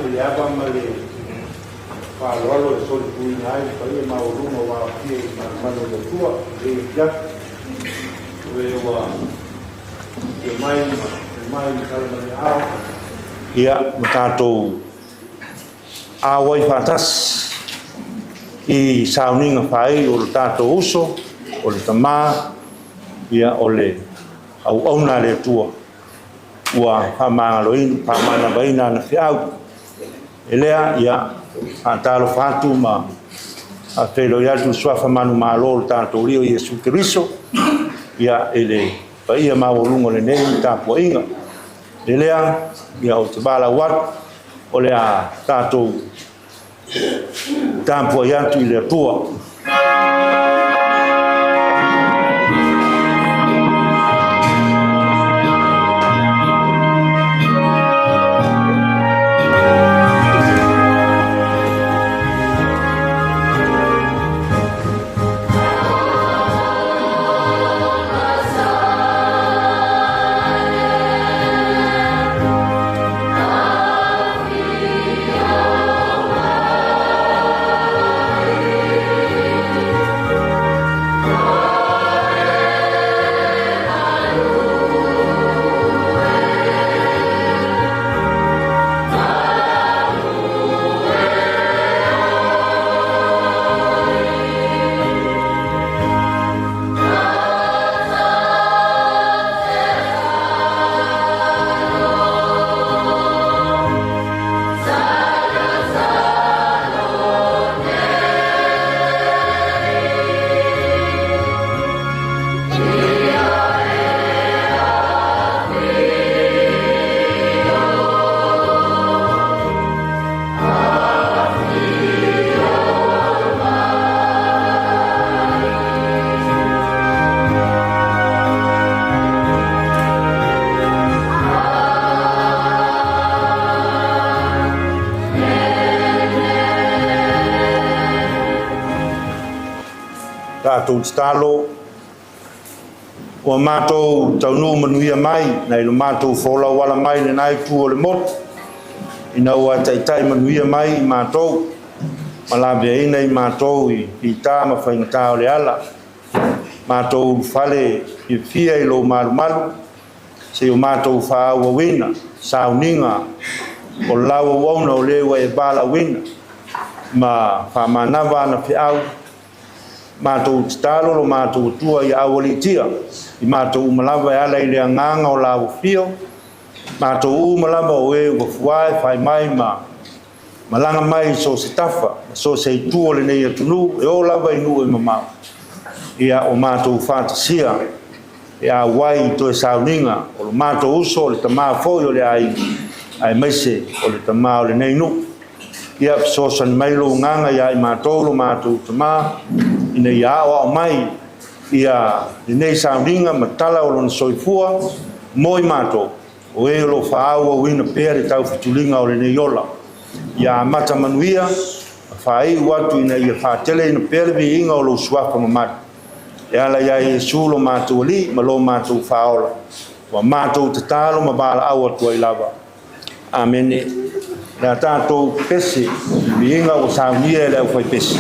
i le ava ma le faaaloalo e solituina ai le paia maualuga ua aofia i manumanu o le Atua i lenei afiafi. O e ua afio mai ma mai matala mai aao, ia, ma tatou auai faatasi i sauniga faaii o le tatou uso, o le tama, ia, o le auauna a le Atua ua faamagaloina, faamanavaina ana feau. E lea, ia, faatalofa atu ma faafeiloai atu i suafa manumalo o le tatou Alii o Iesu Keriso, ia, i le paia maualuga o lenei tapuaiga. E lea, ia, ou te valaau atu, o le a tatou tapuai atu i le Atua. Tatou tatalo. Ua matou taunuu manuia mai nai lo matou folau ala mai lena itu o le motu, ina ua taitai manuia mai i matou ma laveaina i matou i fita ma faigata o le ala. Matou ulufale fiafia i lou malumalu, seia o matou faaauauina sauniga o lau auauna o le ua e valaauina ma faamanava ana feau. Matou tatalo lo matou Atua ia aualiitia i matou uma lava e ala i le agaga o lau afio, matou uma lava o e ua fuae fai mai ma malaga mai i so o se tafa, so o se itu o lenei atunuu, e oo lava i nuu e mamao, ia o matou faatasia e auai i toe sauniga o lo matou uso, o le tama foi o le aiga, aemaise o le tama o lenei nuu. Ia fesoasoani mai lou agaga ia i matou lo matou tama, ina ia aoao mai ia lenei sauniga ma tala o lona soifua mo i matou, o e o lo o faaauauina pea le taufetuliga o lenei ola. Ia amata manuia, ma faaiu atu ina ia faateleina pea le viiga o lou suafa mamalu. E ala ia Iesu lo matou Alii ma lo matou Faaola, ua matou tatalo ma valaau atu ai lava. Amene. Le a tatou pese i viiga ua saunia e le aufaipese.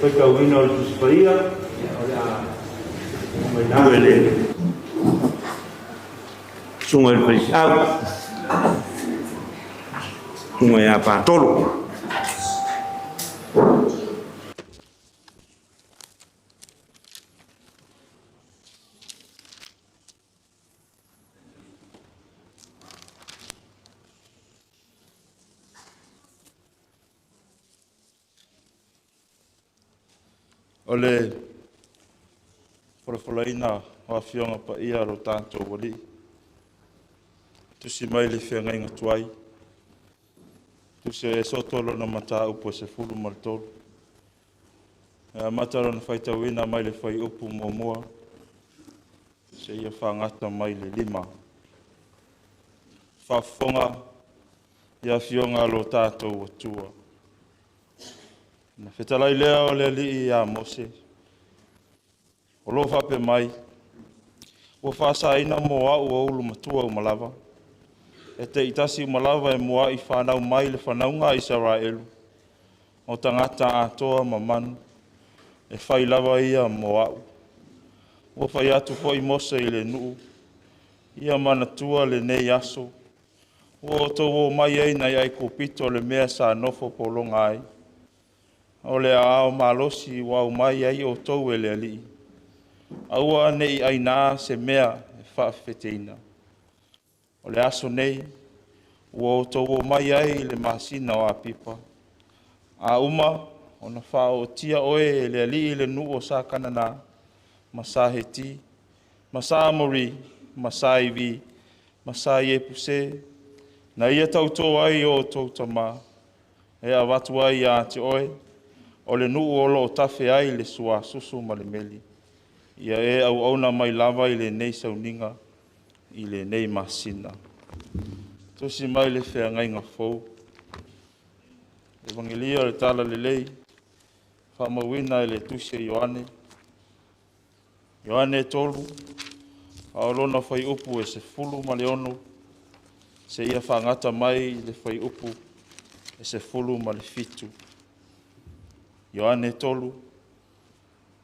Faitauina o le Tusi Paia, o le a mai i le Susuga i le Faifeau, Susuga ia Patolo. O le folafolaina o Afioga Paia a lo tatou Alii, tusi mai le feagaiga tuai, tusi o Esoto lona mataupu e 13. E amata lona faitauina mai le fuaiupu muamua seia fagata mai le 5. Faafofoga i Afioga a lo tatou Atua. Na fetalai lea o le Alii ia Mose, o lo o faapea mai, ua faasaina mo au aulu matua uma lava, e teitasi uma lava e muai fanau mai le fanauga a Isaraelu, o tagata atoa ma manu, e fai lava ia mo au. Ua fai atu foi Mose i le nuu, ia manatua lenei aso, ua outou o mai ai nai Aikupito le mea sa nofo pologa ai. O le aao malosi ua aumai ai outou e le Alii. Aua ne i aina se mea e faafefeteina. O le aso nei, ua outou o mai ai i le masina o Apipa. A uma ona faaootia oe e le Alii i le nuu o sa Kanana, ma sa Heti, ma sa Amori, ma sa Ivi, ma sa Iepuse, na ia tautō ai o outou tama, e avatu ai ia te oe, o le nuu o lo o tafe ai le suasusu ma le meli. Ia e auauna mai lava i lenei sauniga, i lenei masina. Tusi mai le feagaiga fou. Evangelia o le Tala Lelei, faamauina e le tusi a Ioane. Ioane 3, a o lona fuaiupu e 16, seia faagata mai le fuaiupu e 17. Ioane 3,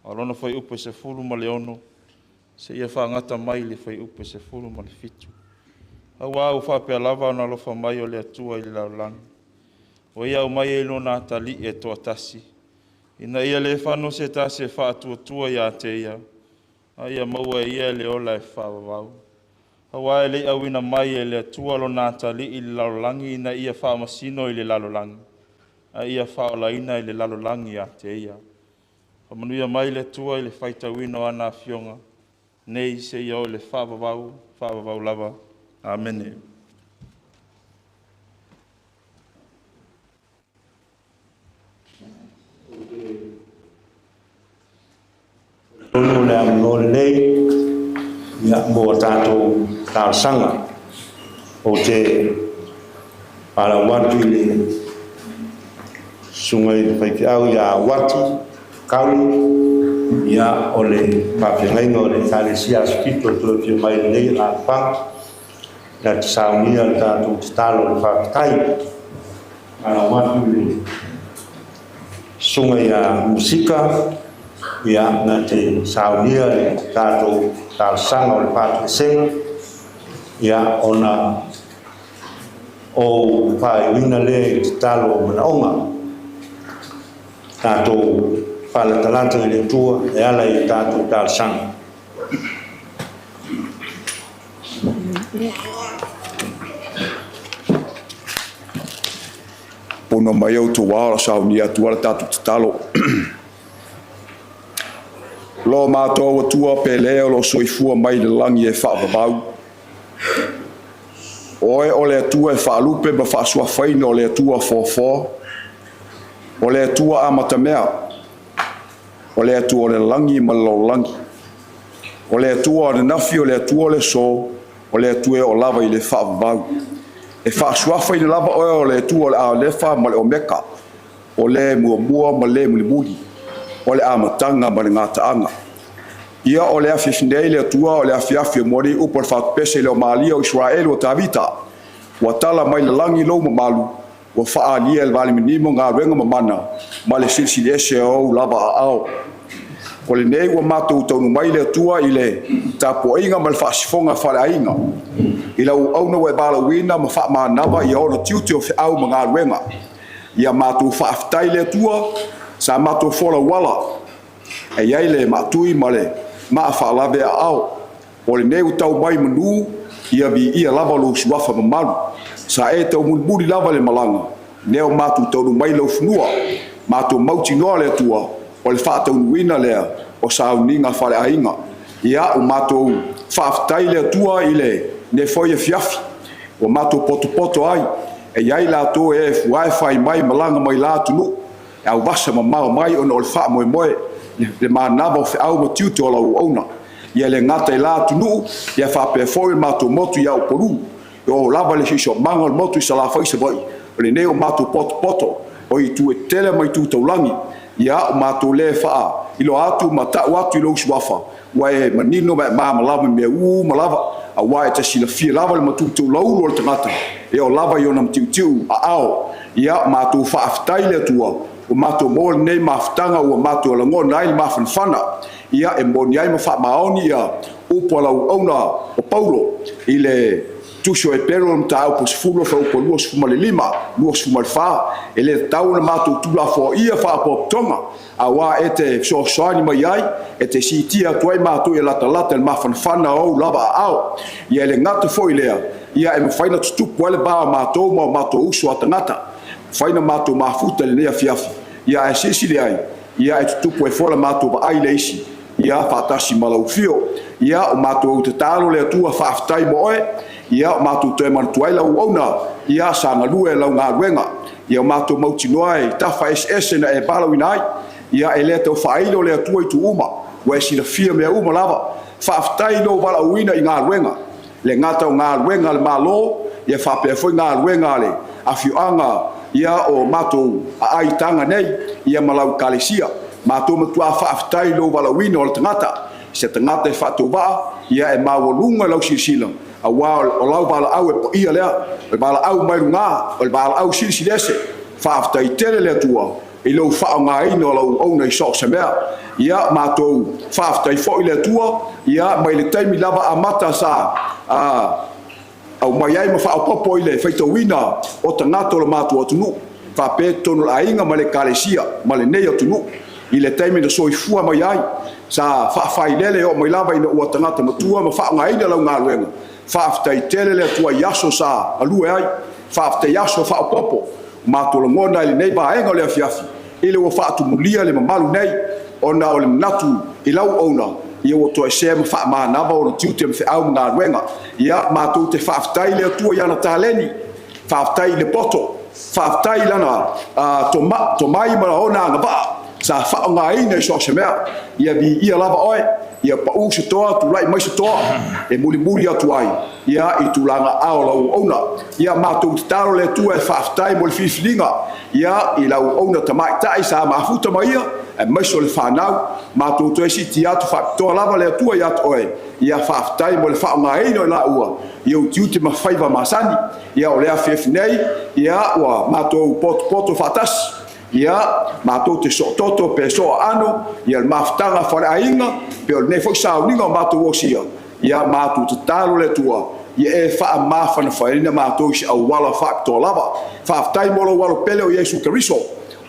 a o lona fuaiupu e 16, seia faagata mai le fuaiupu e 17. Aua ua faapea lava ona alofa mai o le Atua i le lalolagi, ua ia aumai ai lona atalii e toatasi, ina ia le fano se tasi e faatuatua ia te ia, a ia maua e ia le ola e faavavau. Aua e le i auina mai e le Atua lona atalii i le lalolagi ina ia faamasino i le lalolagi, a ia faaolaina i le lalolagi ia te ia. Faamanuia mai le Atua i le faitauina o ana afioga, nei seia oo i le faavavau, faavavau lava. Amene. Tonu le avanoa lenei ia mo a tatou talosaga. Ou te valaau atu i le susuga i le faifeau ia Uati Kauli, ia o le faafeagaiga o le Ekalesia Aso Fito e toe afio mai i lenei alaalafaga, na te saunia le tatou tatalo o le faafetai. Valaau atu i le Susuga ia Musika, ia, na te saunia le tatou talosaga o le faatoesega, ia, ona ou faaiuina lea i le tatalo o manaoga. Tatou faalatalata i le Atua e ala i a tatou talosaga. Pono mai outou ao la saunia atu ala tatou tatalo. Lo matou Atua pele o lo soifua mai le lagi e faavavau. Oe o le Atua e faalupe ma faasuafaina o le Atua foafoa, o le Atua amatamea, o le Atua o le lagi ma le lalolagi, o le Atua ananafi, o le Atua o le aso, o le Atua e oo lava i le faavavau. E faasuafaina lava oe o le Atua o le Alefa ma le Omeka, o le muamua ma le mulimuli, o le amataga ma le gataaga. Ia o le afiafi nei le Atua o le afiafi o moani upu o le faatupese i le o Malia o Isaraelu o Tavita, ua tala mai le lagi lou mamalu, Ua faaalia e le valimanimo galuega mamana ma le silisili ese o ou lava aao. O lenei ua matou taunuu mai le Atua i le tapuaiga ma le faasifoga faaleaiga, i lau auauna ua e valaauina ma faamanava ia ona tiute o feau ma galuega. Ia matou faafetai i le Atua, sa matou folauala, e i ai le maatui ma le maa faalave aao. O lenei ua tau mai manu, ia viia lava lou suafa mamalu. Sa e taumulimuli lava le malaga, lea o matou taunuu mai laufanua. Matou mautinoa le Atua, o le faataunuuina lea o sauniga faaleaiga. Ia, ua matou faafetai i le Atua i lenei foi afiafi, ua matou potopoto ai, e i ai latou e fuae fai mai malaga mai la atunuu, e auvasa mamao mai ona o le faamoemoe, le manava o feau ma tiute o lau auauna. Ia le gata i la atunuu, ia faapea foi le matou motu i Upolu. E oo lava i le siosiomaga o le motu i Salafai i Savaii, o lenei ua matou potopoto, o itu e tele ma itu taulagi. Ia, ua matou le faailoa atu ma tau atu i lou suafa, ua e manino ma e malamalama i mea uma lava, aua e te silafia lava le matiutiulaulu o le tagata, e oo lava i ona matiutiu aao. Ia, matou faafetai i le Atua, ua matou maua lenei mafutaga ua matou lagona ai le mafanafana. Ia, e moni ai ma faamaoni ia upu a lau auauna o Paulo i le tusi o Epero i le mataupu 10 fuaiupu 25, 24, e le tatau ona matou tuulafoaia faalapotopotoga, aua e te fesoasoani mai ai, e te siitia atu ai matou ia latalata i le mafanafana o ou lava aao. Ia e le gata foi i lea, ia e mafai ona tutupu ai le va o matou ma o matou uso a tagata, mafai ona matou mafuta i lenei afiafi, ia ae silasila i ai, ia e tutupu ai foi la matou vaai i le isi, ia faatasi ma lau afio. Ia, o matou tatalo le Atua faafetai mo oe, ia o matou toe manatua ai lau auauna, ia sa galue lau galuega. Ia o matou mautinoa e tafa eseese na e valaauina ai, ia e le tau faailo le Atua itu uma, ua e silafia mea uma lava. Faafetai i lou valaauina i galuega, le gata o galuega a le Malo, ia faapea foi galuega a le afioaga, ia o matou aai nei, ia ma lau ekalesia. Matou matua faafetai i lou valaauina o le tagata, se tagata e faatauvaa, ia e maualuga lau silasila, aua o lau valaau e paia lea, o le valaau mai luga, o le valaau silisili ese. Faafetai tele le Atua i lou faaaogaina o lau auauna i so o se mea. Ia matou faafetai foi le Atua, ia mai le taimi lava amata sa aumai ai ma faaopoopo i le faitauina o tagata o le matou atunuu, faapea totonu o le aiga ma le ekalesia ma lenei atunuu, i le taimi na soifua mai ai, sa faafailele oo mai lava ina ua tagata matua ma faaaogaina lau galuega. Faafetai tele le Atua i aso sa galue ai, faafetai aso faaopoopo. Matou lagona i lenei vaega o le afiafi, i le ua faatumulia le mamalu nei, ona o le manatu i lau auauna, ia ua toesea ma faamanava ona tiute ma feau ma galuega. Ia matou te faafetai i le Atua i ana taleni, faafetai i le poto, faafetai i lana tomai ma ona agavaa sa faaaogaina i so o se mea. Ia viia lava oe, ia pau se toa, tulai mai se toa, e mulimuli atu ai ia i tulaga ao lau auauna. Ia matou tatalo le Atua e faafetai mo le filifiliga ia i lau auauna tamaitai sa mafuta ma ia, aemaise o le fanau. Matou toe siitia atu faapitoa lava le Atua ia te oe, ia faafetai mo le faaaogaina o i laua i ou tiute ma faiva masani. Ia o le afiafi nei, ia ua matou potopoto faatasi, ia matou te soototo pe sooaano, ia le mafutaga faaleaiga, pe o lenei foi sauniga o matou osia, ia matou tatalo le Atua, ia e faamafanafanaina matou i se auala faapitoa lava. Faafetai mo lou alo pele o Iesu Keriso,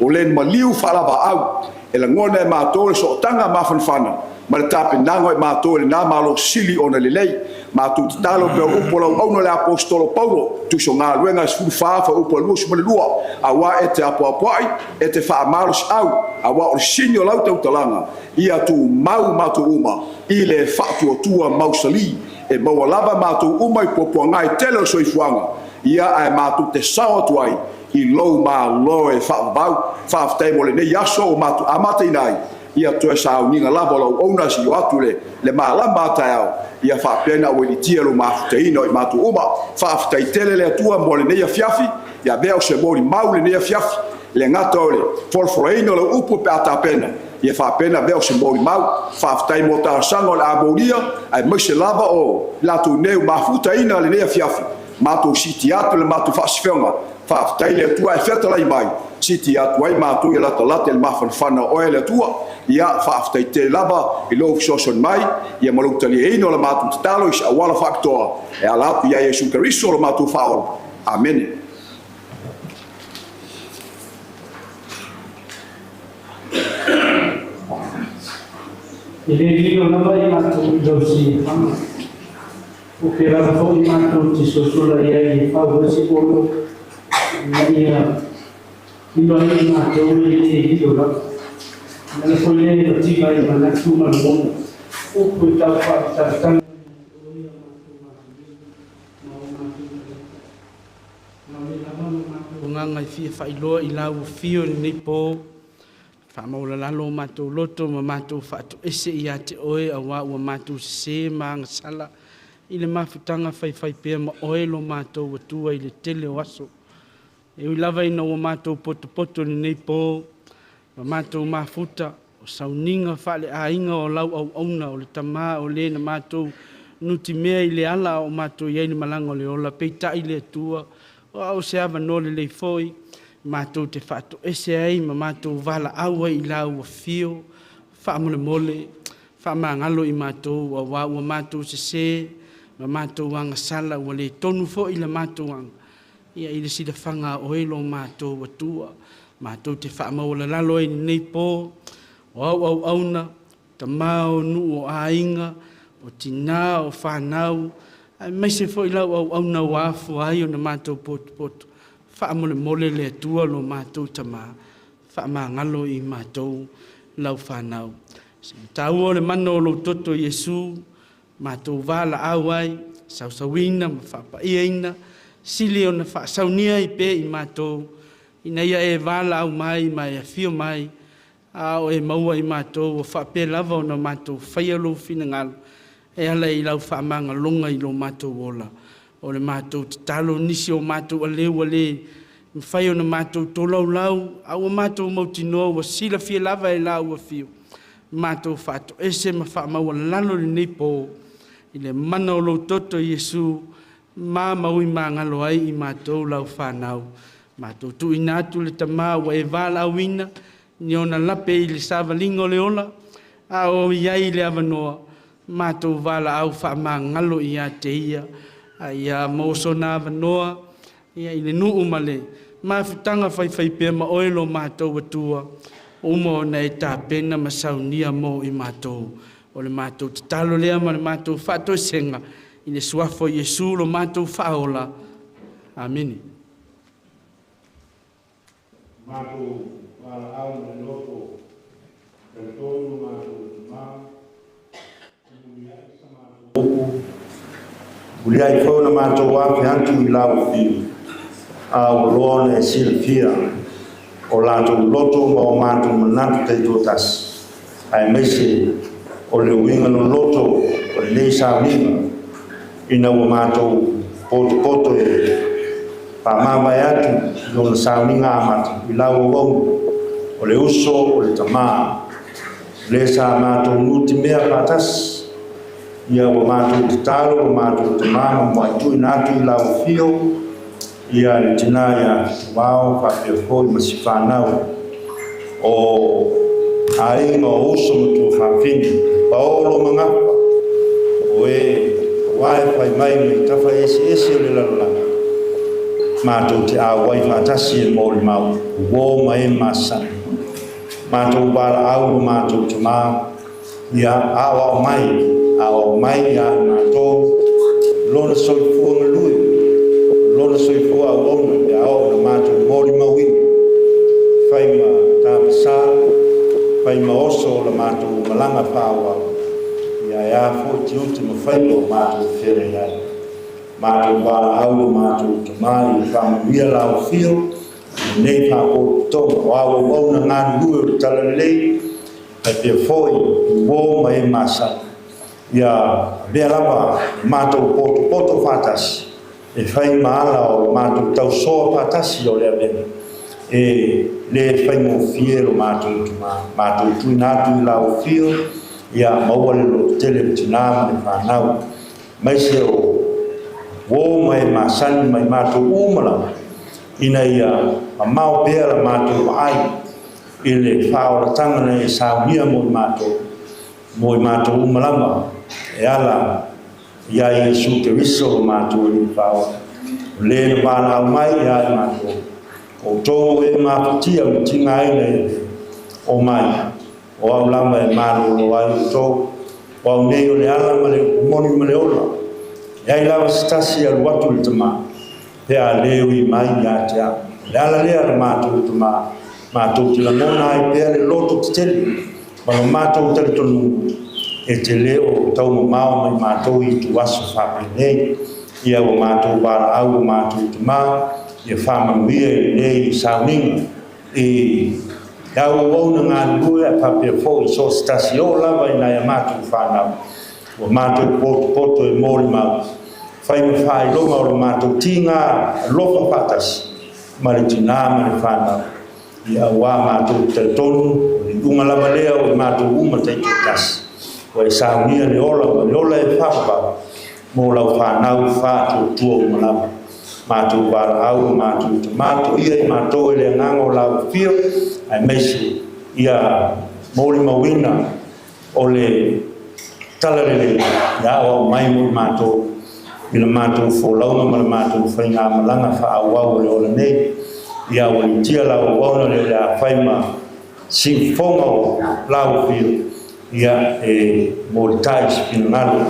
o le maliu faalavaau, e lagona e matou le sootaga mafanafana ma le tapenaga o i matou e lena Malo sili ona lelei. Matou tatalo pea o upu a lau auauna le Aposetolo Paulo, tusi o galuega 14 fuaiupu 22, aua e te apoapoai, e te faamalosiau, aua o le sini o lau tautalaga, ia tumau matou uma i le faatuatua mausali, e maua lava matou uma i puapuaga e tele o le soifuaga, ia ae matou te sao atu ai i lou Malo e faavavau. Faafetai mo lenei aso ua matou amataina ai, ia toe sauniga lava o lau auauna seia oo atu le malama a taeao, ia faapea ona aualiitia lou mafutaina o i matou uma. Faafetai tele le Atua mo lenei afiafi, ia avea o se molimau lenei afiafi, e le gata o le folafolaina o lau upu pe a tapena, ia faapea ona avea o se molimau. Faafetai mo talosaga o le a molia, aemaise lava o latou nei ua mafutaina lenei afiafi, matou siitia atu le matou faasifioga. Faafetai le Atua e fetalai mai, siti atu ai matou ia latalata i le mafanafana o oe le Atua. Ia faafetai tele lava i lou fesoasoani mai, ia ma lou taliaina o la matou tatalo i se auala faapitoa e ala atu ia Iesu Keriso lo matou Faaola. Amene. E le lilo lava i matou i lau siufaga, o pea lava foi matou te sosola i ai e fau ai se olo, ina ia lilo ai i matou e le lilo lava. O le ala foi lea e mativa ai manatu ma lagona, upu e tau faamatalatala ia te oe a matou matamea ma o matou tagata. Na o lea lava lo matou agaga e fia faailoa i lau afio i lenei po, faamaualalalo o matou loto ma matou faatoese ia te oe, auā ua matou sesē ma agasala i le mafutaga faifaipea ma oe lo matou Atua i le tele o aso. E ui lava ina ua matou potopoto i lenei po ma matou mafuta, o sauniga faaleaiga o lau auauna o le Tama o le na matou nutimea i le ala a o matou i ai i le malaga o le ola, peitai le Atua, o a o se avanoa lelei foi matou te faatoese ai ma matou valaau ai i lau afio, faamolemole, faamagalo i matou, auā ua matou sesē ma matou agasala, ua le tonu foi le matou aga ia i le silafaga a oe lo matou Atua. Matou te faamaualalalo ai i lenei po, o au auauna, tama o nuu o aiga, o tinā o fanau, aemaise foi lau auauna ua afua ai ona matou potopoto, faamolemole le Atua lo matou Tama, faamagalo i matou lau fanau. Se taua o le mana o lou toto Iesu, matou valaau ai, sausauina ma faapaiaina, sili ona faasaunia ai pea i matou, ina ia e valaau mai ma e afio mai, a o e maua i matou ua faapea lava ona matou faia lou finagalo, e ala i lau faamagaloga i lo matou ola. O le matou tatalo, nisi o matou aleu ua le mafai ona matou tolaulau, a ua matou mautinoa ua silafia lava e lau afio, matou faatoese ma faamaualalo i lenei po, i le mana o lou toto Iesu, ma maui magalo ai i matou lau fanau. Matou tuuina atu le Tama ua e valaauina, ni ona lape i le savaliga o le ola, a o i ai le avanoa, matou valaau faamagalo ia te ia, a ia maua sona avanoa ia i le nuu ma le mafutaga faifaipea ma oe lo matou Atua, uma ona e tapena ma saunia mo i matou. O le matou tatalo lea ma le matou faatoesega i le suafa o Iesu lo matou Faaola. Amene. Matou valaau ma le loto talitonu lo matou Tama, muliai sa matou upu, muliai foi ona matou afe atu i lau afio, a ua loa ona e silafia o latou loto ma o matou manatu taitoatasi, aemaise o le uiga loloto o lenei sauniga, ina ua matou potopoto e faamavae atu i lona sauniga amata i lau auauna, o le uso o le Tama, le sa matou nutimea faatasi, ia ua matou tatalo lo matou Tama ma muai tuuina atu i lau afio, ia le tina ia Fetuao faapea foi ma si fanau o aiga o uso ma tuafafine, paolo ma gafa, o e ua e fai mai mai tafa eseese o le lalolagi, matou te auai faatasi e molimau, uo ma e masani. Matou valaau lo matou Tama, ia aoao mai, aoao mai ia i matou lona soifua galue, lona soifua auauna, pe a oo na matou molimauina, fai ma tapasā, fai ma oso o la matou malaga faaauau, ia e a foi tiute ma faiva o matou feagai ai. Matou valaau lo matou Tama ia faamanuia lau afio i lenei faapotopotoga o au auauna galulue o le Talalelei, faapea foi i uo ma e masani. Ia avea lava le matou potopoto faatasi e fai ma ala o le matou tausoa faatasi o le avega, e le faigofie lo matou Tama. Matou tuuina atu i lau afio, ia maua le lototele o le tina ma le fanau, aemaise o uo ma e masani mai matou uma lava. ina ia mamao pea la matou vaai i le faaolataga na e saunia mo i matou, mo i matou uma lava, e ala ia Iesu Keriso lo matou Alii Faaola, o le na valaau mai ia i matou, O outou o e mafatia ma tigaina i le omai, o au lava e malolo ai outou. O au nei o le ala ma le upu moni ma le ola. E leai lava se tasi e alu atu i le Tama, pe a le ui mai ia te au. O le ala lea lo matou Tama, matou te lagona ai pea le loto tetele ma lo matou talitonuga, e te le o taumamao mai matou i ituaso faapenei. Ia ua matou valaau lo matou Tama, ia faamanuia i lenei sauniga i le auauauna galulue ae faapea foi i so o se tasi e oo lava i nai a matou fanau, ua matou potopoto e molimau, fai ma faailoga o lo matou tiga alofa faatasi ma le tina ma le fanau, ia aua matou te talitonu o le iuga lava lea o i matou uma taitoatasi, ua e saunia le ola ma le ola e faavavau mo lau fanau faatuatua uma lava. Matou valaau ma matou tama, toia i matou e le agaga o lau afio, aemaise ia molimauina o le talalelei ia aoao mai mo i matou i le matou folauga ma le matou faigamalaga faaauau o le ola nei. Ia aualiitia lau auauna lea o le a fai ma siufofoga o lau afio, ia e molitai se finagalo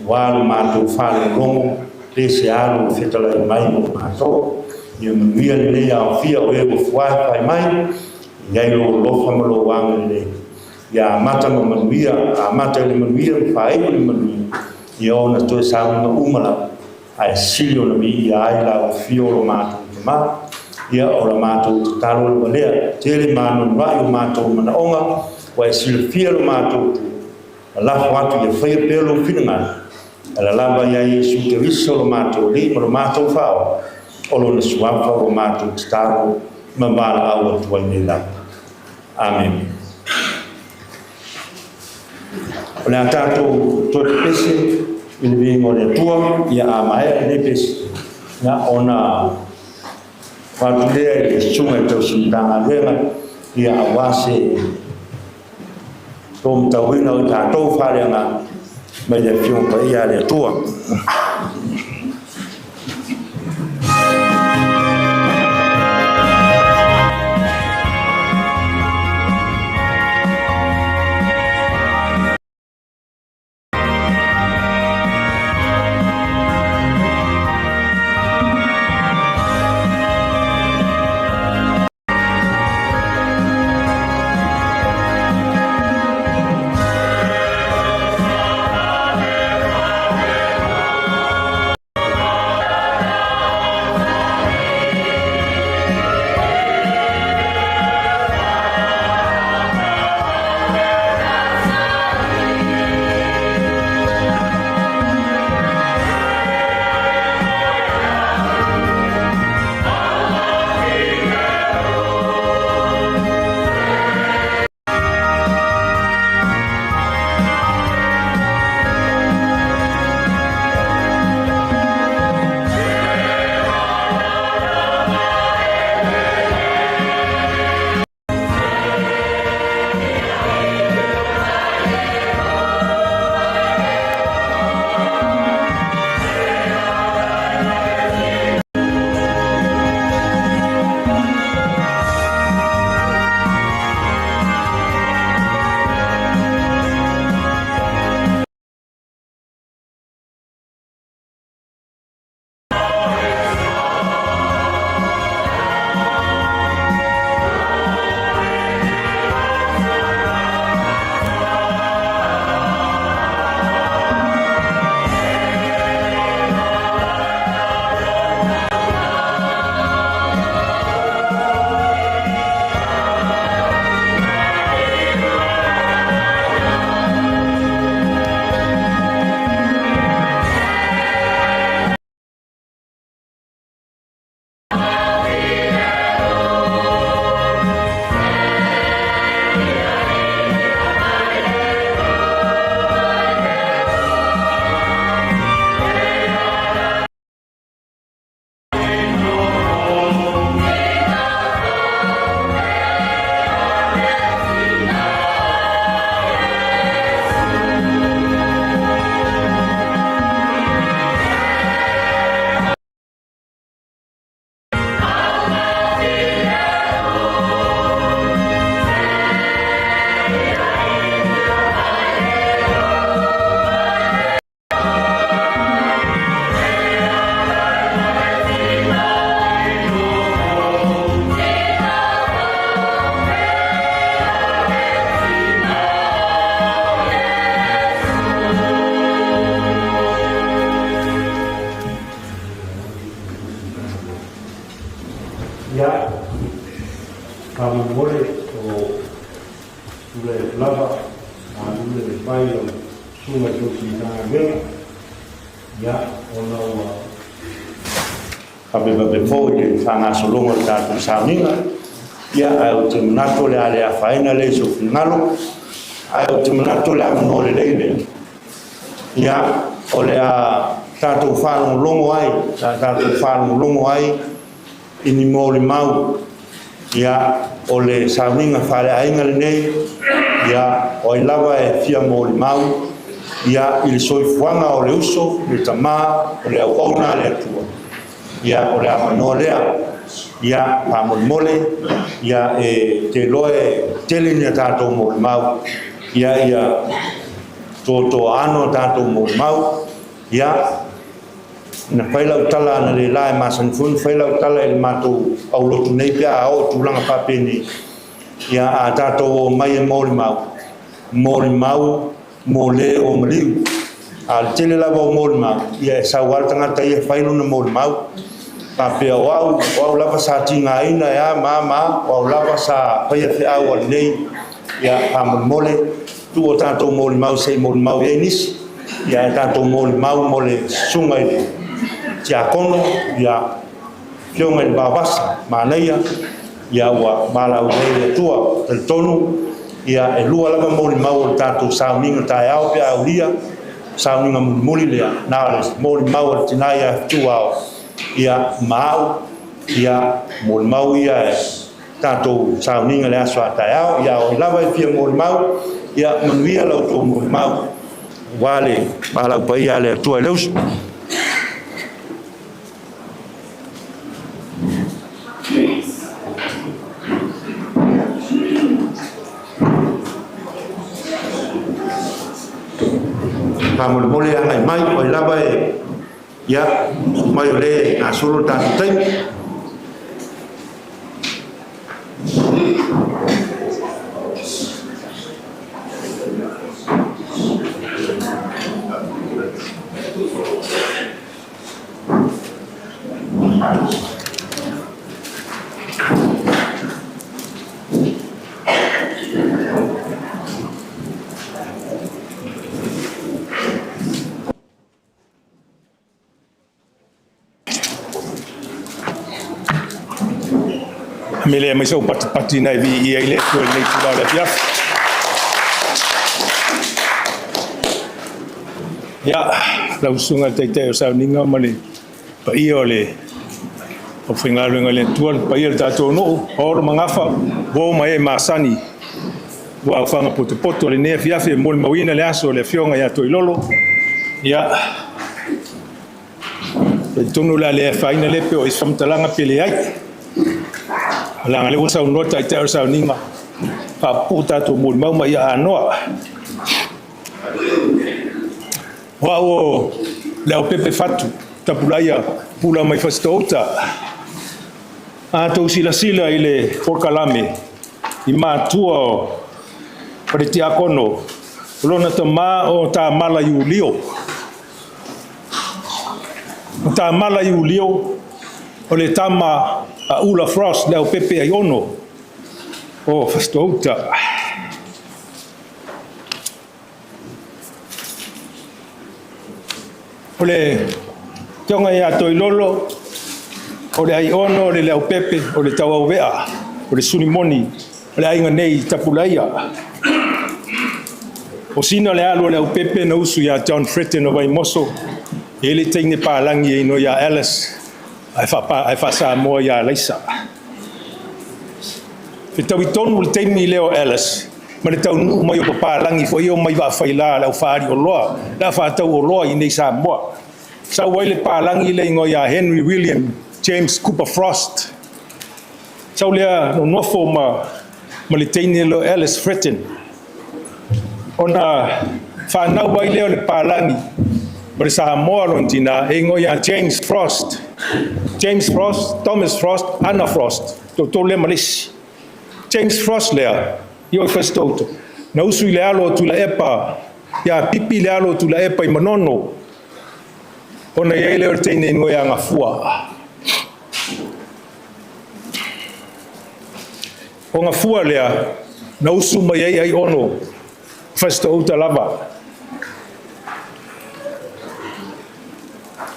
aua lo matou faalogologo pe se a lou fetalai mai mo matou. Ia manuia lenei aofia o e ua fuae fai mai, i ai lou alofa ma lou agalelei. Ia amata ma manuia, amata i le manuia ma faaiu i le manuia, ia ona toe sauniga uma lava, ae sili ona viia ai lau afio o lo matou Tama. Ia o la matou tatalo lava lea, tele manumanuai o matou manaoga, ua e silafia lo matou tu, ma lafo atu ia faia pea lou finagalo, e ala lava ia Iesu Keriso lo matou Alii ma lo matou Faaola, o Lona Suafa ua matou tatalo ma valaau atu ai nei lava. Amene. O le a tatou toe pepese i le viiga o le Atua, ia a maea lenei pese, ia ona atu lea i le susuga i le tausi Matagaluega, ia aua se taumatauina o i tatou faaleagaga mai le Afioga Paia a le Atua. Ia, faamolemole o tulai atu lava a le fai o susuga i tausi Matagaluega, ia, ona ua faapevave foi le faagasologa o le tatou sauniga, ia, ae ou te manatu o le a le afaina lea i sou finagalo, ae ou te manatu o le avanoa lelei lea, ia, o le a tatou faalogologo ai, sa tatou faalogologo ai i ni molimau, ia, o le sauniga faaleaiga lenei, ia, o ai lava e fia molimau, ia, i le soifuaga o le uso, le tamā, o le auauna a le Atua, ia, o le avanoa lea, ia, faamolemole, ia, e te iloa e tele ni a tatou molimau, ia, ia, toatoaano a tatou molimau, ia, na fai lau tala analeila e masani foi ona fai lau tala i le matou aulotu nei pe a oo i tulaga faapenei, ia a tatou omai e molimau, molimau mo le o maliu. A o le tele lava o molimau, ia e sau lava le tagata ia fai lona molimau, faapea o au, o au lava sa tigaina e a ma a ma a, o au lava sa faia feau a lenei, ia faamolemole, tuu o tatou molimau se i molimau i ai nisi, ia ae tatou molimau mo le susuga i le tiakono, ia afioga i le Vaovasa, manaia, ia ua valaau nei le Atua. Talitonu, ia e lua lava molimau o le tatou sauniga taeao pe a aulia, sauniga mulimuli lea, na o le molimau a le tina ia Fetuao, ia ma au, ia molimau ia e tatou sauniga le aso a taeao, ia o ai lava e fia molimau, ia manuia la outou molimau, aua le valaau paia a le Atua i le uso. Faamolemole agai mai, o ai lava e, ia, mai o lea e gasolo le tatou taimi. Mele mai sau patipati nai viia i le Atua i lenei itula o le afiafi. Ia, lau susuga i le Taitai o Sauniga ma le paia o le aufaigaluega a le Atua, le paia o le tatou nuu, paolo ma gafa, uo ma e masani ua aofaga potopoto lenei afiafi e molimauina le aso o le Afioga ia Toilolo. Ia, talitonu o le a le afaina lea pe o i se faamatalaga pe leai. Leaga o lea ua saunoa le Taitai o le Sauniga, faapupuu tatou molimau ma ia anoa. O au o Leaupepe Fatu Tapulaia Pula mai Fasitoo-uta. A outou silasila i le polokalame i matua o le tiakono, o lona tama o Tamala Iulio. O Tamala Iulio o le tama a Ula Frost Leaupepe Aiono o Fasitoo-uta. O le afioga ia Toilolo, o le Aiono, o le Leaupepe, o le Tauauvea, o le Sulimoni, o le aiga nei i Tapulaia. O Sina le alu a Leaupepe na usu ia John Fretton o Vaimoso, e i ai le teine palagi e igoa ia Alice, ae faa-Samoa ia Alaisa. Fetaui tonu le taimi lea o Alice ma le taunuu mai o papalagi foi ia omai vaafaila le au faaali oloa, le au faatau oloa i inei i Samoa. Sau ai le palagi lea igoa ia Henry William James Cooper Frost. Sau lea nonofo ma le teine lea o Alice Fretton. Ona fanau ai lea o le palagi o le Samoa lona tina e igoa ia James Frost. James Frost, Thomas Frost, Anna Frost, toatolu lea ma le isi. James Frost lea, i o i Fasitoo-uta, na usu i le alo o Tuilaepa, ia Pipi le alo o Tuilaepa i Manono, ona i ai lea o le teine igoa ia Gafua. O gafua lea na usu mai ai Aiono Fasitoo-uta lava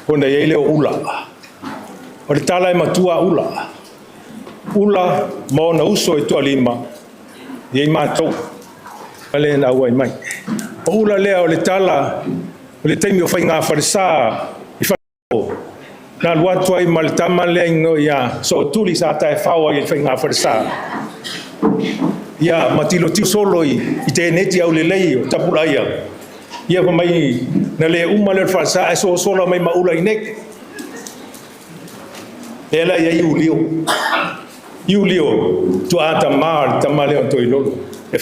ona i ai lea o Ula. O le tala e matua Ula. Ula ma ona uso e toalima e i ai matou ma le na auai mai. O Ula lea o le tala o le taimi o faiga falesa i na alu atu ai ma le tama lea igoa ia Sootuli sa taefao ai i le faiga falesa. Ia ma tilotilo solo i teneti aulelei o Tapulaia. Ia fai mai na le uma lea o le falesa ae sosola mai ma Ula i inei. Lea la e i ai Iulio. Iulio, tuaa tama le tama lea o Toilolo. E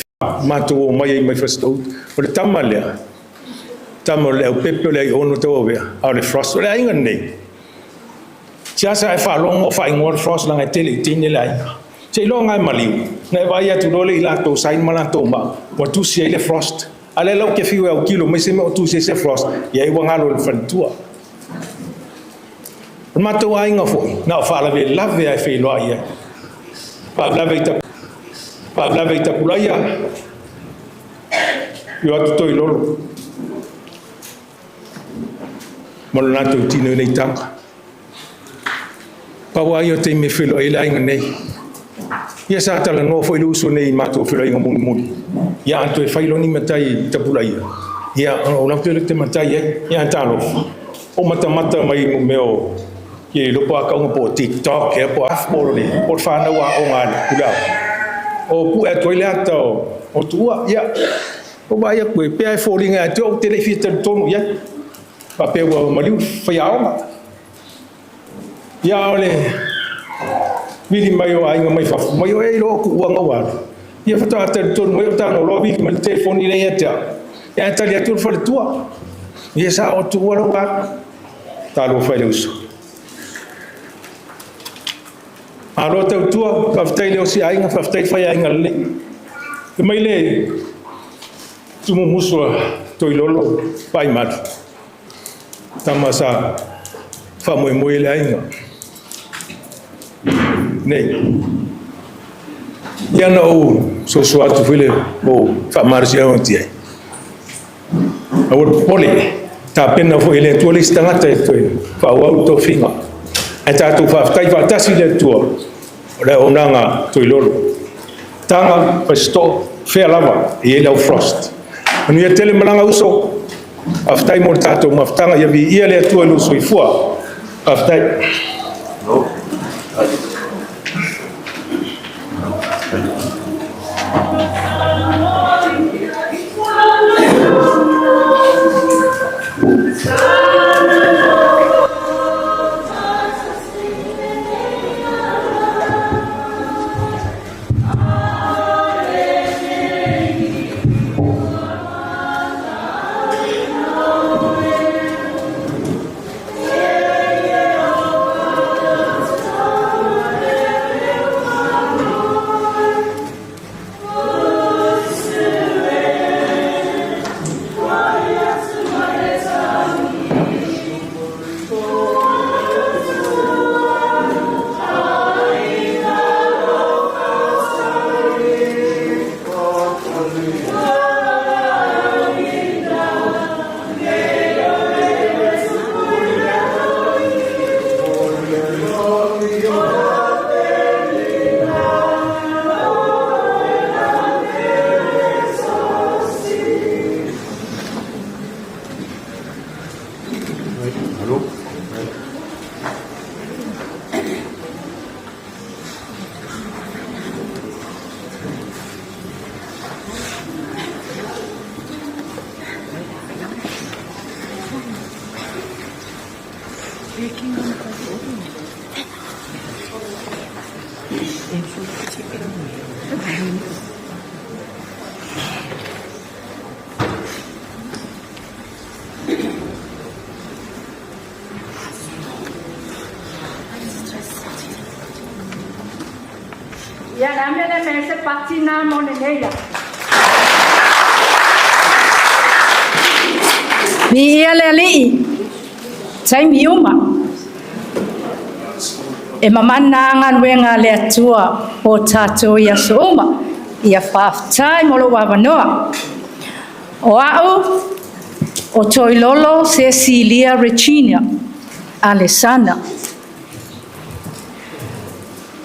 matou omai ai mai Fasitoo-uta. O le tama lea, tama o le Leaupepe o le Aiono Tauauvea, a o le Frost. O le aiga lenei, seasea e faalogo o faaigoa le Frost leaga e tele i teine le aiga. Seiloga lava e maliu, ona e vaai atu loa lea i latou sign ma latou mau, ua tusi ai le Frost. A o lea la ou te fiu e autilo mai se mea o tusi ai se Frost, ia ua galo i le faletua. O le matou aiga foi, na o faalavelave lava e feiloai ai. Faalavelave i Tapulaia, afio atu Toilolo ma lo latou tino i Leitaga. Pau lava ia o taimi e feiloai ai le aiga nei. Ia sa talanoa foi le uso nei i matou feiloaiga mulimuli, ia a toe fai loa ni matai i Tapulaia, ia ona ou alu atu lea ou te matai ai. Ia ae talofa, ua matamata mai i mea o le iloa po o a tauga po o TikTok ea po o a po o le fanau aoga a le pule aoga, o pue atu ai le ata o Tuua. Ia, ua vaai atu e pei lava e foliga ia te au ou te le i fia talitonu i ai, faapea ua maliu le faiaoga. Ia a o le vili mai o aiga mai fafo, mai o e iloa o Tuua na ua alu, ia faatoa talitonu mai o tago loa vili mai le telefoni lea ia te au, ia ae tali atu le faletua. Ia sa o Tuua la ua alu. Talofa i le uso. Malo tautua, faafetai le osi aiga, faafetai le faiaiga lelei. Fai mai le tumumusu a Toilolo Vaaimalu, tama sa faamoemoe i le aiga nei. Ia na ou soso atu foi le ou faamalosiau atu i ai. Aua le popole, tapena foi e le Atua le isi tagata e toe faaauau le tofiga. Ae tatou faafetai faatasi i le Atua o le auaunaga Toilolo. Taga, Fasitoo, fea lava e i ai lau Frost. Manuia tele malaga uso, faafetai mo le tatou mafutaga, ia viia le Atua i lou soifua. Faafetai. Ia, o le a le mea e aumai ai se pati lena mo lenei aso? Viia le Alii, taimi uma. E mamana lava galuega a le Atua mo tatou i aso uma. Ia faafetai mo lou avanoa. O au, o Toilolo Cecilia Regina Alesana.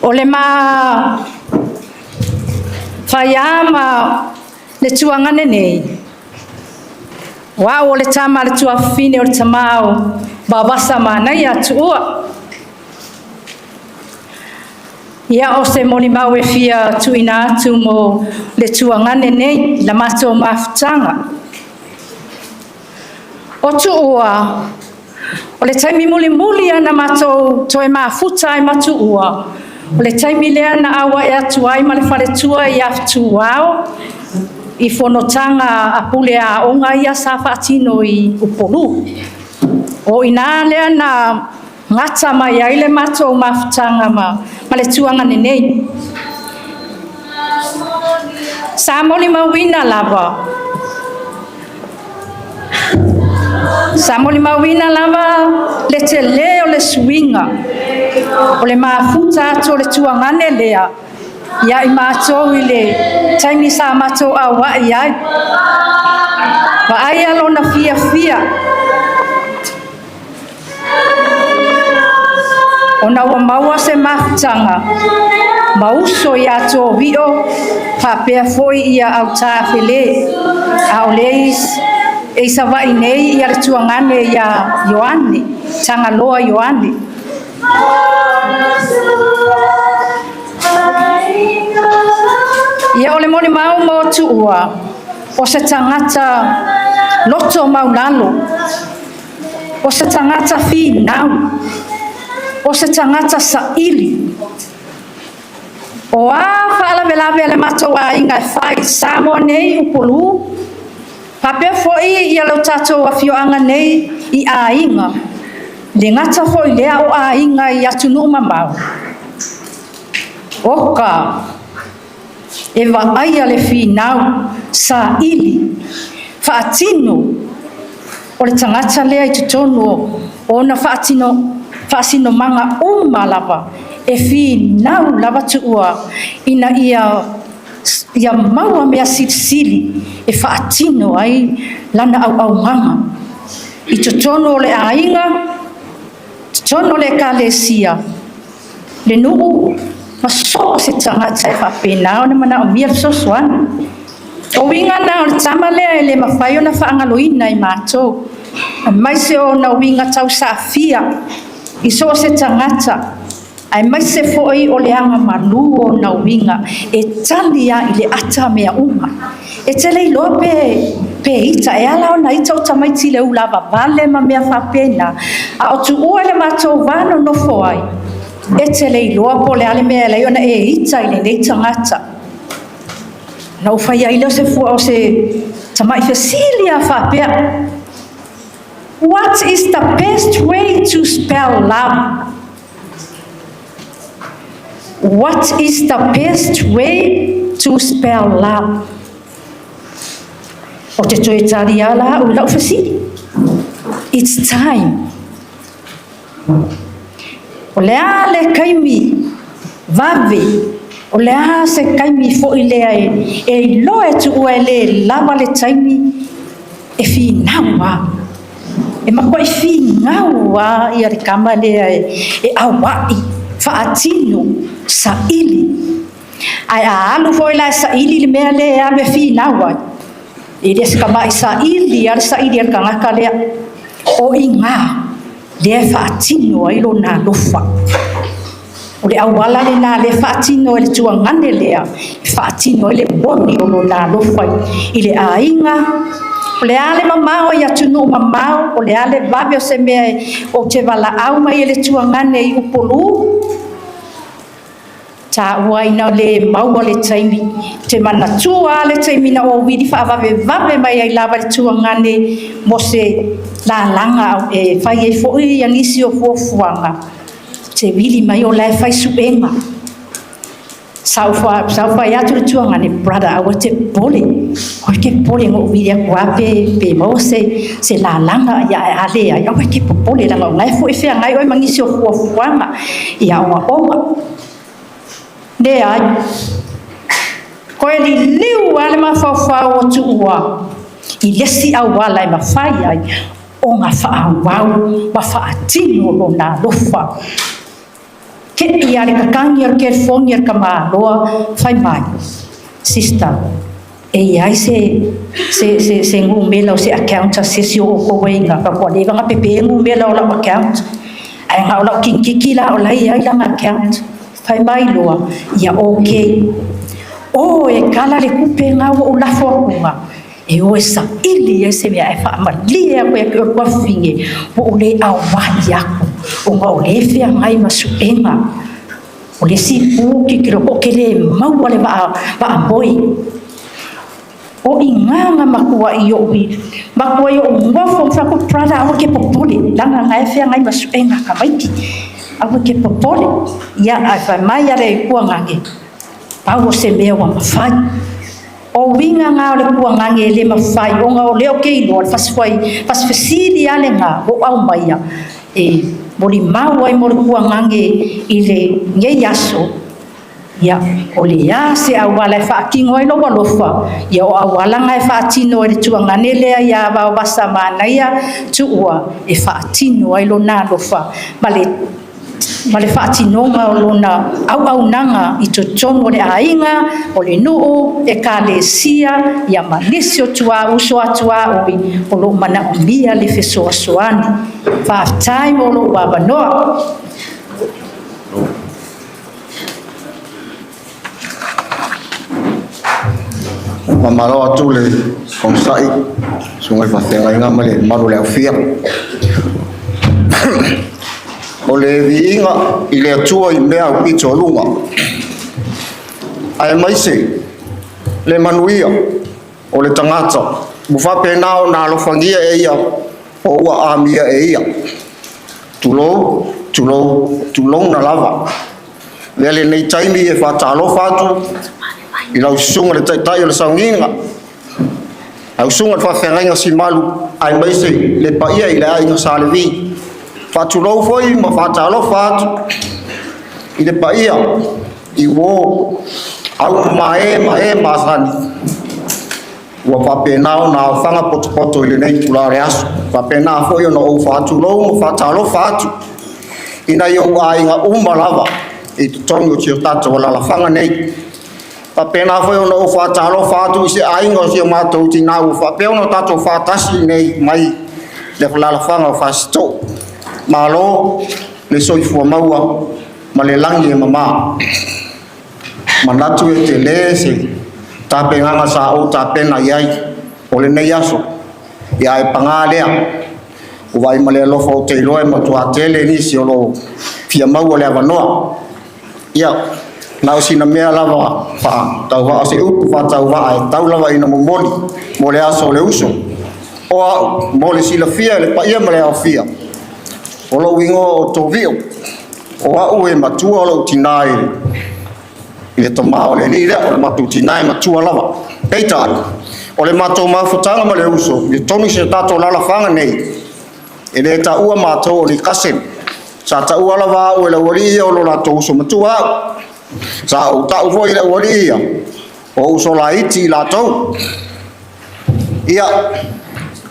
O le ma faia ma le tuagane nei, o au o le tama a le tuafafine o le tamā o Vaovasa Manaia Tuua. Ia o se molimau e fia tuuina atu mo le tuagane nei, la matou mafutaga. O Tuua, o le taimi mulimuli lava na matou toe mafuta ai ma Tuua, o le taimi lea na auai atu ai ma le faletua ia Fetuao i fonotaga a pule aoga ia sa faatino i Upolu. O i ina lea na gata mai ai le matou mafutaga ma le tuagane nei. Sa molimauina lava, sa molimauina lava le telē o le suiga o le mafuta atu o le tuagane lea ia i matou i le taimi sa matou auai ai. Vaaia lona fiafia ona ua maua se mafutaga ma uso ia Tovi'o faapea foi ia Autafelē, a o lea e i Savaii nei ia le tuagane ia Ioane, Tagaloa Ioane. Ia o le molimau mo Tuua, o se tagata loto maulalo, o se tagata finau, o se tagata saili. O a faalavelave a le matou aiga e fai i Samoa nei, Upolu, faapea foi ia lo tatou afioaga nei i aiga, le gata foi lea o aiga i atunuu mamao, oka e vaaia le finau saili faatino o le tagata lea i totonu o ona faatino faasinomaga uma lava e finau lava Tuua ina ia ia maua mea silisili e faatino ai lana auaunaga i totonu o le aiga, totonu o le ekalesia, le nuu ma so o se tagata e faapena ona manaomia le fesoasoani. O uiga na o le tama lea e le mafai ona faagaloina e matou, aemaise ona uiga tausaafia i so o se tagata, aemaise foi o le agamalu o ona uiga e tali lava i le ata mea uma. E te le iloa pe ita, e ala ona ita o tamaiti i le ulavavale ma mea faapena, a o Tuua i le matou va nonofo ai, e te le iloa po o le a le mea e ala ai ona e ita i lenei tagata. Na ou fai ai lea o se fua o se tamai fesili lava faapea. What is the best way to spell love? What is the best way to spell love? O te toe tali ala au i lau fesili. It's time. O le a le taimi vave, o le a se taimi foi lea e iloa e Tuua e le lava le taimi e finau lava. E matuai finau lava ia le tama lea e auai, faatino, saili. Ae a alu foi la e saili le mea lea e alu e finau ai, e le o se tamai saili lava le saili a le tagata lea. O i ina lea e faatino ai lona alofa. O le auala lena lea e faatino e le tuagane lea, e faatino ai le moni o lona alofa i le aiga. O le a le mamao i atunuu mamao, o le a le vave o se mea ou te valaau mai e le tuagane i Upolu, taua ina le maua le taimi. Te manatua le taimi na ou wili faavavevave mai ai lava le tuagane mo se lalaga e fai ai foi ia nisi o fuafuaga. Te vili mai o la e fai suega. Sa ou fai atu i le tuagane, Brother, aua e te popole. Aua e te popole na ou vili atu lava pe maua se, se lalaga, ia ae a leai, aua e te popole, leaga o lena foi e feagai oe ma nisi o fuafuaga i aoaoga. Leai. Toe liliu lava le mafaufau o Tuua i le isi auala e mafai ai ona faaauau ma faatino lona alofa. Ke'i lava le tatagi o le telefoni a le tamaloa, fai mai, Sister, e i ai se, se, se, se numera o se account a se isi o outou e iga, ua leva ona pepe numera o lau account, ae na o lau kinititi la o la e i ai lana account. Fai mai loa, ia okay. O e kala le tupe lena ua ou lafo atu e o e saili ai se mea ae faamalie atu ia te oe le tuafafine ua ou le auai atu ona o lea e feagai ma suega. O le isi itu tilotilo ou te le maua le vaamoe. O i ina na matuai ou matuai ou nofo ma fai atu, brother aua e te popole, leaga na e feagai ma suega a tamaiti. Aua e te popole. Ia ae fai mai a le tuagane, pau o se mea ua mafai. O uiga na o le tuagane e le mafai ona o lea ou te iloa le fasifesili lava lena ua ou aumaia e molimau ai mo le tuagane i lenei aso. Ia, o le a se auala e faatino ai lou alofa? Ia, o auala na e faatino e le tuagane lea ia Vaovasa Manaia Tuua e faatino ai lona alofa ma le ma le faatinoga o lona auaunaga i totonu o le aiga, o le nuu, ekalesia, ia ma nisi o tuauso a tuaoi o lo o manaomia le fesoasoani. Faafetai mo lou avanoa. Faamalo atu le onosai, susuga i le faafeagaiga ma le mamalu o le aufia. O le viiga i le Atua i mea aupito luga, aemaise le manuia o le tagata ua faapena ona alofagia e ia po ua amia e ia. Tulou, tulou, tulouna lava. Avea lenei taimi e faatalofa atu i lau susuga i le Taitai o le Sauniga, lau susuga i le Faafeagaiga Simalu, aemaise le paia i le Aiga Sa Levi. Faatulou foi ma faatalofa atu i le paia i uo aumamae ma e masani ua faapena ona aofaga potopoto i lenei itula o le aso. Faapena foi ona ou faatulou ma faatalofa atu i nai ou aiga uma lava i totonu o si o tatou alaalafaga nei. Faapena foi ona ou faatalofa atu i se aiga o si o matou tinā ua faapea ona tatou faatasi nei mai le alaalafaga o Fasitoo. Malo le soifua maua ma le lagi e mama. Manatu e tele se tapenaga sa ou tapena i ai o lenei aso, ia ae paga lea, ua vaai ma le alofa ou te iloa e matua tele nisi o lo o fia maua le avanoa. Ia, na o sina mea lava faatauvaa, o se upu faatauvaa e tau lava ina momoli mo le aso o le uso. O au, mo le silafia e le paia ma le aofia, o lou igoa o Tovio, o au e matua o lou tinā i le tama o le alii lea, o le matou tinā e matua lava. Peitai, o le matou mafutaga ma le uso, i totonu i si o tatou alaalafaga nei, e le taua matou o ni cousin. Sa taua lava au e le aualii ia o lo latou uso matua au. Sa ou tau foi i le aualii ia, o uso laiti i latou. Ia,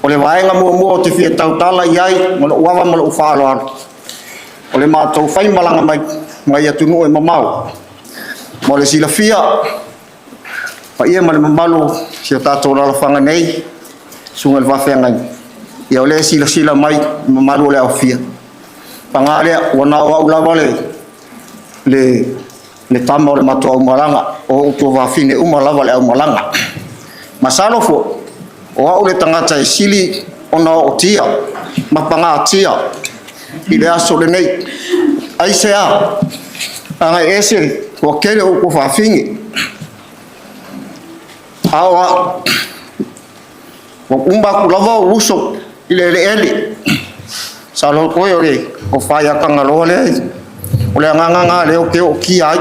o le vaega muamua ou te fia tautala i ai ma lou ava ma lou faaaloalo, o le matou faimalaga mai mai atunuu e mamao. Mo le silafia, paia ma le mamalu o si o tatou alaalafaga nei, susuga i le faafeagaiga, ia o lea e silasila mai le mamalu o le aofia. Paga lea, ua na o au lava le le le tama o le matou aumalaga, o ou tuafafine uma lava le aumalaga. Masalo foi, o au le tagata e sili ona ootia ma pagatia i le aso lenei. Aisea? Leaga e ese ua tele ou tuafafine, a o au, ua uma atu lava ou uso i le eleele. Masalo foi o le tofa ia Tagaloa lea, o le agaga lena o lea ou te ootia ai.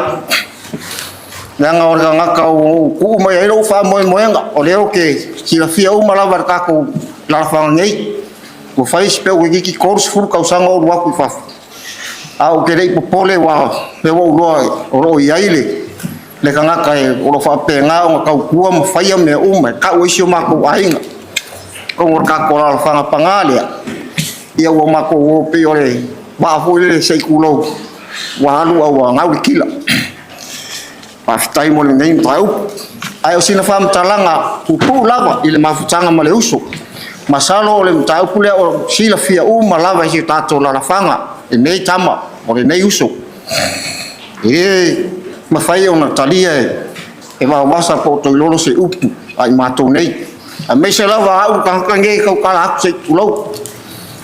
Leaga o le tagata ua ou tuu mai ai lou faamoemoega, o lea ou te silafia uma lava i le tatou alaalafaga nei. Ua fai si pe toeitiiti 30 tausaga o ou alu atu i fafo, ae ou te le i popole aua o lea ua ou iloa o lo o i ai le tagata o lo o faapena ona tautua ma faia mea uma e tau ai si o matou aiga. Atonu o le tatou alaalafaga paga lea, ia ua matou o pei o le vaa foi lele se i tulou, ua alu a ua gau le kila. Faafetai mo lenei mataupu. Ae o sina faamatalaga puupuu lava i le mafutaga ma le uso. Masalo o le mataupu lea o silafia uma lava e si o tatou alaalafaga, lenei tama, o lenei uso. E le mafai ona talia e Vaovasa po o Toilolo se upu a i matou nei. Aemaise lava au le tagata nei e tautala atu se i tulou.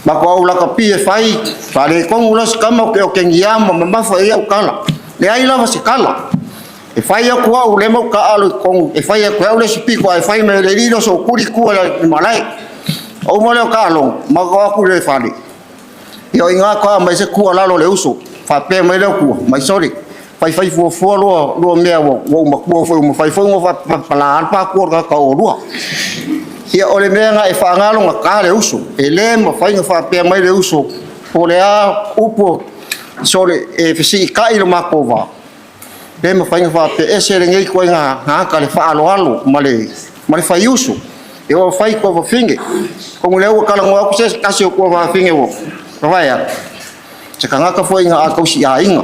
Matou au lakapi e fai, faaletonu la si tama ou te otegia ma mamafa i ai au tala. Leai lava se tala. E fai atu au lea mau taaalo i totonu, e fai atu e au le isi pito ae fai mai e le alii lea o sootuli tua i le malae. Uma lea o taaloga, matou o atu i le fale, ia o i ina faatoa aumai se tuualalo a le uso, faapea mai lea o tua, mai sole, faifai fuafua lua mea ua ou matua foi, ua mafai foi ona faapalapala le patu o le tagata o oulua. Ia o le mea lena e faagalogata le uso, e le mafai ona faapea mai le uso, po o le a upu, sole, e fesiitai lo matou va, le mafai ona faapea, ese lenei ituaiga tagata le faaaloalo ma le faiuso. E oo fai tuafafine, atonu o lea ua talanoa atu se tasi o tuafafine ua mavae atu, se tagata foi na a tausiaiga.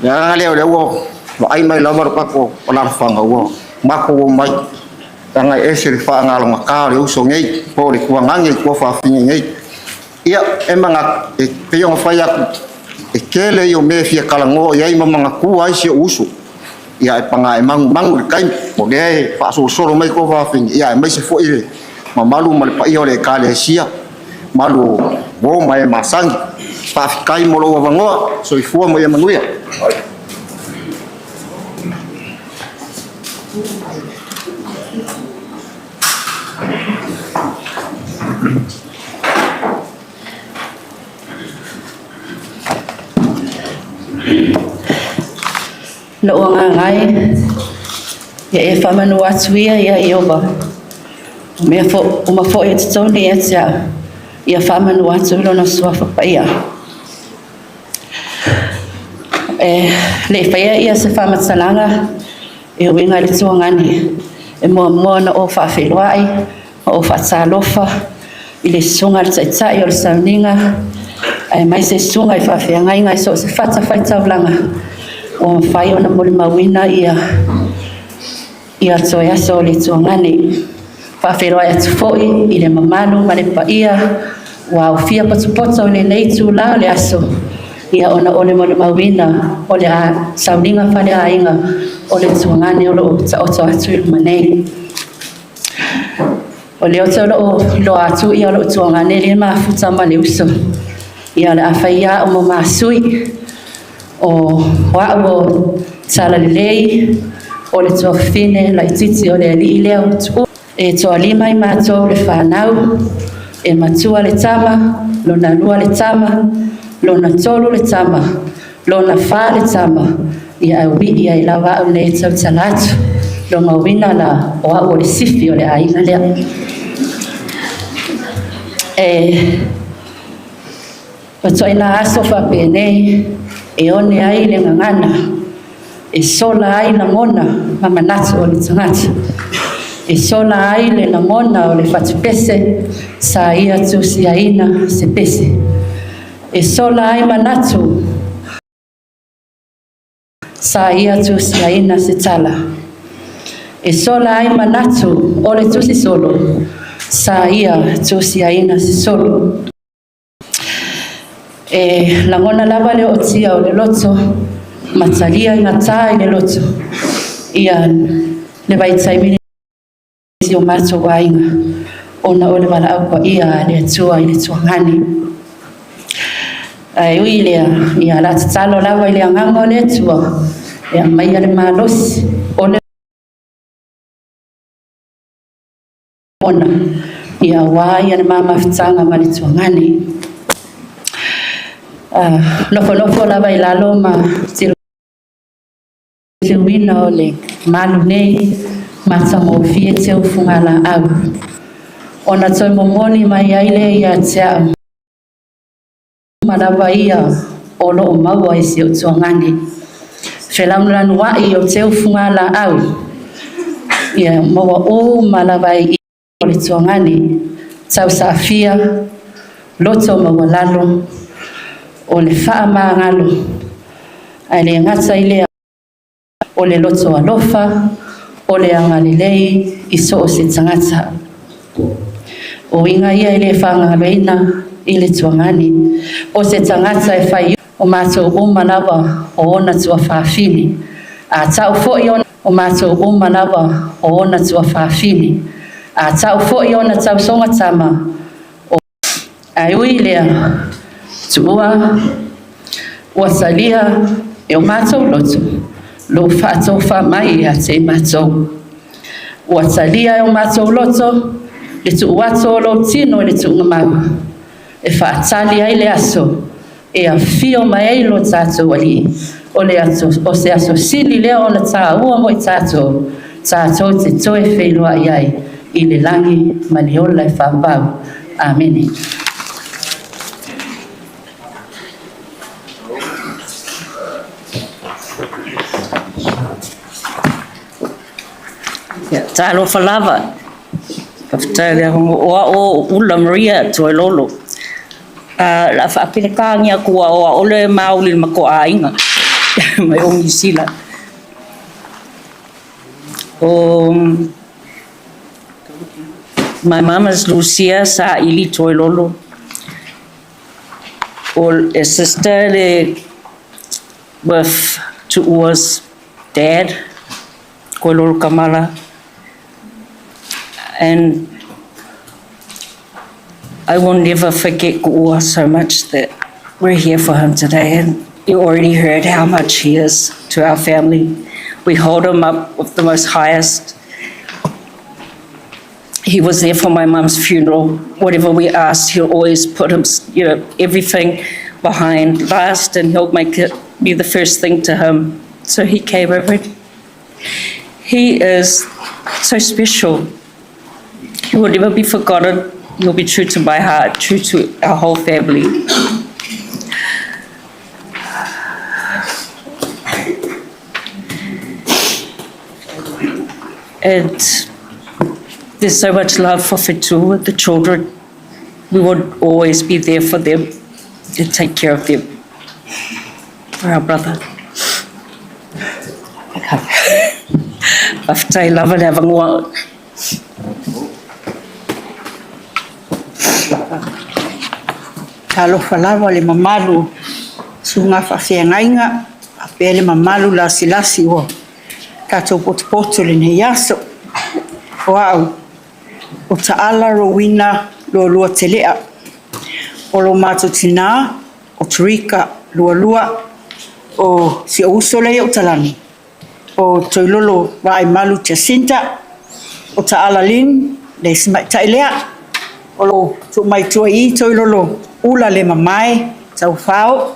Le agaga lea o lea ua vaai mai lava le tatou alaalafaga ua matou omai, leaga e ese le faagalogata o le uso nei, po o le tuagane i tuafafine nei. Ia, e manatu, e pei ona fai atu, e tele ia o mea e fia talanoa i ai ma manatua ai si ou uso. Ia ae paga e manumanu i le taimi, o lea e faasolosolo mai tuafafine, ia aemaise foi le mamalu ma le paia o le Ekalesia, mamalu o uo ma e masani. Faafetai mo lou avanoa, soifua ma ia manuia. Lou agaga e, ia e faamanu atu ia ia Ieova. O mea uma foi e totonu ia te au, ia faamanu atu i lona suafa paia. E le i faia ia se faamatalaga e uiga i le tuagani, e muamua ona ou faafeiloai ma ou faatalofa i le susuga i le Taitai o le Sauniga, aemaise susuga i faafeagaiga i so o se fatafaitaulaga ua mafai ona molimauina ia ia toe aso o le tuagani. Faafeiloai atu foi i le mamalu ma le paia ua aofia potopoto i lenei itula o le aso, ia ona o le molimauina o le sauniga faleaiga o le tuagani o lo o taoto atu i luma nei. O lea ou te lo o iloa atu ia lou tuagane lea e mafuta ma le uso. Ia o le a fai ia au ma masui o au o Talalelei, o le tuafafine laitiiti o le alii lea o Tuuu. E toalima i matou le fanau, e matua le tama, lona lua le tama, lona tolu le tama, lona fa le tama, ia ae uii ai lava au nei e tautala atu. Lona uiga la, o au o le sifi o le aiga lea. E ituaiga aso faapenei e one ai le gagana, e sola ai lagona ma manatu o le tagata. E sola ai le lagona o le fatupese sa ia tusiaina se pese. E sola ai manatu sa ia tusiaina se tala. E sola ai manatu o le tusi solo sa ia tusiaina se solo. E lagona lava le ootia o le loto ma talia i gata i le loto ia le vaitaimi si o matou aiga ona o le valaau paia a le Atua i le tuagani. Ae ui lea, ia o le a tatalo lava i le agaga o le Atua e aumaia le malosi o le ona ia aua ia le ma mafutaga ma le tuagani. Nofonofo lava i lalo ma Teuina o le malu nei, matagofie teufugalau, ona toe momoli mai ai lea ia te au uma lava ia o loo maua i si ou tuagane. Felanulanuai o teufugalau, ia maua uma lava ai o le tuagane, tausaafia, loto maualalo, o le faamagalo, ae le gata i lea o le loto alofa, o le agalelei i so o se tagata. O uiga ia e le faagaloina i le tuagane, o se tagata e fai o matou uma lava o ona tuafafine. A tau foi o matou uma lava o ona tuafafine. A tau foi ona tausoga tama, o ae ui lea, tuua ua salia e o matou loto, lou faatofa mai ia te i matou. Ua talia e o matou loto, le tuu atu o lou tino i le tuugamau, e faatali ai le aso, e afio mai ai lo tatou Alii, o, le aso, o se aso sili lea ona tāua mo i tātou, tātou te toe feiloai ai i le lagi ma le ola e faavavau. Amene. Ia, talofa lava. Faafetai le o a'o Ula Maria Toilolo. La faapelekāgia atu ua o a'ole mauli le mato'aina mai o Niu Sila. O my mum is Lucia Sa'ili Toilolo. O a sister le with Tu'ua's dad, Koilolo Kamala. And I will never forget Ku'ua so much that we're here for him today. And you already heard how much he is to our family. We hold him up with the most highest. He was there for my mum's funeral. Whatever we asked, he'll always put him, everything behind last, and he'll make it be the first thing to him. So he came over. He is so special. He will never be forgotten. He'll be true to my heart, true to our whole family. And there's so much love for Fitu, the children. We would always be there for them and take care of them, for our brother. Faafetai lava le avanoa. Talofa lava le mamalu susuga faafeagaiga faapea le mamalu lasilasi ua tatou potopoto i lenei aso. O au, o Taala Rowena Lualua Telea. O lo matou tinā, o Terika Lualua, o si ou uso lea i ou talani, o Toilolo Vaaimalu Jacinta, o Taala Lynn, le isi ma'itai lea, o lo tuu mai tua i i Toilolo Ula le mamae, taufao,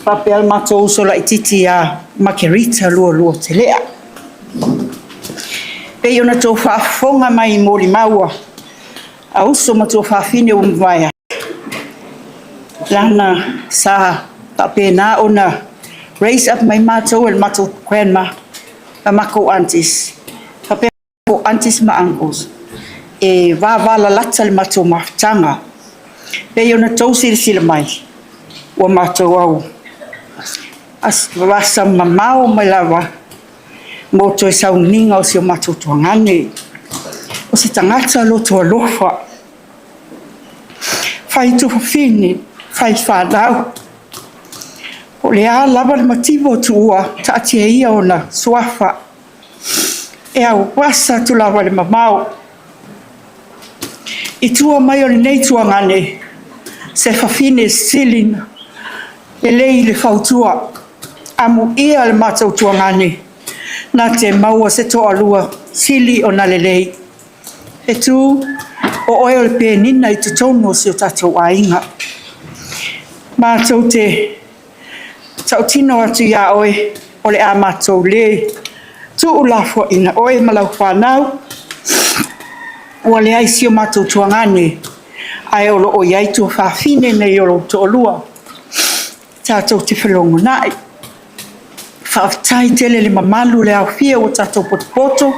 faapea le matou uso laitiiti ia Makerita Lualua Telea. Pei ona tou faafofoga mai i molimau a uso ma tuafafine ua mavae lana sa faapena ona raise up mai matou e le matou grandma ma matou aunties faapea po aunties ma uncles e vavalalata le matou mafutaga. Pei ona tou silasila mai ua matou au asa mamao mai lava mo toe sauniga o si o matou tuagane. O se tagata loto alofa, fai tufafine, fai fanau. Po o le a lava le mativa o Tuua, taatia ia ona suafa. E auasa atu lava le mamao. I tua mai o lenei tuagane, se fafine sili lelei le fautua, amuia le matou tuagane, na te maua se toalua sili ona lelei. E tu, o oe o le penina i totonu o si o tatou aiga. Matou te tautino atu iā oe. O le a matou le tuulafoaiina oe ma lau fanau, ua leai si o matou tuagane, ae o lo o i ai tuafafine nei o lou toalua tatou te felogonai. Faafetai tele le mamalu le aofia ua tatou potopoto.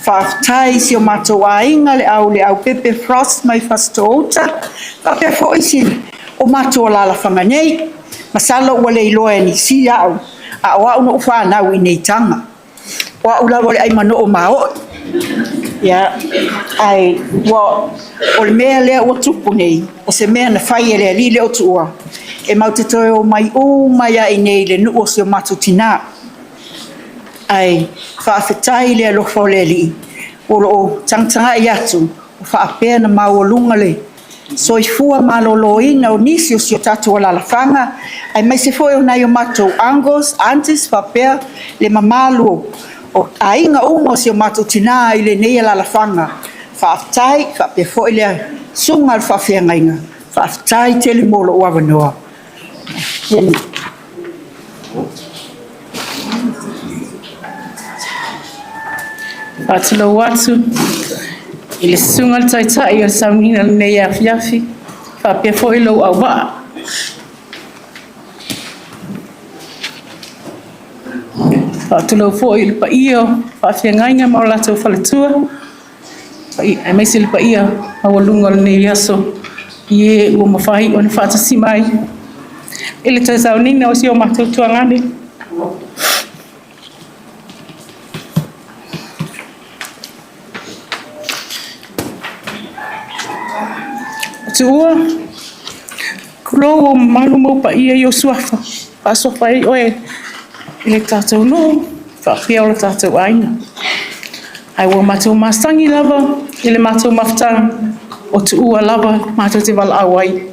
Faafetai i si o matou aiga le au Leaupepe Frost mai Fasitoo-uta, faapea foi si o matou alaalafaga nei. Masalo ua le iloa e nisi au, a o au na ou fanau i inei i Taga. O au lava o le ai manoo maoe. Ia, ae ua, o le mea lea ua tupu nei, o se mea na fai e le Alii lea o Tuua, e matou te toe omai uma ai lava i inei i le nuu o si o matou tina. Ae faafetai i le alofa o le Alii o lo o tagatagai atu o faapea ona maualuga le soifua maloloina o nisi o si o tatou alaalafaga, aemaise foi o nai o matou uncles, aunties faapea le mamalu o aiga uma o si o matou tina i lenei alaalafaga. Faafetai faapea foi le susuga i le faafeagaiga, faafetai tele mo lou avanoa. Faatulou atu i le susuga i le Taitai o le sauniga i lenei afiafi, faapea foi lou auvaa. Faatulou foi i le paia o faafeagaiga ma o latou faletua, aemaise le paia maualuga o lenei aso i e ua mafai ona faatasi mai i le toe sauniga o si o matou tuagane. Tuua, tulou ou mamalu ma ou paia i ou suafa, faasofa ai oe i le tatou nuu faapea lo tatou aiga. Ae ua matou masani lava i le matou mafutaga, o Tuua lava matou te valaau ai.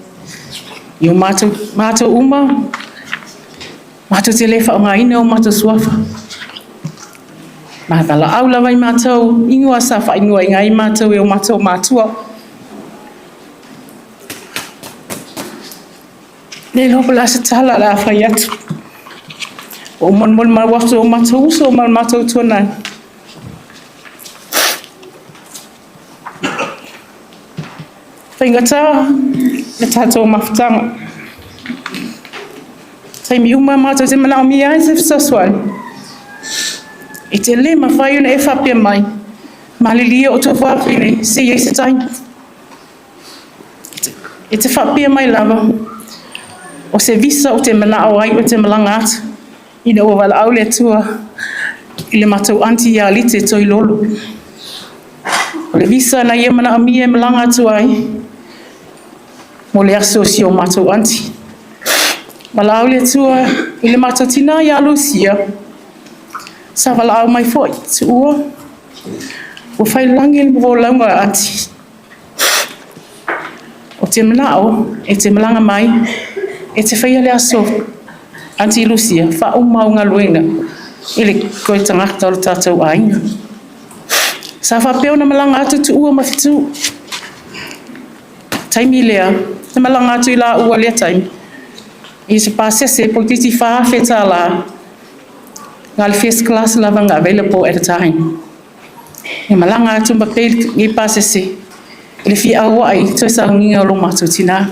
I o matou uma, matou te le faaaogaina o matou suafa. Ma valaau lava i matou, ingoa sa faaigoaina ai matou e o matou matua. Le iloa po o le a se tala o le a fai atu. Ua ou molimau atu i o matou uso ma le matou tuanai. Faigata le tatou mafutaga. Taimi uma matou te manaomia ai se fesoasoani, e te le mafai ona e faapea mai, malilie outou fafine se i ai se taimi. E te faapea mai lava, o se visa ou te manao ai ou te malaga atu, ina ua valaau le Atua i le matou aunty ia Lite Toilolo. O le visa na ia manaomia e malaga atu ai mo le aso o si o matou aunty. Valaau le Atua i le matou tina ia Lucia, sa valaau mai foi, Tuua, ua faiilagi le folauga a aunty. Ou te manao e te malaga mai e te faia le aso Aunty Lucia faauma au galuega i le toe tagata o le tatou aiga. Sa faapea ona malaga atu Tuua ma Fetu. Taimi lea, na malaga atu i laua lea taimi i se pasese toeitiiti $4,000 na o le first class lava na available at a time. E malaga atu ma pay lenei pasese i le fia auai i le toe sauniga o lo matou tina.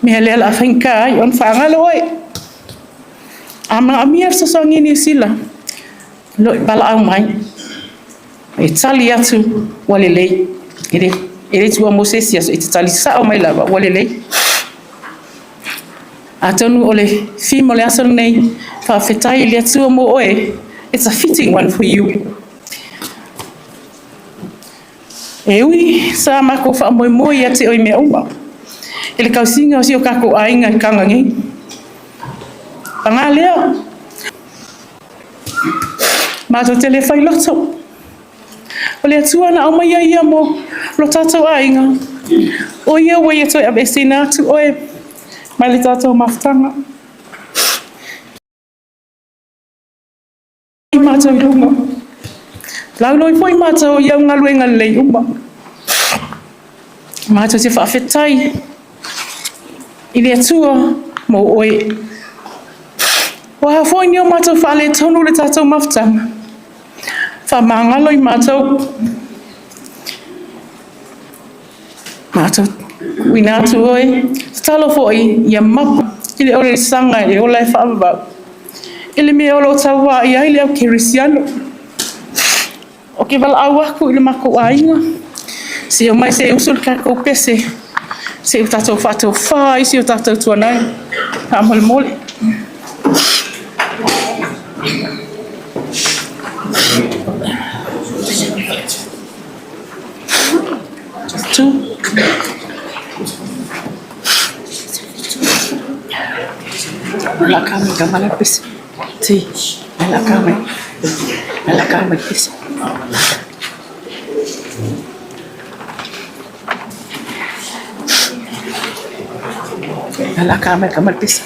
Mea lea o le a faigata ai ona faagalo oe. A manaomia le fesoasoani i Niu Sila, lo i valaau mai. E tali atu ua lelei. E le tuua mo se isi aso, e te tali sao mai lava ua lelei. Atonu o le theme o le aso lenei, faafetai i le Atua mo oe, it's a fitting one for you. E ui sa matou faamoemoe ia te oe i mea uma, i le tausiga o si o tatou aiga i Taga nei. Paga lea, matou te le fai loto. O le Atua na aumaia ia mo lo tatou aiga, o ia ua ia toe aveeseina atu oe mai le tatou mafutaga. Matou i luga. Lauloi foi matou i au galuega lelei uma. Matou te faafetai i le Atua mo oe. O a foi ni o matou faaletonu i le tatou mafutaga, faamagalo i matou. Matou tuuina atu oe, tatalo foi ia mapu i le olisaga e ola e faavavau, i le mea o lo o tauā i ai le au kerisiano. Ou te valaau atu i le matou aiga, se i omai se i usu le tatou pese, se i tatou faatofa ai si o tatou tuanai, faamolemole. Tu. Ti, la pese. La cama el piso.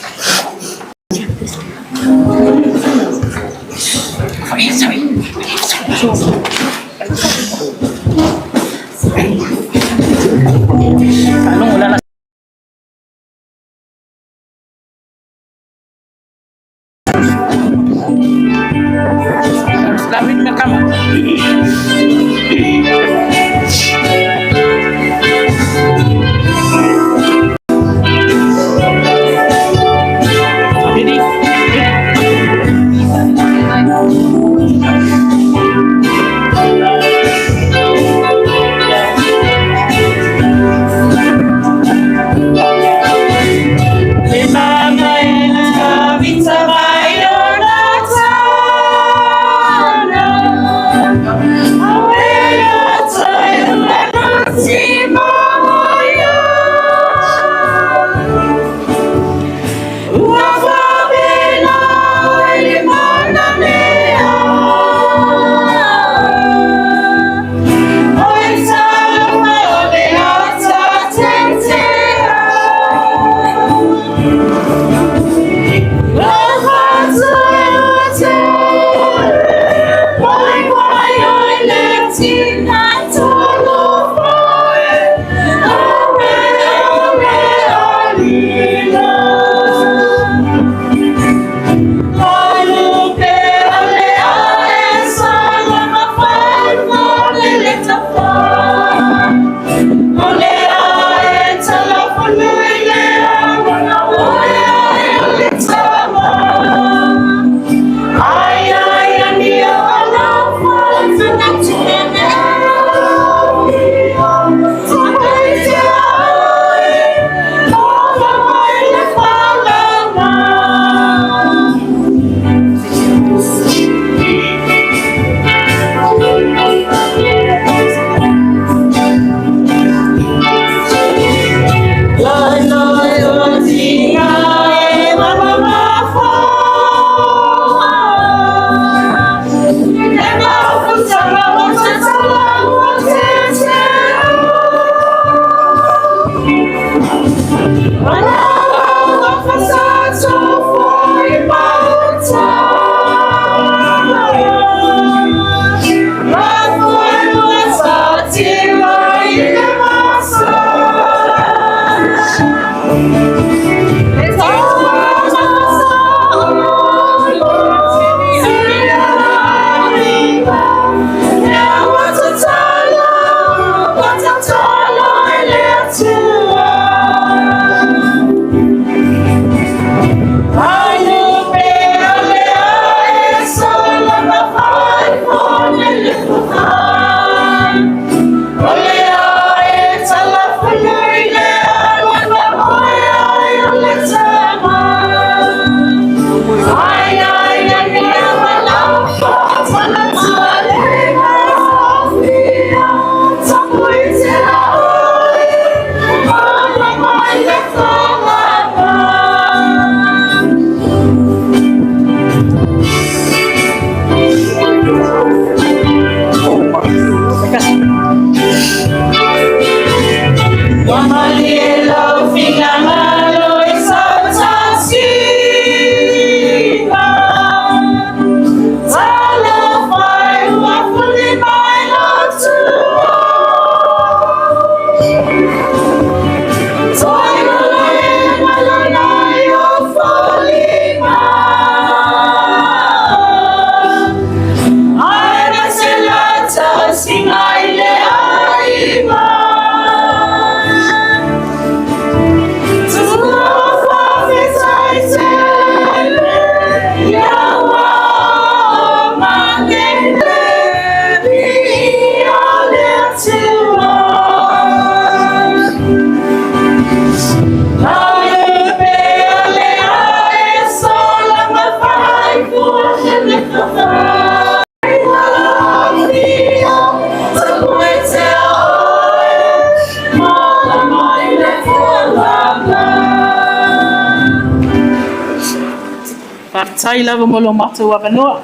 Faafetai lava mo lo matou avanoa.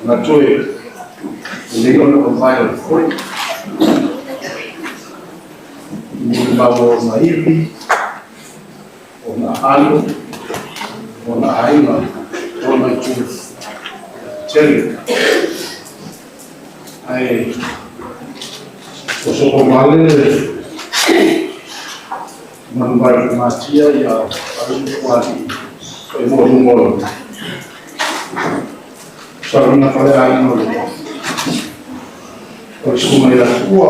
Manatu e lelei ona mavae o le foe i molimau o ona ivi, ona aano, ona aiga, ona itu tele. Ae ua sopo vale le manu mai le matia ia Alu e mo luga o le sauniga faleaiga o le o le susuga ia Tuua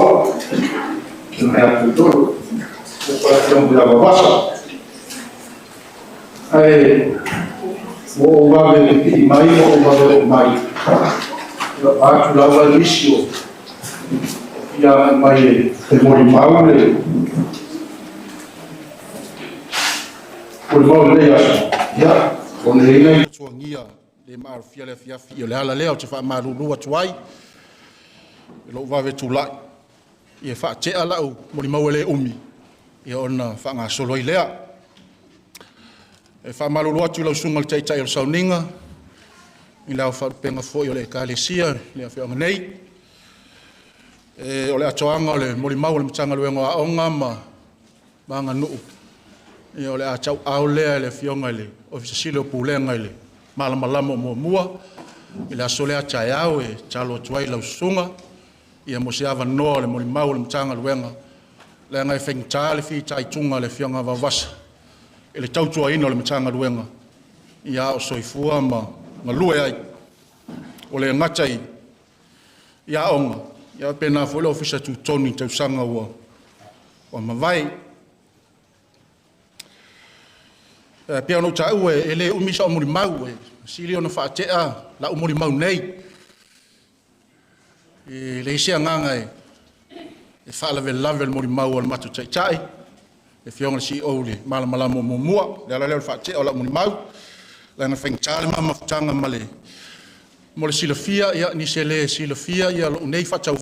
na ia Tuitolo o le afioga ia Vavasa. Ae ua ou vave pipii mai ma ou vave oo mai, ia vaeatu lava nisi o fia agai mai e molimau le molimau i lenei aso. Ia, ona e i ai nai suagia le maalofia le afiafi, o le ala lea ou te faamalulu atu ai i lou vave tulai ia faatea lau molimau e le umi, ia ona faagasolo ai lea. E faamalulu atu i lau susuga i le Taitai o le Sauniga, i le aofaalupega foi o le Ekalesia i le afioaga nei. O le atoaga o le molimau o le Matagaluega o Aoga ma Aganuu, ia o le a tauaao lea e le Afioga i le Ofisa Sili o Pulega i le malamalama o muamua i le aso lea taeao e talo atu ai lau susuga, ia mo se avanoa o le molimau o le Matagaluega, leaga e faigata le fitaituga a le Afioga Vaovasa i le tautuaina o le Matagaluega, ia a o soifua ma galue ai. Ua le gata i aoga, ia faapena foi le Ofisa Tutotonu i tausaga ua mavae. E pei ona ou taua e le umi sau molimau, e sili ona faatea lau molimau nei. E leai se agaga e faalavelave le molimau a le matou Taitai, le Afioga i le CEO i le malamalama o muamua. Le ala lea o le faatea o lau molimau, leaga e faigata le ma mafutaga ma le mo le silafia, ia nisi e le silafia ia lou nei faatau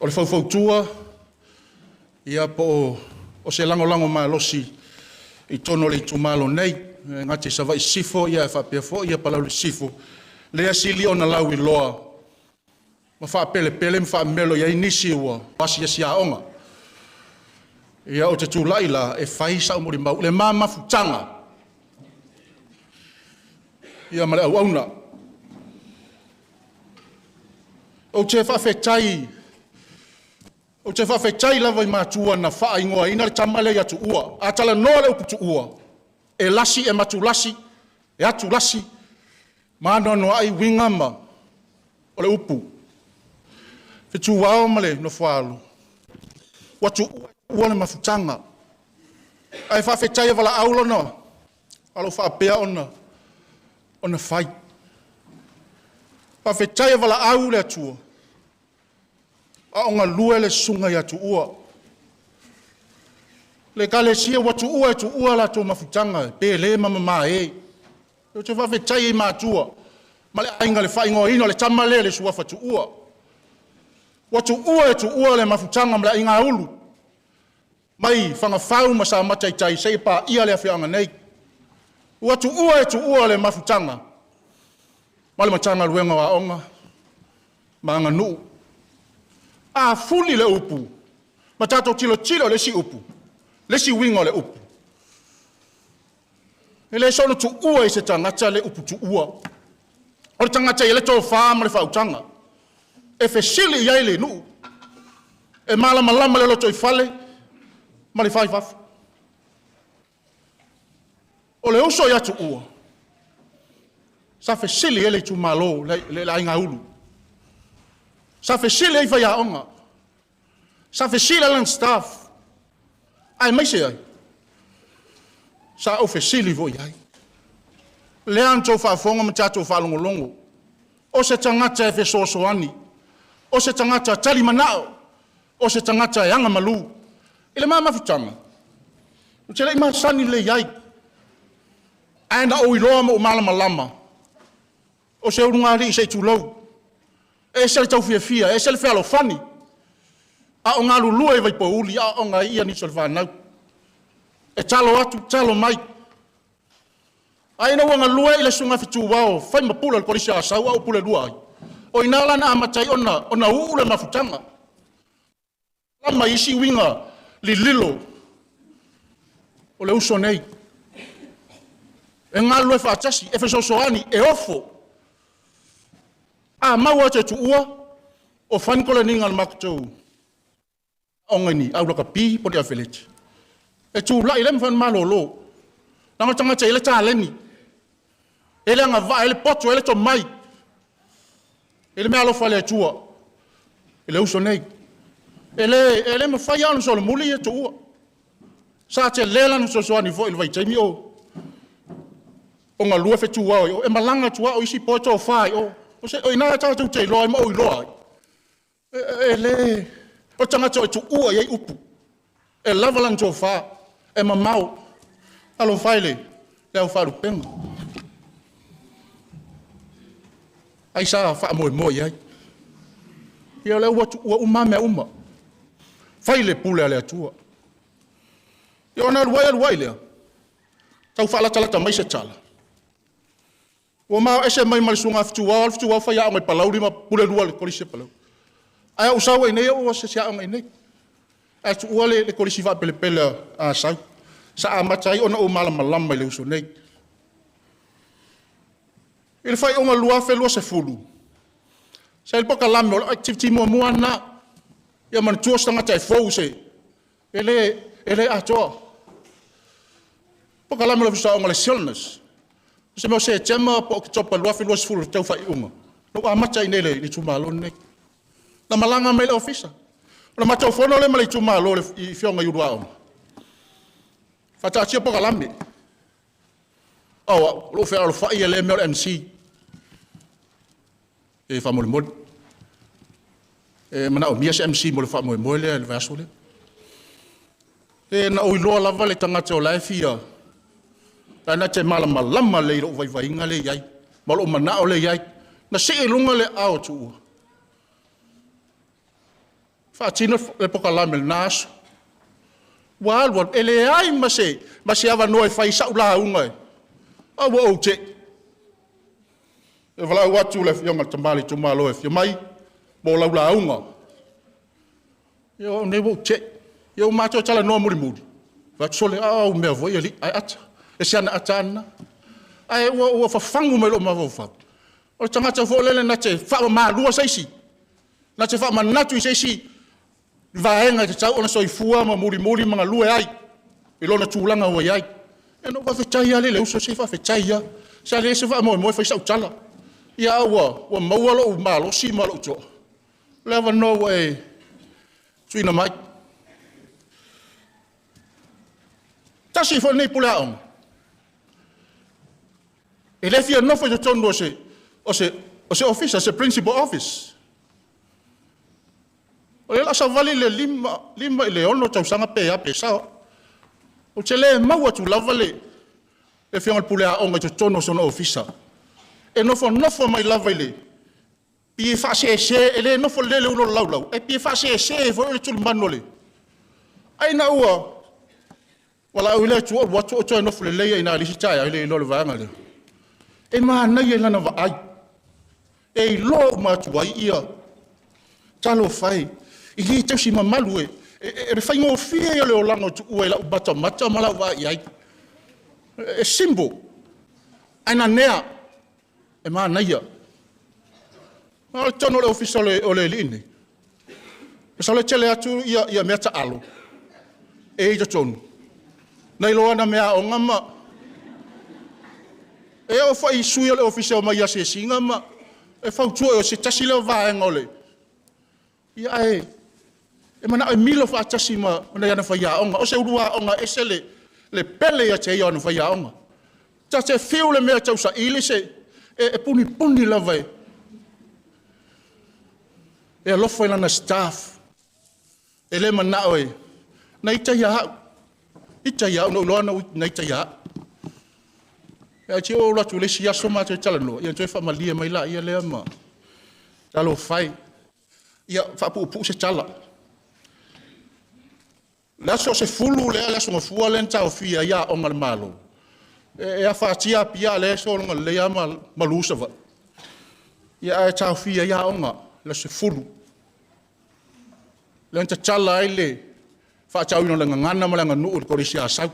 o le faufautua, ia po o se lagolago malosi i totonu o le itumalo nei, e gata i Savaii Sisifo, ia e faapea foi ia Palauli Sisifo, lea sili ona lauiloa ma faapelepele ma faamemelo i ai nisi ua asiasi aoga. Ia ou te tulai la e fai sau molimau le ma mafutaga ia ma le auauna. Ou te faafetai, ou te faafetai lava i matua na faaigoaina le tama lea ia Tuua. A talanoa le upu Tuua, e lasi, e matulasi, e atulasi, ma anoanoai uiga ma o le upu. Fetuao ma le nofoaalo, ua tuua le mafutaga. Ae faafetai e valaau lona o lo o faapea ona fai. Faafetai e valaau le Atua, a o galue le susuga ia Tuua. Le Ekalesia ua tuua e Tuua latou mafutaga, pe le ma mamae. Ou te faafetai i matua ma le aiga i le faaigoaina o le tama lea i le suafa Tuua. Ua tuua e Tuua le mafutaga ma le aigaulu mai Fagafau ma Samata i tai seia paia le afioaga nei. Ua tuua e Tuua le mafutaga ma le Matagaluega o Aoga ma Aganuu. A fuli le upu ma tatou tilotilo i le isi upu, le isi uiga o le upu, e le soona tuua i se tagata le upu tuua. O le tagata e i ai le tofa ma le faautaga, e fesili i ai le nuu, e malamalama le lotoifale ma le fai fafo. O le uso ia Tuua, Sa fesili i ai le itumalo, le aiga Ulu. Sa fesili ai faiaoga, sa fesili ai lana staff, aemaise ai, sa ou fesili foi i ai. O lea na outou faafofoga ma tatou faalogologo, o se tagata e fesoasoani, o se tagata talimanao, o se tagata e agamalu. I le ma mafutaga, ou te le i masani lelei i ai, ae na ou iloa ma ou malamalama, o se ulugalii se i tulou, e ese le taufiafia, ese le fealofani, a o galulue i Vaipouli e aooga ai nisi o le fanau. E talo atu talo mai. Ae ina ua galue i le Susuga ia Fetuao, fai ma pule o le Kolisi o Asau a ou pule lua ai, o i ina la na amata ai ona uu le mafutaga ma isi uiga lililo o le uso nei. E galulue faatasi, e fesoasoani, e ofo. A maua e toe tuua, o fai ni koleniga a le matou aoga i ni au lakapi po o ni afeleti, e tulai, e le mafai ona malolo, leaga o le tagata e i ai le taleni, e i ai le agavaa, e i ai le poto, e i ai le tomai, e i ai le meaalofa a le Atua i le uso nei. E le mafai lava ona solomuli ia Tuua. Sa tele lana fesoasoani foi i le vaitaimi o galue fetuao i o, e malaga atu lava o isi po o tofa i o. O i ina tatou te iloa ai ma ou iloa ai, e le... o le tagata e tuua i ai upu, e lava lana tofa, e mamao. Talofa e i le au faalupega, ai sa faamoemoe i ai? Ia o lea ua tuua uma lava mea uma, fai le pule a le Atua. Ia ona alu ai alu ai lea, tau faalatalata mai se tala, ua ma o ese mai ma le Susuga ia Fetuao, alu Fetuao faiaoga i Palauli ma pule lua i le Kolisi a Palauli. Ae ou sau ai nei ou asiasi aoga i inei, ae tuua le Kolisi faapelepele a Asau. Sa amata ai ona ou malamalama i le uso nei. I le faaiuga o le 2020, sa i ai le polokalame, o lau activity muamua lava lena. Ia manatua o se tagata e fou e le atoa. Polokalame a le Ofisa o Aoga o le Syllabus, o se mea o Setema po o Oketopa 2020 i le tau faaiuga, na ou amata ai i inei i le itumalo lenei. Na malaga mai le Ofisa. O le matou fono lea ma le itumalo i afioga i ulu aoga, faataatia polokalame. O au, o lou fealofai ia lea mea o le MC. E faamolemole, e manaomia se MC mo le faamoemoe lea i le vaiaso lea. E na ou iloa lava le tagata o la e fia, la na te malamalama lelei i lou vaivaiga lea e i ai, ma lou manao lea e i ai. Na sii i luga le aao o Tuua, faatino le polokalame i lena aso. Ua alu alu, e leai ma se avanoa e fai ai sau lauga, ae ua ou te'i. E valaau atu le afioga i le tama o le itumalo e afio mai mo lau lauga. Ia o au nei ua ou te'i. Ia ua matou talanoa mulimuli, fai atu, sole, a o au mea foi alii, ae ata, e ese ana ata lava na. Ae ua fafagu mai lou mafaufau, o le tagata foi lele na te faamamalua se isi, na te faamanatu i se isi vaega e tatau ona soifua ma mulimuli ma galue ai i lona tulaga ua i ai. Ia ona ou faafetai lava lea i le uso, se faafetai lava. Sa leai se faamoemoe fai sau tala, ae ua maua lou malosi ma lou toa, o le avanoa ua e tuuina mai. Tasi foi lenei pule aoga, e le fia nofo i totonu o se ofisa, se principal office. O lea o le a savali le 5 i le 6 tausaga pe a pe sao au. Ou te le maua atu lava le afioga i le pule aoga i totonu o sona ofisa. E nofonofo mai lava i le... pei e faasese, e le nofo lelei le ulu o le laulau, ae pei e faasese foi le tulimanu o le... Ae ina ua valaauina le Atua ou alu atu ou toe nofo lelei ai i ina i le isi taeao, e le iloa e le vaega lea. E manaia i lana vaai, e iloa uma atu ai ia... Talofa e, e le tausi mamalu e le faigofie ia o le olaga o Tuua i lau matamata ma lau vaai i ai. E symbol, ae nanea, e manaia. A o totonu o le ofisa o le alii lenei, masalo e tele atu ia mea taalo e i totonu, nai lo ana meaaoga ma... E oo foi i sui o le ofisa e omai i asiasiga ma e fautua o se tasi lea o vaega o le... Ia ae e manao e milo faatasi ma nai ana faiaoga. O se ulu aoga e ese le pele ia te ia o ana faiaoga. Ta te fiu le mea e tausaili se... e punipuni lava e alofa i lana staff. E le manao e... Na ita ia au. Ita ia au, na ou iloa na ita ia au. Ae te i ua ou alu atu i le isi aso matou talanoa, ia ona toe faamalie mai laia lea ma talofa e. Ia, faapuupuu se tala. O le aso 10 lea, le aso Gafua lea na taofia ai aoga a le Malo, e afatia Apia a o lea e sologa lelei lava malu Savaii, ae taofia ai aoga i le aso 10. Lea na tatala ai le faatauina o le gagana ma le aganuu i le Kolisi a Asau.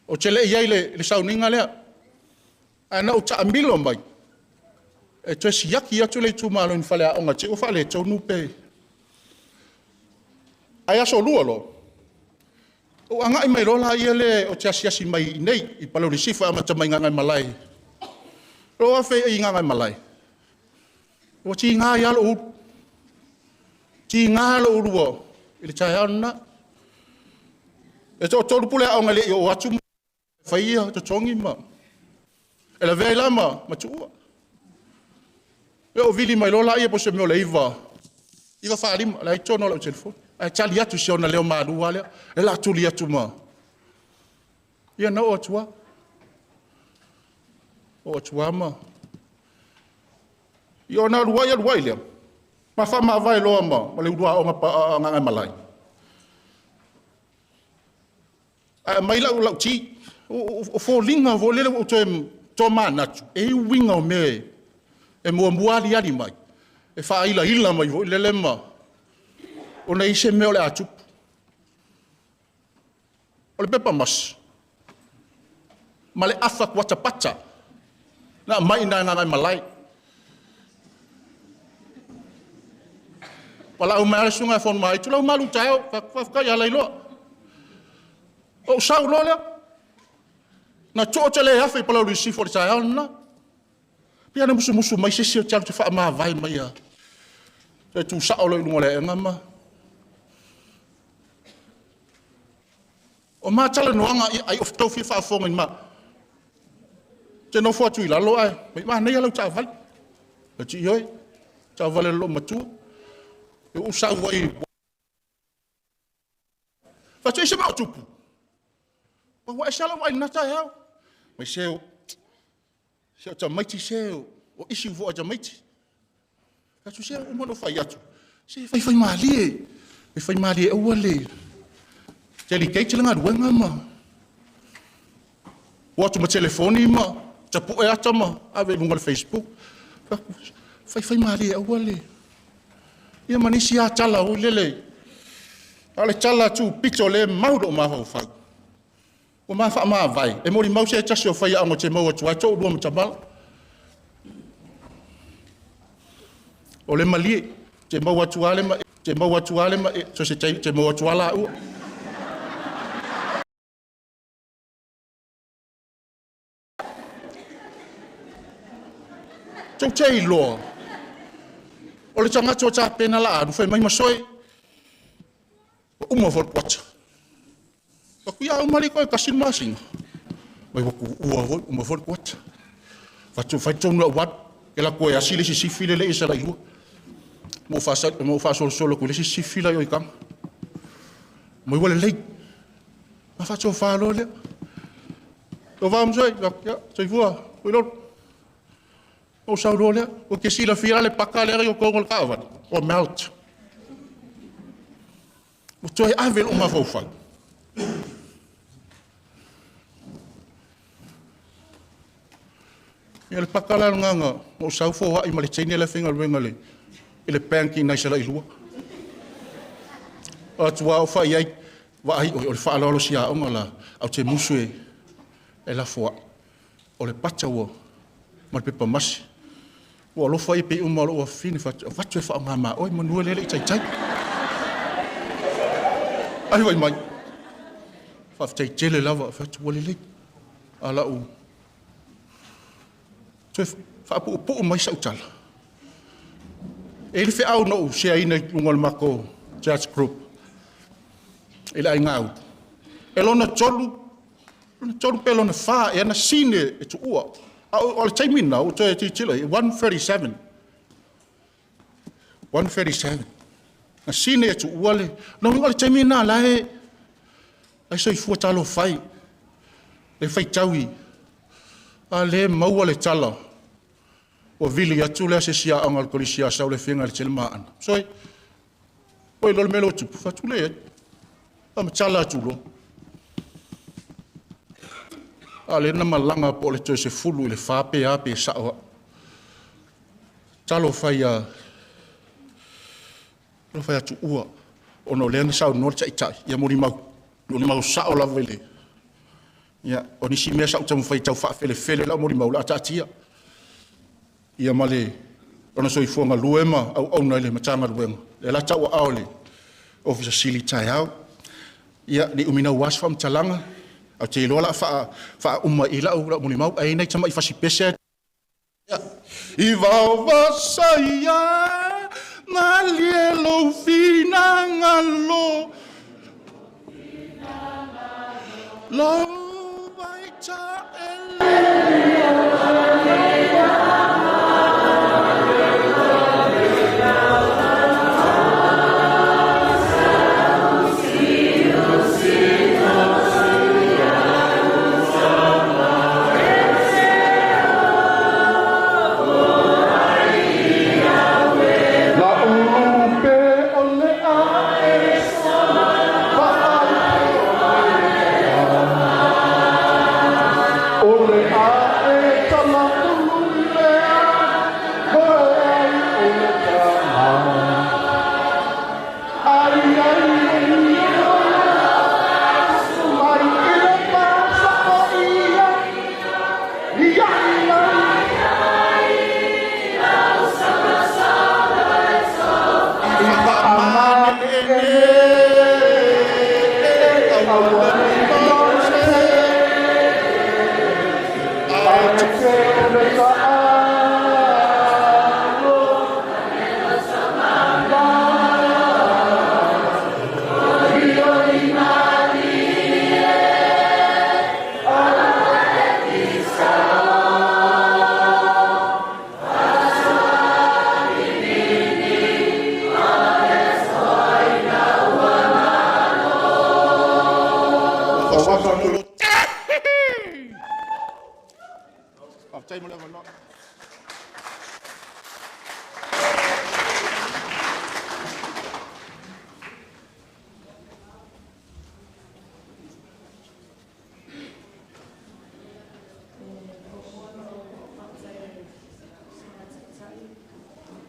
Ou te le i i ai i le sauniga lea, ae na ou taamilo mai e toe siaki atu le itumalo i ni faleaoga i te i ua faaletonu pe... Ae aso 2 loa, ou agai mai loa lea ou te asiasi mai i inei i Palauli Sisifo e amata mai i Gagaemalae. Ou afe i Gagaemalae, ua tiga ai lava lou ulu, tiga lou ulu i le taeao lena. E toatolu puleaoga e le i oo atu ma faia totogi ma... E lavea ai la ma tuua. Ia ou vili mai loa lea po o se mea o le 9:45, o la e i totonu o lau telefoni, ae tali atu i si ona leo malu lava lea, o le a tuli atu ma... Ia na oo atu lava. Oo atu lava ma... Ia ona alu ai alu ai lea, ma faamavae loa ma le uluaoga a Gagaemalae, ae aumai lau ti. O foliga foi lele ua ou toe tomanatu, e i ai uiga o mea e muamua aliali mai, e faailaila mai foi lele ma... ona e i ai se mea o le a tupu. O le pepa masi, ma le afa kuata pata na aumai i ina i Gagaemalae. Valaau mai lava le susuga ia Fonomaaitu, la ua malutaeao. Ou fai atu, faafetai ia lailoa. Ou sau loa lea, na toateleafe i Palauli Sisifo i le taeao lena. Pei lava ona musumusu mai se isi ou te alu ou te faamavae mai lava, toe tuusao loa i luga o le aega ma... O ma talanoaga, ai o outou fia faafofoga i ma... Ou te nofo atu i lalo ae fai mai, manaia lau taavale. Ou fai atu, ioe, o le taavale a le loomatua. Ua ou sau ai... Fai atu, ai se mea o tupu? Ua ese lava lau vaai i lena taeao. Fai mai, se o tamaiti se o issue foi a tamaiti. Fai atu, se ua uma ona ou fai atu, se faifaimalie, faifaimalie aua le delegate le galuega ma o atu ma telefoni ma tapue ata ma ave i luga o le Facebook. Fai atu, faifaimalie aua le... Ia ma nisi lava tala foi lele, a o le tala tupito o lea e mau i lou mafaufau, ua ma faamavae, e molimau se tasi o faiaoga ou te maua atu ai toalua ma Tamala. O le malie, ou te maua atu lava le ma e, te maua atu lava le ma e, so o se taimi, te maua atu lava laua. Tou te iloa, o le tagata ua tapena la alu, fai mai masoe, ua uma foi le kuata. Atu, ia uma alii toe tasi le masina. Mai ua tuua foi, uma foi le kuata. Fatu fai tonu lau alu, ke la toe asi le isi sifi le le isa la ilua. Mo faasolosolo atu i le isi sifi la i o i kama. Mai ua lelei. Ma faatofa loa lea. Tofa masoe, ia, soifua, Fuilolo. Ou sau loa lea, ou te silafia le paka lea i totonu o le taavale, ua melt. Ua toe ave lou mafaufau. Ia le paka la lena na ou sau foai ma le teine la e faigaluega i le bank i nai Salailua. O atu lava ou fai ai, vaai oe, o le faaaloalo si aoga la, au te musu e lafoai. O le pata ua ma le pepa masi. Ua alofa ia pei uma o lou afafine, avatu e faaaoga ma oe, manu e le i taitai. Ai fai mai, faafetai tele lava, fai atu ua lelei. A la'u toe faapuupuu mai sau tala, e i ai le feau na ou shareina i luga o le matou church group i le aiga ulu, e lona 3 pe lona 4 ea na sin e tuua. A o le taimi lena ua toe tilotilo i ai, e 1:37. 1:37 na sin e tuua le lona uiga o le taimi lena la e soifua talofa e le faitau i a lea e maua le tala ua vili atu le asiasi aoga a le Kolisi Asau i le afioga ia Letelemaana. Soe, ua iloa le mea lea ua tupu? Fai atu, leai. Faamatala atu loa. A lea na malaga po o le toe 3:50 pe a pe sao au. Talofa e ia Tuua, ona o lea na saunoa le Taitai, ia molimau, molimau sao lava i le... Ia, o nisi mea sa ou taumafai e tau faafelefele lau molimau, o le a taatia. Ia ma le lona soifua galue ma auauna i le Matagaluega, lea o le a tauaao e le Ofisa Sili o taeao. Ia, ne i umi naua se faamatalaga, ae ou te iloa o le a faauma i i lau molimau, ae i ai nai tamai fasi pese. I vaovasaia malie lou finagalo, lou Faafetai mo le avanoa.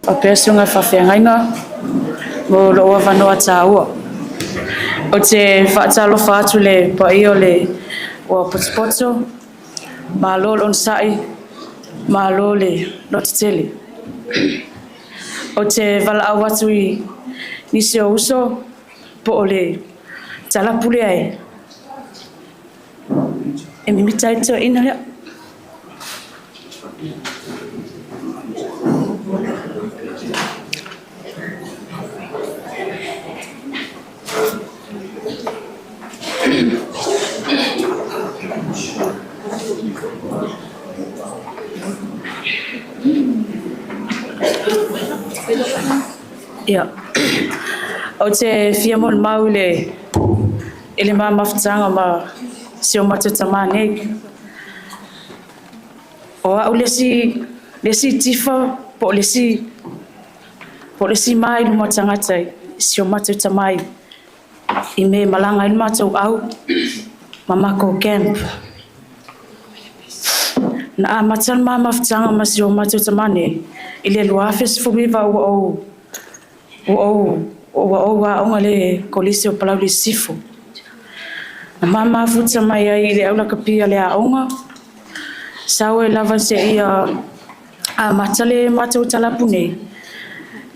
Faapea susuga i faafeagaiga mo lou avanoa taua. Ou te faatalofa atu i le paia o le ua potopoto, malo le onosai, malo le lototele. Ou te valaau atu i nisi o uso po o le talapu lea e mimita ai le toeaina lea. Ia. Ou te fia molimau i le i le ma mafutaga ma si o matou tamā nei. O au le isi tifa po o le isi ma i luma o tagata i si o matou tamā i mea e malaga ai le matou au ma makou camp. Na amata le ma mafutaga ma si o matou tamā nei i le 2019 ua ou aoga i le Kolisi o Palauli Sisifo. Na ma mafuta mai ai i le aulakapi a le aoga, sau ai lava seia amata le matou talapu nei,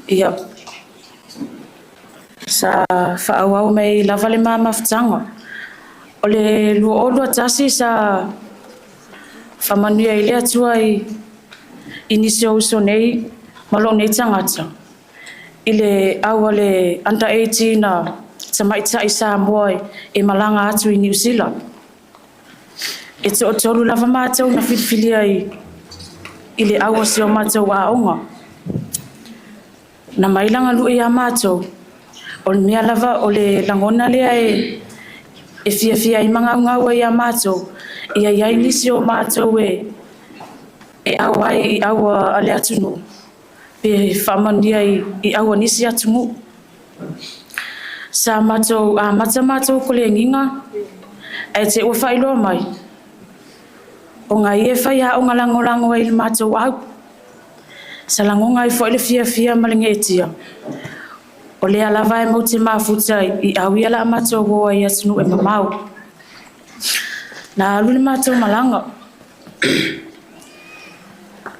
ia, sa faaauau mai lava le ma mafutaga. O le 2021 sa Faamanuia ai le Atua i i nisi o uso nei ma lou nei tagata i le au a le under 18 a tamaitai Samoa e malaga atu i Niu Sila. E toatolu lava matou na filifilia i i le au a si o matou aoga. Na mai laga lui ia matou, o le mea lava o le lagona lea e e fiafia ai ma gaugau ai ia matou, ia i ai nisi o matou e e au ai i au a le atunuu, pe faamanuia i, i au a nisi atunuu. Sa matou amata matou kolegiga, ae te ua faailoa mai, o ngai e faiaoga lagolago ai i le matou au. Sa lagoga ai foi le fiafia ma le geetia, o lea lava e matou te mafuta i au ia o le a matou o ai i atunuu e mamao. Na alu le matou malaga.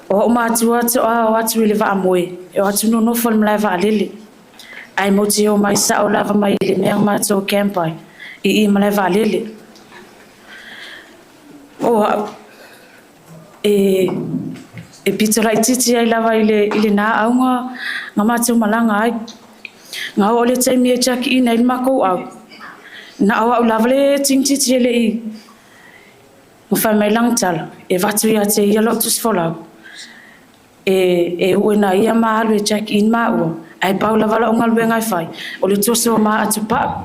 O ou matua toa o atu i le vaamoe, e o atu nonofo i le malae vaalele. Ae matou te omai sao lava mai le mea na matou camp ai, i i malae vaalele. O au, e e pito laitiiti ai lava i le i lena auga na matou malaga ai. Na oo le taimi e check-in ai le matou au, na o au lava le tigititi e le i na fai mai lana tala, e avatu ia te ia lou tusi folau, e e ue na ia ma alu e check-in maua, ae pau lava lau galuega e fai, o le toso o ma atupau.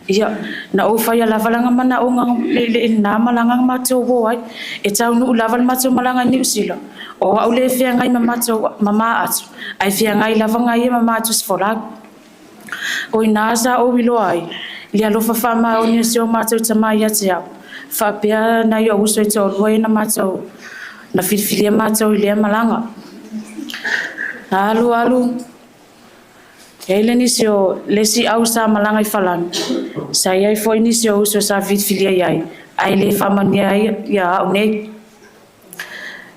Ia, na ou faia lava lana manaoga i lena malaga na matou o ai. E taunuu lava le matou malaga i Niu Sila, o au le feagai ma matou ma ma atu, ae feagai lava nai ia ma ma tusi folau. O ina sa ou iloa ai, i le alofa faamaoni o si o matou tama ia te au, faapea nai ou uso e toalua ia na matou na filifilia matou i lea malaga. Na alu alu, e i ai le nisi o le isi au sa malaga i Falani, sa i ai foi nisi o uso sa filifilia i ai, ae le faamanuia ai ia au nei.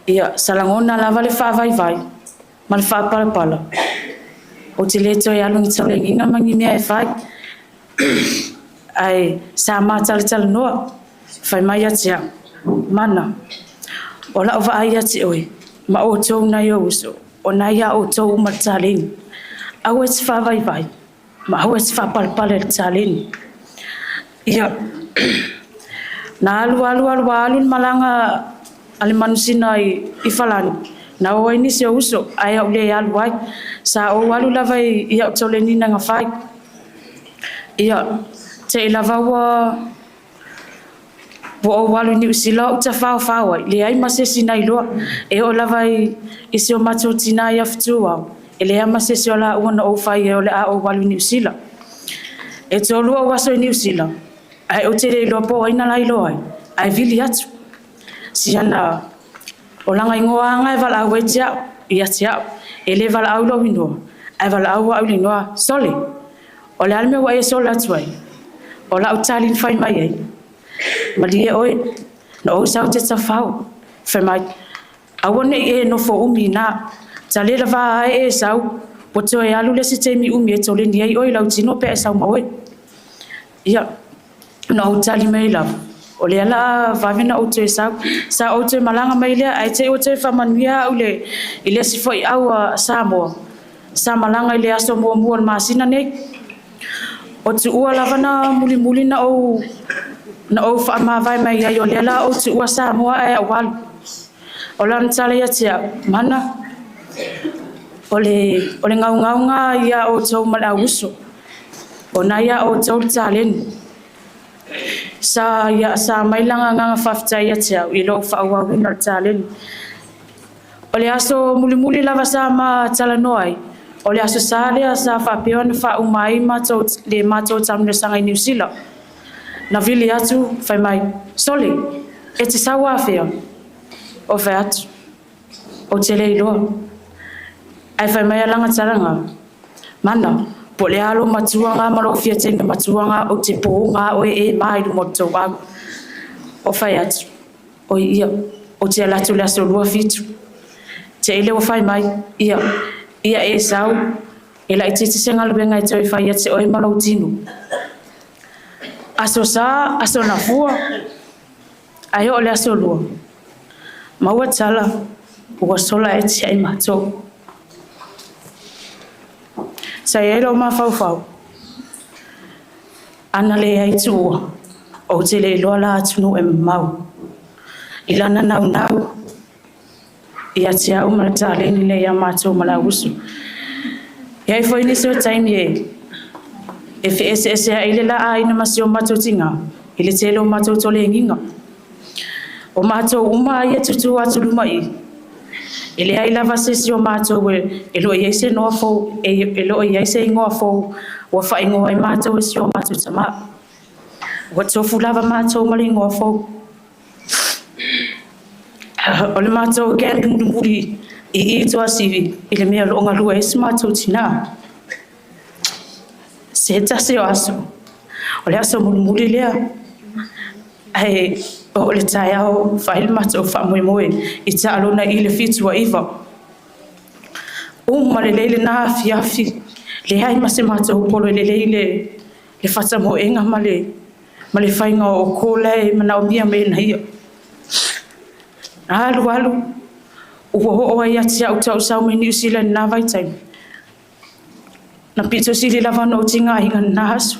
Ia, sa lagona lava le faavaivai ma le faapalapala, ou te le toe alu i ni taulegiga ma ni mea e fai. Ae sa ma talatalanoa, fai mai ia te au, Mana, o lau vaai ia te oe, ma outou nai ou uso, o na ia outou uma le taleni. Aua e te faavaivai, ma aua e te faapalapala i le taleni. Ia, na alu alu alu ua alu le malaga a le manusina i, i Falani, na o ai nisi o uso, ae au le alu ai. Sa ou alu lava i, i au tolenina na fai. Ia, te i lava ua ua ou alu i Niu Sila ou tafaofao ai, leai ma se isi na iloa. E oo lava i, i si o matou tinā ia Fetuao, e leai ma se isi o laua na ou fai ai o le a ou alu i Niu Sila. E toalua ou aso i Niu Sila, ae ou te le iloa po o ai na la iloa ai, ae vili atu. Siana, o lana igoa lava e valaau ai te au, ia te au. E le valaau i lou igoa, ae valaau au i le igoa Sole. O le a le mea ua e sole atu ai? O lau tali na fai mai ai, Malie oe, na ou sau te tafao. Fai mai, aua ne i e nofo umi i ina. Tale lava ae e sau, ua toe alu le isi taimi umi e toleni ai oe i lau tino pe a e sau ma oe. Ia, na ou tali mai lava, o lea la a vave na ou toe sau. Sa ou toe malaga mai lea, ae te i ua toe faamanuia au i le, i le isi foi au a Samoa, sa malaga i le aso muamua o le masina nei. O tuua lava na mulimuli na ou na ou faamavae mai ai o lea la ou tuua Samoa ae au alu. O lana tala ia te au, mana, o le, o le gaugauga ia outou ma le auuso, o na ia outou le taleni. Sa, ia, sa mai lana agaga faafetai ia te au i lou faaauauina o le taleni. O le aso mulimuli lava sa ma talanoa ai, o le Aso Sa lea sa faapea ona faauma ai matou le matou taamilosaga i Niu Sila. Na vili atu, fai mai, Sole, e te sau afea? Ou fai atu, Ou te le iloa. Ae fai mai a lana talaga, Mana, po o le a lou matua nga ma lou fia teine matua nga, ou te pō nga oe e ma i luma o le tou au. Ou fai atu, Oi ia, ou te alu atu i le aso 27. Te i lea ua fai mai, ia, ia e sau, e laitiiti se galuega e toe fai ia te oe ma lou tino. Aso Sa, aso Nafua, ae oo i le aso Lua. Maua tala ua sola e tia'i matou. Sa i ai lou mafaufau, ana leai Tuua, ou te le iloa la atunuu e mamao. I lana naunau ia te au ma le taleni lea ia matou ma le auuso. E i ai foi nisi o taimi e feeseeseai le la aiga ma si o matou tinā i le tele o matou tolegiga. O matou uma ia tutū atu luma i, e leai lava se isi o matou e lo o i ai se igoa fou, e le o i ai se igoa fou ua faaigoa ai matou e si o matou tamā. Ua tofu lava matou ma le igoa fou. O le matou gang mulimuli i i Tuasivi i le mea o lo o galue ai si matou tinā. Se tasi o aso, o le aso mulimuli lea, ae o le taeao fai le matou faamoemoe i taaloga i le 79. Uma lelei lena afiafi, leai ma se matou polo e lelei le fatamoega ma le faiga o kola e manaomia mai na ia. Alu alu, ua oo ai ia te au tausau mai Niu Sila i lena vaitaimi. Na pito sili lava ona ou tigaina lena aso.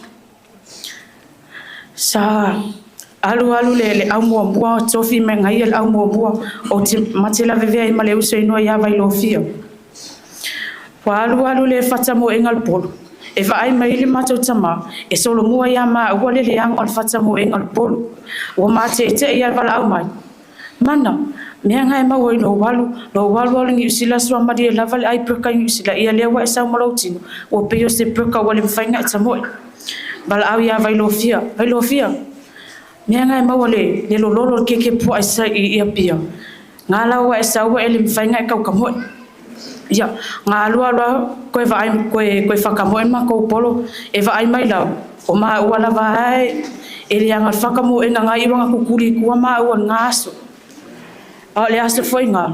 Sa alu alu le au muamua, tofi mai ngaia le au muamua, ou te mate lavevea ai ma le uso inoa ia Vailofia. Ua alu alu le fatamoega le polo, e vaai mai le matou tamā, e solomua ia maua le leaga o le fatamoega o le polo. Ua mate'ete'e ia le valaau mai. Mana, mea ngai maua i lou alu, lou alu alu Niu Sila suamalie lava le ai peka i Niu Sila, ia lea ua e sau ma lou tino, ua pei o se peka ua le mafai ona e tamoe. Valaau ia Vailofia, Vailofia, mea ngai maua le lololo le keke pua i sa i ia pia. Ngā lau ua e sau e le mafai ona e kaukamoe. Ia, ngā alua alua koe vaai, koe whakamoe ma kou polo, e vaai mai lau, o maua lava ai, e leaga le whakamoe ngā iwanga kukuri kua maua ngā aso. A o le aso foi ngā.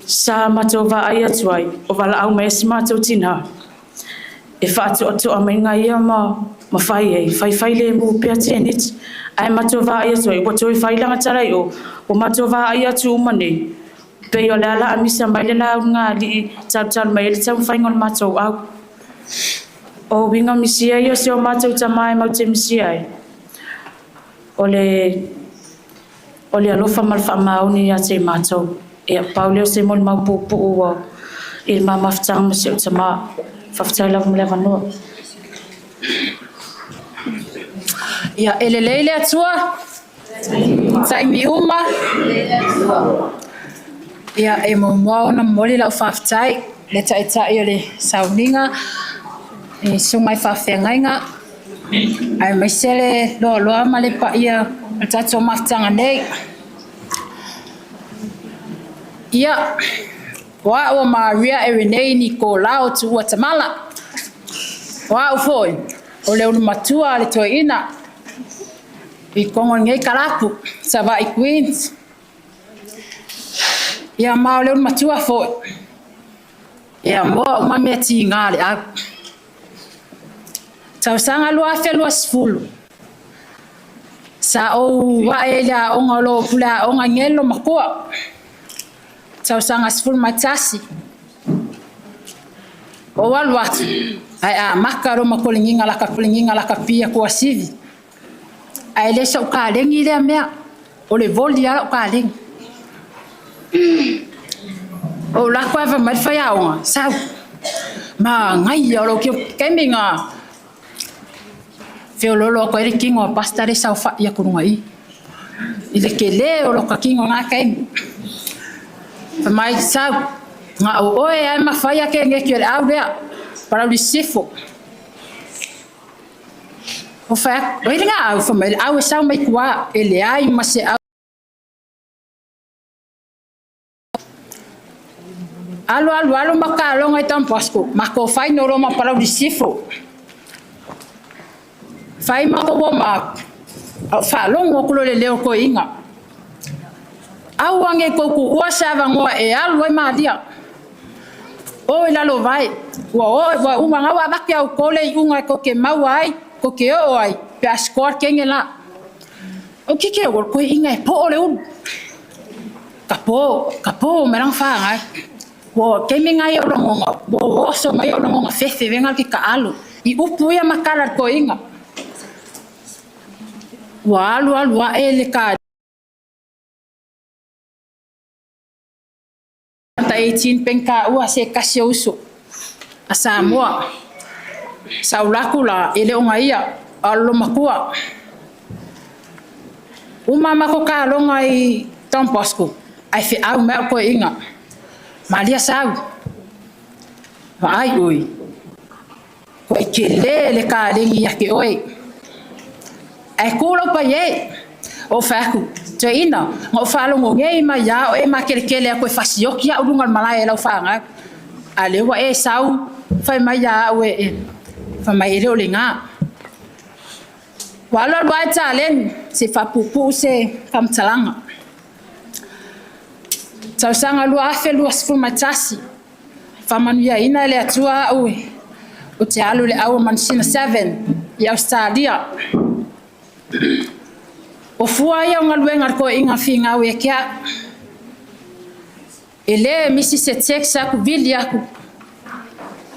Sa matou vaai atu ai, o valaau mai e si matou tinā. E whaatoatoa mai ngā ia ma whai ei, whai whai le mū pea tēneti. Ai matou vaai atu ai, ua toe whai langa tarai o, o matou vaai atu uma nei. Pei o le ala amisa mai le lau ngā li talu talu mai ele tau whainga o le matou au. O winga misia ia se o matou tamai mau te misia ai. O le alofa ma le whaamaoni ia te matou. E pau leo se mo le mau pūpuu o i le mamafutanga ma se o tamā. Whawhitai lava ma le avanoa. Ia, e lelei le Atua, taimi uma. Ia, e muamua ona momoli lau faafetai le taitai o le sauniga i susuga i faafeagaiga aemaise le loaloa ma le paia o le tatou mafutaga nei. Ia, o au o Maria Erinei Nikolao Tuua Tamala. O au foi, o le ulumatua a le toeaina i kogo i nei kalapu, Savaii Queens. Ia ma o le ulumatua foi, ia moa uma mea tiga le au. Tausaga 2020, sa ou ae i le aoga o loo pule aoga i ngelo makoa. Tausaga 11. O alu atu, ai a maka ro makolinginga laka kolinginga laka pia kua sivi. Ai le sau ka lengi lea mea, o le voli ala o ka lengi. O la koe va mai whai aoga, sau. Ma ngai o lo ki kemi ngā whiololo ko ere kingo a pasta le sau wha ia kurunga i. I le ke le o lo ka kingo ngā keimi. Fa mai sau, ngā o oe ai ma whai ake nge ki o le au lea, parauri sifo. O whai, o ere ngā au, fa mai le au e sau mai kua, e le ai ma se au. Alu alu alu makalonga i Don Bosco, mako whai no roma parauri sifo. Whai mako wo ma, au whalongo kulo le leo ko inga. Au ange kouku ua sa vangoa e alu ai malia. O i lalo vai, ua o ua uma ngawa vake au kole i unga ko ke maua ai, ko ke o ai, pe a score kenge la. O kike o koe inga e po o le ulu. Ka po, ka po me rang whangai. Ua kemi ngai o longonga, ua oso mai o longonga fefe venga ki ka alu. I upu ia makala ko inga. Ua alu alu a e le ka ta 18 penka ua se kasi uso. A Samoa. Saulaku la e le onga ia alo makua. Uma mako ka longa i Don Bosco. Ai fe au mea ko inga. Malia sau. Ma ai ui. Ko i ke le le ka lengi ia ke oe. Ai kūlo pa ye. O whaku. Te ina. Ngā o whalongo ngei mai ia o e makele kele a koe fasioki a urunga malae e lau whaanga. A lewa e sau. Whai mai ia au e. Whai mai e leo le ngā. Wa alo ai tālen. Se whapupu se whamtalanga. Tausanga lua afe lua sefulu ma tasi. Whamanuia ina le atua au e. O te alu le aua manusina 7 i Australia. O fua ia o ngaluenga ko inga whingau e kia. E le misi se text aku vili aku.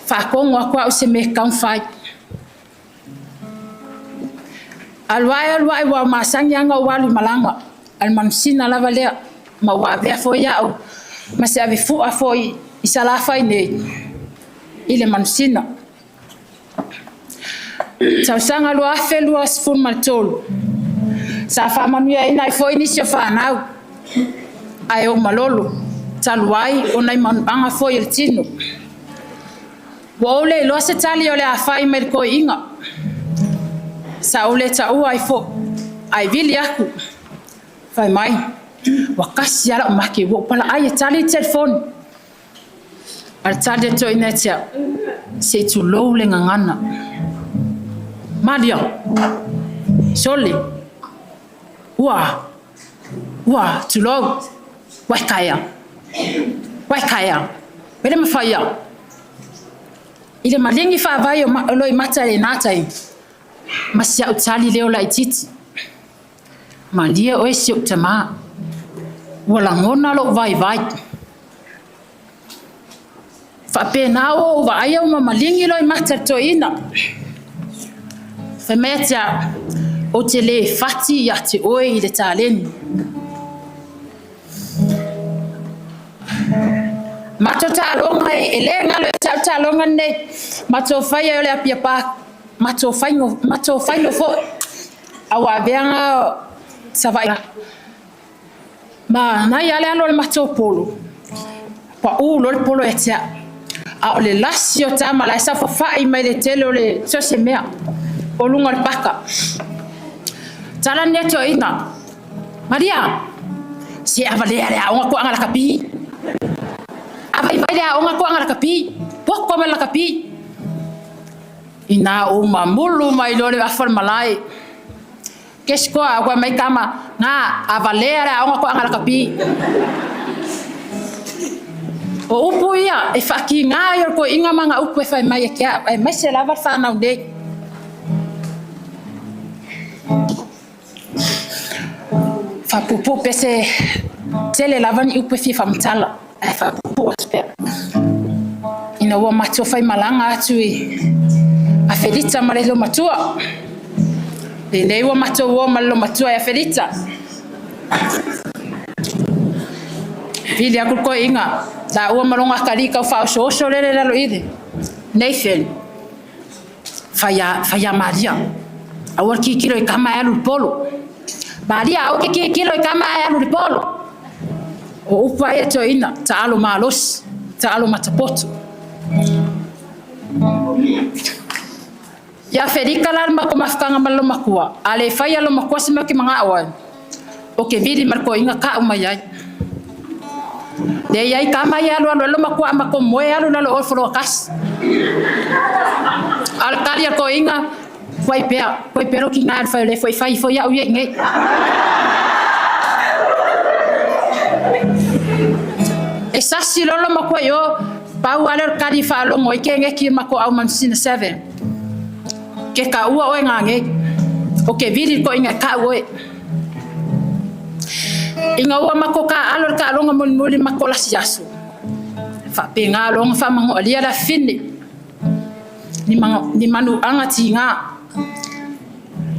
Whakongo aku au se me kaunwhai. Aluai aluai wa masangi anga o walu malanga. Al manusina lava lea. Ma wa avea fo ia au. Ma se ave fua fo i salafai nei. I le manusina. Tausanga lua afe lua sefulu ma le tolu. Sa faamanuia ina ai foi nisi o fanau. Ae o malolo. Talu ai o nai manuaga foi e le tino. Ua ou le iloa se tali o le afai mai le koiiga. Sa ou le taua ai fo. Ai vili aku. Fai mai. Ua kasi ala o make. Ua upala ai e tali i telefoni. A le tali e toina e tea. Se i tulou le gagana. Malia. Sole. Ua. Ua, tulou. Wai kaea. Wai kaea. Wele mawhai au. I le malingi whaavai o loi mata e nātai. Ma si au tali leo la ititi. Malia oe si au tamā. Ua langona lo vai vai. Whapena o wa ai au ma malingi loi mata toina. Whamea tea o te le whati ia te oe i le tāleni. Mato tālonga e le ngalo e tau tālonga nei. Mato whai o le apia pā. Mato whai no fo. Awa aveanga savai. Ma nai ale alo le mato polo. Pa u lo le polo e tea. A o le lasi o tāma la e sa whawhai mai le tele o le sose mea. O lunga le paka. Tala ni ato ina. Maria. Se avalea le aonga ko anga la kapi. Avai vai le aonga ko anga la kapi. Poko me la kapi. Ina o mamulu mai lore afa malai. Kesko a kwa mai kama nga avalea le aonga ko anga la kapi. O upu ia e whaki ngā i o ko inga manga upu e whai mai e kia e mai se lava whanau nei. Whapupu pese tele lava ni upu e whia whamtala. E whapupu aspea. Ina ua matua whai malanga atu i a Felita ma le lo matua. Le nei ua matua ua ma le lo matua e a Felita. Vili aku koe inga. La ua malonga kali kau whao so lele lalo ide. Nathan. Whaia Maria. Aua ki kilo i kama e alu polo. Maria, au ki kilo i kama e alu polo. O upa e to ina, ta alo malosi, ta alo matapoto. Ia Felika la mako mafukanga malo makua. Ale whaia lo makua se mea ki mga awa. O ke vili marko inga ka umai ai. Le iai kama ia alu alu makua mako moe alu lalo o folo kas. Al kari ko inga wai pea, wai pero ki ngā whai le whai whai whai au ye ngai. E sasi lolo makua yo pau ale kari whalongo i ke ngeki mako au mansina 7. Ke ka ua oe ngā ngai. O ke vili ko inga ka oe. Ina ua matou taaalo i le taaloga mulimuli i le matou lasi aso, e faapena loa ona faamanoalia le afafine ni manuaga tiga.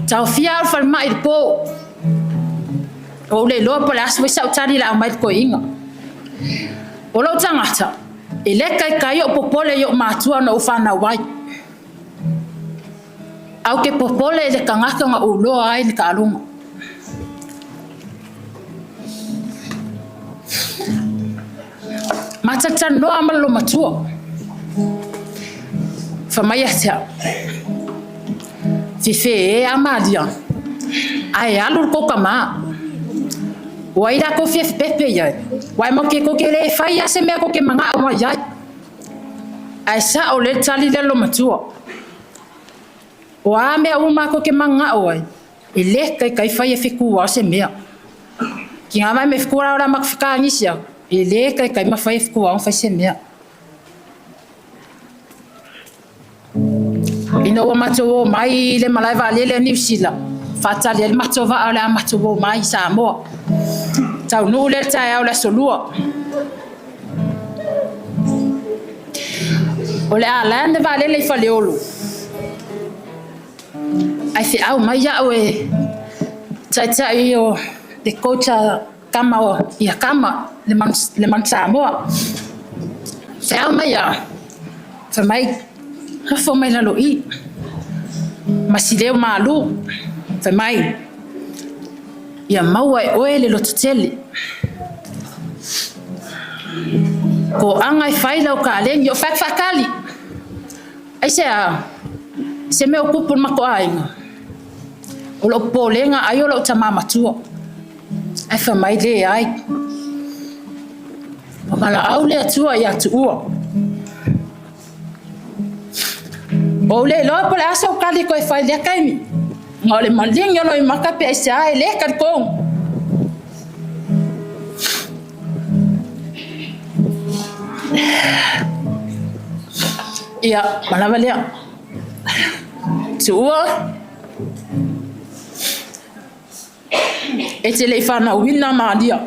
Taofia au i le falemai i le po, ua ou le iloa po o le a foi sau tali o le a aumai i le toeaina. O lou tagata, e le taitai ou popole i ou matua na ou fanau ai. Ae ou te popole i le tagata na ou iloa ai le taaloga. Ma talatalanoa ma le loomatua. Fai mai ia te au, Fefe e a Maria, ae alu le tou tama. Ua ai latou fia fepepe i ai, aua matou te tou te le fai lava se mea tou te manao mai ai. Ae sao lelei le tali lea a le loomatua. O a mea uma matou te mananao ai, e le taitai fai e fetu lava se mea. Tiga mai me fetu la o le a matou fetagisi atu, e le taitai mafai e fetu ona fai se mea. Ina ua matou o mai i le malae vaalele a Niu Sila, faatali ai le matou vaa o le a matou o mai i Samoa. Taunuu lea i le taeao o le aso Lua. O le a land le vaalele i Faleolo, ae feau mai au e taitai o le coach a tama o ia Kama, le Manu Samoa. Feau mai au, fai mai, nofo mai lalo i, ma si leo malu, fai mai, ia maua e oe le lototele. Toaga e fai lau kaleni, o fai atu faatali. Aisea? Se mea o tupu i le matou aiga, o lou popolega ai o lou tama matua. Ae fai mai, leai. Ua valaau le Atua ia Tuua. Ua ou le iloa po o le a sou tali toe fai i lea taimi. Na o le maligi o Loimata pe aisea e le talitonu. Ia, ua lava lea. Tuua, e te le i fanauina Maria.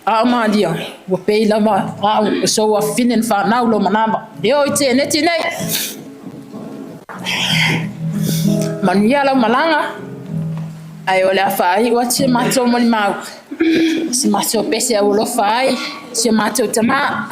A o Maria, ua pei lava au o sou afafine na fanau lou manava. E oo i teneti nei. Manuia lau malaga, ae o le a faaiu atu si a matou molimau, si matou pese aualofa ai, si o matou tama.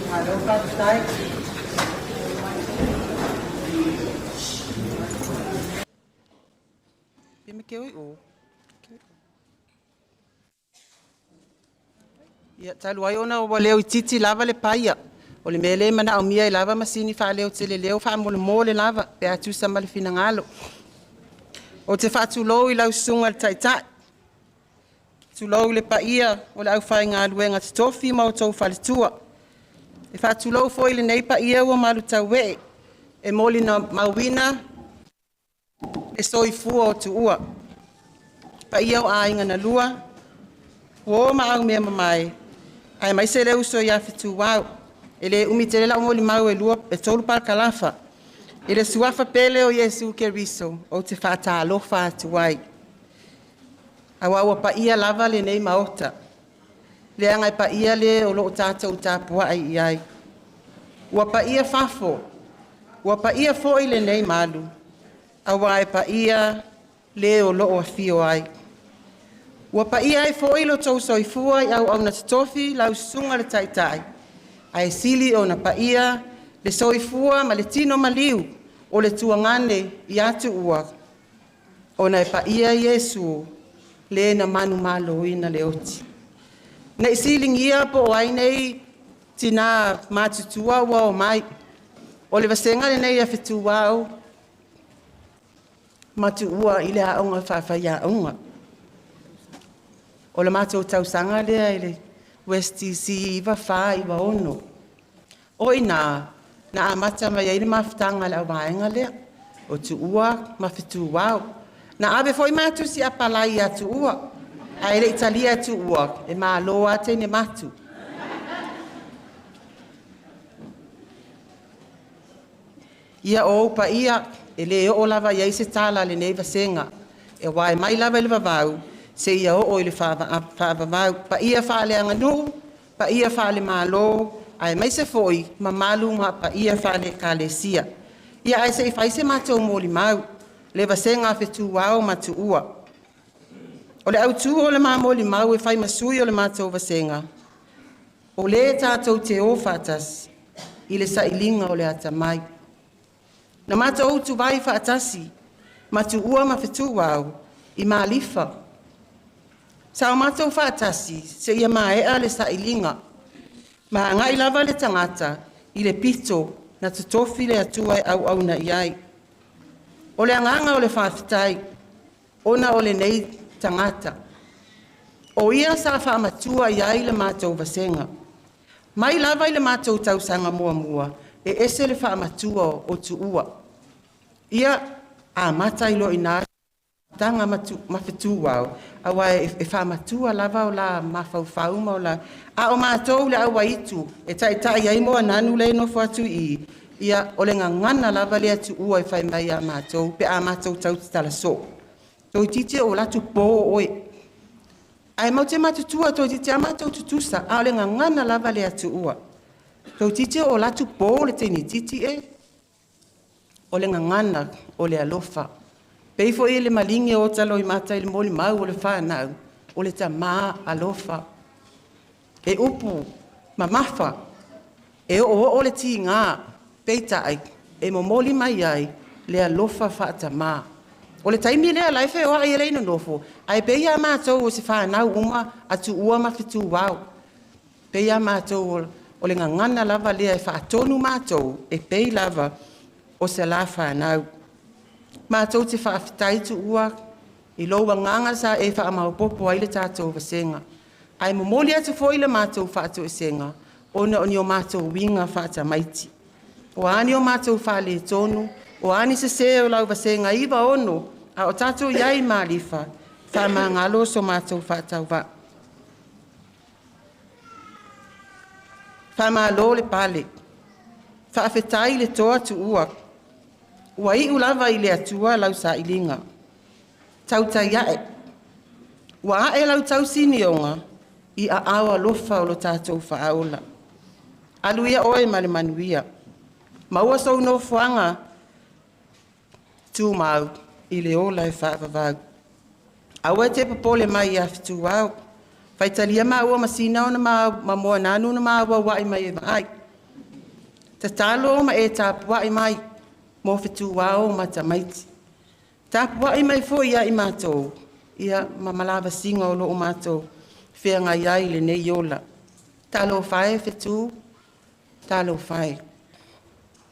Malo faafetai. Pe me ke oi o. Ia, talu ai ona ua leo itiiti lava le paia, o le mea lea e manaomia ai lava masini faaleoteleleo faamolemole lava pe a tusa ma le finagalo. Ou te faatulou i lau susuga i le Taitai, tulou le paia o le aufaigaluega totofi ma outou faletua. E faatulou foi i lenei paia ua malutauee e molimauina le soifua o Tuua. Paia o aiga na lua, uo ma aumeamamae, aemaise le uso ia Fetuao. E le umi tele lau molimau e 3 parakalafa. I le suafa pele o Iesu Keriso ou te faatalofa atu ai, aua ua paia lava lenei Maota, leaga e paia le o lo o tatou tapuai i ai. Ua paia fafo, ua paia foi lenei malu, aua e paia le o lo o afio ai. Ua paia ai foi lo outou soifua i auauna totofi, lau susuga i le Taitai, ae sili ona paia le soifua ma le tino maliu o le tuagane ia Tuua, ona e paia Iesu le na manumaloina le oti. Ne i siligia po o ai nei tina matutua ua omai, o le vasega lenei a Fetuao ma Tuua i le aoga faafaiaoga. O le matou tausaga lea i le STC 94-96. O i ina na amata mai ai le mafutaga a le vaega lea o Tuua ma Fetuao. Na ave foi matou tusi apalai ia Tuua, ae le i talia e Tuua, e malo lava teine matu. Ia o ou paia, e le oo lava i ai se tala a lenei vasega, aua e mai lava i le vavau seia oo i le faavavau. Paia faaleaganuu, paia faalemalo, aemaise foi mamalu ma paia faale-Ekalesia. Ia ae se i fai se matou molimau, le vasega a Fetuao ma Tuua. O le autu o le ma molimau e fai ma sui o le matou vasega, o le tatou te o faatasi i le sailiga o le atamai. Na matou utuvai faatasi ma Tuua ma Fetuao i Malifa. Sa o matou faatasi seia maea le sailiga. Ma agai lava le tagata i le pito na totofi le Atua e auauna i ai. O le agaga o le faafetai, ona o lenei tagata. O ia sa faamatua i ai le matou vasega. Mai lava i le matou tausaga muamua, e ese le faamatua o Tuua. Ia amata ai loa i ina taga ma Fetuao, aua e faamatua lava o la mafaufau ma o la... A o matou le auaitu e taitai ai Moananu lea e nofo atu i i, ia o le gagana lava lea Tuua e fai mai ia matou pe a matou tau soo. Toeitiiti oo atu po oe. Ae matou te matutua, toeitiiti lava matou tutusa, a o le gagana lava lea Tuua. Toeitiiti oo atu po le teinititi ea. O le gagana o le alofa. Pei foi le maligi o taloimata i le molimau o le fanau, o le tamā alofa. E upu mamafa, e oooo le tiga, peitai, e momoli mai ai le alofa faatamā. O le taimi lea la e feoai e le i nonofo, ae pei lava matou o se fanau uma a Tuua ma Fetuao. Pei lava matou o le gagana lava lea e faatonu matou, e pei lava o se la fanau. Matou te faafetai Tuua i lou agaga sa e faamaopoopo ai le tatou vasega. Ae momoli atu foi le matou faatoesega ona o ni o matou uiga faatamaiti. O a ni o matou faaletonu, o a ni sese o lau vasega 96 a o tatou i ai i Malifa, faamagalo so matou faatauvaa. Faamalo le pale, faafetai le toa Tuua, ua iu lava i le Atua lau sailiga. Tautai ae, ua ae lau tausinioga i aao alofa o lo tatou Faaola. Alu ia oe ma le manuia, maua sou nofoaga tumau i le ola e faavavau. Aua e te popole mai ia Fetuao, Faitalia maua ma Sina ona ma Moananu na maauaua'i mai e vaai. Tatalo ma e tapua'i mai mo fetuao ma tamaiti. Tapua'i mai foi ia i matou, ia ma malavasiga o loo matou feagai ai i lenei ola. Talofa e Fetu, talofa e.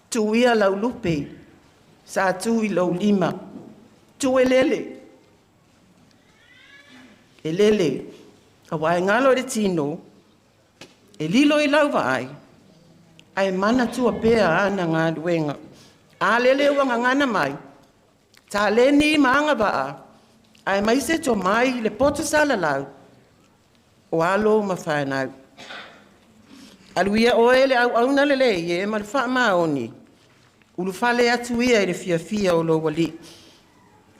Tuia lau lupe, sa tu i lou lima. Tu e lele, e lele, auā e galo i le tino, e lilo i lau vaai, ae manatua pea ana galuega. A lele ua gagana mai, taleni ma agavaa, aemaise tomai le poto salalau o alo ma fanau. Alu ia oe le auauna lelei e ma le faamaoni, ulufale atu ia i le fiafia o lou alii.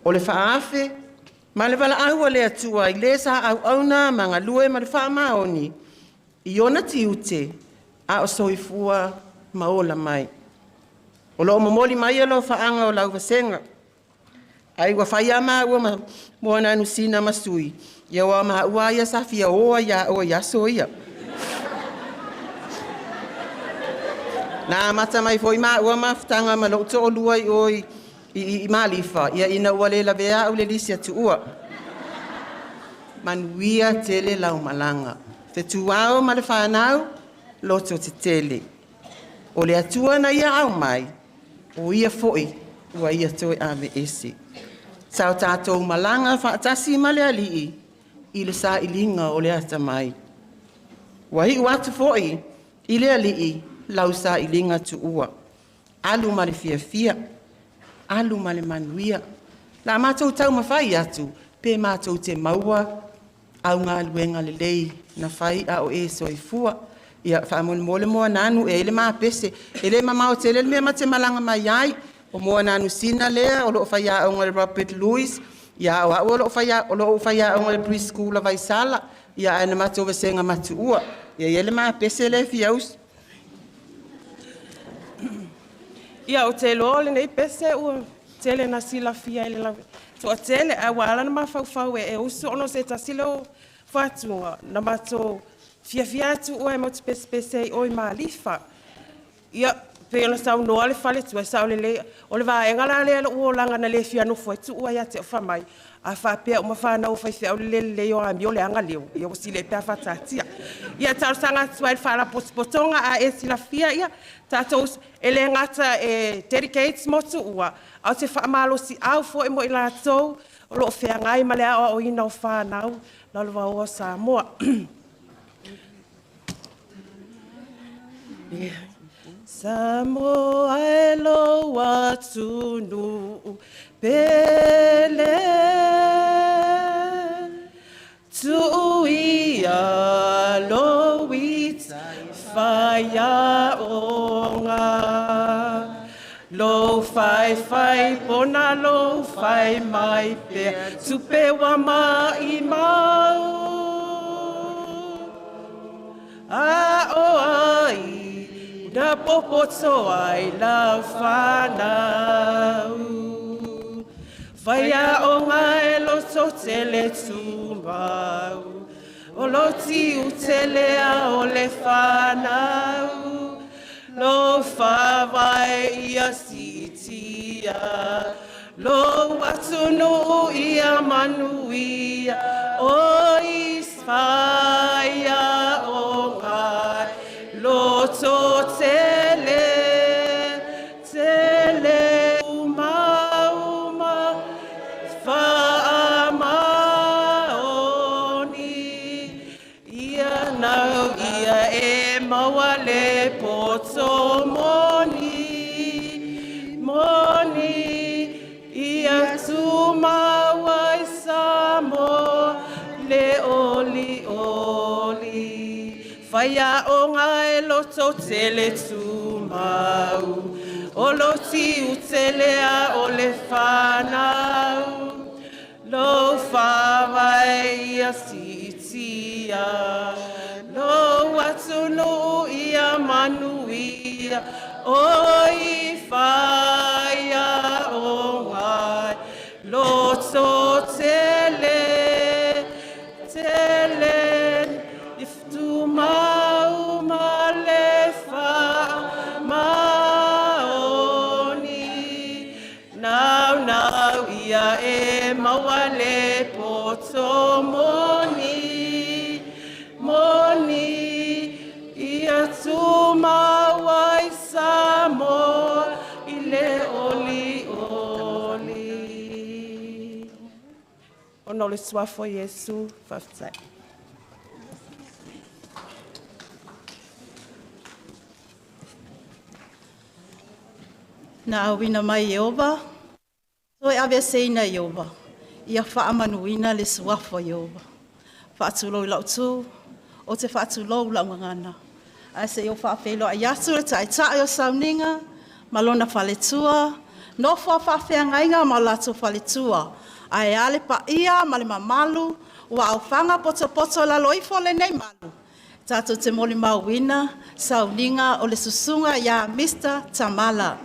O le faaafe ma le valaau a le Atua i le sa auauna ma galue ma le faamaoni i ona tiute a o soifua ma ola mai. O loo momoli mai alofaaga o lau vasega, ai ua fai a maua ma Moananu Sina ma Sui, ia ua maua ia sa fia oa ia oe i aso ia. Na amata mai foi maua mafutaga ma lou toalua i o i Malifa, ia ina ua le lavea au le lisi a Tuua. Manuia tele lau malaga. Fetuao ma le whanau, loto te tele. O le Atua na ia au mai, o ia foi ua ia toe ave ese. Sa o tātou malaga faatasi ma le alii i le sailiga o le atamai. Ua iu atu foi i le alii lau sailiga tuua. Alu ma le fiafia, alu ma le manuia. La mātou taumafai atu, pe mātou te maua au galuega lelei na fai a o e soifua. Ia faamolemole Moananu e i ai le ma pese. E le mamao tele le mea ma te malaga mai ai. O Moananu Sina lea o loo faiaoga i le Robert Louis, ia o au o loo faiaoga i le preschool a Vaisala, ia ae na matou vasega ma Tuua. Ia i ai le ma pese lea e fia usu. Ia o te iloa o lenei pese ua tele na silafia e le toatele, ae ua ala ona mafaufau e usu ona o se tasi lea o fatuga na matou fiafia lava Tuua e matou te pesepese ai i o i Malifa. Ia, pei ona saunoa le faletua, e sao lelei, o le vaega la lea o lou olaga na le fia nofo ai Tuua ia te au, fai mai, a faapea uma fanau a faifeau le le lelei o amio leaga leo, ia ua sili ai pe a faataatia. Ia, e talosaga atu ai i le Faalapotopotoga, a e silafia, ia, tatou, e le gata e dedicate mo Tuua, a o se faamalosiau foi mo i latou o lo o feagai ma le aoaoina o fanau lalovaoa o Samoa. Samoa e lou atunuu pele, tuu ia lou ita faiaoga, lou faifai pona lou fai mai pea, tupe ua maimau. A o ai na popoto ai lau whanau. Whaiaoga e loto tele tumau, o lo tiu tele a o le whanau. Lo whawai ia sitia, lo atunuu ia manuia, o isfaia o ngai, loto tele, tele uma faamaoni, ia nau ia e maua le poto moni, moni, ia tumaua i Samoa le oli oli. Whaiaoga e loto tele tumau, o lo tiu tele a o le whanau. Lo whawai ia sitia, lo atunuu ia manuia, o i whaia o ngai, loto tele, tele. o le suafa o Iesu. Faafetai. Na auina mai e Ieova, toe aveeseina e Ieova, ia faamanuina le suafa o Ieova. Faatulou i lau tu, ou te faatulou lau gagana. Ae se i ou faafeiloai atu le taitai o Sauniga ma lona faletua, nofo a faafeagaiga ma o latou faletua, ae a le paia ma le mamalu ua aofaga potopoto i lalo ifo o lenei malu, tatou te molimauina sauniga o le susuga ia Mr. Tamala.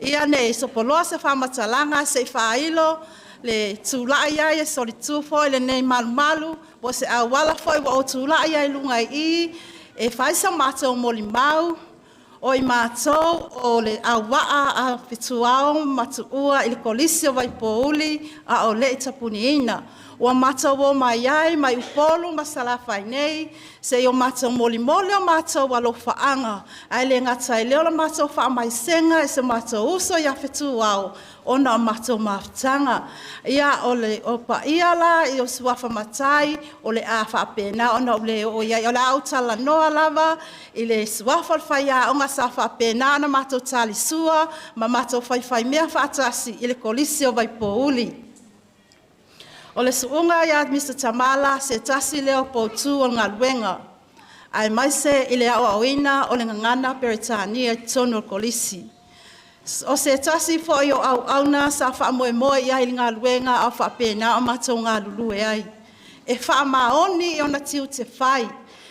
Ia ne i sopoloa se faamatalaga se i faailo le tulai ai e solitu foi lenei malumalu po o se auala foi ua ou tulai ai i luga i i e fai sa matou molimau o i matou o le auvaa a Fetuao ma Tuua i le Kolisi o Vaipouli a o le i tapuniina. Ua matou o mai ai mai Upolu ma Salafai nei se i o matou molimoli o matou alofaaga, ae le gata i lea o le matou faamaisega i si o matou uso ia Fetuao ona o matou mafutaga. Ia, o paia la i suafa matai o le a faapena ona ou le oo i ai, o le a ou talanoa lava i le suafa o le faiaoga sa faapena ona matou talisua ma matou faifaimea faatasi i le Kolisi o Vaipouli. O le suuga ia Mr. Tamala, se tasi lea o poutu o le galuega, aemaise i le aoaoina o le gagana Peretania i totonu o le Kolisi. O se tasi foi o auauna sa faamoemoe i ai i le galuega a o faapena ona matou galulue ai. E faamaoni i ona tiute fai,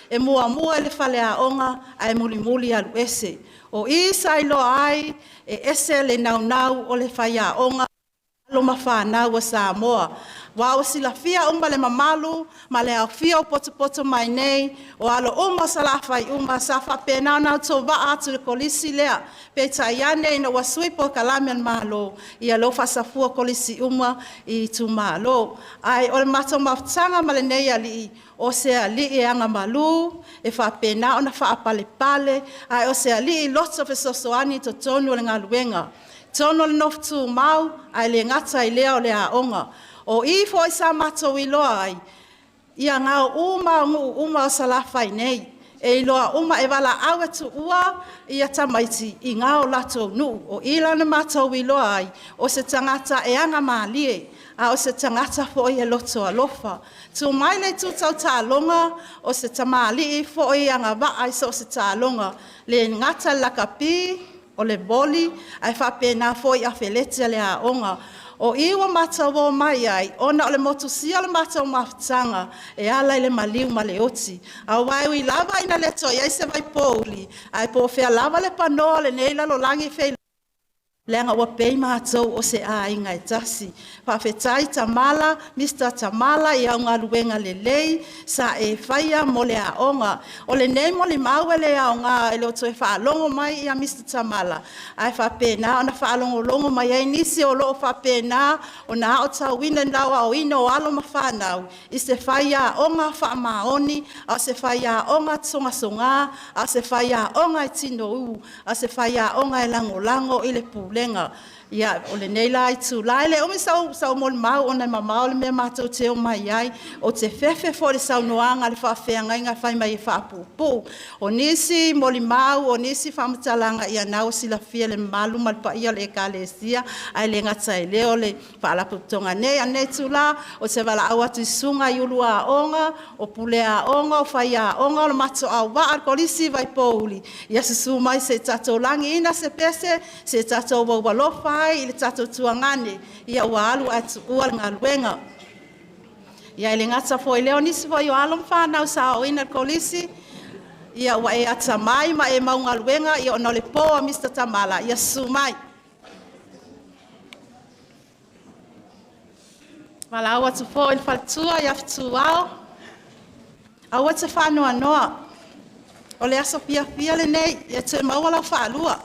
e muamua i le faleaoga ae mulimuli alu ese. O i sa iloa ai e ese le naunau o le faiaoga alo ma fanau a Samoa. Aua ua silafia uma e le mamalu ma le aofia o potopoto mai nei, o alo uma o Salafai uma sa faapena ona autovaa atu i le Kolisi lea. Peitai ane ina ua sui polokalame a le Malo, ia lea ua faasafua Kolisi uma i itumalo. Ae o le matou mafutaga ma lenei alii, o se alii e agamalu, e faapena ona faapalepale, ae o se alii loto fesoasoani i totonu o le galuega, totonu o le nofo tumau, ae le gata i lea o le aoga. O i foi sa matou iloa ai ia gao uma o nuu uma o Salafai nei, e iloa uma, e valaau e tuua tamaiti i gao o latou nuu. O i la na matou iloa ai o se tagata e agamalie, a o se tagata foi e loto alofa. Tuu mai le itu tau taaloga, o se tamalii foi e agavaa i so o se taaloga, e le gata i le lakapi, o le voli, ae faapena foi i afeleti a le aoga. O i ua matou o mai ai, ona o le motusia o le matou mafutaga e ala i le maliu ma le oti. Aua e ui lava ina le toe i ai se vaipouli, ae po o fea lava le panoa o lenei lalolagi e leaga ua pei matou o se aiga e tasi. Faafetai Tamala, Mr. Tamala i au galuega lelei sa e faia mo le aoga. O lenei molimau e le aoga e le o toe faalogo mai Mr. Tamala, ae faapena ona faalogologo mai ai nisi o lo o faapena ona aotauina i le aoaoina o alo ma fanau i se faiaoga faamaoni, a o se faiaoga sogasoga, a o se faiaoga e tinou, a o se faiaoga e lagolago i le pulega. Ia, o lenei la itula, e le umi sau molimau ona e mamao le mea matou te omai ai. Ou te fefe foi i le saunoaga a le faafeagaiga e fai mai e faapuupuu. O nisi molimau, o nisi faamatalaga, ia lena ua silafia e le mamalu ma le paia o le Ekalesia, ae le gata i lea o le Faalapotopotoga nei. A o lenei itula, ou te valaau atu i susuga i ulu aoga, o pule aoga, o faiaoga, o le matou auvaa o le Kolisi o Vaipouli, ia susu mai se i tatou lagiina se pese se i tatou alofa ai i le tatou tuagane ua alu ae tuua le galuega. Ia e le gata foi i lea o nisi foi o alo ma fanau sa aoaoina i le Kolisi, ia ua e atamai ma e mau galuega ona o le po a Mr. Tamala, ia susu mai. Valaau atu foi i le faletua ia Fetuao, aua te faanoanoa, o le aso fiafia lenei, ia toe maua lau faalua.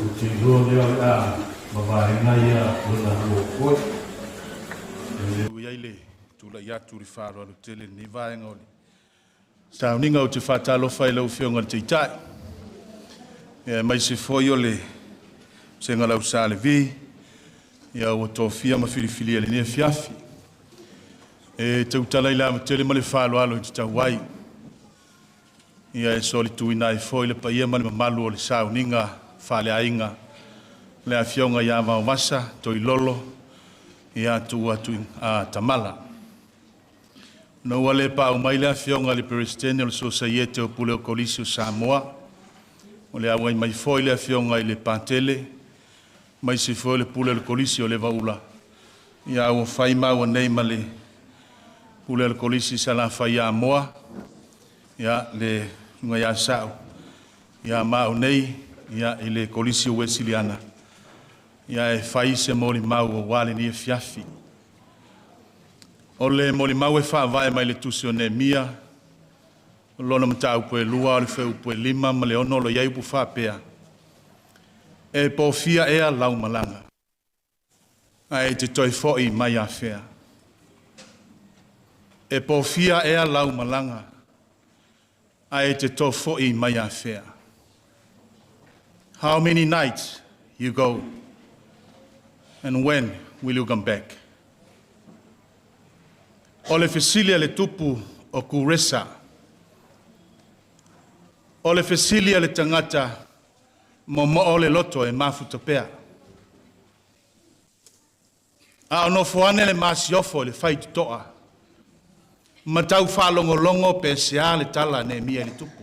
Ou te iloa lea o le a mavaega ia lona 2 foi. Ua i ai le tulai atu i le faaaloalo tele i lenei vaega o le sauniga. Ou te faatalofa i lau Afioga i le Taitai, aemaise foi o le Vasega Lau Sa Levi, ia ua tofia ma filifilia i lenei afiafi. E tautala i le ava tele ma le faaaloalo i tatau ai. Ia e solituina ai foi le paia ma le mamalu o le sauniga faaleaiga, le afioga ia Vaovasa Toilolo, ia tuu atu a Tamala. Na ua le paau mai le afioga i le Peresetene o le Sosaiete o Pule o Kolisi o Samoa, o le auai mai foi le afioga i le Patele, maise foi le Pule o le Kolisi o Levaula, ia ua fai maua nei ma le Pule o le Kolisi Salafai Amoa, ia le susuga ia Sa'u, ia ma au nei ia i le Kolisi o Uesiliana, ia e fai se molimau auā lenei afiafi. O le molimau e faavae mai le tusi o Neemia, o lona mataupu e 2 o le fuaiupu e 5 ma le 6 o lo o i ai upu faapea, E pofia ea lau malaga, ae e te toe fo'i mai afea. E pofia ea lau malaga, ae e te toe fo'i mai afea. How many nights you go, and when will you come back? O le fesili a le tupu o Kuresa. O le fesili a le tagata momoo le loto e mafuta pea. A o nofo ane le masiofo i le faitotoa, ma tau faalogologo pe sea le tala a Neemia i le tupu.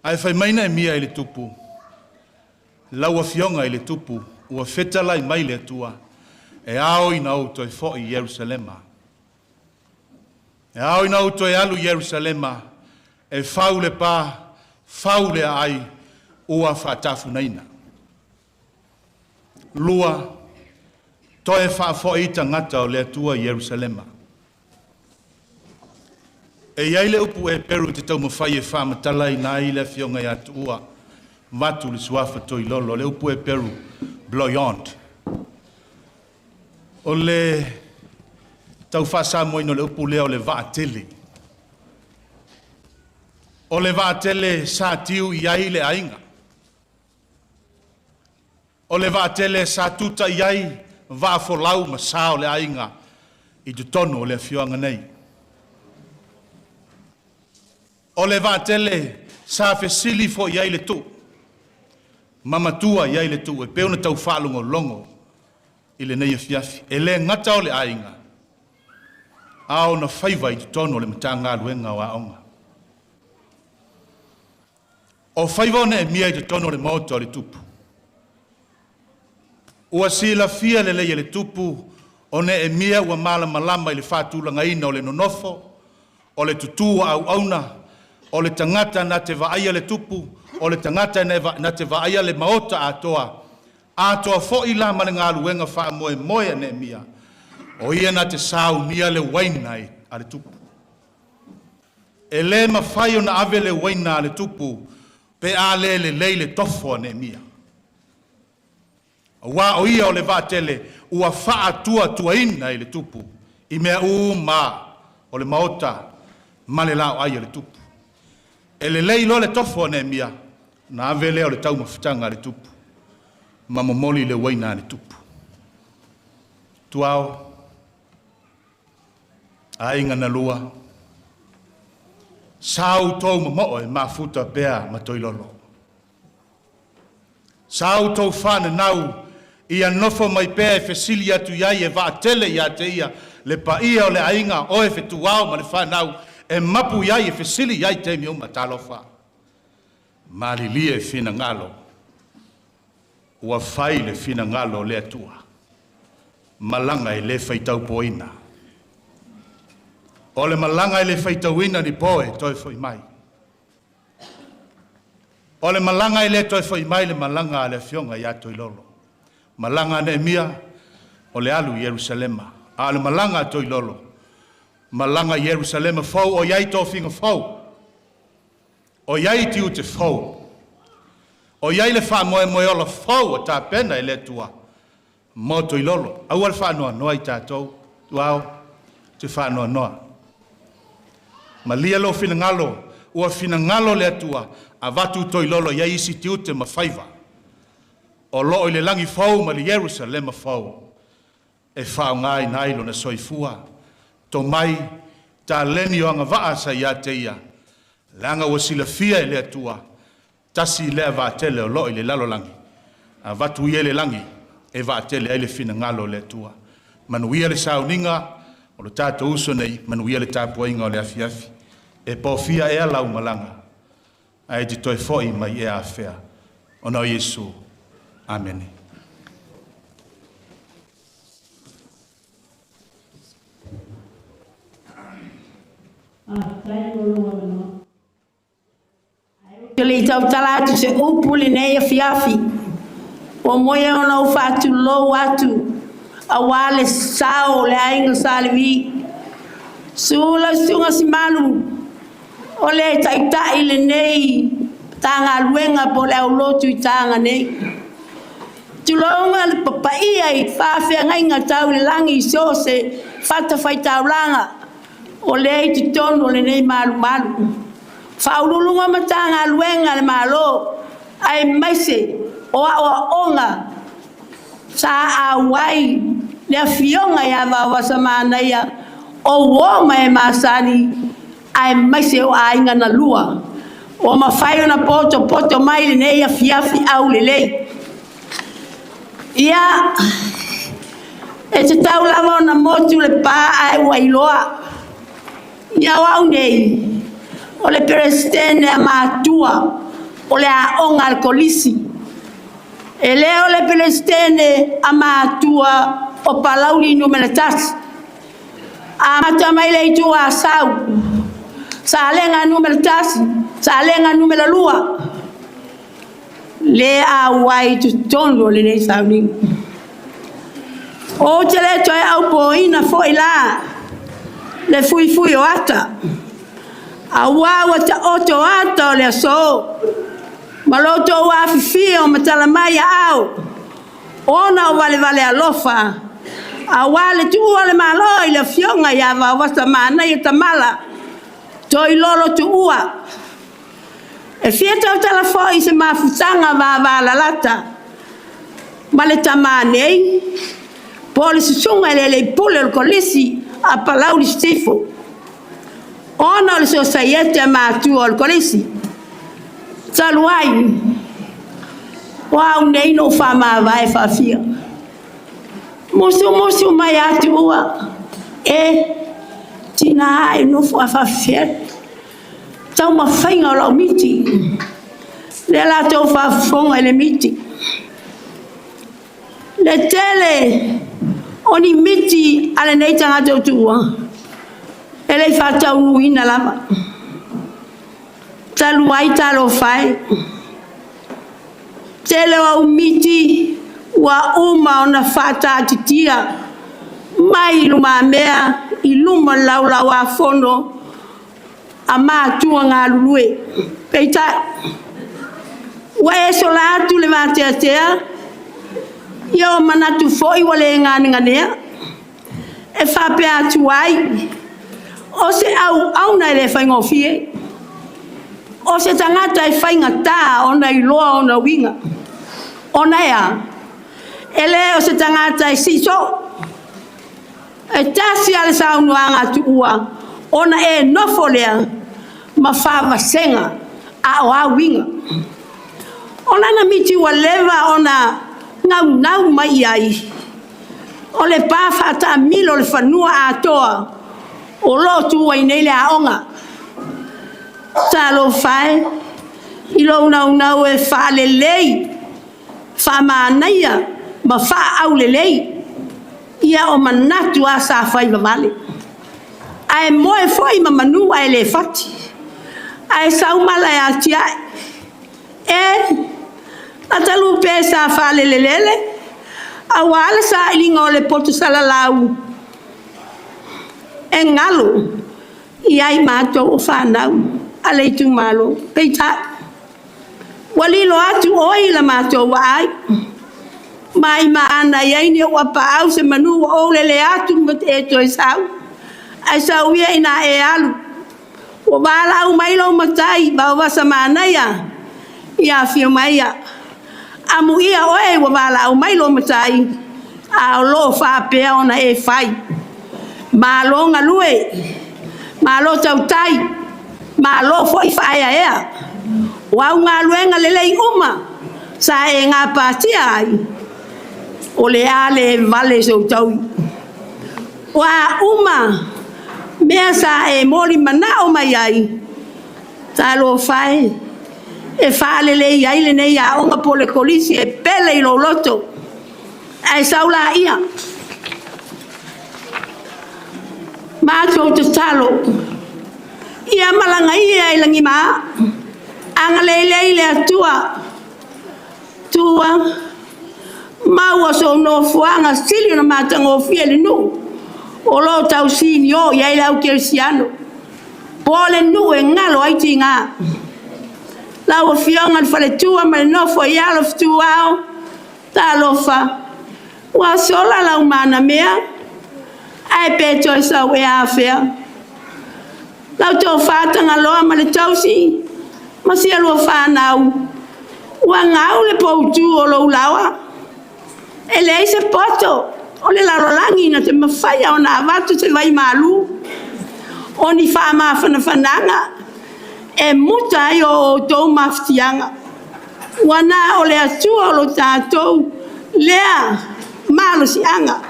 Ae fai mai Neemia i le tupu, lau afioga i le tupu, ua fetalai mai le Atua, E ao ina ou toe fo'i i Ierusalema. E ao ina ou toe alu i Ierusalema e fau le pa, fau le aai ua faatafunaina. Lua, toe faafo'i tagata o le Atua i Ierusalema. E i ai le upu Eperu i te taumafai e faamatalaina ai le afioga ia Tuua, vaeatu le suafa Toilolo, le upu Eperu, bloyond. O le tau faasamoaina o le upu lea o le vaatele. O le vaatele sa tiu i ai le aiga. O le vaatele sa tuta i ai vaafolau ma sa o le aiga i totonu o le afioaga nei. O le vaatele sa fesili foi i ai le tuu ma matua i ai le tuu e pei ona tau faalogologo i lenei afiafi. E le gata o le aiga, a ona faiva i totonu o le Matagaluega o Aoga. O faiva o Neemia i totonu o le maota o le tupu. Ua silafia lelei e le tupu o Neemia ua malamalama i le faatulagaina o le nonofo, o le tutū a auauna, o le tagata na te vaaia le tupu, o le tagata na te vaaia le maota atoa, atoa foi la ma le galuega faamoemoe a Neemia, o ia na te saunia le uaina a le tupu. E le mafai ona ave le uaina a le tupu pe a le lelei le tofo a Neemia. Aua o ia o le vaatele ua faatuatuaina i le tupu i mea uma o le maota ma le laoai a le tupu. E lelei loa le tofo a Neemia, ona ave lea o le taumafataga a le tupu ma momoli le uaina a le tupu. Tuao, aiga na lua, sa outou momoo e mafuta pea ma Toilolo. Sa outou faananau ia nofo mai pea e fesili atu i ai e vaatele ia te ia le paia o le aiga, oe fetuao ma le fanau e mapu i ai e fesili i ai taimi uma. Talofa, malilie finagalo, ua fai le finagalo o le Atua, malaga e le faitaupoina. O le malaga e le faitauina ni po e toe foi mai. O le malaga e le toe foi mai le malaga a le afioga ia Toilolo. Malaga a Neemia, o le alu i Ierusalema. A o le malaga a Toilolo, malaga i Ierusalema fou, o i ai tofiga fou, o i ai tiute fou, o i ai le faamoemoe ola fou a tapena e le Atua mo Toilolo. Aua le faanoanoa i tatou, tuao, te faanoanoa. Malie lou finagalo, ua finagalo le Atua, avatu Toilolo i ai isi tiute ma faiva. O loo i le lagi fou ma le Ierusalema fou, e faaaogaina ai lona soifua, tomai, taleni o agavaa sa ia te ia, leaga ua silafia e le Atua, tasi lea vaatele o loo i le lalolagi, avatu ia i le lagi e vaatele ai le finagalo o le Atua. Manuia le sauniga o le tatou uso nei, manuia le tapuaiga o le afiafi. E pofia ea lau malaga, ae te toe fo'i mai ea afea. Ona o Iesu. Amene. Faafetai mo lou avanoa. Ae ou te le i tautala atu se upu i lenei afiafi, ua moe ona ou faatulou atu aua le sao o le aiga Sa Levi. Susu lau Susuga Simalu, o le taitai lenei Matagaluega po o le aulotu i Taga nei. Tulouna le papaia i faafeagaiga tau i le lagi i so o se fatafaitaulaga o lea i totonu o lenei malumalu. Faauluuluga o Matagaluega a le Malo aemaise o aoaoga sa auai le afioga ia Vaovasamanaia o uo ma e masani aemaise o aiga na lua ua mafai ona potopoto mai lenei afiafi aulelei. Ia, e tatau lava ona motu le pa ae ua iloa. Ia o au nei, o le Peresetene a matua o le aoga a le Kolisi. E le o le Peresetene a matua o Palauli Nu.1. Amata mai le itu Asau, Salega Nu.1, Salega Nu.2, le auai totonu o lenei sauniga. Ou te le toe aupoina foi la le fuifui o ata, auā ua taoto ata o le aso, ma lo outou afifio ma tala mai aao, ona o valevale alofa, auā le tuua o le Malo i le Afioga ia Vaovasa Manaia Tamala Toilolo Tuua. E fia tautala foi i se mafutaga vavalalata ma le tamā nei, po o le susuga i le alii pule o le Kolisi a Palauli Sisifo, ona o le sosaiete a matua o le Kolisi. Talu ai, o au nei na ou faamavae faafia. Musumusu mai a Tuua, e tina e nofo a faafefea taumafaiga o lau miti. Lea latou faafofoga i le miti. Le tele o ni miti a lenei tagata o Tuua, e le i faataunuuina lava. Talu ai talofa e, tele o au miti ua uma ona faataatitia mai i lumamea i luma o le Laulau-a-Fono a matua galulue. Peitai, ua e sola atu le vateatea, ia o manatu foi ua le ganeganea, e faapea atu ai, o se auauna e le faigofie, o se tagata e faigata ona iloa ona uiga, ona e a? E le o se tagata e sii soo, e tasi lava le saunoaga a Tuua, ona e nofo lea ma faavasega, a o a uiga? O lana miti ua leva ona naunau mai i ai, o le pa faataamilo o le fanua atoa o lo o tu ai nei le aoga. Talofa e i lou naunau e faalelei, faamanaia ma faaaulelei. Ia o manatu lava sa fai vavale. Ae moe foi ma manu ae le fati. Ae sau mala e atiae. E, lata lupe sa faalelelele, auā le sailiga o le poto salalau e galo i ai matou o fanau a le itumalo. Peitai, ua lilo atu oe i la matou vaai, ma i maana i ai ni ou apaau se manu ua ou lele atu ma e toe sau. Ae sau ia ina e alu, ua valaau mai lou matai Vaovasa Manaia, ia afio maia. Amuia oe ua valaau mai lou matai, a o lo o faapea ona e fai. Malo galue, malo tautai, malo foi faaeaea. O au galuega lelei uma sa e gapatia ai, o le a le vale sou taui. O a uma mea sa e molimanao mai ai, talofa e, e faalelei ai lenei aoga po o le kolisi e pele i lou loto, ae sau laia. Matou tatalo, ia malaga ia i lagima, agalelei le Atua, Tua, maua sou nofoaga sili ona matagofie i le nuu o lo o tausinio i ai le au kerisiano, po o le nuu e galo ai tiga. Lau Afioga i le faletua ma le nofo i alo fetuao, talofa, ua sola lau manamea, ae pe toe sau ea afea. Lau tofa Tagaloa ma le tausi ma si a lua fanau, ua gau le poutu o lou laoa. E leai se poto o le lalolagi na te mafaia ona avatu se vaimalu, o ni faamafanafanaga e muta ai o outou mafatiaga. Ua na o le Atua o lo tatou lea malosiaga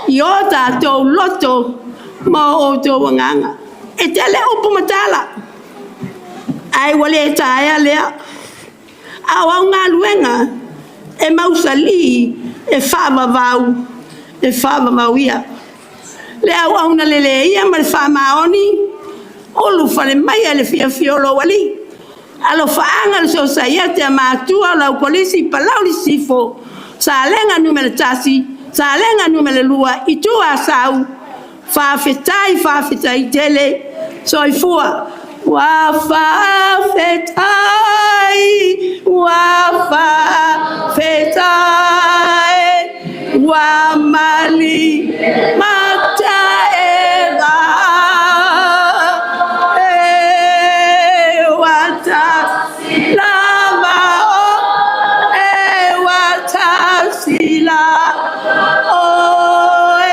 i o tatou loto ma o outou agaga. E tele upu ma tala, ae ua le taea lea. A o au galuega e mausali, e faavavau, E faavavauia le auauna lelē ia ma le faamaoni, ulufale mai ai le fiafia o lou Alii. Alofaaga le Sosaiete a Matua o le Au Kolisi Palauli Sisifo, Salega Nu.1, Salega Nu.2, Itu Asau, faafetai, faafetai tele. Soifua. Ua faafetai, ua faafetai, ua mali mataeva e ua tasi lava o e ua tasi lava oe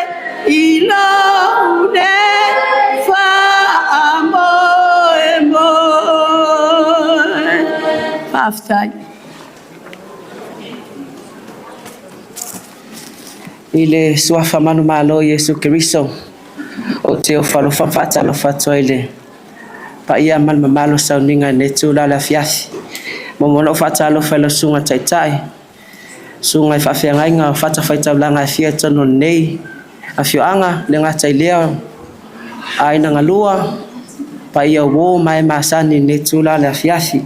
i lou nei faamoemoe. Faafetai. I le suafa manumalo o Iesu Keriso, ou te ofo alofa ma faatalofa atu ai i le paia ma le mamalu o sauniga i lenei itula o le afiafi. E muamua ona ou faatalofa i lau Susuga i le Taitai, susuga i faafeagaiga o fatafaitaulaga e fia i totonu o lenei afioaga, e le gata i lea o aiga galua, paia o uo ma e masani i lenei itula o le afiafi.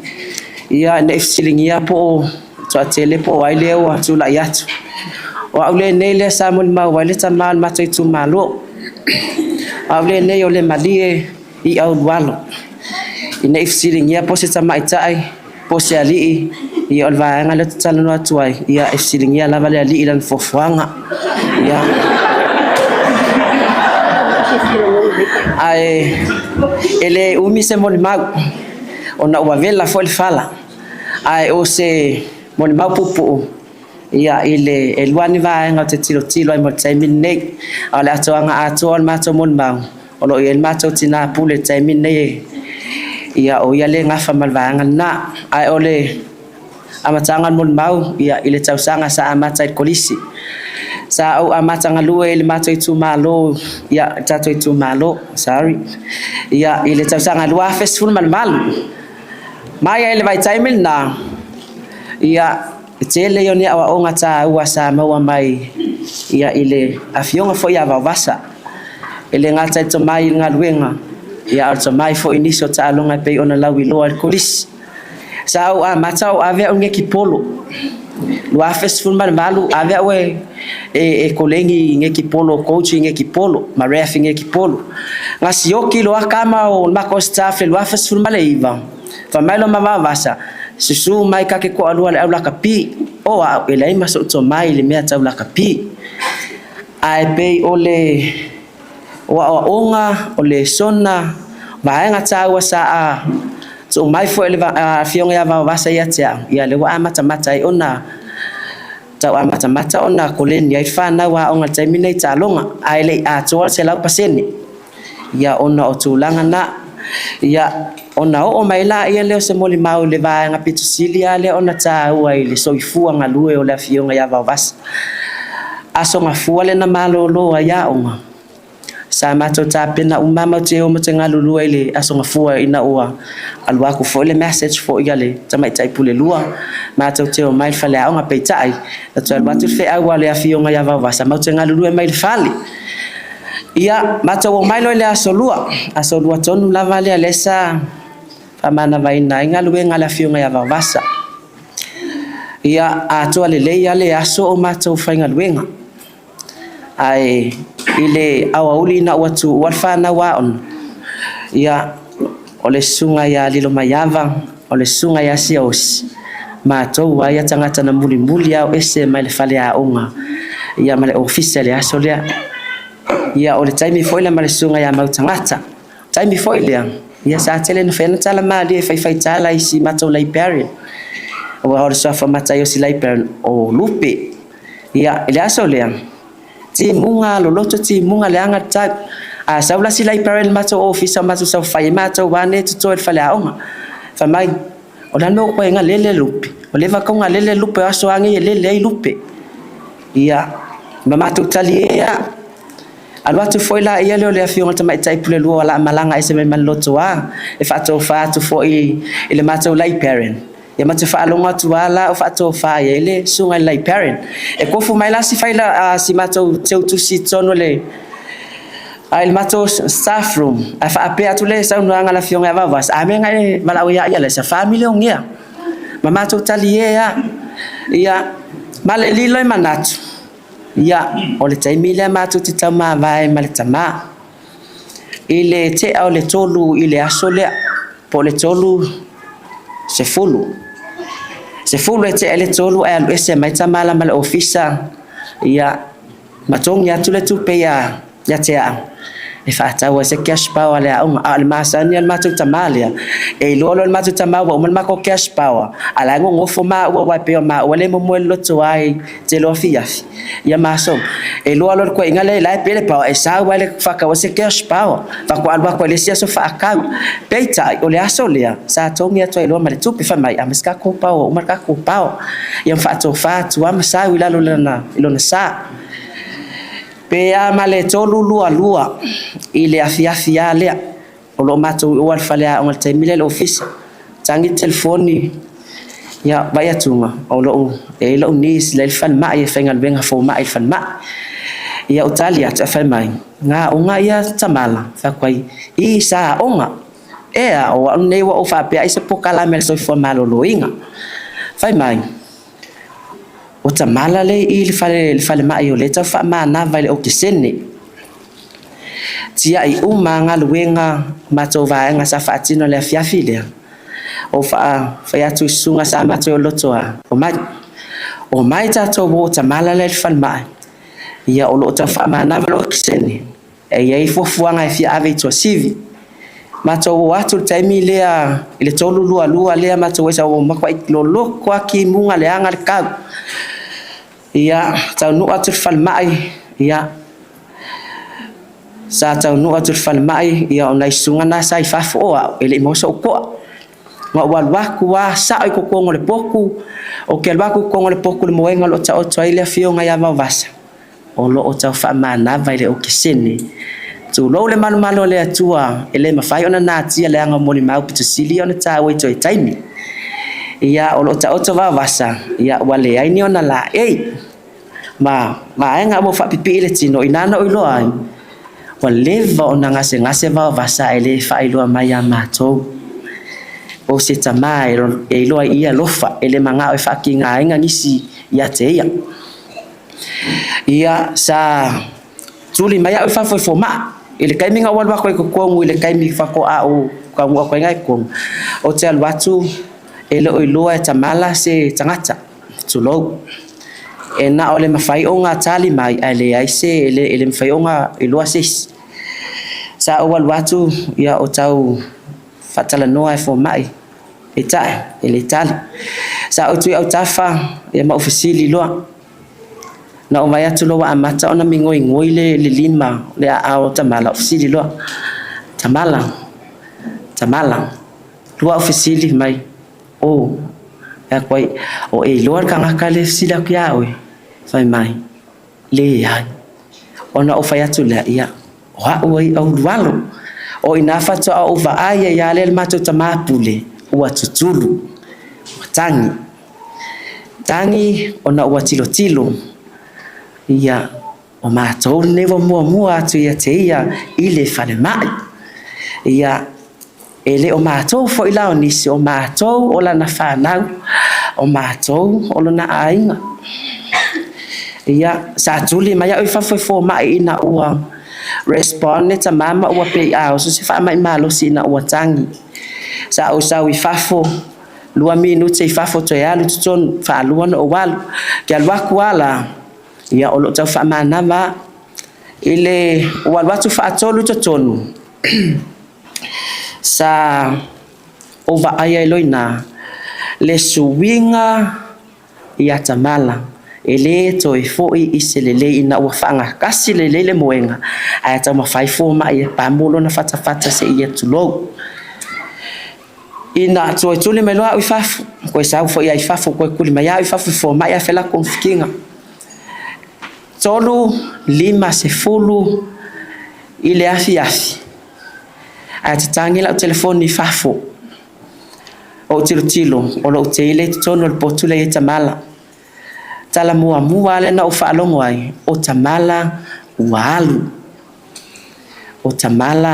Ia ne i fesiligia po o toatele po o ai lea ua tulai atu. O au lenei lea sa molimau ai le tama o le matou itumalo. O au lenei o le malie i Aulualo. Ina ne i fesiligia po o se tamaitai po o se alii, ia o le vaega lea ou te talanoa atu ai, ia e fesiligia lava le alii i lana foafoaga. Ia. Ae e le umi se molimau, ona ua vela foi le fala. Ae o se molimau puupuu, ia i le e lua ni vaega ou te tilotilo ai mo le taimi lenei. A o le atoaga atoa o le matou molimau, o lo o i ai le matou tinā pule i le taimi lenei, ia o ia lea e gafa ma le vaega lena. Ae o le amataga o le molimau, ia i le tausaga sa amata ai i le kolisi. Sa ou amata galue i le matou itumalo, ia le tatou itumalo, sorry, ia i le tausaga 2018. Mai ai i le vaitaimi lena, ia e tele ia o ni aoaoga taua sa maua mai ia i le afioga foi ia Vaovasa. E le gata i le tomai i le galuega, ia a o le tomai foi i nisi o taaloga e pei ona lauiloa i le kolisi. Sa ou amata o ave au i le netipolo. 2018 ave au e koleni i netipolo, coach i netipolo, ma ref i netipolo. Na sioki loa kama o le matou staff i le 2019, fai mai loa ma Vaovasa, susu mai ta te toalua i le au lakapi. O au, e leai ma sou tomai i le mea tau lakapi. Ae pei o le aoaoga, o lesona, vaega taua sa tuu mai foi e le afioga ia Vaovasa ia te au, ia lea ua amatamata ai ona tau amatamata ona koleni ai fanau aoga i le taimi lenei i taaloga, ae le i atoa le 100%. Ia ona o tulaga na. Ia ona oo mai laia lea o se molimau i le vaega pito sili lava lea ona taua i le soifua galue o le afioga ia Vaovasa. Aso Gafua lea na malolo ai aoga, sa matou tapena uma matou te o matou te galulue i le Aso Gafua ina ua alu atu foi le message foi a le tamaitai pule lua, matou te omai i le faleaoga. Peitai, na toe alu atu le feau a le afioga ia Vaovasa matou te galulue mai i le fale. Ia, matou omai loa i le aso Lua, aso Lua tonu lava lea lea sa faamanavaina ai galuega a le afioga ia Vaovasa. Ia, atoa lelei lava le aso o matou faigaluega. Ae i le aoauli ina ua tuua le fanau aoga, ia, o le susuga ia Lilomaiava, o le susuga ia Siaosi, matou lava ia tagata na mulimuli lava o ese mai le faleaoga ia ma le ofisa i le aso lea. Ia o le taimi foi lea ma le susuga ia Mautagata. O le taimi foi lea, ia sa tele ina fai atu tala malie e faifaitala i si matou librarian. Aua o le suafa Mataiosi librarian o Lupe. Ia, i le aso lea, timuga loloto timuga leaga le tau. A sau la si librarian i le matou ofisa o matou saofafai ai matou lava nei e totoe i le faleaoga. Fai mai, o le a le mea ua toe galele Lupe? Ua leva ona tatau ona lele Lupe, o aso lava nei e lele ai Lupe. Ia, ma matou talie lava. Alu atu foi la ia lea o le afioga i le tamaitai pule lua o le a malaga ese mai ma le lotoa e faatofa atu foi i le matou librarian. Ia ma te faalogo atu lava la o faatofa i ai le susuga i le librarian. E kofu mai la si faila si matou teutusi i totonu o le i le matou staff room ae faapea atu le saunoaga a le Afioga ia Vaovasa, a mea na e valaau ia ia Lesa, 4 miliona ma matou talie lava. Ia ma le lilo e manatu, ia o le taimi lea matou te taumavae ma le tamā i le tea o le 3 i le aso lea, po o le 3:10, 10 e tea i le 3 ae alu ese mai Tamala ma le ofisa, ia ma togi atu le tupe ia te au e faatau ai se cash power a le aoga. A o le masani a le matou tamā lea, e iloa loa le matou tamā ua uma le matou cash power, a la e gogofo maua, aua e pei o maua le momoe loloto ai tele o afiafi ia ma aso. E iloa loa le koaiga lea la e pei le power e sau ai le faatau ai se cash power, faatoa alu atu ai le isi aso faatau. Peitai o le aso lea sa togi atu ai loa ma le tupe, fai mai aumai se tatou power, uma le tatou power, ia ma faatofa atu lava ma sau i lalo i lona sa. Pe a ma le 3:22 i le afiafi a lea, o lo o matou i o le faleaoga i le taimi lea i le ofisa, tagi le telefoni, ia vai atuga o lou e i lou niece la i le falemai e faigaluega fomai i le falemai. Ia o tali atu ae fai mai, gaoga ia Tamala. Fai atu ai, i sa aoga ea o au nei ua ou faapea ai se pokalame a le soifua maloloina. Fai mai, o Tamala le i le falemai o lea tau faamanava i le okesene. Tiai uma galuega matou vaega sa faatino le afiafi lea, o fai atu i susuga sa matou loto a omai, omai tatou o Tamala le i le falemai, ia o loo tau faamanava le okesene, e i ai fuafuaga e fia ave i Tuasivi. Matou o atu le taimi lea i le 3:22 lea, matou esa ua matuai loloko a kimuga leaga le kau. Ia taunuu atu le falemai, ia sa taunuu atu le falemai, ia o nai susuga na sa i fafo o au e le i maua so'u to'a. Na ou alu atu a sao i totonu o le potu, ou te alu atu i totonu o le potu i le moega o lo o taoto ai le afioga ia Vaovasa, o lo o tau faamanava i le okesene. Tulou le malumalu o le Atua, e le mafai ona natia leaga o molimau pito sili ona taua i toe taimi. Ia o lo o taoto Vaovasa, ia ua leai ni ona laei ma vaega ua faapipii le tino ina na ou iloa ai ua leva ona gasegase Vaovasa e le faailoa mai ia matou. O se tamā e iloa i ia lofa, e le magao e faakigaina nisi ia te ia. Ia sa tuli mai au i fafo i fomaa i le taimi na ou alu atu ai totonu i le taimi faatoa ou taunuu atu ai nai totonu. Ou te alu atu e le o iloa e Tamala se tagata, tulou. E na o le mafai ona tali mai ae leai se e le mafai ona iloa se isi. Sa ou alu atu ia o tau faatalanoa e fomai, peitai e le tali. Sa ou tui autafa ia ma ou fesili loa. Na ou vai atu loa ua amata ona migoigoi le lima le aao o Tamala, ou fesili loa, Tamala, Tamala, lua au fesili mai, o, e atu ai, o e iloa le tagata le fesili atu ia oe, fai mai, leai. Ona ou fai atu lea, ia, o au ai au lualo. O ina faatoa ou vaai ai lea le matou tamā pule, ua tutulu, ua tagi. Tagi ona ua tilotilo, ia, o matou lenei ua muamua atu ia te ia i le falemai. Ia, e le o matou foi la o nisi, o matou o lana fanau, o matou o lona aiga. Ia, sa tuli mai au i fafo i fomai ina ua respond le tamā ma ua pei a oso se faamai malosi ina ua tagi. Sa ou sau i fafo, 2 minute i fafo toe alu totonu, faalua ona ou alu. Ke alu atu ala, ia o lo o tau faamanava i le ua alu atu faatolu i totonu, sa ou vaai ai loa i ina le suiga ia Tamala e le toe foi i se lelei ina ua faagatasi lelei le moega ae taumafai fomai e pamu lona fatafata seia tulou. Ina toe tuli mai loa au i fafo, toe sau foi ai i fafo, toe tuli mai au i fafo i fomai ae fai latou togafitiga. 3:50 i le afiafi ae tatagi lau telefoni i fafo. Ou tilotilo, o lou tei lea i totonu o le potu lea e i ai Tamala. Tala muamua lava lea na ou faalogo ai, o Tamala ua alu. O Tamala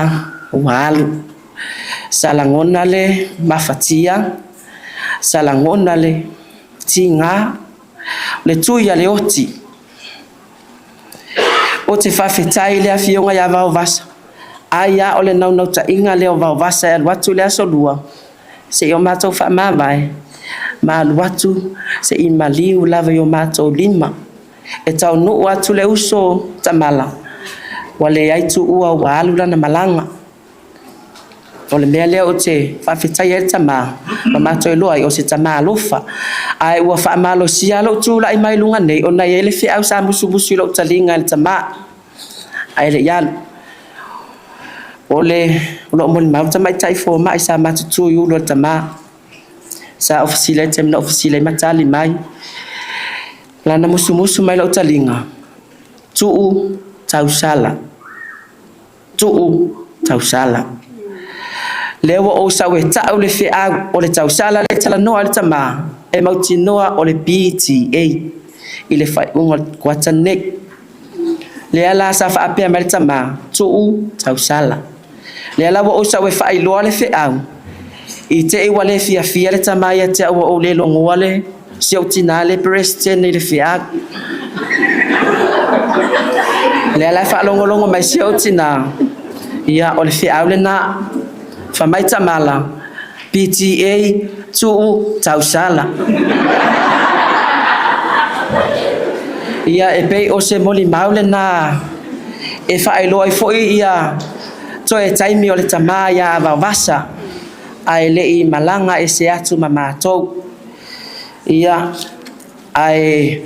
ua alu. Sa lagona le mafatia, sa lagona le tiga, o le tui a le oti. Ou te faafetai i le Afioga ia Vaovasa, ai lava o le naunautaiga lea o Vaovasa e alu atu le Aso Lua se i o matou faamavae ma alu atu se i maliu lava i o matou lima. E taunuu atu le uso Tamala, ua leai tuua ua alu lana malaga. O le mea lea ou te faafetaia ai le tama ma matou iloa ai o se tama alofa. Ae ua faamalosia lou tulai mai luga nei ona e i ai le feau sa musumusu i lou taliga e le tama ae le i alu. O lo o molimau le tamaitai fomai sa matutu i ulu o le tama. Sa ou fesili ai i le taimi na ou fesili ai ma tali mai. Lana musumusu mai i lou taliga, tuu tausala, tuu tausala. Lea ua ou sau e tau le feau o le tausala lea e talanoa ai le tama, e mautinoa o le PTA i le faaiuga o le kuata lenei. Lea la sa faapea mai le tama, tuu tausala. Lea la ua ou sau e faailoa le feau, i te i ua le fiafia le tama ia te au ua ou le logoa le si ou tina lea e Peresetene i le feau. Lea la e faalogologo mai si ou tina, ia o le feau lena. Fai mai Tamala, PTA tuu tausala. Ia e pei o se molimau lena e faailoa ai foi ia toe taimi o le tama ia Vaovasa ae le i malaga ese atu ma matou. Ia, ae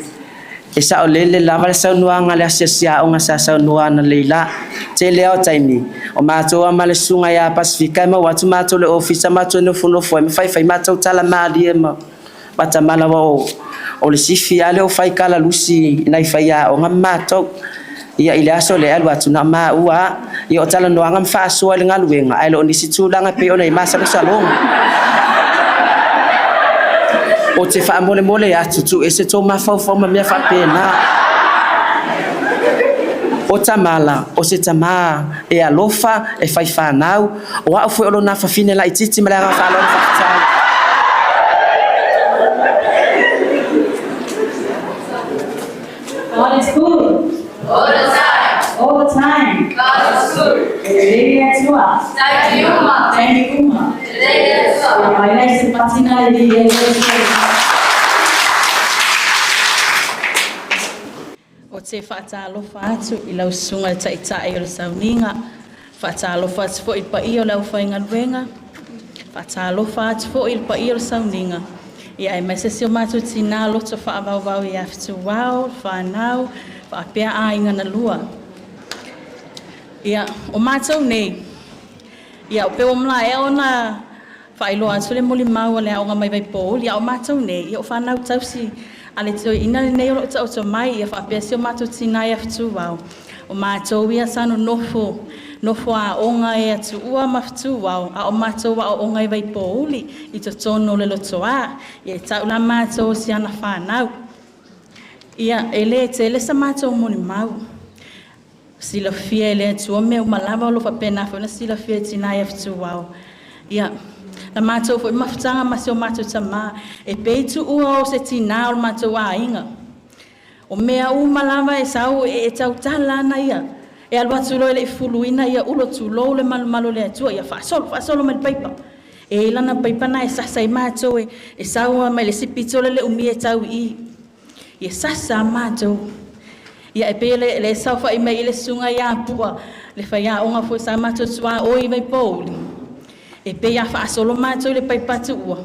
e saolele lava le saunoaga a le asiasi aoga sa saunoa analeila. Tele lava o taimi, o matou lava ma le susuga ia Pasefika e maua atu matou i le ofisa matou nofonofo ai ma faifai matou tala malie ma Tamala aua o le sifi lava lea o fai kalalusi i nai faiaoga ma matou. Ia i le aso lea e alu atu na o maua lava. Ia o talanoaga ma faasoa i le galuega ae le o nisi tulaga e pei ona i ai masalosaloga. Ou te faamolemole atu, tuu ese tou mafaufau ma mea faapena. O Tamala, o se tama e alofa, e fai fanau, o au foi o lona afafine laitiiti ma le agaga faaaloalo faafetai. God is good. All the time. All the time. God is good. E lelei le Atua. Taimi uma. Taimi uma. Lelei le Atua. E mai lai se patina e lelei ai le Atua. Ou te faatalofa atu i lau susuga i le Taitai o le Sauniga, faatalofa atu foi i le paia o le aufaigaluega, faatalofa atu foi i le paia o le Sauniga, ia aemaise si o matou tinã loto faavauvau ia Fetuao, fanau, faapea aiga na lua. Ia, o matou nei, ia o pe ua malaea ona faailoa atu le molimau a le aoga mai Vaipouli, a o matou nei, ia o fanau tausi a le toeaina lenei o lo o taoto mai, ia faapea si o matou tina ia Fetuao. O matou ia sa nonofo nofo aoga e Tuua ma Fetuao, a o matou aooga i Vaipouli i totonu o le Lotoa. Ia e tau la matou o si ana fanau. Ia, e le tele sa matou molimau. Silafia e le Atua mea uma lava o lo o faapena foi ona silafia e tina ia Fetuao. Ia, na matou foi mafutaga ma si o matou tamā, e pei tuua o se tinā o le matou aiga. O mea uma lava e sau e tautala ana ia. E alu atu loa e le i fufuluina ia ulo tulou le malumalu o le Atua, ia faasolo, faasolo mai le paipa. E i ai lana paipa na e sasa ai matou e sau lava mai le isi pito lea le umia e tau i i. Ia sasa lava matou. Ia e pei o le saofai mai i le susuga ia Pua, le faiaoga foi sa matou tuaoi i Vaipouli, e pei a faasolo matou i le paipa a Tuua,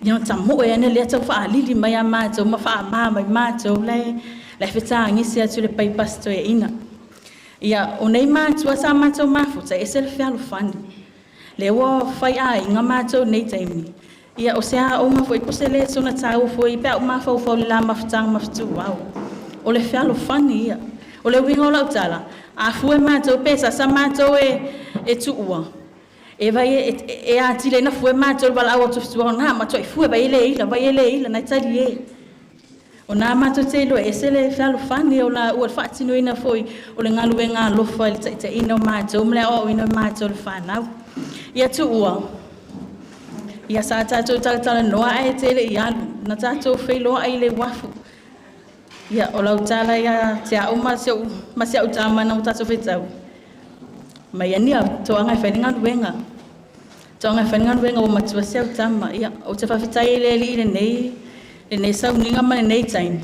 ia ona tamoe ane lea tau faalili mai a matou ma faama mai matou la e fetagisi atu i le paipa a si toeaina. Ia, o nei matua sa matou mafuta, e ese le fealofani. Lea ua faiaiga matou i nei taimi, ia o se aoga foi po o se lesona taua foi pe a ou mafaufau i le la mafutaga ma Fetuao. O le fealofani ia. O le uiga o lau tala, a fua e matou pe sasa matou e tuua, E vai e atili ai na fue matou i le valaau atu i tua o na matuai fue vai e le ila, vai e le ila, na e talie. O na matou te iloa e ese le fealofani o laua i le faatinoina foi o le galuega alofa i le taitaiina o matou ma le aoaoina o matou le fanau. Ia tuua, ia sa tatou talatalanoa ae te le i alu, na tatou feiloai i le uafu. Ia, o lau tala ia te au ma si au tama ina ua tatou fetau, mai ia nia toaga e fai le galuega. Toaga e fai le galuega ua matua si au tama. Ia, ou te faafetai i le Alii i lenei sauniga ma lenei taimi.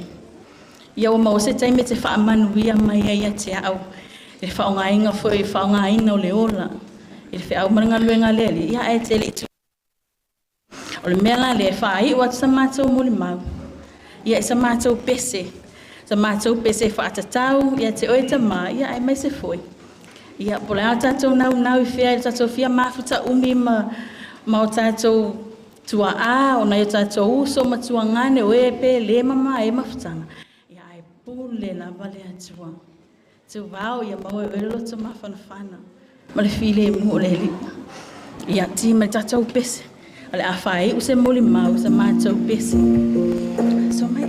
Ia ua maua se taimi e te faamanuia mai ai ia te au i le faaaogaina foi, faaaogaina o le ola i le feau ma le galuega a le Alii, ia ae te le i tu. O le mea la lea e faaiu atu sa matou molimau, ia i sa matou pese, sa matou pese faatatau ia te oe tama, ia aemaise foi, ia po o le a tatou naunau i fea i le tatou fia mafuta umi ma o tatou tuaa, o nai o tatou uso ma tuagane, o e pe le mama e mafutaga, ia ae pule lava le Atua. Tuvao ia maua e oe le loto mafanafana ma le filemu o le Alii. Ia ti mai tatou pese. O le a faaiu se molimau sa matou pese. So mai.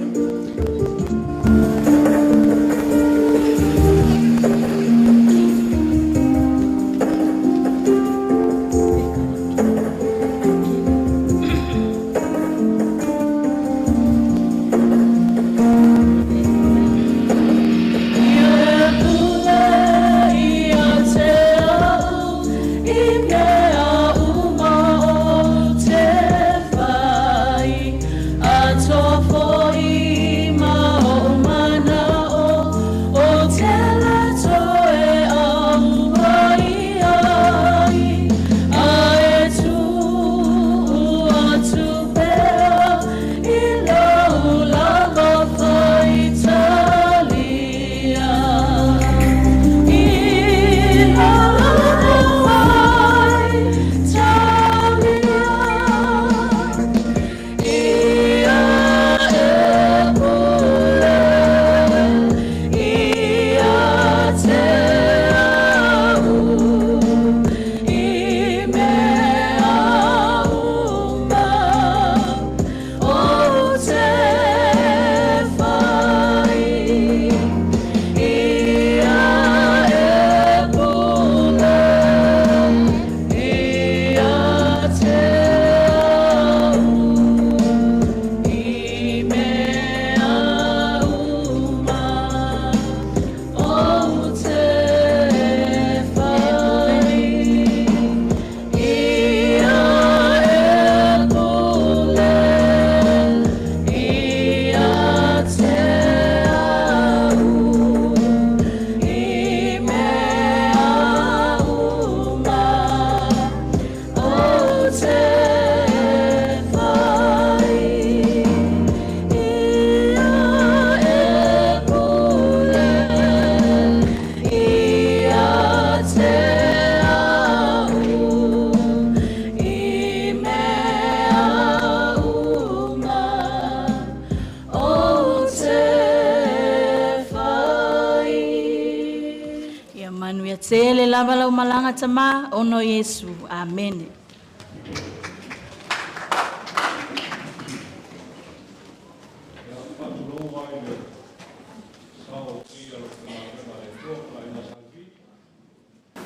Ia manuia tele lava lau malaga tama, ona o Iesu. Amene.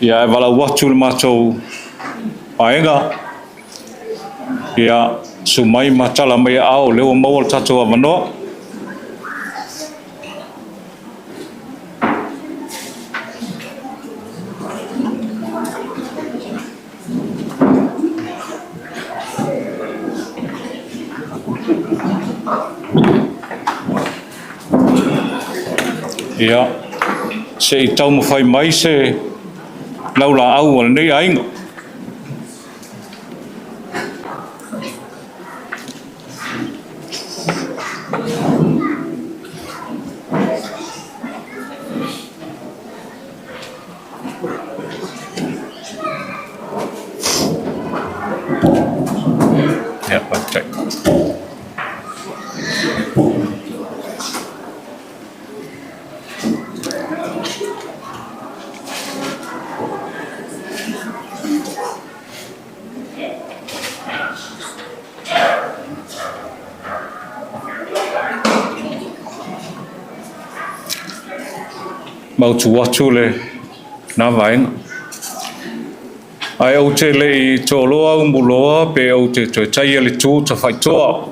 Ia e valaau atu le matou aiga, ia susu mai ma tala mai aao, o lea ua maua le tatou avanoa. Ia, se i taumafai mai se laulaau a lenei aiga. Ia, faafetai. mautu atu lena vaega. Ae ou te le i toloa umuloa pe ou te toe taia le tu tafaitoa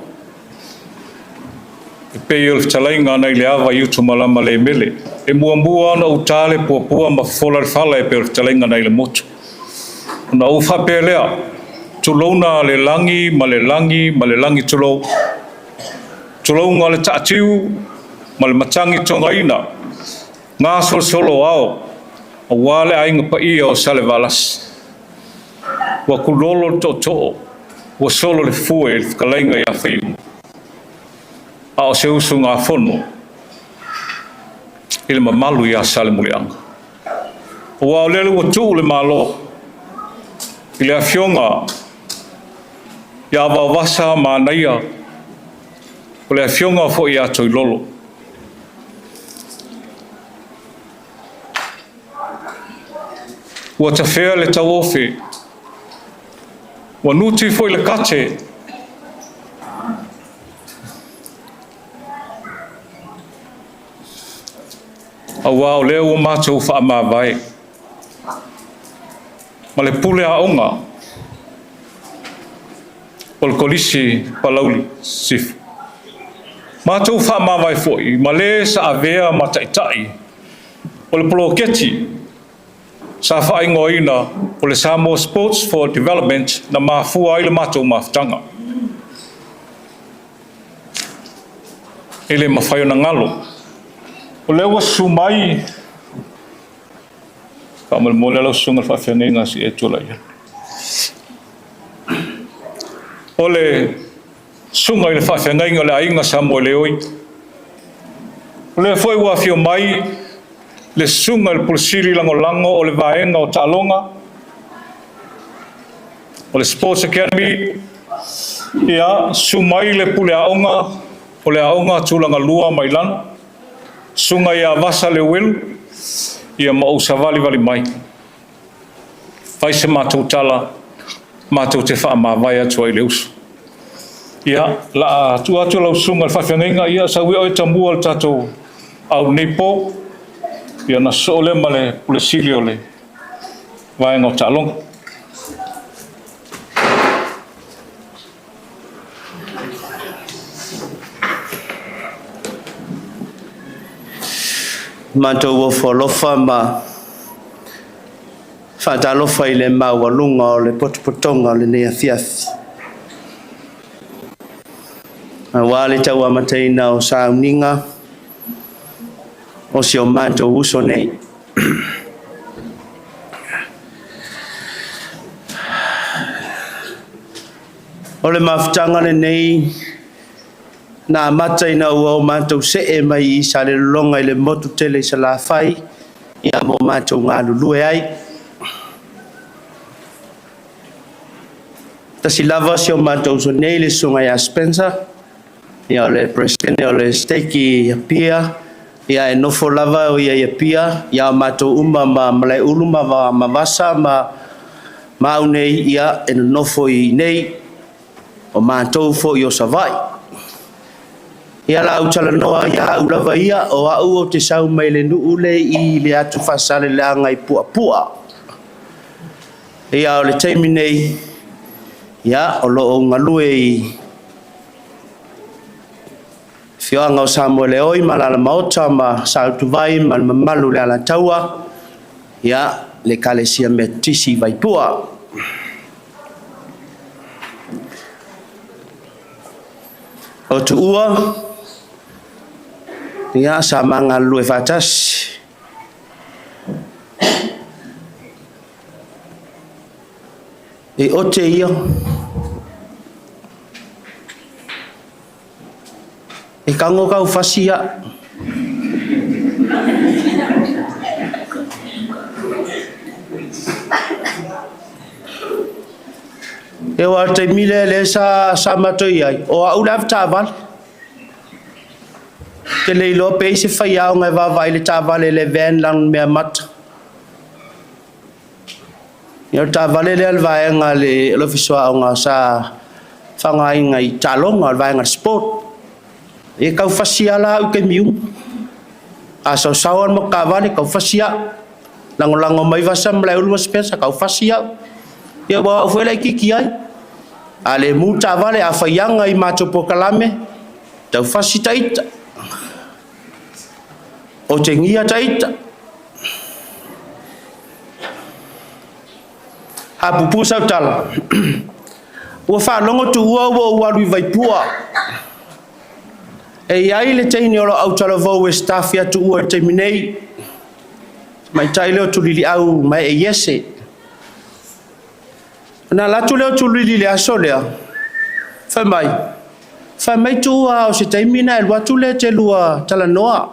e pei o le fetalaiga nai le ava i utumalama le mele. E muamua ona ou ta le puapua ma fofola le fala e pei o le fetalaiga nai le motu. Ona ou faapea lea, tulouna le lagi ma le lagi ma le lagi tulou. Tulouna le taatiu ma le matagi togaina, gasolosolo o ao, aua le aiga paia o Salevalasi. Ua kulolo le tootoo, ua solo le fue i le fetalaiga ia Faiumu. A o se usugafono i le mamalu ia Salemuliaga. Aua o lele ua tuu le Malo i le afioga ia Vaovasa Manaia, o le afioga foi ia Toilolo. Ua tafea le tauofe, ua nuti foi le kate, aua o lea ua matou faamavae ma le pule aoga o le Kolisi Palauli Sisifo. Matou faamavae foi ma le sa avea ma taitai o le poloketi sa faaigoaina o le Samoa Sports for Development na mafua ai le matou mafutaga. E le mafai ona galo. O lea ua susu mai, faamolemole lau susuga i le faafeagaiga se i e tulai atu. O le susuga i le faafeagaiga o le aiga Samoeleoi. O lea foi ua afio mai le susuga i le Pule Sili Lagolago o le vaega o taaloga, o le Sports Academy, ia, susu mai le pule aoga o le aoga tulaga lua mai lalo, susuga ia Vasa Leuelu, ia ma ou savalivali mai. Fai se matou tala, matou te faamavae atu ai i le uso. Ia, la tuu atu lau susuga i le faafeagaiga, ia sau ia oe tamua le tatou au nei po, ia na sosoo lea ma le Pule Sili o le vaega o taaloga. Matou ofo alofa ma faatalofa i le maualuga o le potopotoga o lenei afiafi, aua le tauamataina o sauniga o si o matou uso nei. O le mafutaga lenei na amata ina ua o matou see mai i Salelologa i le motu tele i Salafai, ia mo matou galulue ai. Tasi lava si o matou uso nei, le susuga ia Spencer, ia o le president o le stake i Apia, ia e nofo lava o ia i Apia, ia o matou uma ma Malaeulu ma Vasa ma au nei, ia e nonofo i nei, o matou foi o Savaii. Ia la ou talanoa ia au lava ia, o au ou te sau mai le nuu le i le atu Faasaleleaga i Puapua. Ia o le taimi nei, ia o lo o galue i afioaga o Samoeleoi ma Alaalamaota ma Sautuvai ma le mamalu i le Alataua, ia le Ekalesia Metotisi i Vaipua. O Tuua, ia sa ma galulue faatasi. E ote ia. E kango kau fasi ia. E o a taimi lea lea sa, sa matou i ai, o au le avetaavale. Te le iloa pe i se faiaoga e vaavaai i le taavale le van lana mea mata. Ia o le taavale lea le vaega le le Ofisa o Aoga sa faaaogaina i taaloga, o le vaega o le sport. E tau fasi lava la au i taimi uma. A saosao lava le matou taavale, taufasi au. Lagolago mai Vasa ma Malaeulu ma Spencer, taufasi au. Ia aua o au foi e laitiiti ai. A le mu le taavale, a faiaga i matou polokalame, taufasi taita. Otegia taita. A pupuu sau tala, ua faalogo tuua ua ou alu i Vaipua. E i ai le teine o lo o autalavou e staff ia Tuua i le taimi nei, tamaitai lea o Tuliliau Maee Iese. Ona alu atu lea o Tulili i le aso lea, fai mai, fai mai Tuua o se taimi ona e alu atu lea e te lua talanoa.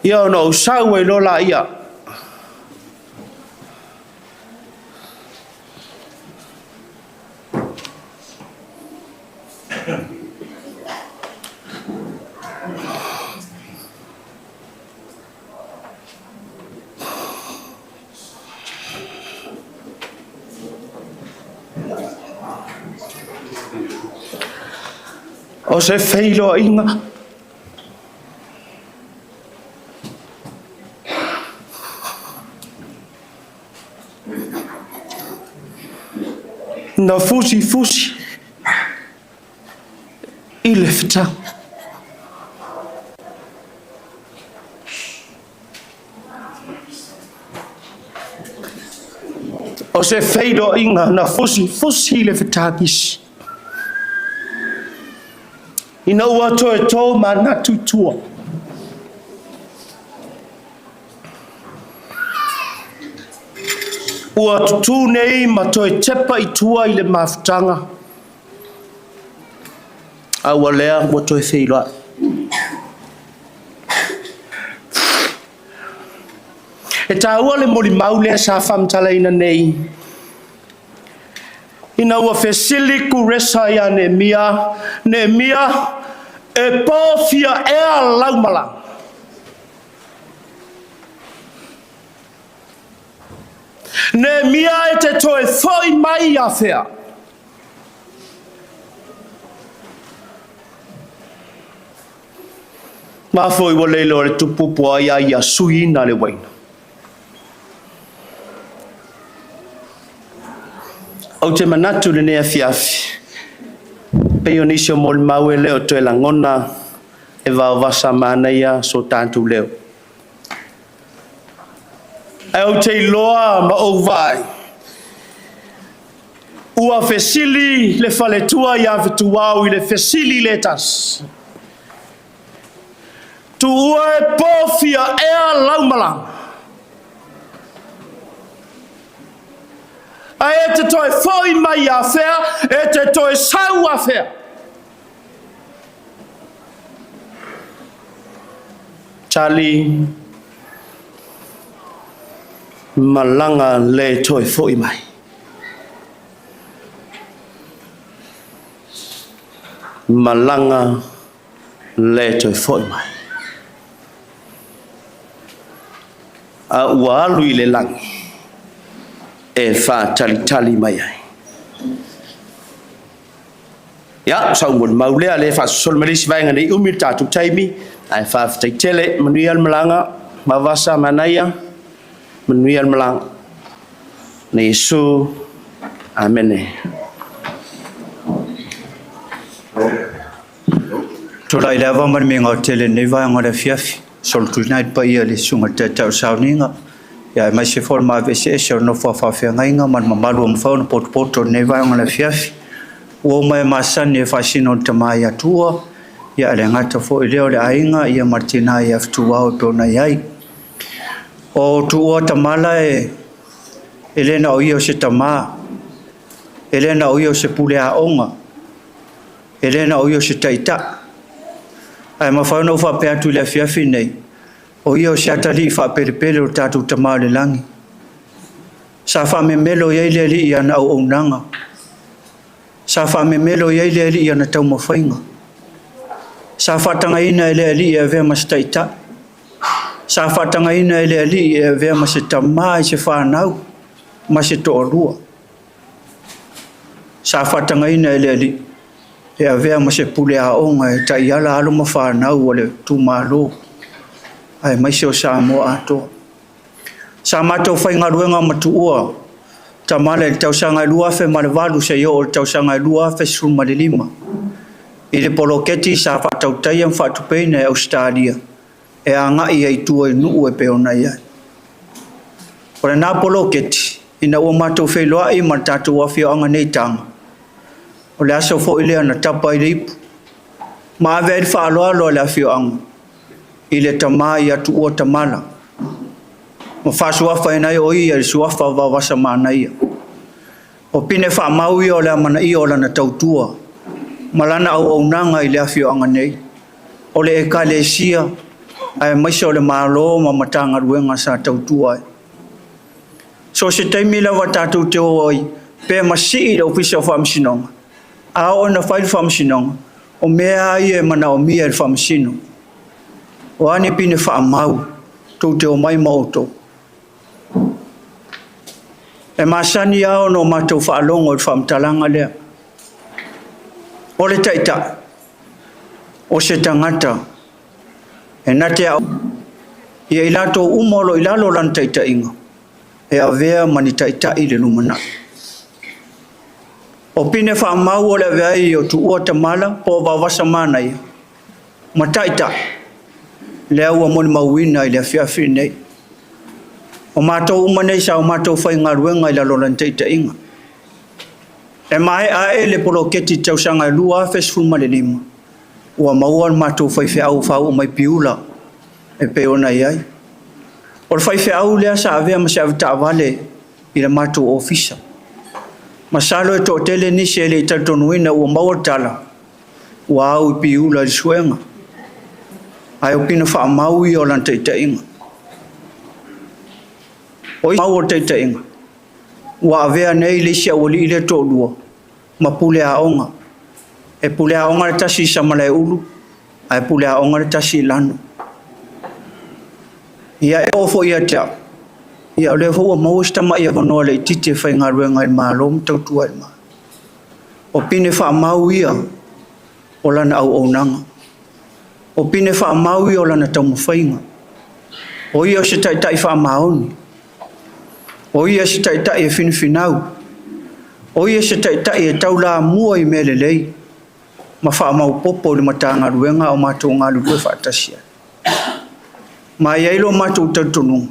Ia ona ou sau ai loa laia. O se feiloaiga Na fusifusi i le fetau. O se feiloaiga na fusifusi i le fetagisi. Ina ua toe to manatu i tua. Ua tutū nei ma toe tepa i tua i le mafutaga, a ua lea ua toe feiloai. E taua le molimau lea sa faamatalaina nei, ina ua fesili Kuresa ia Neemia, Neemia, e po fia ea lau malaga? Neemia e te toe foi mai ia fea? Ma foi ua le iloa e le tupu po o ai a ia suiina le uaina. Ou te manatu i lenei afiafi, pei o nisi o molimau e le o toe lagona e vaovasa manaia so tatou leo. Ae ou te iloa ma ou vaai, ua fesili le faletua ia Fetuao i le fesili le tasi, Tuua e po fia ea lau malaga? Ae e te toe foi mai ia fea, e te toe sau afea? Tali, Malaga le toe foi mai. Malaga le toe foi mai. A ua alu i le lagi e faatalitali mai ai. Ia, o sau molimau lea, lea e faasolosolo mai le isi vaega nei umi le tatou taimi, ae faafetai tele, manuia le malaga, Vaovasa manaia, manuia le malaga. Na Iesu, amene. Tulai le ava ma le mea tele nei vaega o le afiafi. Solotuina ai le paia i le susuga i le Taitai o le Sauniga, ia aemaise foi o le maveeseese o le nofo a faafeagaiga ma le mamalu ua mafai ona potopoto i lenei vaega o le afiafi. Ua uma e masani e faasino le tama ia Tua, ia e le gata foi i lea o le aiga ia ma le tina ia Fetuao e pei ona i ai. O Tuua Tamala e e le na o ia o se tama, e le na o ia o se pule aoga, e le na o ia o se taitai. Ae mafai ona ou faapea atu i le afiafi nei, o ia o se atalii faapelepele o le tatou Tama i le lagi. Sa faamemelo i ai le Alii i ana auaunaga. Sa faamemelo i ai le Alii i ana taumafaiga. Sa faatagaina e le Alii e avea ma se taitai. Sa faatagaina e le Alii e avea ma se tama i se fanau ma se toalua. Sa faatagaina e le Alii e avea ma se pule aoga e taiala alo ma fanau a le itumalo. aemaise o Samoa atoa. Sa matou faigaluega ma Tuua Tamala i le tausaga e 2008 seia oo i le tausaga e 2015 i le poloketi sa faatautaia ma faatupeina e Ausetalia e agai ai i tua i nuu e pei ona i ai. O lena poloketi, ina ua matou feiloai ma le tatou afioaga nei i Taga, o le aso foi lea na tapa ai le ipu ma ave ai le faaaloalo a le afioaga i le tama ia Tuua Tamala ma faasuafaina ai o ia i le suafa o Vaovasamanaia. O pine faamau ia o le amanaia o lana tautua ma lana auaunaga i le afioaga nei, o le Ekalesia aemaise o le Malo ma Matagaluega sa tautua ai. So o se taimi lava tatou te o ai pe masii le Ofisa o Faamasinoga, a oo ina fai le faamasinoga, o mea lava ia e manaomia e le faamasino. O a ni pine faamau, tou te omai ma outou. E masani lava ona o matou faalogo i le faamatalaga lea. O le taitai, o se tagata e na te ia i latou uma o lo o i lalo o lana taitaiga, e avea ma ni taitai i le lumanai. O pine faamau o le avea ai o Tuua Tamala po o Vaovasamanaia ma taitai, lea ua molimauina i le afiafi lenei. O matou uma nei sa o matou faigaluega i lalo o lana taitaiga. E maea ae le poloketi i le tausaga e 2015, ua maua le matou faifeau faauu mai Piula e pei ona i ai. O le faifeau lea sa avea ma se avetaavale i le matou ofisa. Masalo e toatele nisi e le i talitonuina ua maua le tala, ua au i Piula i le suega. Ae o pine faamau ia o lana taitaiga. O isi mau o le taitaiga, ua avea nei le isi aualii lea e toalua ma pule aoga. E pule aoga le tasi i Samalaeulu, ae pule aoga le tasi i Lano. Ia e oo foi ia te au, ia o lea foi ua maua si tamai avanoa laitiiti e faigaluega ai i le Malo ma tautua ai i le Malo. O pine faamau ia o lana auaunaga. O pine faamau ia o lana taumafaiga. O ia o se taitai faamaoni. O ia se taitai e finafinau. O ia se taitai e taulamua i mea lelei ma faamaopoopo i le Matagaluega a o matou galulue faatasi ai. Ma e i ai lo matou talitonuga,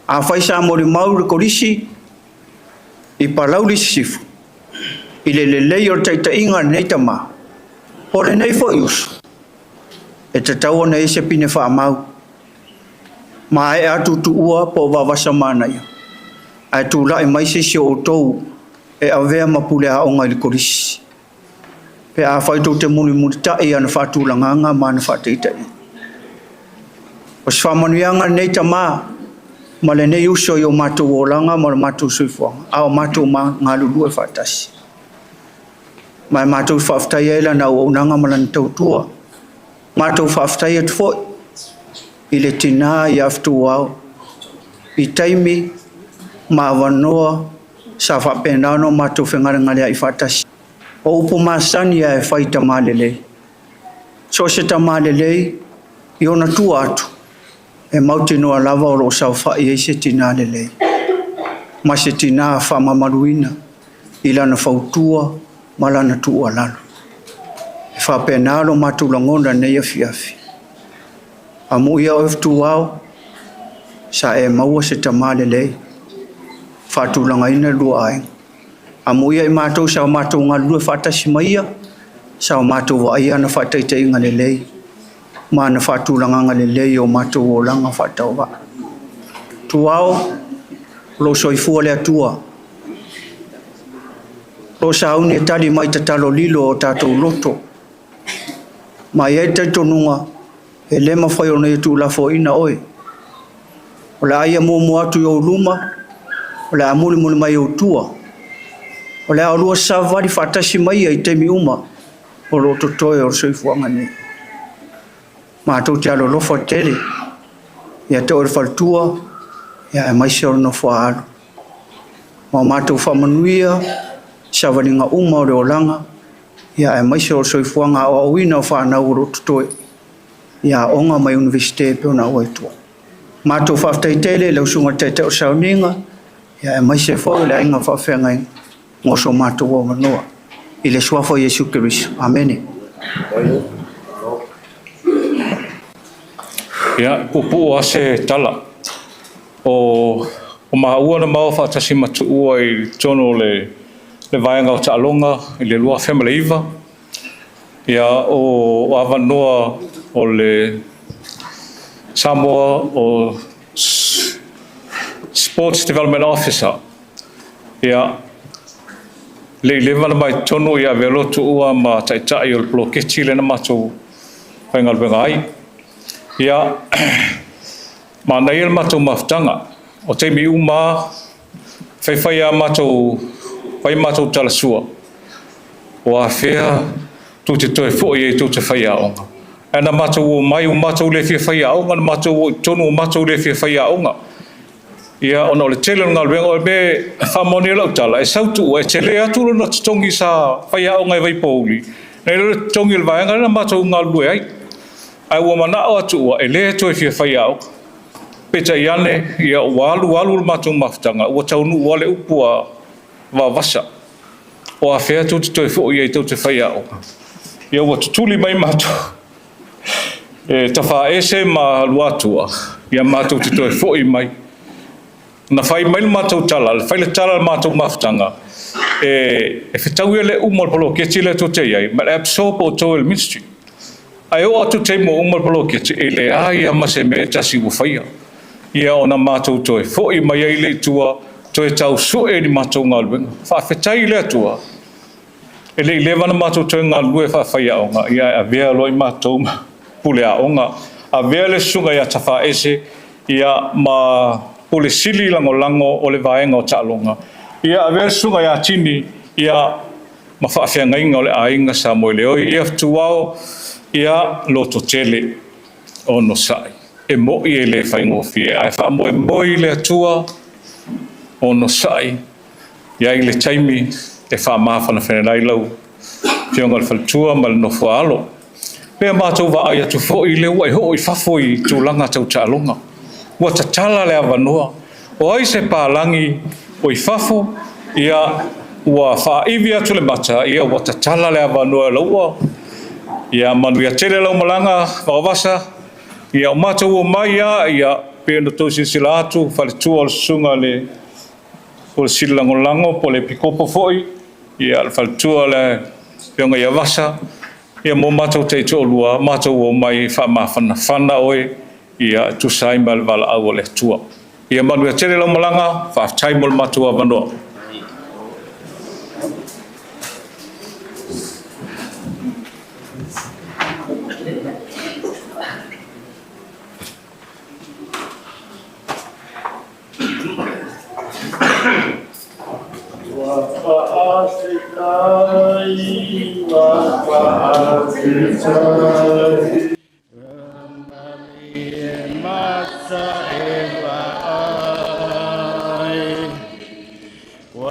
afai sa molimau le Kolisi i Palauli Sisifo i le lelei o le taitaiga a lenei tama, o lenei foi uso, e tatau ona i ai se pine faamau. Maea atu Tuua po o Vaovasamanaia, ae tulai mai se isi o outou e avea ma pule aoga i le Kolisi, pe afai tou te mulimulitai i ana faatulagaga ma ana faataitaiga. O se faamanuiaga lenei tama ma lenei uso i o matou olaga ma lo matou soifuaga, a o matou galulue faatasi. Ma e matou te faafetaia ai lana auaunaga ma lana tautua. Matou faafetai atu foi i le tina ia Fetuao i taimi ma avanoa sa faapena ona matou fegalegaleai faatasi. O upu masani lava e fai i tama lelei. So o se tama lelei i ona tua atu, e mautinoa lava o lo o saofai ai se tina lelei ma se tina faamamaluina i lana fautua ma lana tuualalo. E faapena lo matou lagona i lenei afiafi. Amuia oe Fetuao, sa e maua se tama lelei, faatulagaina le lua aiga. Amuia i matou sa o matou galulue faatasi ma ia, sa o matou vaaia ana faataitaiga lelei ma ana faatulagaga lelei o matou olaga faatauvaa. Tuao, o lo o soifua le Atua, o lo o sauni e tali mai i tatalo lilo a o tatou loto. Ma e i ai le talitonuga, e le mafai ona ia tuulafoaiina oe. O le a ia muamua atu i ou luma, o le a mulimuli mai i ou tua. O le a oulua savavali faatasi ma ia i taimi uma o lo o totoe o le soifuaga nei. Matou te alolofa tele ia te oe le faletua, aemaise o le nofo a alo. Ma o matou faamanuia i savaliga uma o le olaga, aemaise o le soifuaga aoaoina o fanau o lo o totoe. i aoga ma Iunivesite e pei ona auai tua. Matou faafetai tele i lau Susuga i le Taitai o Sauniga, ia aemaise foi o le aiga faafeagaiga mo so matou avanoa. I le Suafa o Iesu Keriso. Amene. Ia, e puupuu lava se tala. O maua na maua faatasi ma Tuua i totonu o le vaega o taaloga i le 2009. Ia, o avanoa o le Samoa o Sports Development Officer. Ia, le i leva na mai totonu ia avea loa Tuua ma taitai o le poloketi lea na matou faigaluega ai. Ia, manaia le matou mafutaga. O taimi uma faifai a matou fai matou talasua o afea tou te toe foi ai tou te faiaoga. Ae na matou o mai, ua matou le fia faiaoga, na matou o i totonu, ua matou le fia faiaoga. Ia, ona o le tele o le galuega, o le mea faamaonia lau tala, e sau Tuua, e tele atu lona totogi sa faiaoga i Vaipouli, nai lo le totogi o le vaega lea na matou galulue ai. Ae ua manao a Tuua, e le toe fia faiaoga. Peitai ane, ia, ua alu alu le matou mafutaga, ua taunuu lava le upu a Vaovasa. O afea tou te toe foi ai tou te faiaoga. Ia ua tutuli mai matou e Tafaese ma Luatua, ia matou te toe foi mai. Na fai mai le matou tala, fai le tala le matou mafutaga, e fetau le uma o le poloketi lea tou te i ai, ma le absorb outou e le ministry. Ae oo atu taimi ua uma le poloketi, e leai lava ma se mea e tasi ua faia. Ia ona matou toe foi mai ai le i tua, toe tau sue ni matou galuega. Faafetai i le Atua, e le i leva na matou toe galulue faafaiaoga, ia e avea loa i matou ma pule aoga. Avea le susuga ia Tafaese, ia ma pule sili lagolago o le vaega o taaloga. Ia avea le susuga ia Tini, ia ma faafeagaiga o le aiga sa Moeleoi. Ia fetuao, ia loto tele onosai. E moi e le faigofie, ae faamoemoe i le Atua onosai, ia i le taimi e faamafanafana ai lau afioga i le faletua ma le nofo a alo. Pea matou vaai atu foi lea ua e oo i fafo i tulaga tau taaloga. Ua tatala le avanoa. O ai se palagi o i fafo, ia ua faaivi atu le mata, ia ua tatala le avanoa lau ia manuia tele lau malaga Vaovasa. Ia o matou o mai ia, ia pe na tou silasila atu faletua o le susuga le o le sili lagolago po le pikopo foi, ia le faletua le afioga ia Vasa, ia mo matou taitoalua, matou o mai faamafanafana oe, ia tusa ai ma le valaau o le Atua. Ia manuia tele lau malaga, faafetai mo le matou avanoa. Ua faafetai, ua faafetai. E mata e vaai. Ua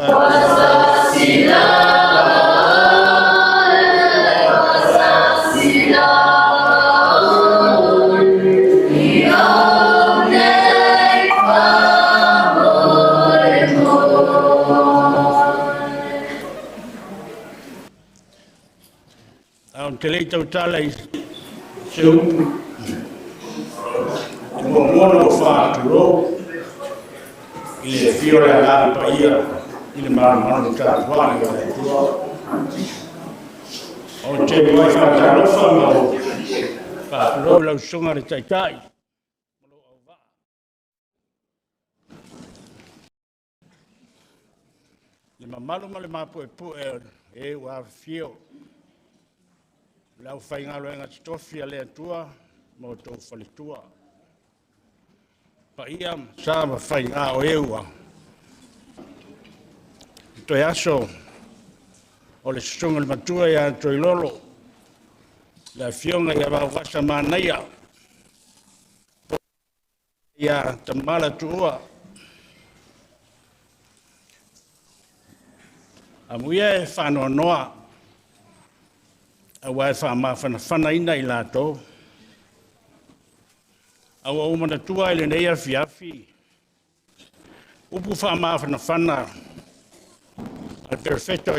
Ae te le i tautala i se upu, e muamua ona ou faatulou i le afio o le Agaga Paia i le malumalu tapuai o le Atua. Ou te muai faatalofa ma ou faatulou i lau susuga i le Taitai le mamalu ma le mapuepue e ua afifio, le aufaigaluega totofi a le Atua ma outou faletua. Paia ma sa ma faiga o e ua toe aso o le susuga i le matua ia Toilolo, le afioga ia Vaovasa Manaia, ia Tamala Tuua. Amuia e faanoanoa, aua e faamafanafanaina i latou. A ua ou manatua i lenei afiafi, upu faamafanafana a le Perofeta o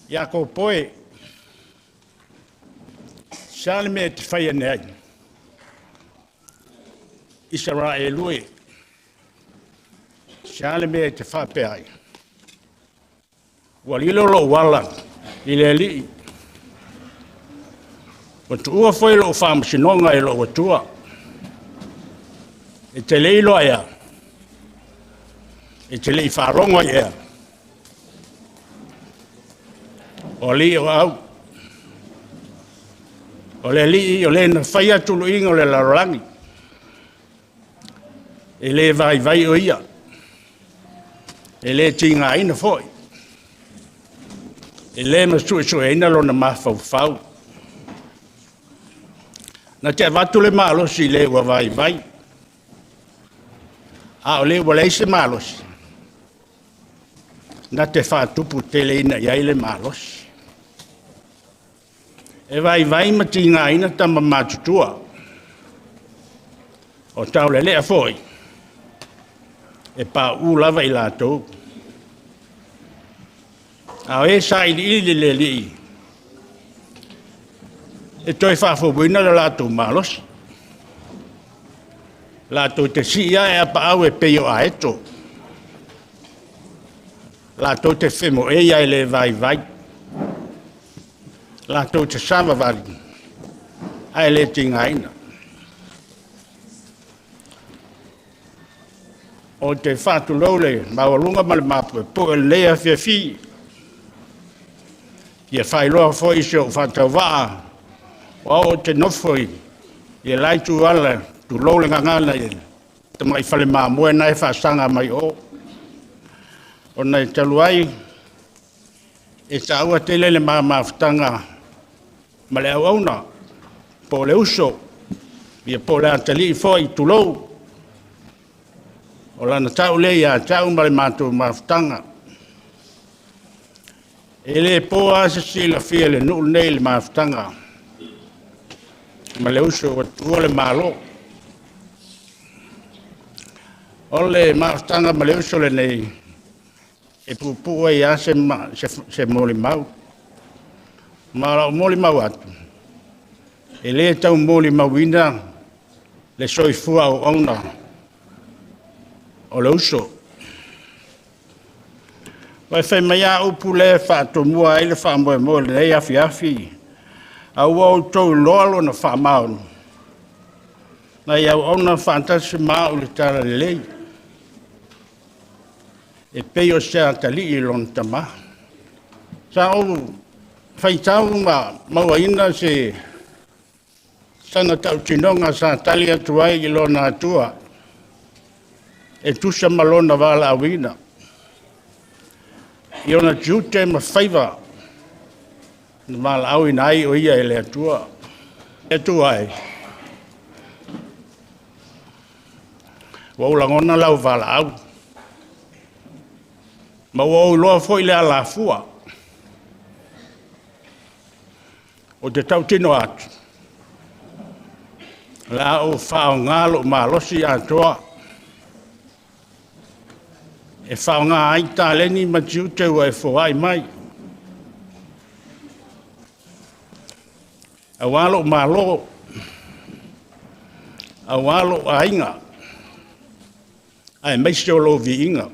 Iakopo e, se a le mea e te fai ane ai? Isaraelu e, se a le mea e te faapea ai? Ua lilo lou ala i le Alii, ua tuua foi lou faamasinoga i lou Atua. E te le iloa ea, e te le i faalogo ai ea, o Alii o au, o le Alii o le na faia tuluiga o le lalolagi, e le vaivai o ia, e le tigaina foi, e le masuesueina lona mafaufau. Na te avatu le malosi i le ua vaivai, a o le ua leai se malosi, na te faatuputeleina i ai le malosi. E vaivai ma tigaina tama matutua, o taulelea foi, e pauu lava i latou. A o e sailiili i le Alii, e toe faafouina lo latou malosi. Latou te sii ae apaau e pei o aeto. Latou te femoei ae le vaivai. Latou te savavali ae le tigaina. Ou te faatulou le maualuga ma le maupuepue o lenei afiafi. E fia faailoa foi si ou faatauvaa, o au ou te nofo i le la ituala, tulou le gagana, i le tamai fale mamoe lena e faasaga mai o. Ona e talu ai, e taua tele le ma mafutaga ma le auauna, po o le uso, po o le atalii foi, tulou. O lana tau lea ia te au ma le matou mafutaga. E le po lava se silafia i le nuu lenei i le mafutaga ma le uso ua tuua le Malo. O le mafutaga ma le uso lenei, e puupuu ai lava se molimau. Ma o lau molimau atu, e le tau molimauina le soifua auauna o le uso. Aua fai mai lava upu lea e faatomua ai le faamoemoe o lenei afiafi, a ua outou iloa lona faamaoni, na ia auauna faatasi ma au i le talalelei, e pei o se atalii i lona tama. Sa ou faitau ma mauaina se sana tautinoga sa tali atu ai i lona Atua e tusa ma lona valaauina, i ona tiute ma faiva na valaauina ai o ia e le Atua. Le Atua e, ua ou lagona lau valaau, ma ua ou iloa foi le alafua. Ou te tautino atu, o le a ou faaaoga lou malosi atoa e faaaoga ai taleni ma tiute ua e foai mai, aua lou malo, aua lou aiga, aemaise o lou viiga.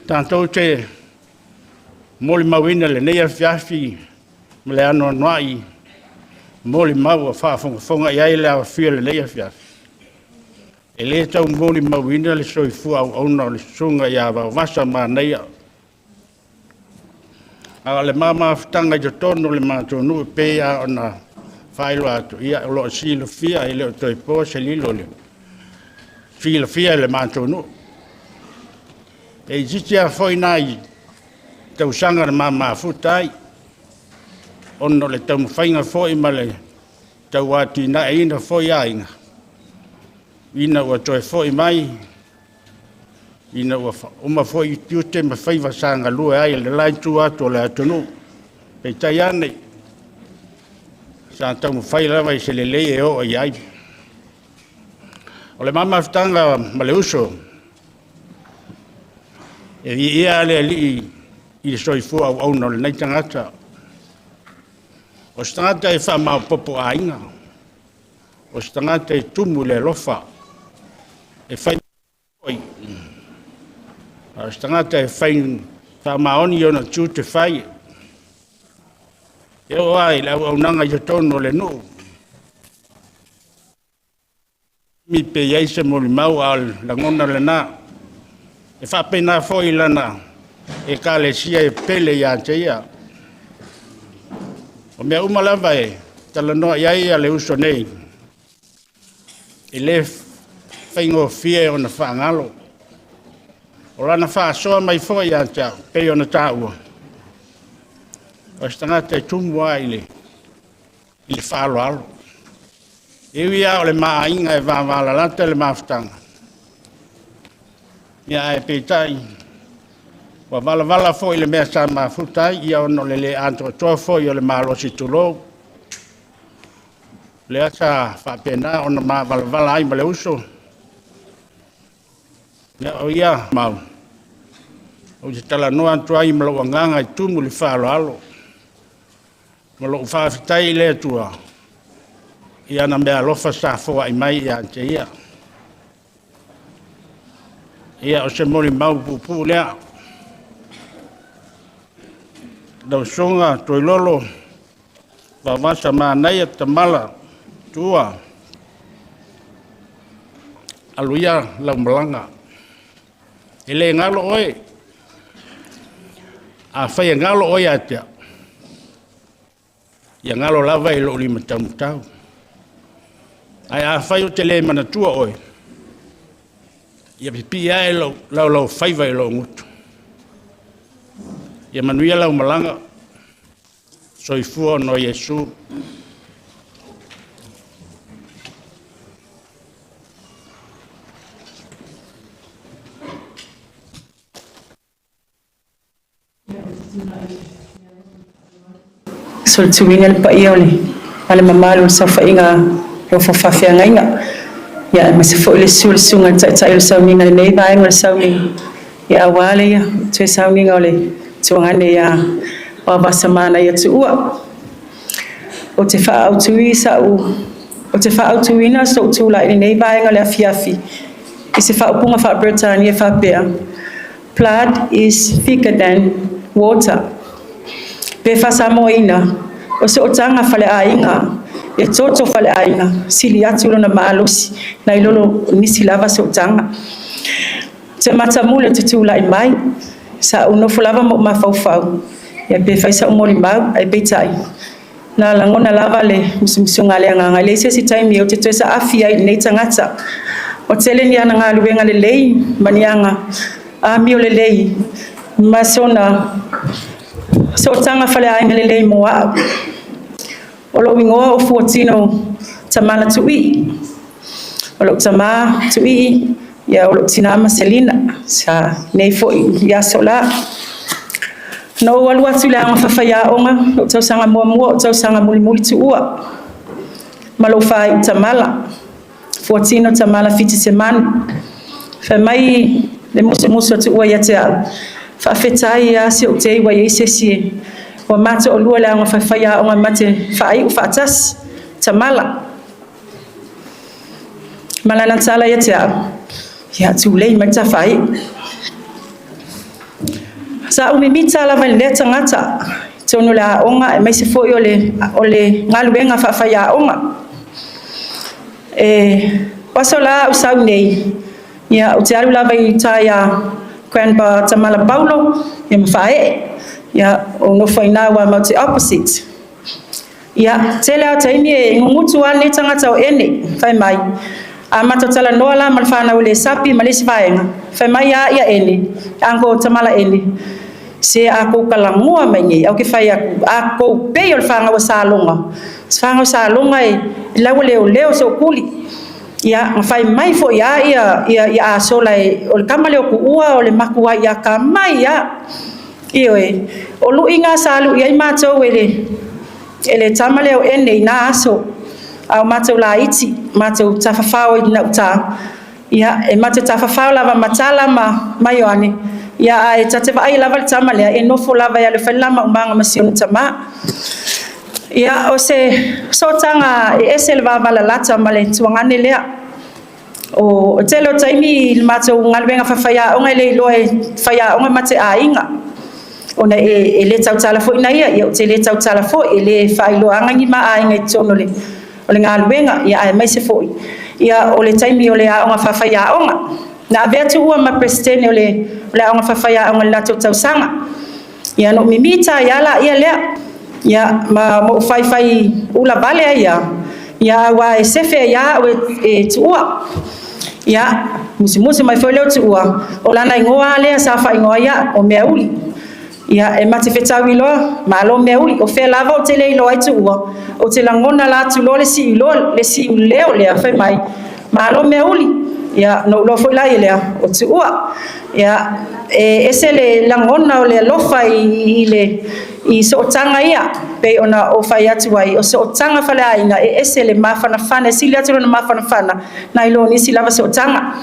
Tatou te molimauina i lenei afiafi ma le anoanoai molimau ua faafogafoga i ai le aofia i lenei afiafi, e le tau molimauina le soifua auauna o le Susuga ia Vaovasa Manaia. A o le ma mafutaga i totonu o le matou nuu e pei lava ona faailoa atu, ia o lo o silafia, e le o toe po se lilo i le silafia e le matou nuu. E itiiti lava foi nai tausaga na ma mafuta ai, ona o le taumafaiga foi ma le tauatiaeina foi o aiga, ina ua toe foi mai, ina ua uma foi tiute ma faiva sa galue ai i le la itu atu o le atunuu. Peitai ane, Sa taumafai lava i se lelei e oo i ai. O le ma mafutaga ma le uso, e viia le Alii i le soifua auauna o lenei tagata. O se tagata e faamaopoopo aiga, o se tagata e tumu i le alofa, e fai foi, a o se tagata e fai faamaoni ona tiute fai. E oo lava i le auaunaga i totonu o le nuu, mi pe i ai se molimau, a o le lagona lena. E faapena foi i lana ekalesia e pele ia te ia. O mea uma lava e talanoa i ai le uso nei, e le faigofie ona faagalo. O lana faasoa mai foi ia te au, pei ona taua, o se tagata e tumu lava i le faaaloalo. E ui lava o le ma aiga e vavalalata le mafutaga, ae peitai, ua valavala foi i le mea sa mafuta ai, ia ona o le le atoatoa foi o le malosi tulou, lea sa faapena ona ma valavala ai ma le uso. Ia, o ia mau, ou te talanoa atu ai ma lou agaga e tumu i le faaaloalo, ma lou faafetai i le Atua i ana meaalofa sa foai mai ia te ia. Ia, o se molimau puupuu lea. Lau Susuga Toilolo Vaovasa Manaia Tamala Tuua, alu ia lau malaga, e le galo oe. Afai e galo oe ia te au, ia galo lava i lou limataumatau. Ae afai ou te le manatua oe, ia pipii ae lou laulaufaiva i lou gutu. Ia manuia lau malaga, soifua ona o Iesu. Solituina le paia o le ma le mamalu o le saofaiga o nofo faafeagaiga. Ia aemaise foi le susu o le susuga i le Taitai o le Sauniga i lenei vaega o le sauniga, ia aua le toe sauniga o le tuagane ia Vaovasamanaia Tuua. Ou te faaautuina sou tulai i lenei vaega o le afiafi i se faaupuga faa-Peretania e faapea, “Blood is thicker than water.” Pe faa-Samoaina, o sootaga faaleaiga e toto faaleaiga, sili atu lona malosi nai lo nisi lava sootaga. Ou te matamuli ou te tulai mai, sa ou nofo lava ma ou mafaufau pe fai sau molimau, ae peitai, na lagona lava le musumusuga a le Agaga, e leai se isi taimi ou te toe saafi ai i lenei tagata. Ua tele ni ana galuega lelei ma ni ana amio lelei ma sona sootaga faaleaiga lelei mo au. O lou igoa o Fuatino Tamala Tuii. O lou tama Tuii, ia o lou tina Maselina, sa nei foi i aso la. Na ou alu atu i le aoga faafaiaoga, lou tausaga muamua, o tausaga mulimuli tuua, ma lou faaiu Tamala, Fuatino Tamala Fitisemanu. Fai mai le musumusu a Tuua ia te au, faafetai lava si ou tei ua i ai se isi ua ma toalua i le aoga faafaiaoga ma te faaiu faatasi, Tamala. Ma lana tala ia te au, ia tulei mai ta faaiu. Sa ou mimita lava i lea tagata, tonu o le aoga aemaise foi o le galuega faafaiaoga. E o aso la au sau nei, ia ou te alu lava i uta ia Grandpa Tamala Paulo, ia ma Faaee, ia o nofo i ina aua matou te opposite. Ia, tele lava o taimi e gugutu lava lenei tagata o Ene, fai mai, a matou talanoa la ma le fanau a Lesapi ma le isi vaega, fai mai lava ia Ene, Uncle Tamala Ene, se a kou talanoa mai nei, au ke fai atu, a kou pei o le whangau a Saloga, se whangau Saloga e laua leo leo sookuli. Ia, na fai mai foi a ia, ia, ia asola e, o le kama leo kuua, o le makua ia ka mai ia. Ioe, o lui ngā sa lui ai mātou e le, E le tama lea o Ene i na aso, a o matou laiti, matou tafafao i gauta, ia, e matou tafafao lava ma Tala ma Ioane, ia, ae ta te vaaia lava le tama lea, e nofo lava e alu e fai le la maumaga ma si ona tamā. Ia, o se sootaga e ese le vavalalata ma le tuagane lea. O le tele o taimi i le matou galuega faafaiaoga e le iloa e faiaoga ma te aiga, ona e le tautala foi na ia, ou te le tautala foi, e le faailoaga ni ma aiga i totonu o le galuega, ia aemaise foi o le taimi o le aoga faafaiaoga. Na avea Tuua ma Peresetene o le aoga faafaiaoga i le latou tausaga. Ia na ou mimita ai lava lea, ia ma ou faifai ula vale ai lava, ia aua e sefe ai lava au e Tuua. Ia, musumusu mai foi lea o Tuua, o lana igoa lava lea sa faaigoa ai au, o Meauli. Ia, e ma te fetaui loa, malo Meauli. O fea lava ou te le iloa ai Tuua, ou te lagona atu loa le siuleo lea fai mai, malo Meauli. Ia, na ou iloa foi lea, o Tuua. Ia, e ese le lagona o le alofa i sootaga ia, pei ona ou fai atu ai, o sootaga faaleaiga e ese le mafanafana, e sili atu lona mafanafana nai lo nisi lava sootaga.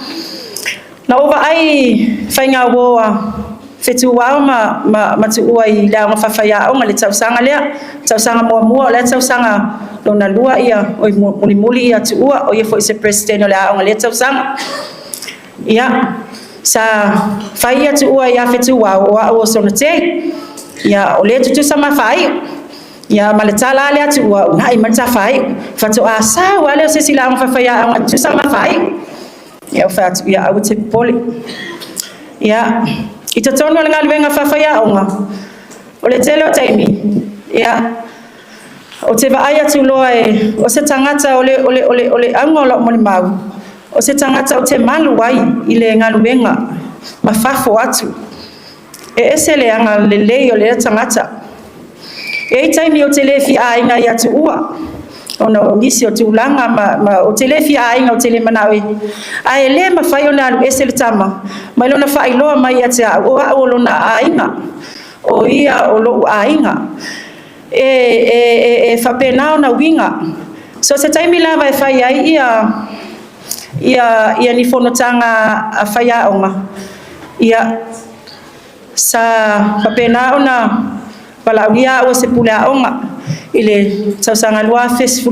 Na ou vaai i faigauo a Fetuao ma Tuua i le aoga faafaiaoga i le tausaga lea, tausaga muamua, o le tausaga lona lua, oi mulimuli Tuua, o ia foi o se Peresetene o le aoga i lea tausaga. Ia, sa fai Tuua ia Fetuao o au o sona tei. Ia, o lea e tutusa ma faaiu. Ia, ma le tala lava lea a Tuua, uunai mai le ta faaiu. Faatoa sau lava lea o se isi i le aoga faafaiaoga e tutusa ma faaiu. Ia, ou fai atu, ia aua e te popole. Ia, i totonu o le galuega faafaiaoga, o le tele o taimi, ia, ou te vaai atu loa o se tagata, o le auga o lau molimau, o se tagata ou te malu ai i le galuega ma fafo atu. E ese le agalelei o lea tagata. E i ai taimi ou te le fia aiga ia Tuua, ona o nisi o tulaga, ma ou te le fia aiga, ou te le manao e... Ae le mafai ona alu ese le tama mai lona faailoa mai ia te au, o au o lona aiga, o ia o lou aiga. E faapena ona uiga. So o se taimi lava e fai ai ia ni fonotaga a faiaoga, ia, sa faapena ona valaaulia au o se pule aoga i le tausaga 2016,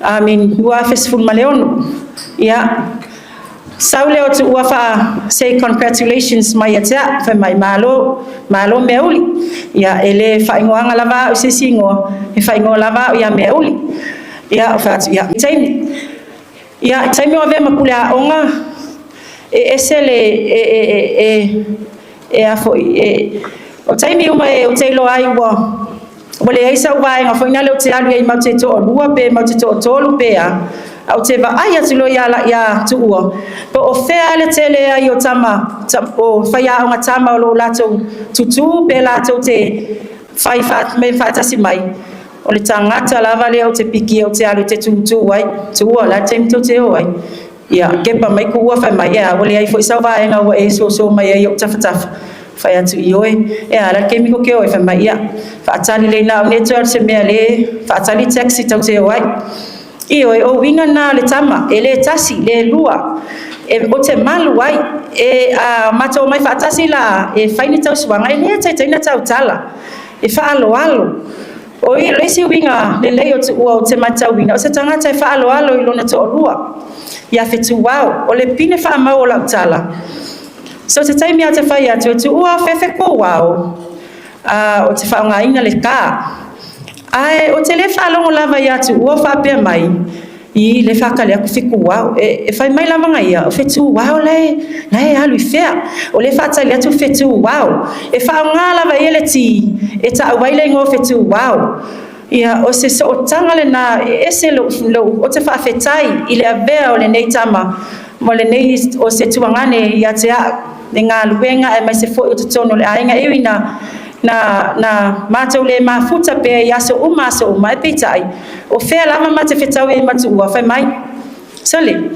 I mean 2016. Ia, sau lea o Tuua say congratulations mai ia te au, fai mai, malo, malo Meauli. Ia, e le faaigoaga lava au i se isi igoa, e faaigoa lava au ia Meauli. Ia, ou fai atu, ia, taimi. Ia, taimi o avea ma pule aoga, e ese le, e a foi, o taimi uma ou te iloa ai ua leai sau vaega foi lea ou te alu ai matou te toalua pe matou te toatolu pe a, ae ou te vaai atu loa ia Tuua, po o fea le tele ai o tama, o faiaoga tama o lo o latou tutu pe latou te fai mea faatasi mai, o le tagata lava lea ou te pikia ou te alu ou te tutu ai, Tuua o le a le taimi tou te o ai? Ia, kepa mai Tuua fai mai, e a, ua leai foi sau vaega ua e soso mai ai i ou tafatafa. Fai atu, ioe, e a la le taimi tou te o ai? Fai mai, ia, faatali lelei na au nei toe alu se mea le faatali taxi tau te o ai. Ioe, o uiga na o le tama, e le tasi, le lua, ou te malu ai. E a matou omai faatasi la e fai ni tausuaga, e le taitai ona tautala, e faaaloalo. O le isi uiga lelei o Tuua ou te matauina, o se tagata e faaaloalo i lona toalua, ia Fetuao. O le pine faamau o lau tala, so o se taimi lava ou te fai atu, e Tuua fefe kou ao, ou te faaaogaina le ka. Ae ou te le faalogo lava ia Tuua o faapea mai, i le faatali atu Fetuao. E fai mai lava na ia, o Fetuao la e alu i fea. O lea e faatali atu Fetuao. E faaaoga lava e ia le T e tau ai le igoa o Fetuao. Ia, o se sootaga lena e ese lou, ou te faafetai i le avea o lenei tama ma lenei o se tuagane ia te au, le galuega aemaise foi o totonu o le aiga. E ui na matou le mafuta pea i aso uma aso uma, ae peitai, o fea lava ma te fetau ai ma Tuua, fai mai, sole,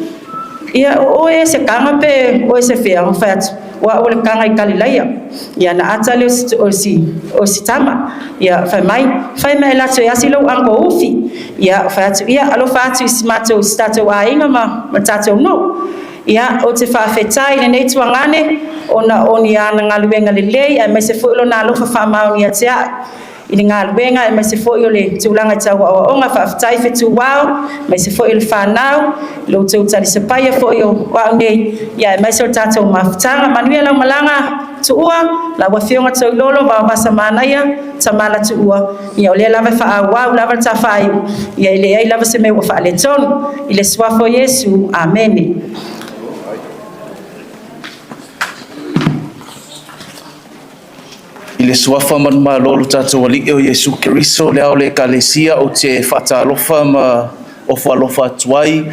ia o oe e se kaga pe oe se fea, o fai atu, O a'u o le taga i Kalilaia. Ia na ata lea o si, o si tama. Ia fai mai, fai mai e atu e asi lou uncle Ufi. Ia fai atu, ia alofa atu i si matou, si tatou aiga ma tatou nuu. Ia, ou te faafetai i lenei tuagane, ona o ni ana galuega lelei, aemaise foi lona alofa faamaoni ia te a'u i le galuega, aemaise foi o le tulaga i tau aoaoga. Faafetai fetuao, aemaise foi o le fanau, lo outou talisapaia foi o a'u nei, ia aemaise o le tatou mafutaga. Manuia lau malaga Tuua, lau Afioga Toilolo, Vaovasa Manaia, Tamala Tuua, ia o lea lava e faaauau lava le tafaaiu, ia e leai lava se mea ua faaletonu. I le suafa o Iesu, amene. I le suafa ma le Malo o lo tatou Alii o Iesu Keriso, le ao o le Ekalesia, ou te faatalofa ma ofo alofa atu ai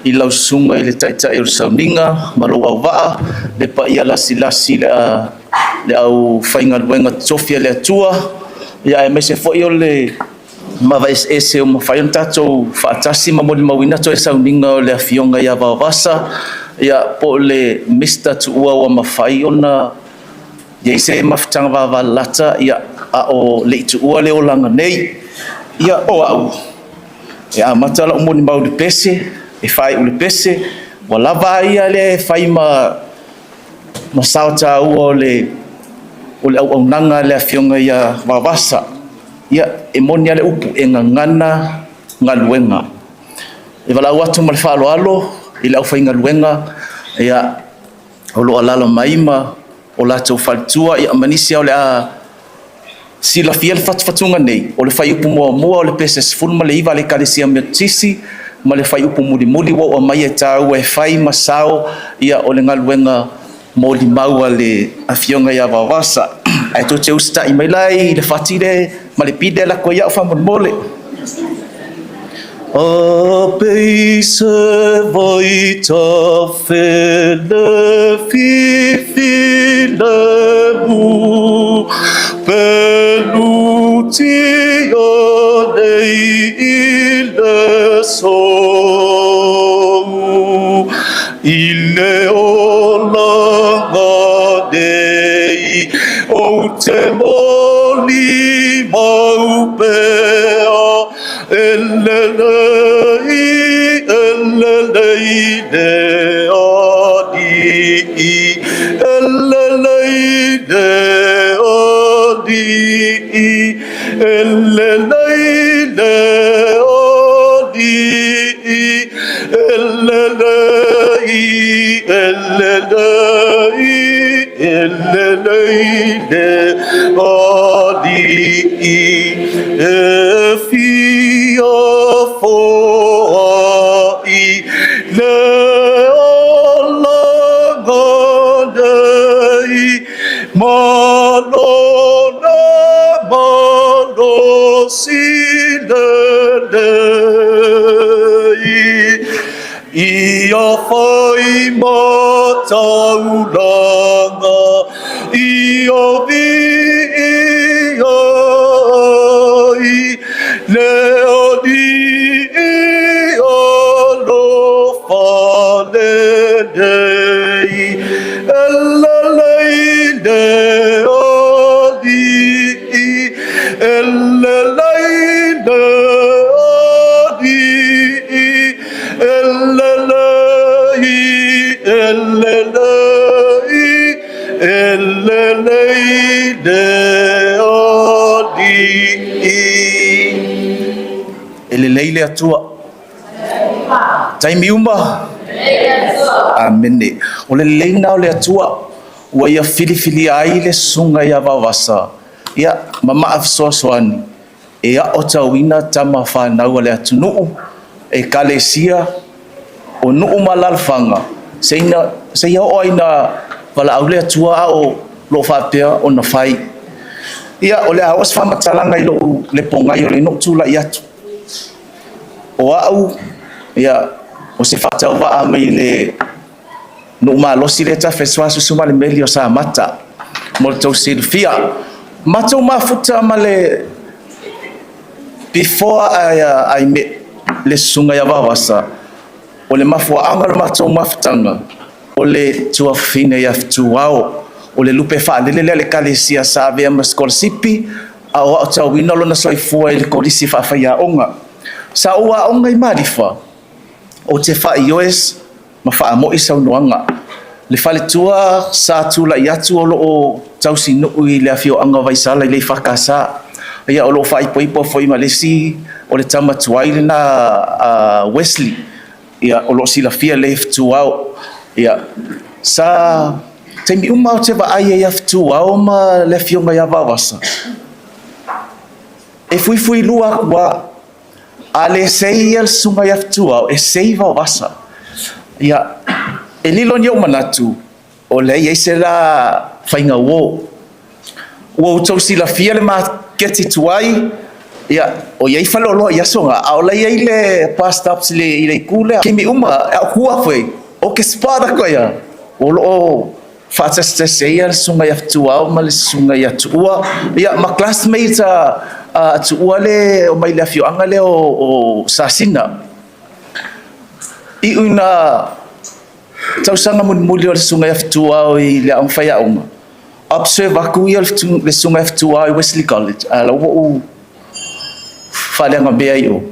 i lau susuga i le Taitai o le Sauniga ma lou auvaa, le paia lasilasi le aufaigaluega totofi a le Atua, ia aemaise foi o le mavaeseese ua mafai ona tatou faatasi ma molimauina toe sauniga o le Afioga ia Vaovasa, ia po o le Mr. Tuua ua mafai ona i ai se mafutaga vavalalata, ia, a o le i tuua le olaga nei. Ia, o au, e amata lau molimau i le pese, e faaiu i le pese, ua lava a ia lea e fai ma sao taua o le auaunaga a le Afioga ia Vaovasa. Ia, e moni a le upu, e gagana galuega. E valaau atu ma le faaaloalo i le aufaigaluega, ia, o lo o alaala mai ma o latou faletua, ia ma nisi o le a silafia le fatufatuga nei, o le fuaiupu muamua o le pese 19 a le Ekalesia Metotisi, ma le fuaiupu mulimuli ua ou aumaia e taua e fai ma sao, ia, o le galuega molimau a le Afioga ia Vaovasa. Ae tou te usitai mai la i le fati le ma le pine lako ai au faamolemole. A peise vai ta fele fifi le mu pelu tia nei i le so i le olaga nei o te moli mau pea e lelei e lelei le alii e lelei le alii e lelei le alii e lelei e lelei e lelei le alii e fia foai le olaga nei ma lona malosi lelei ia fai mataulaga ia viia ai le Alii alofa lelei e lelei le Alii e lelei le Alii e lelei e lelei e lelei le Alii. E lelei le Atua. Taimi uma. Amene. O le lelei lena o le Atua ua ia filifilia ai le susuga ia Vaovasa, ia, ma maa fesoasoani e aotauina tama fanau a le atunuu, ekalesia, o nuu ma alaalafaga, seia oo ai ina valaau le Atua a o loo faapea ona fai. Ia, o le a oo se faamatalaga i lou lepogai o le ina ou tulai atu. O au, ia, o se faatauvaa mai le nuu malosi lea tafa i le suasusu ma le meli o Samata mo le tou silafia. Matou mafuta ma le before I met le susuga ia Vaovasa, o le mafuaaga o le matou mafutaga, O le tuafafine ia Fetuao, o le lupe faalele lea a le Ekalesia sa avea ma sikolasipi a o aotauina lona soifua i le Kolisi Faafaiaoga. Sa ou aoga i Malifa, ou te faaioe ma faamo'i saunoaga. Le faletua sa tulai atu o lo o tausinuu i le afioaga o Vaisala i le EFKS. Ia o lo o faaipoipo foi ma le isi o le tama tuai lena a Wesley. Ia o lo o silafia lelei e Fetuao. Ia sa taimi uma ou te vaai ai ia Fetuao ma le afioga ia Vaoasa, e fuifuilua atu lava. A le sei ia le susuga ia Fetuao, e sei Vaovasa. Ia, e lilo ni ou manatu, o lea e i ai se la faiga uo. Ua outou silafia le maketi tuai, ia, o i ai faleoloa i aso na, a o la e i ai le bus stops i le itu lea. Taimi uma, e au kua foi, o ke spot aku ia, o lo o faatasitasi ai le susuga ia Fetuao ma le susuga ia Tuua, ia ma classmates a Tuua le omai i le afioaga lea o Sasina. Iu ina tausaga mulimuli o le susuga ia Fetuao i le aoga faiaoga, observe atu ia le susuga ia Fetuao i Wesley College, a o la ua ou faaleagamea i o.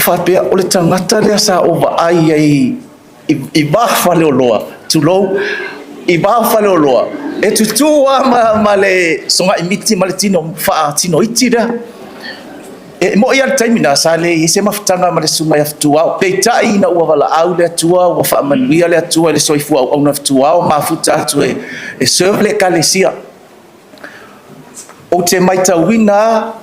Faapea, o le tagata lea sa ou vaai ai i va faleoloa, tulou, i va faleoloa, e tutū lava ma le sogai miti ma le tino faatino iti lea. E moni lava le taimi lena sa leai ai se mafutaga ma le susuga ia Fetuao, peitai ina ua valaau le Atua, ua faamanuia le Atua i le soifua auauna o Fetuao, mafuta atu e serve le Ekalesia. Ou te matauina lava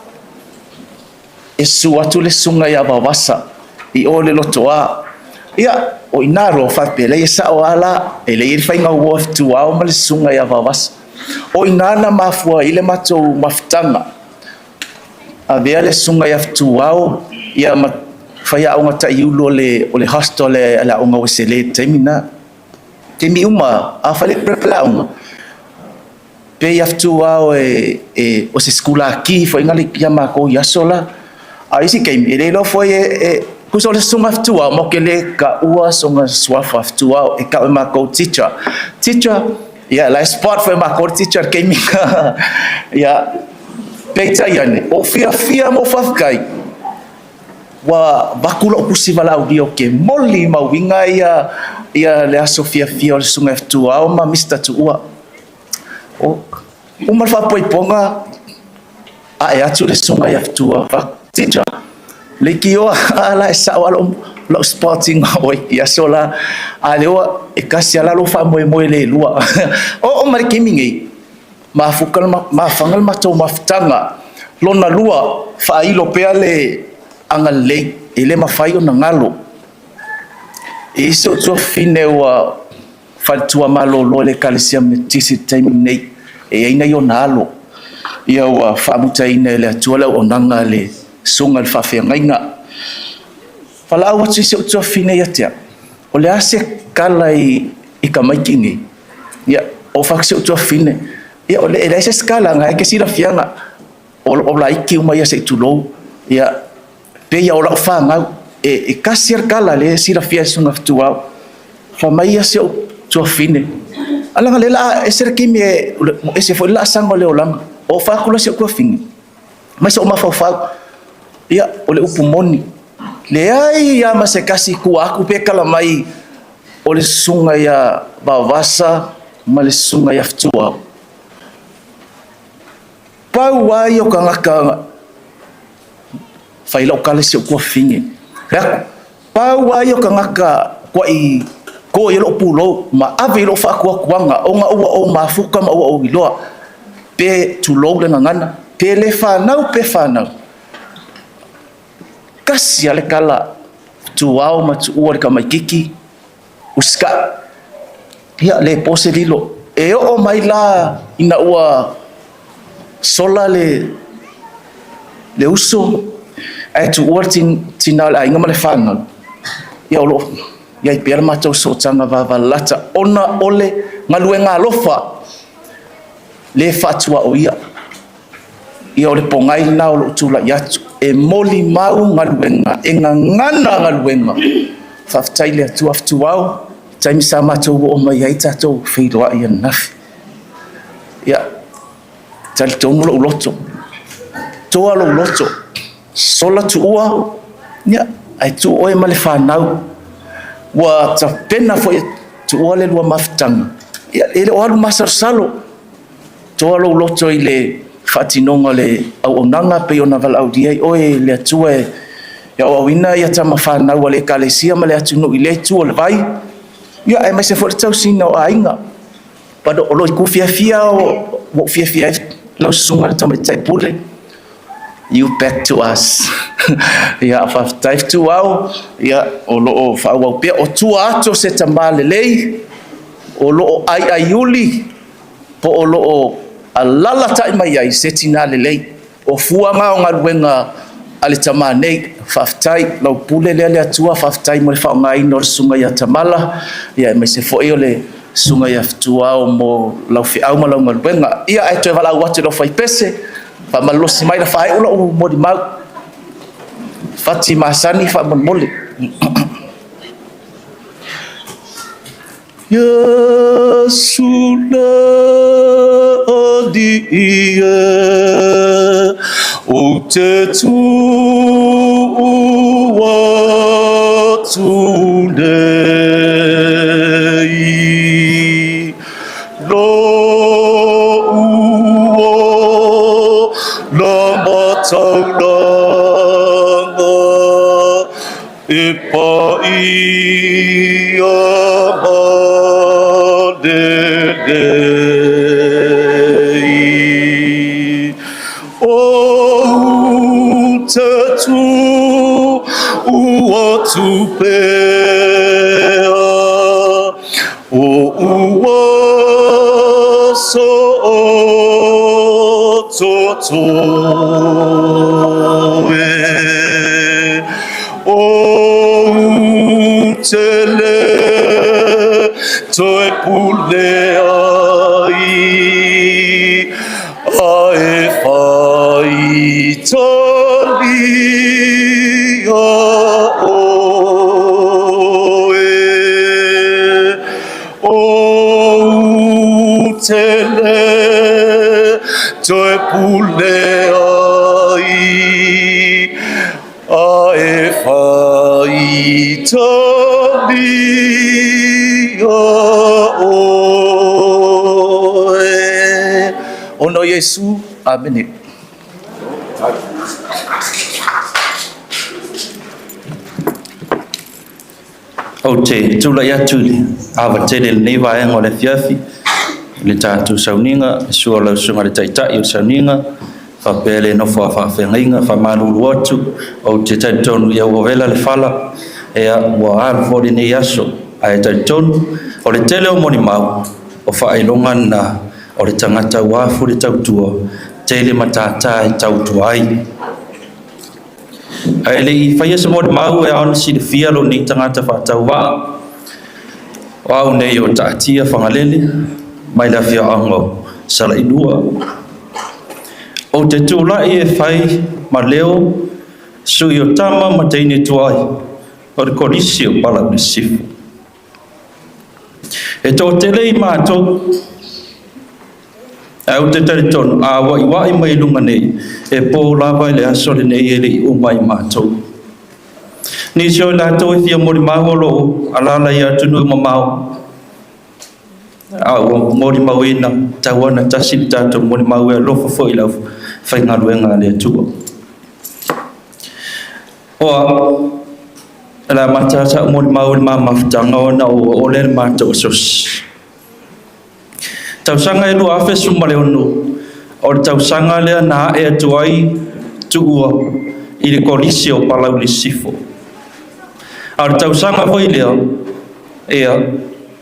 e susu atu le susuga ia Vaovasa i o i le lotoa. Ia, o i ina loa faapea, leai e sao lava la, e leai le faiga uo a Fetuao ma le susuga ia Vaovasa. O i ina na mafua ai le matou mafutaga, avea le susuga ia Fetuao ia ma faiaoga taiulu o le hostel a le aoga o Ueselei i le taimi lena. Taimi uma, a fai le prep a le aoga, Pe ia fetuao e o se sikulaki foi na ia matou i aso la. A o isi taimi, e le iloa foi e tusa o le susuga fetuao, matou te le taua sona suafa fetuao, e tau e matou teacher. Teacher, ia la e spot foi e matou le teacher i le taimi na. Ia, peitai ane, ua ou fiafia ma ou faafetai, ua avatu lau tusi valaaulia ou te molimauina ia le aso fiafia o le susuga ia Fetuao ma Mister Tuua. Uma le faapoipoga, ae atu le susuga ia Fetua, teacher, leitioa a la e sao lava lau spotting oe i aso la, a lea ua e tasi lava la lou faamoemoe le lua. Oo mai le taimi nei, mafuta mafaga le matou mafutaga. Lona lua, faailo pea le agalelei, e le mafai ona galo. E i ai si ou tuafafine ua faletua malolo i le Ekalesia Metotisi i le taimi lenei, e i ai nai ona alo, ia ua faamutaina e le Atua le auaunaga a le Susuga i le Faafeagaiga. Valaau atu i si ou tuafafine ia te au, o le a se tala i tamaiti nei? Ia, ou fai atu i si ou tuafafine, ia e leai se isi tala, na e te silafiaga, o laiti uma ia se i tulou, ia, pei o lau fanau, e tasi lava le tala lea e silafia e le Susuga Fetuao, fai mai ia si ou tuafafine, a leaga o lea o le a ese le taimi e ese foi le laasaga o le olaga. Ou fai atu la i si ou tuafafine, mai sou mafaufau, ia, o le upu moni, leai lava ma se tasi i tua atu pe tala mai o le susuga ia Vaovasa ma le susuga ia Fetuao. Pau lava ia o tagata fai lau tala i si ou tuafafine. Fai atu, pau lava ia o tagata tuai to i ai lou pulou ma ave i lou faatuatuaga ona ua ou mafuta ma ua ou iloa, pe tulou le gagana, pe le fanau pe fanau. Tasi lava le tala, tuao ma tuua le tamaititi, usitai. Ia, le po se lilo. E oo mai la ina ua sola le uso ae tuua le tina o le aiga ma le fanau, ia o lo o i ai pea le matou sootaga vavalalata ona o le galuega alofa le faatuaoia. Ia o le pogai lena o lou tulai atu e molimau galuega, e gagana galuega. Faafetai i le Atua fetuao. Taimi sa matou oo mai ai tatou feiloai ananafi. Ia, talitonu lou loto, toa lou loto, sola tuua, ia, ae tuu oe ma le fanau. Ua tapena foi e tuua le lua mafutaga, ia, e le o alu masalosalo. Toa lou loto i le faatinoga o le auaunaga pei ona valaaulia ai oe e le Atua e auauina ia tama fanau a le Ekalesia ma le atunuu i lea itu o le vai, ia aemaise foi le tausiga o aiga. O lou itu fiafia ua ou fiafia ai lau susuga i le Tamaitai Pule, you back to us. Ia, faafetai Fetuao, ia, o lo o faaauau pea. O tua atu o se tama lelei, o lo o aiaiuli, po o lo o alalatai mai ai se tina lelei. O fua na o galuega a le tama nei. Faafetai, lau pule lea le Atua, faafetai mo le faaaogaina o le susuga ia Tamala, ia aemaise foi o le susuga ia Fetuao mo lau feau ma lau galuega. Ia, ae toe valaau atu i lau faipese, faamalolosi mai na faaiu lau molimau. Fati masani faamolemole. Iesu le Alii e, ou te tuu atu nei. Lou ola mataulanga E paia ma lelei, Ou te tuu atu pea, O'u aso totoe. Ou te le toe pule ai, a e faitalia oe. Ou te le toe pule ai, a e faitalia oe. Ona o Iesu. Amene. Ou te tulai atu i le ava tele i lenei vaega o le afiafi i le tatou sauniga, i le susu o lau Susuga i le Taitai o le sauniga, faapea le nofo a faafeagaiga, faamalulu atu, ou te talitonu ia ua vela le fala, ia ua alu foi lenei aso, ae talitonu, o le tele o molimau, o faailoga na o le tagata ua afu le tautua, tele matata e tautua ai. Ae le i faia se molimau e ao ona silafia lou nei tagata faatauvaa, o au nei o Taatia Fagalele mai le afioaga o Salailua. Ou te tulai e fai ma leo sui o tama ma teine tuai o le Kolisi o Palauli Sisifo. E toatele i matou, ae ou te talitonu a waiwai mai luga nei, e pō lava i le aso lenei e le i uma i matou. Nisi o i latou e fia molimau o lo o alaala i atunuu mamao, a ua molimauina tau ana tasi le tatou molimau e alofa foi i le aufaigaluega a le Atua. O au, o le amata sa ou molimau i le ma mafutaga ona ua oo lea i le matou asosi. Tausaga e 2016, o le tausaga lea na ae atu ai Tuua i le Kolisi o Palauli Sisifo. A o le tausaga foi lea, ia,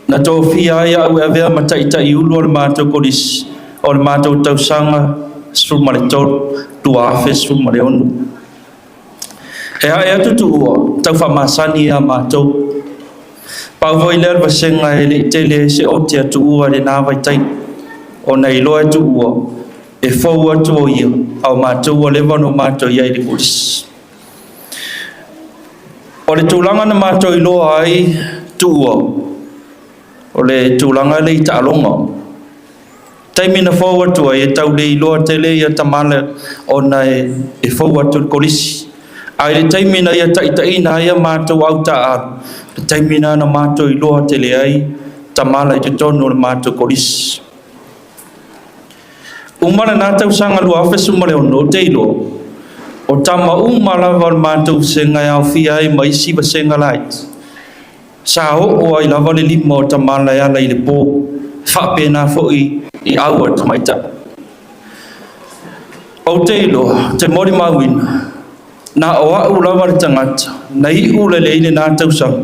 na tofia ai au e avea ma taitaiulu o le matou Kolisi o le matou tausaga 13, 2016. E ae atu Tuua, tau faamasani ia matou. Pau foi lea o le vasega e le i tele ai se ote a Tuua i lena vaitaimi, ona e iloa e Tuua, e fou atu o ia, a o matou ua leva ona matou i ai i le kolisi. O le tulaga na matou iloa ai Tuua, O le tulaga lea i taaloga. Taimi na fou atu ai, e tau le iloa tele ia Tamala ona e fou atu i le kolisi. Ae i le taimi na ia taitaiina ai a matou au taaalo, le taimi lena na matou iloa tele ai Tamala i totonu o le matou kolisi. Uma lena tausaga 2016, ou te iloa, o tama uma lava o le matou vasega e aofia ai ma isi vasega laiti, Sa oo ai lava le lima o Tamala e ala i le po, e faapena foi i au a le tamaitai. Ou te iloa, ou te molimauina, na o au lava le tagata na iu lelei lena tausaga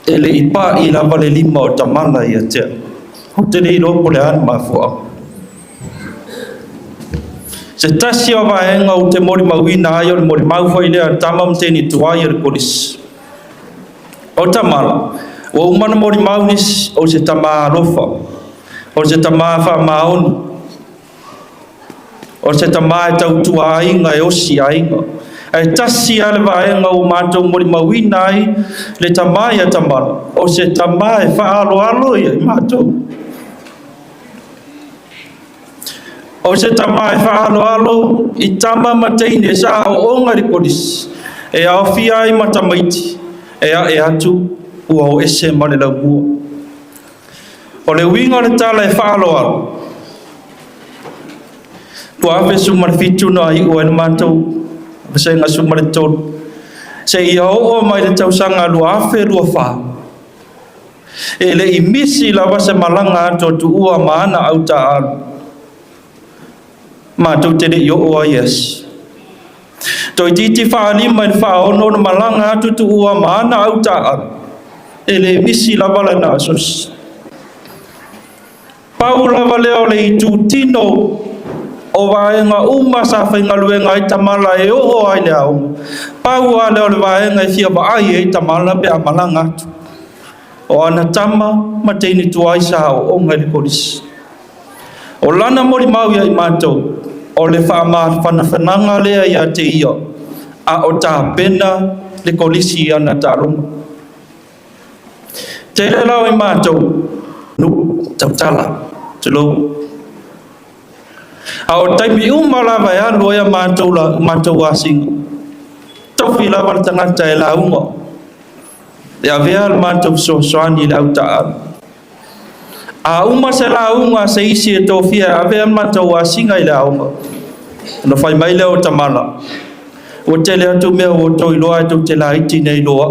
e le i pa'i lava le lima o Tamala ia te au. Ou te le iloa po o le a le mafuaaga. Se tasi o vaega ou te molimauina ai o le molimau foi lea a le tama ma teine tuai a le Kolisi. O Tamala, ua uma ona molimau nisi, o se tama alofa, o se tama faamaoni, o se tama e tautua aiga, e osi aiga. Ae tasi lava le vaega ua matou molimauina ai le tama ia Tamala, o se tama e faaaloalo ia i matou. O se tama e faaaloalo i tama ma teine sa aooga i le kolisi, e aofia ai ma tamaiti e ae atu ua o ese ma le laumua. O le uiga o le tala e faaaloalo, 2017 na iu ai le matou vasega 13, seia oo mai le tausaga 2024, E le i misi lava se malaga atu a Tuua ma ana au taaalo. Matou te le i oo ai i asi. Toeitiiti faalima i le faaono ona malaga atu Tuua ma ana au taaalo. E le misi lava lana asosi. Pau lava lea o le itutino o vaega uma sa faigaluega ai Tamala e oo ai le aoga. Pau lava lea o le vaega e fia vaai ai Tamala pe a malaga atu. O ana tama ma teine tuai sa aooga i le kolisi. O lana molimau ia i matou, o le faamafanafanaga lea ia te ia, a o tapena le kolisi i ana taaloga. Tele la o i matou nuu tautala, tulou. A o taimi uma lava e alu ai a matou, la, matou asiga, tofi lava le tagata e lauga, e avea le matou fesoasoani i le au taaalo. A uma se lauga a se isi e tofia e avea le matou asiga i le aoga, ona fai mai lea o Tamala, Ua tele atu mea ua outou iloa ae tou te laiti nei loa.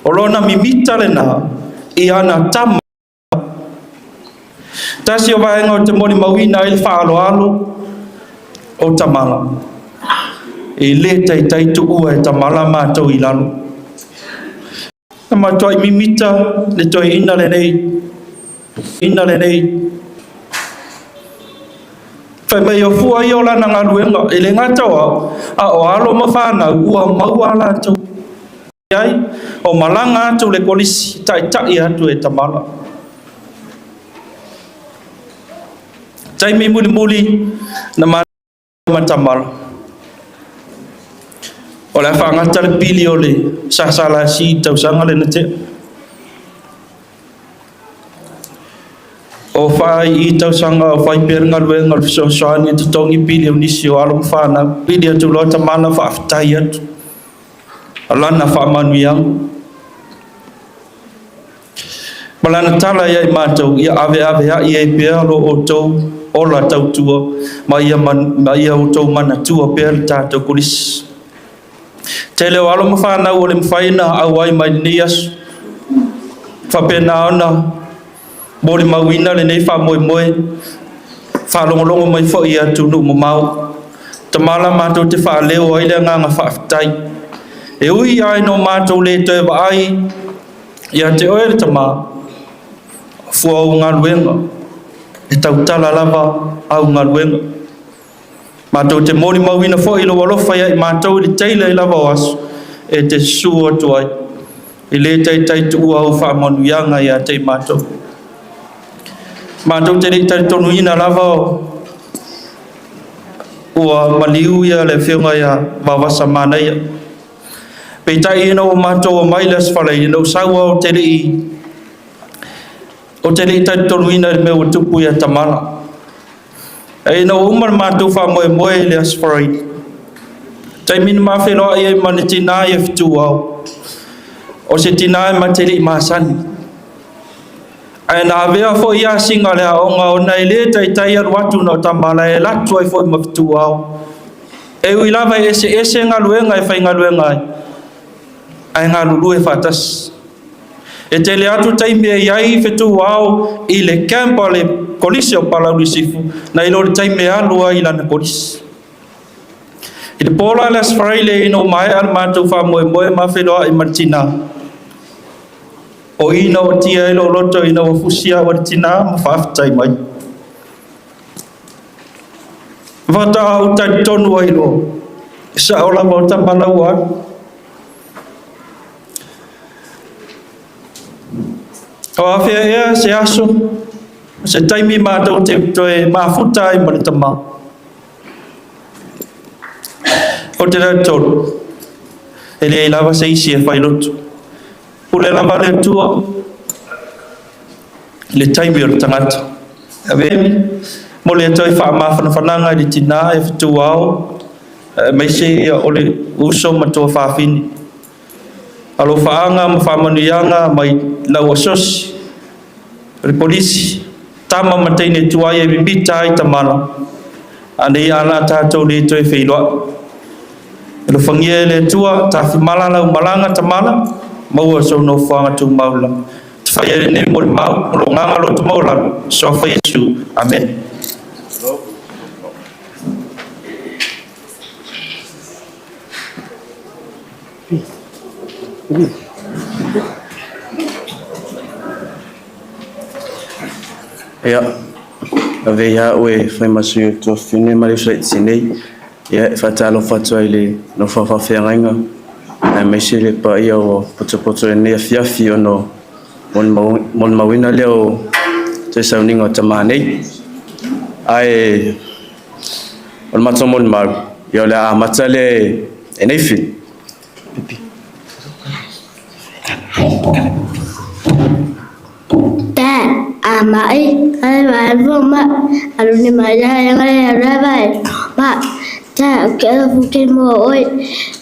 O lona mimita lena i ana tama. Tasi o vaega ou te molimauina ai le faaaloalo o Tamala. E le taitai tuua e Tamala matou i lalo. Na matuai mimita le toeaina lenei, ina lenei. Fai mai o fua ia o lana galuega, e le gata o au, a o alo ma fanau ua maua a latou ai, o malaga atu le kolisi, taitai atu e Tamala. Taimi mulimuli na ma Tamala. O le a faagata le pili o le SSLC i tausaga lena tea. O fai i tausaga o fai pea le galuega o le fesoasoani e totogi pili o nisi o alo ma fanau. Pili atu loa Tamala faafetai atu. O lana faamanuiaga. Ma lana tala ia i matou, ia aveaveai ai pea lo outou ola tautua ma ia, ma ia outou manatua pea le tatou kolisi. Tele o alo ma fanau o le mafai ona auai mai lenei aso. Faapena ona molimauina lenei faamoemoe, faalogologo mai foi i atunuu mamao. Tama la matou te faaleo ai le agaga faafetai. E ui lava ina o matou le toe vaai ia te oe le tama, fua ou galuega, e tautala lava au galuega. Matou te molimauina foi lou alofa ia i matou i le teile ai lava o aso e te susu atu ai. E le taitai tuua au faamanuiaga ia te i matou. Matou te le i talitonuina lava ua maliu ia le afioga ia Vaovasa Manaia. Peitai ina ua matou omai i le Aso Faraile, na ou sau lava ou te le i Ou te le i talitonuina i le mea ua tupu ia Tamara. Ae ina ua uma le matou faamoemoe i le Aso Faraile, taimi na ma feiloai ai ma le tinā ia Fetuao, o se tinā e ma te le i masani. Ae na avea foi ia asiga a le aoga ona e le taitai alu atu na o Tamara e alu atu ai foi ma Fetuao. E ui lava e eseese galuega e faigaluega ai, ae galulue faatasi. E tele atu taimi e i ai Fetuao i le camp a le Kolisi o Palauli Sisifo nai lo le taimi e alu ai i lana kolisi. I le po la le Aso Faraile ina ua maea le matou faamoemoe ma feiloai ma le tinā, o i na ootia ai lou loto ina ua fusi au e le tinā ma faafetai mai. Faatoa ou talitonu ai loa, e sao lava o Tamara ua alu. O afea ea se aso, se taimi matou te toe mafuta ai ma le tama. Ou te talitonu, e leai lava se isi e failoto. Pule lava le Atua i le taimi o le tagata. Ave mo le toe faamafanafanaga i le tinā e fetuao, aemaise o le uso ma tuafafine. Alofaaga ma faamanuiaga mai lau asosi, o le polisi, tama ma teine tuai e mimita ai Tamara, a nei a la tatou le toe feiloai. Alofagia e le Atua, tafimala lau malaga Tamara, maua sou nofoaga tumau i le lagi. Te whai ai nei mo le mau, o lo nganga lo te maulalo, suafa Iesu. Amen. Ia, ave ia au e fai ma sui o le tuafafine ma le uso laitiiti nei. Ia, e faatalofa atu ai i le nofo a faafeagaiga, aemaise le paia ua potopoto i lenei afiafi ona o le molimauina lea o toe sauniga o tama nei. Ae o le matou molimau, ia o le a amata lea e Nathan. Ta a mai ai vai vo ma alu ni mai ya ya ngai ya ra vai ma ta ke fu ke mo oi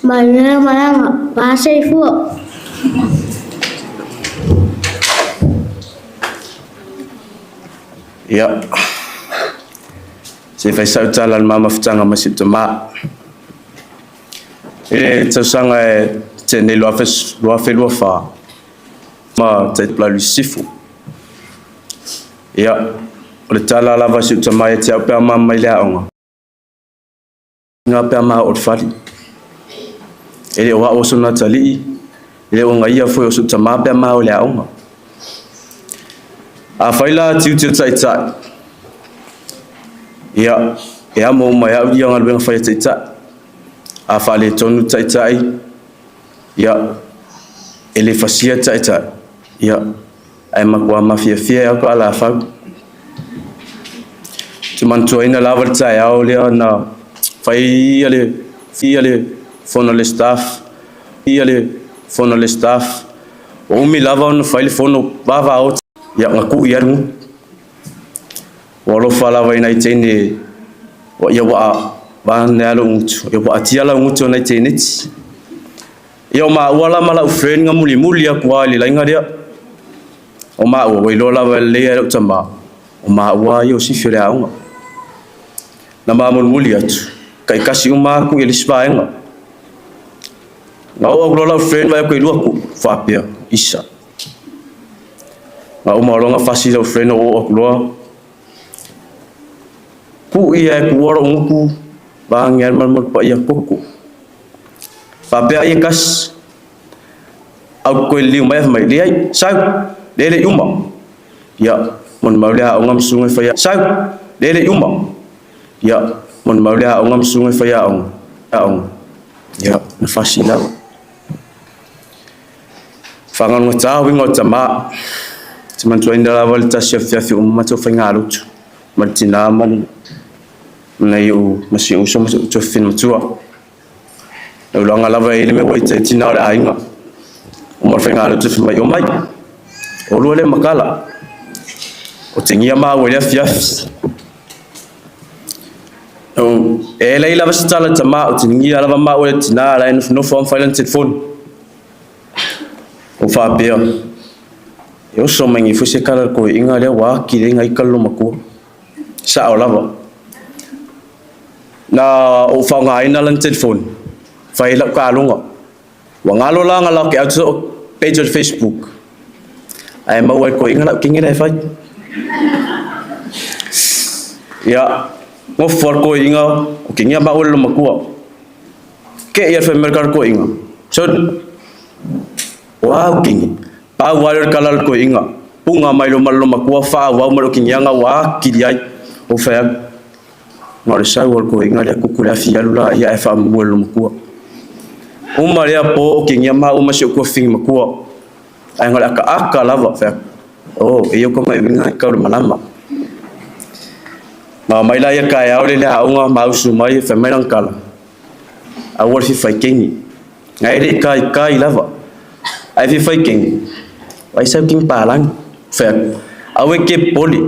ma le ma la ma sei fu. Ia, se i fai sau tala i le ma mafutaga ma si ou tama. I le tausaga e tea nei 2024, ma Taipalalu Sisifo. Ia, o le tala lava a si ou tama ia te au pe a ma mai le aoga, ngā pe a ma oo i le fale. E le o au o sona atalii, e le o agaia foi o si ou tama pe a ma oo i le aoga. Afai la tiute o taitai, ia, e amo uma e au ia galuega fai a taitai. A faaletonu taitai, ia, e le fasia taitai, ia, ae matua mafiafia e au ka alafau. Ou te manatuaina lava le taeao lea na fai le ia le fono a le staff, ia le fono a le staff. Ua umi lava ona fai le fono vavao, ia, na tuu i ai le gutu. Ua alofa lava i nai teine, ia ua vane lava lou gutu, ia ua atia lau gutu o nai teineti. Ia o maua la ma lau friend nga mulimuli atu lava i le laina lea. O maua ua iloa lava e lelei ai lau tama, o maua ia o sifi o le aoga. Na ma mulimuli atu, taitasi uma atu i le isi vaega. Na oo atu loa lau friend vaai atu e lua ku'u, faapea, isa. Na uma loa ona fasi lau friend ou oo atu loa, ku'u ia e kuua lou gutu, vaege ai le malumalu paia koko. Faapea ai e kasi, au toe liliu mai fai mai, leai, sau, lea le i uma. Ia, molimau le aoga ma susuga e fai sau, lea le i uma. Ia, molimau le aoga ma susuga e fai aoga, aoga. Ia, na fasi lava. Faagalugatā uiga o tama. Te manatuaina lava le tasi afiafi uma matou faigalotu ma le tinā ma le nai ou ma si ou uso ma si ou tuafafine matua. Na ulaga lava e i ai le mea ua i tai tina o le aiga. Uma le faigalotu fai mai, omai, olua lea makala. O te ngia maua i le afiafi. E lei lava se tala tamā o te ngia lava maua le tinā la e nofonofo a mawhai lana telefoni. O whaapea. E oso mai ngi fuse kala ko inga lea wā ki le inga i kalo makua. Sa o lava. Na o whaonga aina lana telefoni. Whai lau ka alonga. Wa ngalo la nga lau ke auto o page o Facebook. Ai mau ai ko inga lau kingi lai whai. Ia, ngofo ar ko inga o kingi a maua le makua. Ke ia whai merkar ko inga. So, wau kingi. Pau wale kala ko inga. Punga mai lo malo makua wha wau malo kingi anga wa kiri ai. O whai ngā le sau ar ko inga lea kuku lea fialu la ia e wha mua lo makua. Uma lea po o kingi a maua masi o kua fingi makua. Ai ngā le aka aka lava whai. O, e ioko mai winga i kaura malama. Ngā mai la ia kai au le lea aunga mausu mai e whai mai kala. Au wale whiwhai kengi. Ngai re kai kai lava. Ai whiwhai kengi. Wai sau king palang. Whai au e ke poli.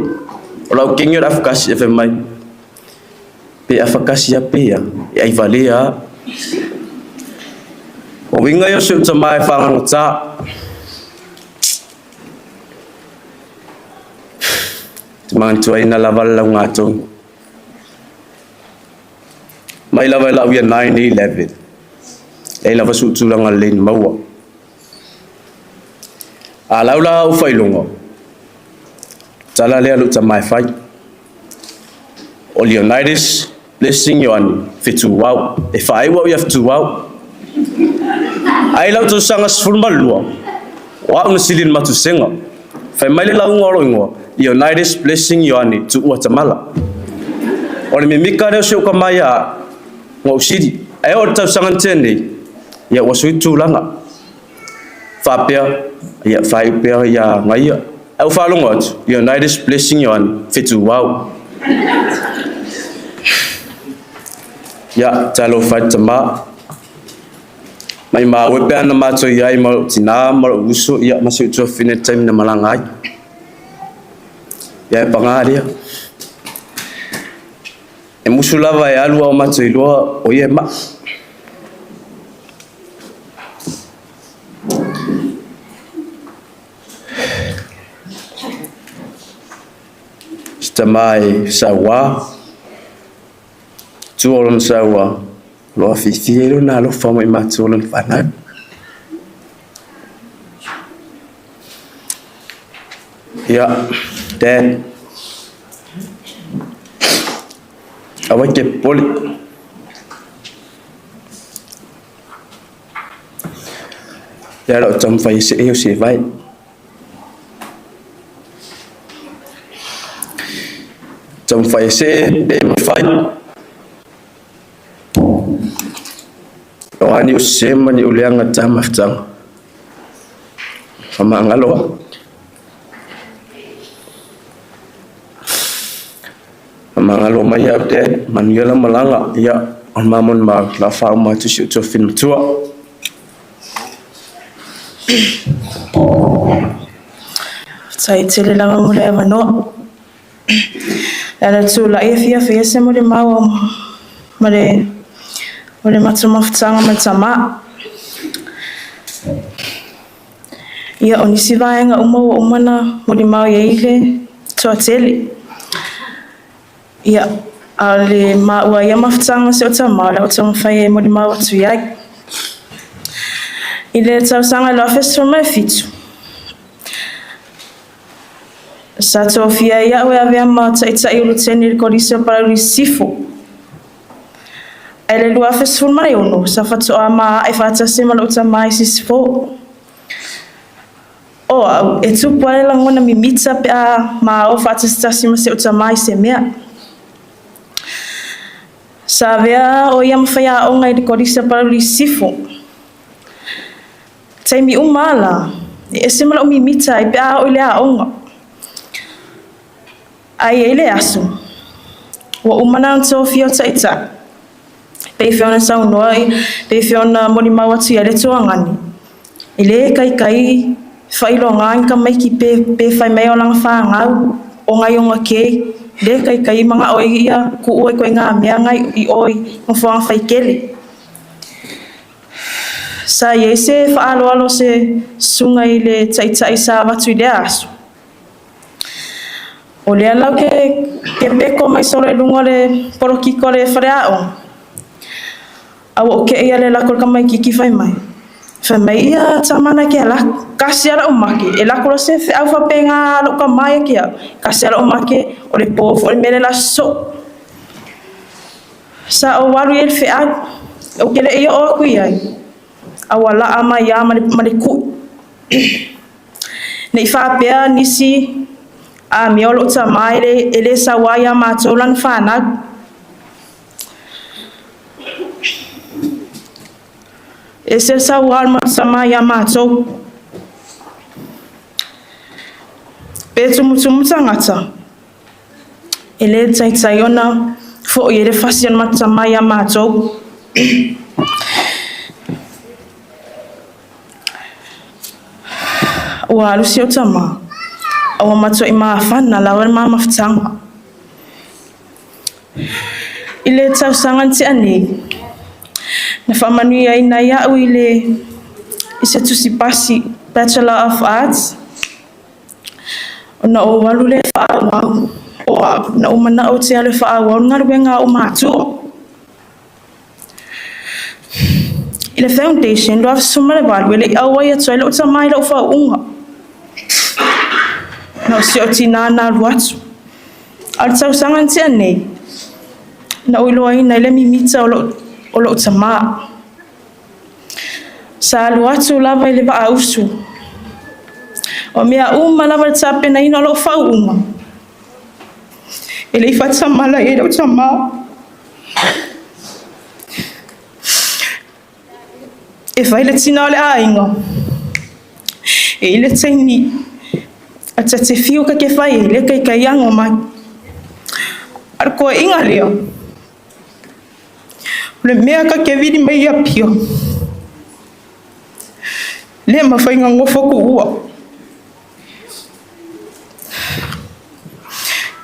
O lau kengi o afakasi e whai mai. Pe afakasi a pe ia. E ai valea. O winga yo se uta mai whanganga tā. Te mangatua ina lava lau ngā tōng. Mai lava lau ia 9-11. Lei lava su tūlanga lein maua. A lau la au whailonga. Tala lea lu ta mai whai. O Leonidas Blessing Ioane whitu wau. E whai wau ia whitu wau. Ai lau tau sanga sifuru malua. O au na silin matu senga. Whai mai le lau ngaro ingoa. Leonidas Blessing Ioane tu ua tamala. O le mimika leo se uka mai a ngau siri. Ai o tau sanga tēnei. Ia ua sui tūlanga. Whapea, ia whaipea, ia ngaia. Au whalongo atu, Leonidas Blessing Ioane, whitu wau. Ia, talo whai tama. Mai mā wepe ana mātou iai ma o tina, ma o uso, ia masi utua whine taimi na malanga ai. Ia e pangaria. E musu lava e alu au mātou i loa o ia e maa. Tama e sawa, tuolon sawa, loa fifi e lona alofa mai mātou lona whanau. Ia, Dad, awa ke poli. Ia lau tamwhai se eo se vai. Tamwhai se e mawhai. O ani o sema ni uleanga tamawhtanga. Whamangaloa. Whamangaloa mai au te manuela malanga. Ia, o mamon ma la whao mātu si o tō matua. Tai tele lava mo le avanoa. Le tū lai e fia fia se mo le mau ma le o le matu mafutanga ma tama. Ia o nisi vaenga uma o umana mo le mau ia ile toa tele. Ia a le maua ia mafutanga se o tama le o taumafai e mo le mau atu iai. I le tausaga le 2017. Sa tofia ia au e avea ma taʻitaʻi o luteni le kolisi o Palauli Sisifo. Ai le 2016 sa fatoʻa ma ae faatasi ma lou tamā i Sisifo. O au e tupu ai le lagona mimita pe a ma o faatasitasi ma seʻu tamā i se mea. Sa avea o ia mafaiaʻoga i le kolisi o Palauli Sisifo. Taimi uma ala, e ese ma lou mimita ai pe a o i le aʻoga. Ai e le aso. Ua uma na tofia o taʻitaʻi. Pe i whiona saunoa i, pe i whiona moni mau atu ia le tuangani. I le kai kai, whailoa ngā ka maiki pe, pe whai mei o langa whāngau. ogaioga kei, le kaikai maga'o ai ia ku'ua i koaiga mea agai i o i nofoaga faitele. Sa i ai se fa'aaloalo se susuga i le ta'ita'i sa avatu i lea aso. O lea lau ke, ke peko mai solo i luga o le polokiko le faleaoga. A ua ou ke'i a le lako i le tamaitiiti fai mai. Fai mai ia tamana ke ala kasi ala o make e lako loa se feau faapena a lou tamā ia te au kasi ala o make o le po foi le mea le la sosoo. Sa ou alu i ai le feau ou te le'i oo atu i ai a ua laa mai lava ma le, ma le ku'i. Nei faapea nisi amio a lou tamā e le sauā iā matou lana fanau. E ese le sauā o le matou tamā iā matou. Pe tumutumu tagata, e le taitai ona fo'i ai le fasi a le matou tamā iā matou. Ua alu si ou tamā, a ua matuai mafana lava le ma mafutaga. I le tausaga na tea nei, na faamanuiaina ai a'u i le i se tusi pasi Bachelor of Arts, ona ou alu lea e faaauau, o a'u na ou mana'o ou te alu e faaauau le galuega a o'u matua. I le foundation 2018 e le'i auai atu ai lo'u tamā i la'u faau'uga. Na o si o'u tinā na alu atu. A o le tausaga na tea nei, na ou iloaina ai le mimita o lo'u o lo'u tamā. Sa alu atu lava i le vaausu. O mea uma lava le tapenaina o lo'u faau'uga, e le'i faatamala i ai lo'u tamā. E fai le tina o le aiga, e i le taimi a ta te fiu ka ke fai ai le kaikai ago mai. A le koe'iga lea, o le mea ka ke vili mai ia pio, le mafai ona gofo ku'ua.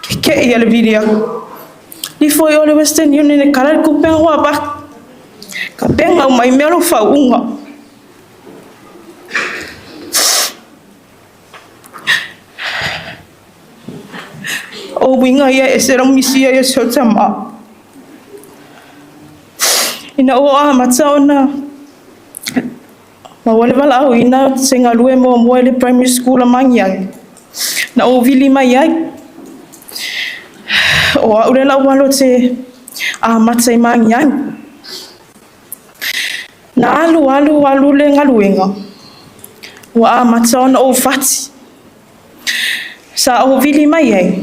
Keke'i a le vili aku. Lifo i o le Western Union e kala le kupenga ua avatu. Ka pega uma i mea o lou faau'uga. O uiga ia e ese lau misia ia si o tamā. Ina ua amata ona maua le valaauina se galue muamua i le primary school a Magiagi, na ou vili mai ai. O a'u le lau alo te amata i Magiagi. Na alu alu alu le galuega, ua amata ona ou fati. Sa ou vili mai ai,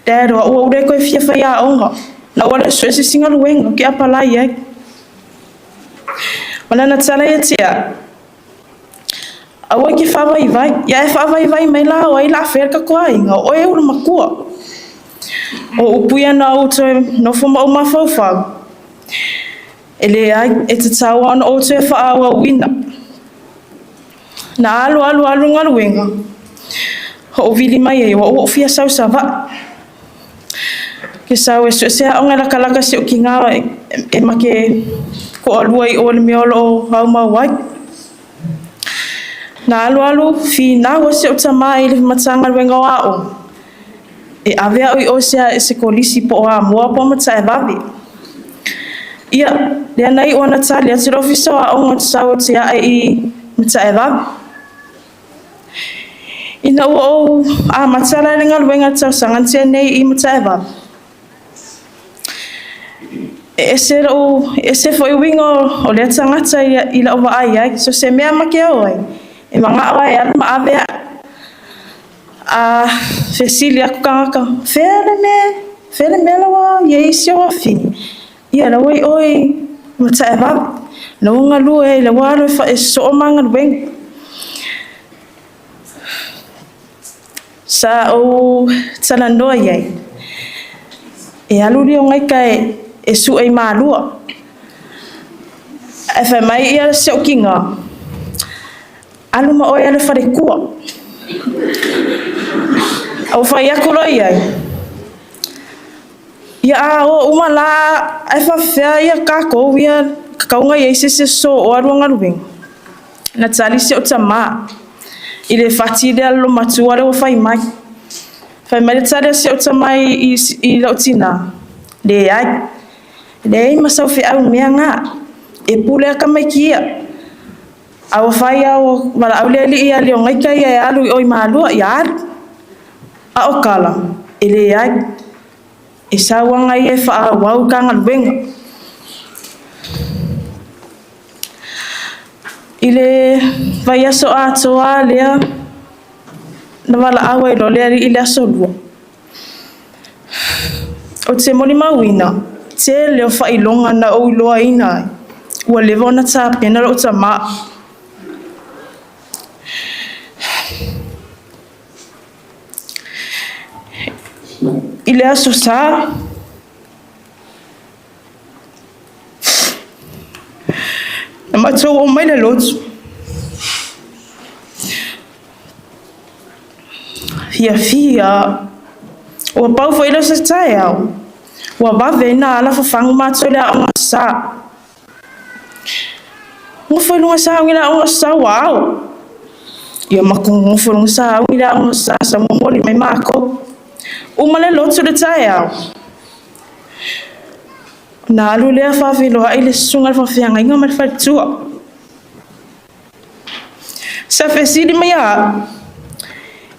Dad, o a'u ua ou le toe fia faiaoga, na ou alu e su'e se isi galuega ou te apalai ai. Ma lana tala ia te a'u, aua e te faavaivai, ia e faavaivai mai la o ai o le a faia le tatou aiga, o oe e ulu matua. O upu ia na ou toe nofo ma ou mafaufau, e leai, e tatau lava ona ou toe faaauauina. Na alu alu alu le galuega, ho'ovili mai ai o a'u ua ou fia sau i Sava'i. Ke sau e su'e se a'oga e lakalaka si o'u tigā e make to'alua i o i le mea o lo'o aumau ai. Na alu alu finau ai si o'u tamā i le Matagaluega o A'oga, e ave a'u i o i se, se kolisi po o Amoa po o Mata'evave. Ia, lea na i'u ona tali atu le Ofisa o A'oga ou te sau ou te a'e i Mata'evave. Ina ua ou amata la i le galuega i le tausaga na tea nei i Mata'evave, e ese lou, e ese foi uiga o lea tagata i la'u vaai ai. So se mea ma ke o ai, e maga'o ai e alu ma ave a'u. A fesili aku tagata, fea le mea, fea le mea la ua i ai si ou afafine? Ia, la ua i o i Mata'evave. La ua galue ai, la ua alu e sosoo ma galuega. Sa ou talanoa i ai, e alu liogaita e su'e i Malua. Ae fai mai ia si o'u tigā, alu ma oe alu i faletua. A ua fai atu loa i ai, Ia a o uma la ae faafefea ia tatou ia tatau ona i ai se isi e sosoo alu a galuega. Na tali si ou tamā i le fati lea a le olomatua lea ua fai mai. Fai mai le tali a si ou tamā i lou tinā, Leai, leai ma sau feau i le mea lena, e pule lava tamaiti ia. A ua fai lava ua valaau le alii ia Leogaita ia e alu i o i Malua, ia alu. A o Kala, e leai. E sau aga ia e faaauau ta galuega. I le vaiaso atoa lea na valaau ai loa le alii i le aso Lua, ou te molimauina tele o faailoga na ou iloaina ai ua leva ona tapena lou tamā. I le Aso Sa, na matou oo mai le lotu. Fiafia. Ua pau foi lea o se taeao. Ua vave ai ona ala fafagu matou i le aoga sa. Nofo i luga sauni i le aoga sa ua ao. Ia matou nofo i luga sauni i le aoga sa sa momoli mai matou. Uma le lotu i le taeao. Ona alu lea faafeiloai le susuga i le faafeagaiga ma le faletua. Sa fesili mai ia au,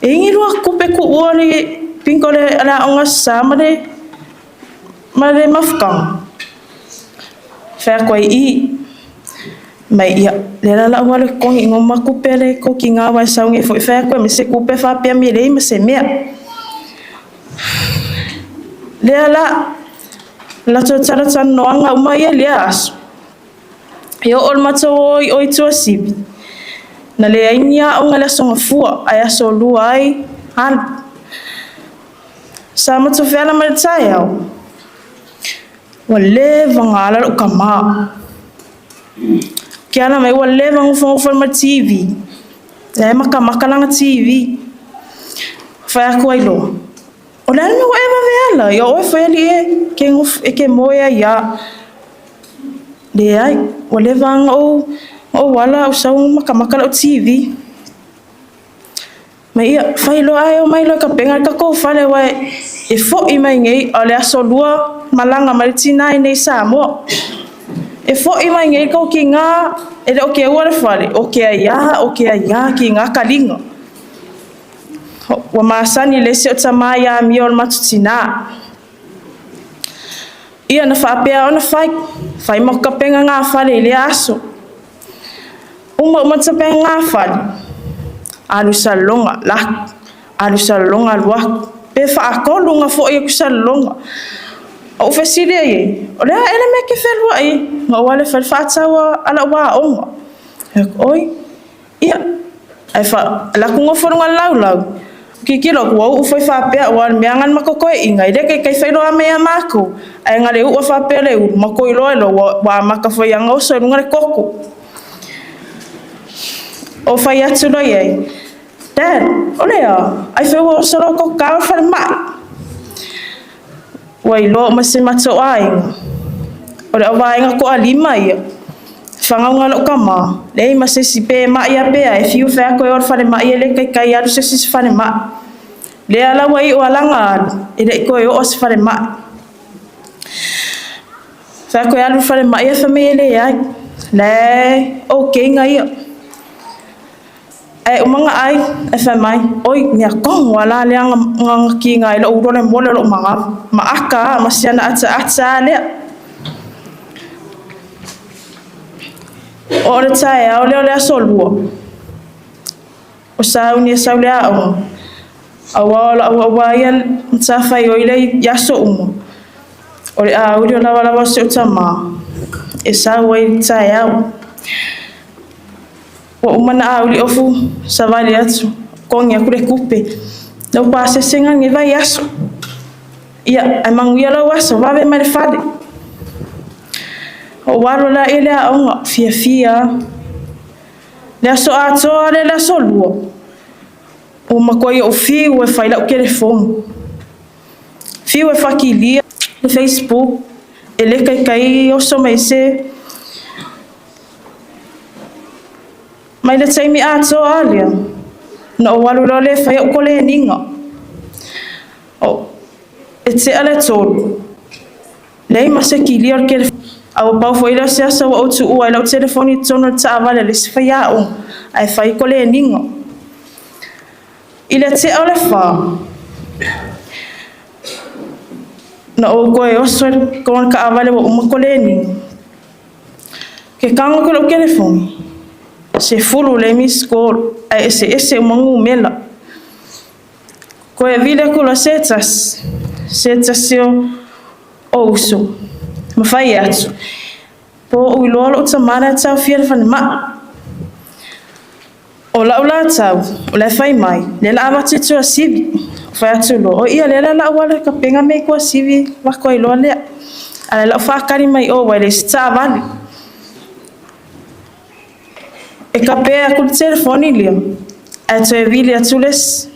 e i ai ni lua tupe tuua le pinto o le aoga sa ma le mafutaga? Fai atu ai i, mai ia, lea la lau alu e totogi i ma tupe le kokiga aua e sau nei foi. Fai atu ai ma se tupe faapea mi e leai ma se mea. Lea la, latou talatalanoaga uma ia i lea aso. E oo le matou o i o i Tuasivi, na leai ni aoga i le Aso Gafua, ae Aso Lua ai alu. Sa matou feala mai le taeao, ua leva ona ala lou tama. Ke ala mai ua leva nofonofo ma le TV. La e matamata lana TV. Fai atu ai loa, o le a le mea ua e vave ala? Ia oe foi alii e, ke e ke moe ai ia. Leai, ua leva ona ou ala ou sau matamata lau TV. Ma ia, fai loa ae omai loa e tapena le tatou fale aua e foi mai nei, o le aso lua malaga mai le tina i nei i Samoa. E foi mai nei tou tiga, e le o keua le fale, o ke aiā, o ke aiā, tiga taliga. Ua masani le isi o tamā i amio o le matou tinā. Ia na faapea ona fai, fai ma tapena ngā fale i lea aso. Uma uma tapena ngā fale, alu i Salelologa, lak, alu i Salelologa, alu aku. Pe faatolu ona foi atu i Salelologa. Ou fesili ai ai, o le a ea le mea e te fealuai ai? Na ou alu e fai le faatau a lau aoga. Fai atu, oi, ia, ae fa, alu atu nofo i luga o le laulau, Tilotilo atu, ua uu foi faapea, aua o le mea lava na matou toeaiina, e le taitai failoa mai ia matou. Ae na le uua faapea le ulu, matou iloa ai loa ua amata foi ona oso i luga le koko. O fai atu loa i ai, Dad, o le a? Ai foi ua oso lou koko tao i le falemai. Ua iloa uma si matou aiga. O le auvaega toalima ia. Whangau lou tama. Leai ma se isi pe ma'i a pea e fiu fai atu e o i le falemai e le taitai alu se isi i se falemai. Lea la ua iu a laga alu, e le'i toe oo se falemai. Fai atu e alu i le falemai ae fai mai e leai. Lae okay ga ia. Ae uma ona ai, ae fai mai, oi, mea tonu a la lea na kiga ai lou ulo le mole o lou manava. Ma ata a, ma siana ataata a lea. O le taeao lea o le aso lua, o sauni e sau le aoga, aua o lau auā ia matafaioi lea i aso uma, o le auli o lavalava o si ou tamā, e sau ai i le taeao. Ua uma ona auli ofu savali atu, totogi atu le tupe. Lau pasese lenei vaiaso. Ia, ae manuia lau aso, vave mai le fale. Ou alu la i le aoga, fiafia lava. Le aso atoa lea le aso lua. Ua matuai ou fiu e fai lau telefoni. Fiu e faakilia le Facebook, e le taitai oso mai se mai le taimi atoa lava lea, na ou alu loa lea e fai au koleniga. O, e tea le 3, leai ma se kilia o le telefoni. A ua pau foi lea o se aso ua ou tuua ai lau telefoni i totonu o le taavale a le isi faiaoga ae fai koleniga. I le tea o le 4, na ou toe oso i totonu o le taavale ua uma koleniga. Ke tago atu i lau telefoni, 10 lea missed call ae eseese uma numera. Toe vili atu loa se tasi, se tasi o uso, ma fai atu, po o ou iloa lou tamā la e taofia i le falemai. O lau latau, o la e fai mai, lea o le a avatu i Tuasivi. Fai atu loa, o ia lea la o le a ou alu e tapena mea i Tuasivi avatu ai loa lea. Ae o lau faatali mai o aua e leai se taavale. E tape atu le telefoni lea, ae toe vili atu le isi.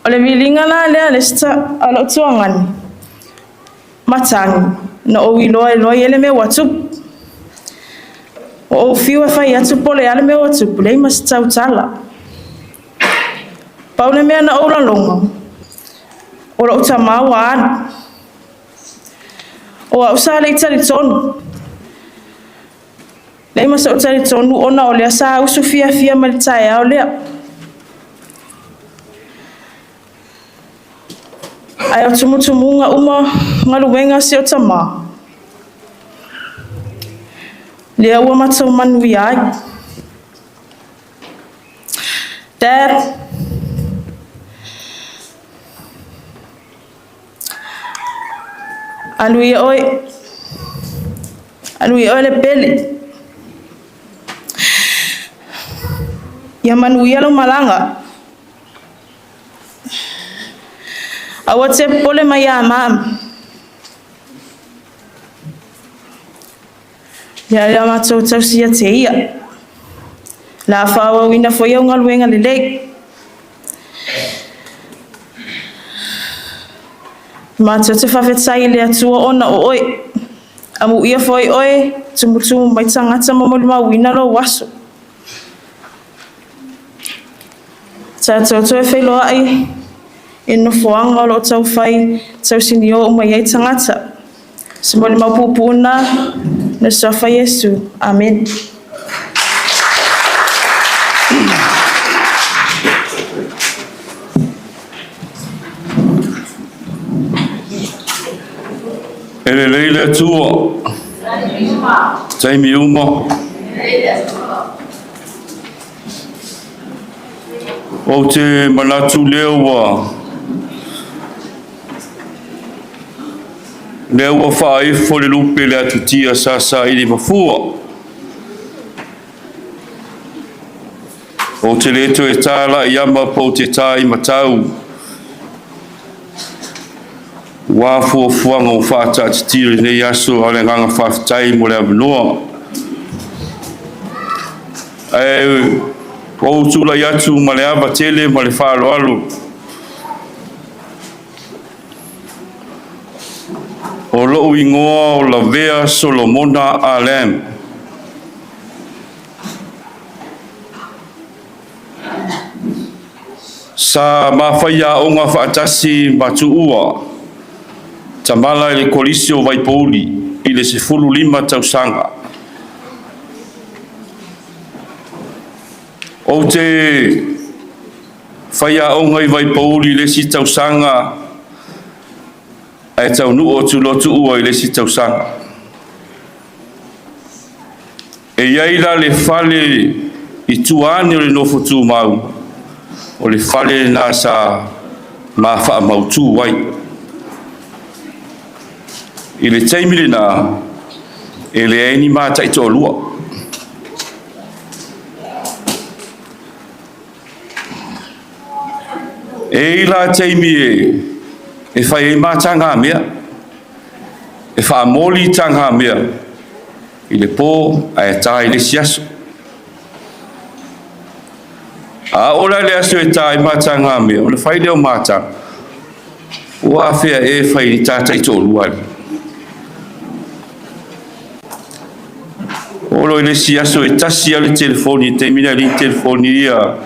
O le viliga la lea a le isi a lou tuagani, matagi, na ou iloa ai loa i ai le mea ua tupu. Ua ou fiu e fai atu po o le a le mea ua tupu, leai ma se tautala. Pau le mea na ou lagona, o lou tamā ua alu. O au sa le i talitonu. Leai ma sou talitonu ona o lea sa usu fiafia mai le taeao lea. Ae o tumutumuga uma galuega a si o tamā, lea ua matou manuia ai. Dad, alu ia oe, alu ia oe le pele. Ia manuia lau malaga. Aua te popole mai ia Mama. Ia lea matou tausi ia te ia. La faaauauina foi au galuega lelei. Matou te faafetai i le Atua ona o oe. Amuia foi oe, tumutumu mai tagata ma molimauina lou aso. Tatou toe feiloai i nofoaga o lo o taufai tausinio uma i ai tagata. Se molimau puupuu lena, le suafa Iesu. Amene. E lelei le Atua. Taimi uma. Ou te manatu lea ua lea ua faaifo le lupe le atutia sa saili mafua. Ou te le toe tā la'i ama po o te tā i matau. Ua fuafuaga ua faataatitia i lenei aso a o le agaga faafetai mo le avanoa. Ae ua ou tulai atu ma le ava tele ma le faaaloalo. O lou igoa o Lavea Solomona Alam. Sa ma faiaoga faatasi ma Tuua Tamala i le Kolisi o Vaipouli i le 15 tausaga. Ou te faiaoga i Vaipouli i le isi tausaga ae taunuu atu loa Tuua i le isi tausaga. E i ai la le fale i tua ane o le nofo tumau, o le fale lena sa ma faamautu ai. I le taimi lena, e leai ni ma taitoalua. E i la taimi e fai ai ma tagamea, e faamoli tagamea i le pō ae tā i le isi aso. A oo la i le aso e ta ai matagamea, ona fai lea o mataga, Ua afea ea e fai i ni ta taitoalua alii? Oo loa i le isi aso e tasi lava le telefoni, i le taimi lea e leai ni telefoni ia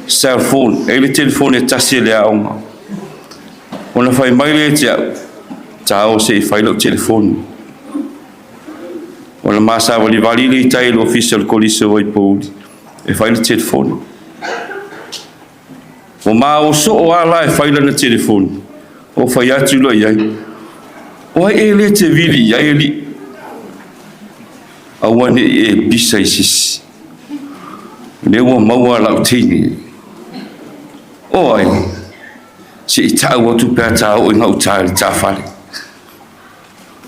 cell phone, e i ai le telefoni e tasi e le aoga. Ona fai mai lea ia te au, ta o se i fai lau telefoni. Ona ma savalivali lea i tai i le ofisa o le Kolisi o Vaipouli e fai le telefoni. Ua ma o soo lava la e fai lana telefoni, o fai atu loa i ai, O ai ea le te vili i ai alii? Aua ne i e pisa i se isi. O lea ua maua lau teine. O ai? Se i tau atu pe a ta oo i gauta i le ta fale.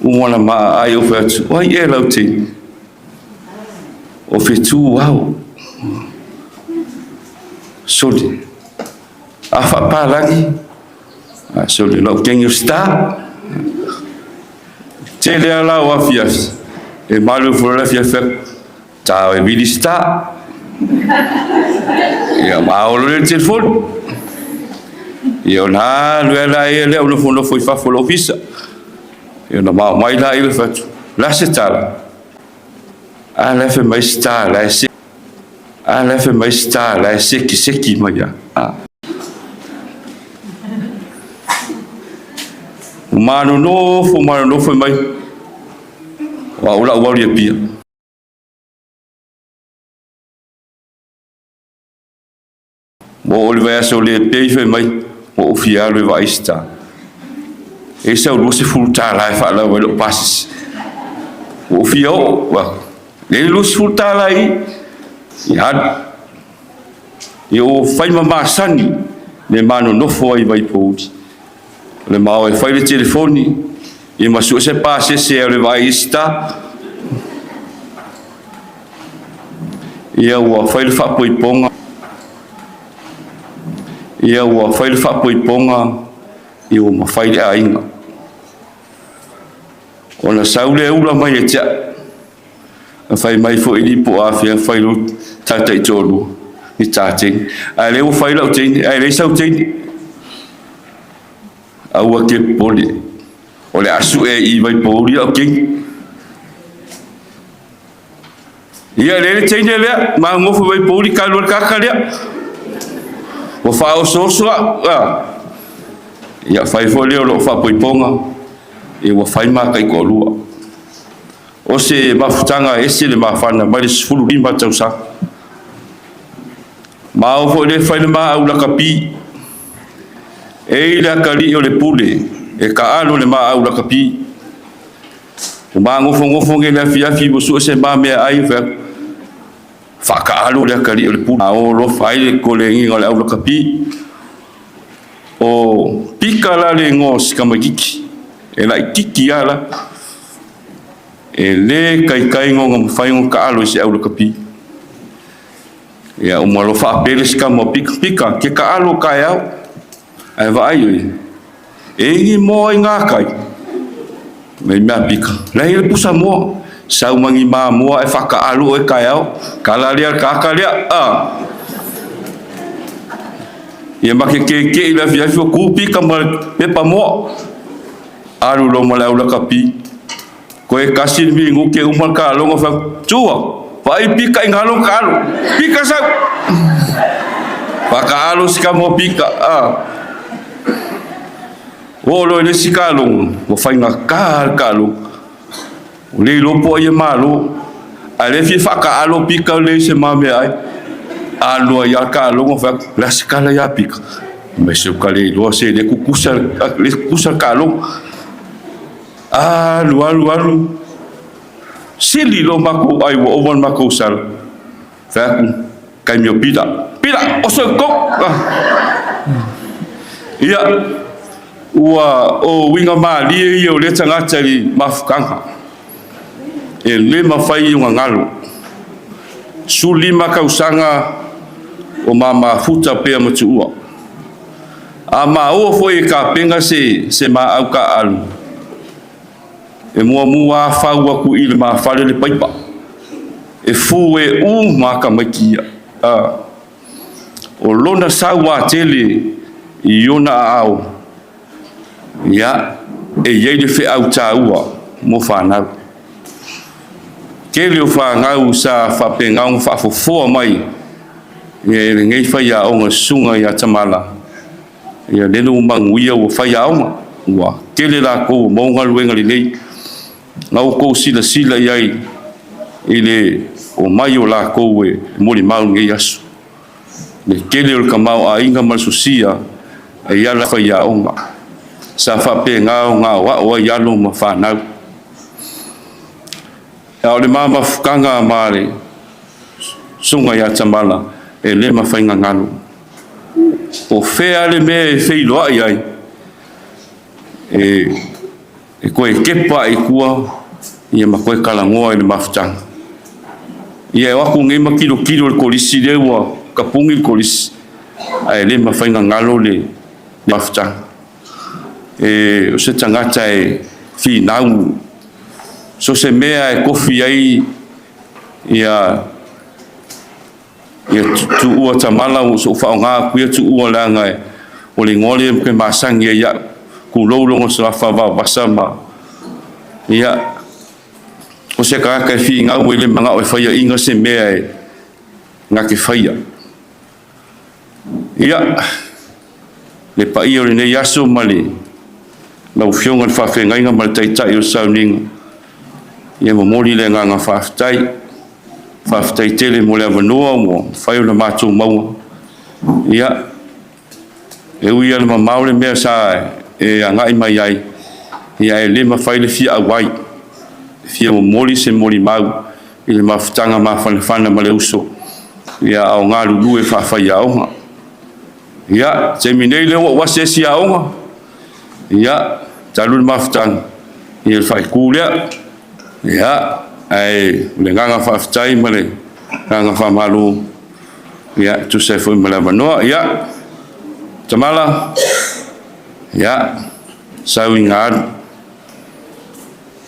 Ua na maa ai o fai atu, O ai ea lau teine? O Fetuao. Sole. A faapalagi? Sole, lau teine o Star. Tele lava la o afiafi, e malu ifo loa le afiafi atu, ta e vili Star. Ia ma olo lea i le telefoni. Ia ona alu ai la ia lea o nofonofo i fafo o le ofisa. Ia ona mao mai la ia fai atu, o le a se tala? A la e fai mai Star la e se A la e fai mai Star la e sekiseki mai lava. A. Ua manonofo manonofo mai, o au la ua alu i Apia. Ua oo i le vaiaso le pei fai mai, ua ou fia alu e vaai se ta. E sau $20 e faalava ai lou pasese. Ua ou fia oo, ua leai le $20 i i, ia alu. Ia ua fai ma masani le ma nonofo ai i Vaipouli. O le ma o e fai le telefoni, ia ma sue se pasese e alu e vaai i isi ta. Ia ua fai le faapoipoga. Ia ua fai le faapoipoga, ia ua mafai le aiga. Ona sau lea ula mai ia te au, na fai mai foi i po o afea fai lou taitaitoalua ni ta teine. Ae lea ua fai lau teine, ae leai sau teine. Aua te popole, o le a sue i Vaipouli lau teine. Ia lea le teine lea, magofo mai pouli kalu le kaka lea. Ua faaosooso au. Ah. Ia fai foi lea o loo faapoipoga, ia ua fai ma taitoalua. O se mafutaga ese le mafana mai le 15 tausaga. Ma o foi le fai le maau lakapi. E i le akalii o le pule, e kaalo le maau lakapi. Ua magofogofoge i le afiafi ua sue se ma meaai fai atu, faakaalo le akalii o le pule. A o alofa ai le kolegiga o le aulakapi. O pika la le igoa o si tamaititi, e laititi lava la. E le taitai ona mafai ona taalo i se aulakapi. Ia uma loa faapele si tama o Pika, Pika, ke taalo taeao. Ae vaai oe, e i ni moa i ngā kai. Mai mea pika, la i le pusa moa. Sau ma ni mamoa e whakaalu oe taeao. Kala lea, kaka lea, a. Ia ma ke keke i le afiafi o ku pika ma le pepa moa. Alu loa ma le aulakapi. Koe kasi le minuke uma le kaloga fai atu, Tua, vaai pika i galo kaalo. Pika sau! Whakaalo si ka moa pika. Ah. Oo loa i le isi kaloga, ua faigata le kaloga. Ua le iloa po o ai e malo. Ae le fia whakaalo pika le se ma mea ai. Alu ai a kaloga fai atu, le a se kala ia pika. Mai se uka le iloa se le kukusa, le kukusa le kaloga. Alu, alu, alu. Sili loa makou ai ua ova le makou sala. Fai atu, taimi o Pita. Pita, oso i totonu! Ah. Ia, ua o uiga malie ia o lea tagata i le mafutaga. E le mafai ona galo. 15 tausaga o ma mafuta pea ma tuua. A maua foi e Kapenga se se maau taaalo, e muamua a fau atu i le mafale le paipa, e fu e u ma tamaiti ia. A. O lona sauatele i ona aao, ia, e i ai le feau taua mo fanau. Tele o fanau sa faapena ona faafofoa mai e lenei faiaoga susuga ia Tamala, ia lele ua manuia ua faiaoga, ua tele latou ua maua galuega lelei. Na outou silasila i ai i le omai o latou e molimau lenei aso. Le tele o le tamaoaiga ma le sosia e ala faiaoga sa faapena ona aoao ai alo ma fanau. A o le mafutaga ma le susuga ia Tamala e le mafai ona galo. O fea le mea e feiloai ai e toe kepa i tua ia ma toe talanoa i le mafutaga. Ia e o atu nei ma tilotilo i le kolisi lea ua tapuni le kolisi, ae le mafai ona galo le mafutaga. E o se tagata e finau, so se mea e tofi ai ia tuua Tamala ua sou faaaoga atu ia tuua leaga o le igoa lea e masani ai au, tulou lona suafa Vaovasa ma ia o se tagata e finau e le manao e faiaina se mea e na te faia. Ia, le paia o lenei aso ma le lau Afioga i le faafeagaiga ma le Taitai o le sauniga, ia momoli le agaga faafetai. Faafetai tele mo le avanoa ua mafai ona matou maua. Ia, e ui lava ina mamao le mea sa e agai mai ai, ia e le mafai le fia auai, e fia momoli se molimau i le mafutaga mafanafana ma le uso, ia a o galulue faafaiaoga. Ia, taimi nei lea ua ou asiasi i aoga, ia, talu le mafutaga, ia le faaitu lea. Ia, ae o le agaga faafetai ma le agaga faamalo, ia, e tusa ai foi ma le avanoa. Ia, Tamala, ia, sau ina alu,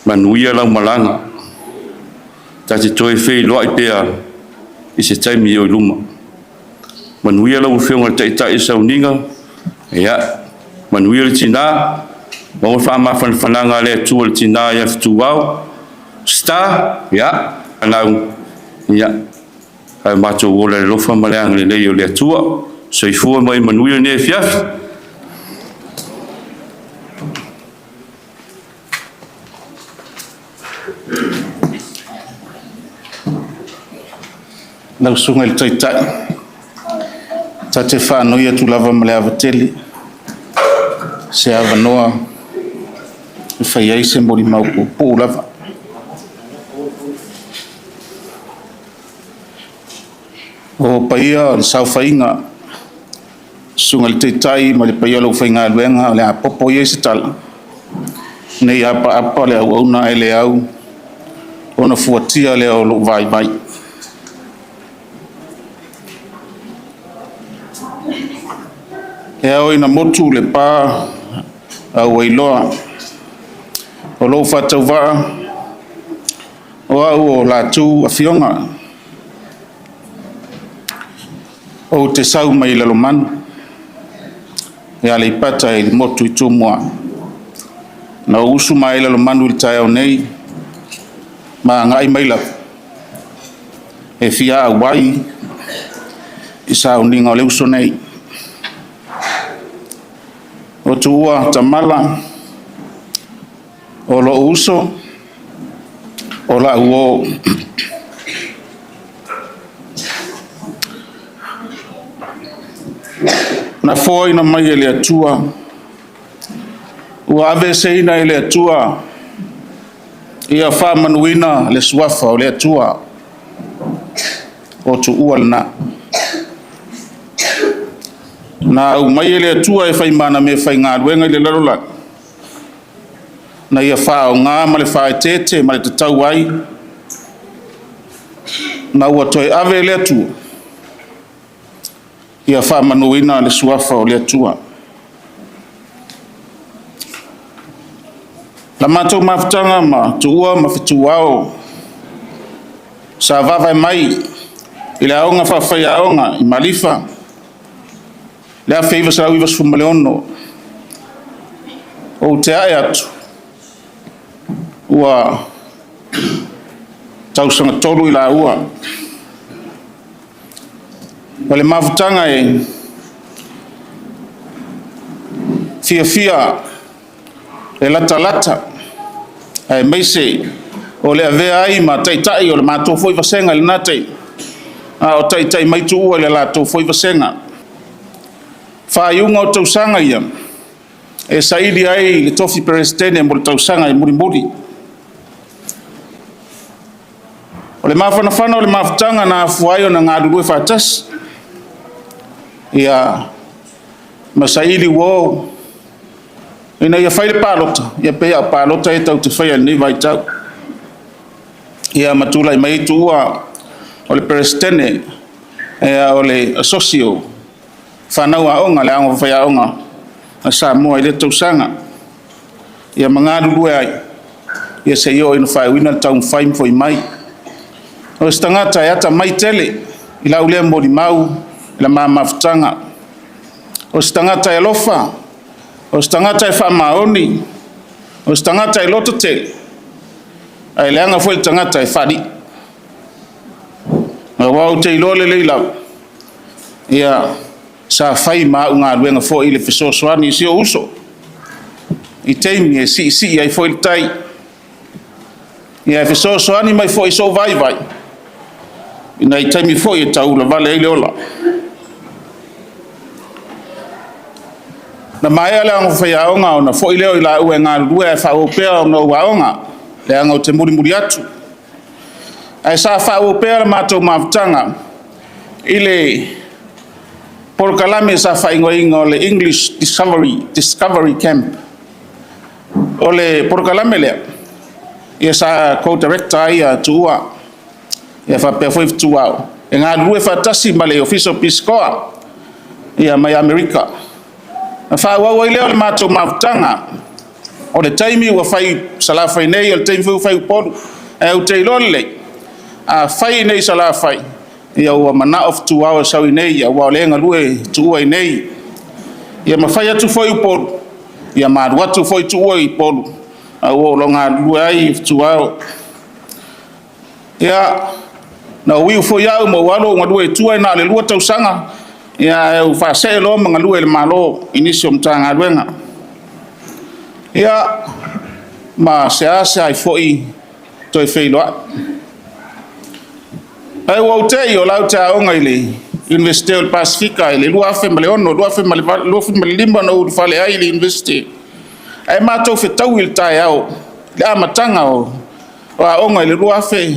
manuia lau malaga, ta te toe feiloai pea i se taimi o i luma. Manuia lau Afioga i le Taitai o sauniga, ia, manuia le tina, maua le faamafanafanaga a le Atua i le tina ia Fetuao, Star, ia, anau, ia, ae matou ola i le alofa ma le agalelei o le Atua. Soifua ma ia manuia lenei afiafi. Lau Susuga i le Taitai, ta te faanoi atu lava ma le ava tele se avanoa e fai ai se molimau puupuu lava. O paia o le saofaiga, Susuga i le Taitai ma le paia o le aufaigaluega, o le a popo ia i se tala, ne i apaapa le auauna ae le au ona fuatia lea o lou vaivai. E ao ina motu le pa a ua iloa o lou faatauvaa o au o Latu Afioga, ou te sau mai Lalomanu, e Aleipata i le motu i Tumua. Na ou usu mai ai Lalomanu i le taeao nei, ma agai mai lava e fia auai i sauniga o le uso nei. O tuua Tamala, o lou uso, o lau uo. Na foaina mai e le Atua, ua aveeseina e le Atua, ia faamanuina le suafa o le Atua, o tuua lena. Na aumai e le Atua e fai ma ana meafaigaluega i le lalolagi, na ia faaaoga ma le faaeteete ma le tatau ai, na ua toe ave e le Atua, ia faamanuina le suafa o le Atua. Na matou mafutaga ma tuua ma fetuao sa vaavaai mai i le aoga faafaiaoga i Malifa. le 1996, ou te ae atu, ua tausaga 3 i laua. O le mafutaga e fiafia e latalata aemaise o le avea ai ma taitai o le matou foi vasega i lena taimi, a o taitai mai Tuua i le latou foi vasega. Faaiuga o tausaga ia e saili ai le tofi Peresetene mo le tausaga e mulimuli. O le mafanafana o le mafutaga na afua ai ona galulue faatasi, ia ma saili uo ina ia fai le palota, ia pei lava o palota ia tatou te faia i lenei vaitau. Ia ma tulai mai ai Tuua o le Peresetene o le Asosi o Fanau Aoga, le Aoga Faiaoga a Samoa i lea tausaga. Ia ma galulue ai, ia se i oo ina faaiuina le taumafai ma foi mai. O se tagata e atamai tele i lau lea molimau i la ma mafutaga. O se tagata e alofa, o se tagata e faamaoni, o se tagata e lototele, ae leaga foi le tagata e faalii. Aua ou te iloa lelei lava, ia sa fai ma au galuega foi i le fesoasoani i si ou uso, i taimi e siisii ai foi le tai. Ia e fesoasoani mai foi i sou vaivai, i nai taimi foi e taulavale ai le ola. Na maea le aoga faiaoga ona foi lea o i laua e galulue ae faaauau pea ona ou aoga, leaga ou te mulimuli atu. Ae sa faaauau pea le matou mafutaga i le polokalame sa faaigoaina o le English Discovery Camp. O le polokalame lea, ia sa co-director ai Tuua, ia faapea foi Fetuao, e galulue faatasi ma le Ofisa o Pisikoa ia mai Amerika. Na faaauau ai lea o le matou mafutaga, o le taimi ua fai Salafai nei, o le taimi foi ua fai Upolu. Ae ou te iloa lelei, a fai nei i Salafai, ia ua manao Fetuao e sau i nei, aua o lea e galue Tuua i nei. Ia ma fai atu foi Upolu, ia ma alu atu foi Tuua i Upolu, aua o lo o galulue ai Fetuao. Ia, na ou iu foi au ma ou alu ou galue i tua, e na o le 2 tausaga, ia ae ou faasee loa ma galue i le Malo i nisi o Matagaluega. Ia, ma seasea ai foi toe feiloai. Ae ua ou te i o la ou te aoga i le Iunivesite o le Pasefika i le 2006, 2005 na ou ulufale ai i le Iunivesite. Ae matou fetaui i le taeao i le amataga o aoga i le 2006.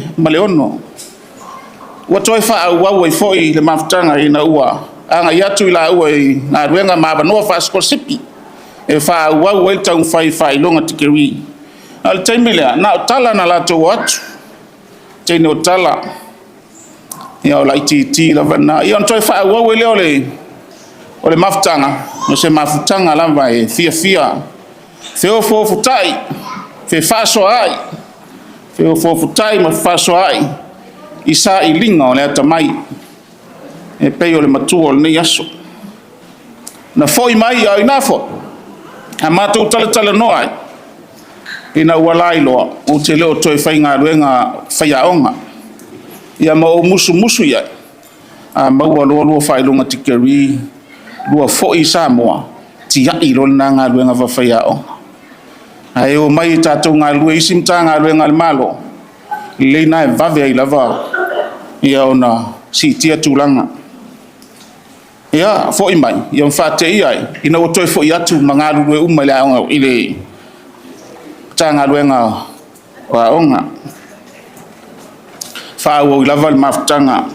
Ua toe faaauau ai foi le mafutaga ina ua agai atu i laua i galuega ma avanoa faasikolasipi e faaauau ai le taumafai i faailoga tikeri. A o le taimi lea, na o tala na latou o atu, teine o tala, ia o laitiiti lava lena. Ia ona toe faaauau ai lea o le mafutaga, o se mafutaga lava e fiafia, feofoofotai, fefaasoaai, feofoofotai ma fefaasoaai i sailiga o le atamai, e pei o le matua o lenei aso. Na foi mai, a o ina foi, a matou talatalanoa ai, ina ua lailoa, ou te le o toe faigaluega faiaoga, ia ma ou musumusu i ai, a maua loa lua faailoga tikeri, lua foi i Samoa, tiai loa lena galuega faafaiaoga. Ae o mai tatou galulue i isi Matagaluega a le Malo, lelei na e vave ai lava ia ona siitia tulaga. Ia, foi mai, ia ma faateia ai, ina ua toe foi atu ma galulue uma i le aoga, i le Matagaluega o Aoga. Faaauau lava le mafutaga,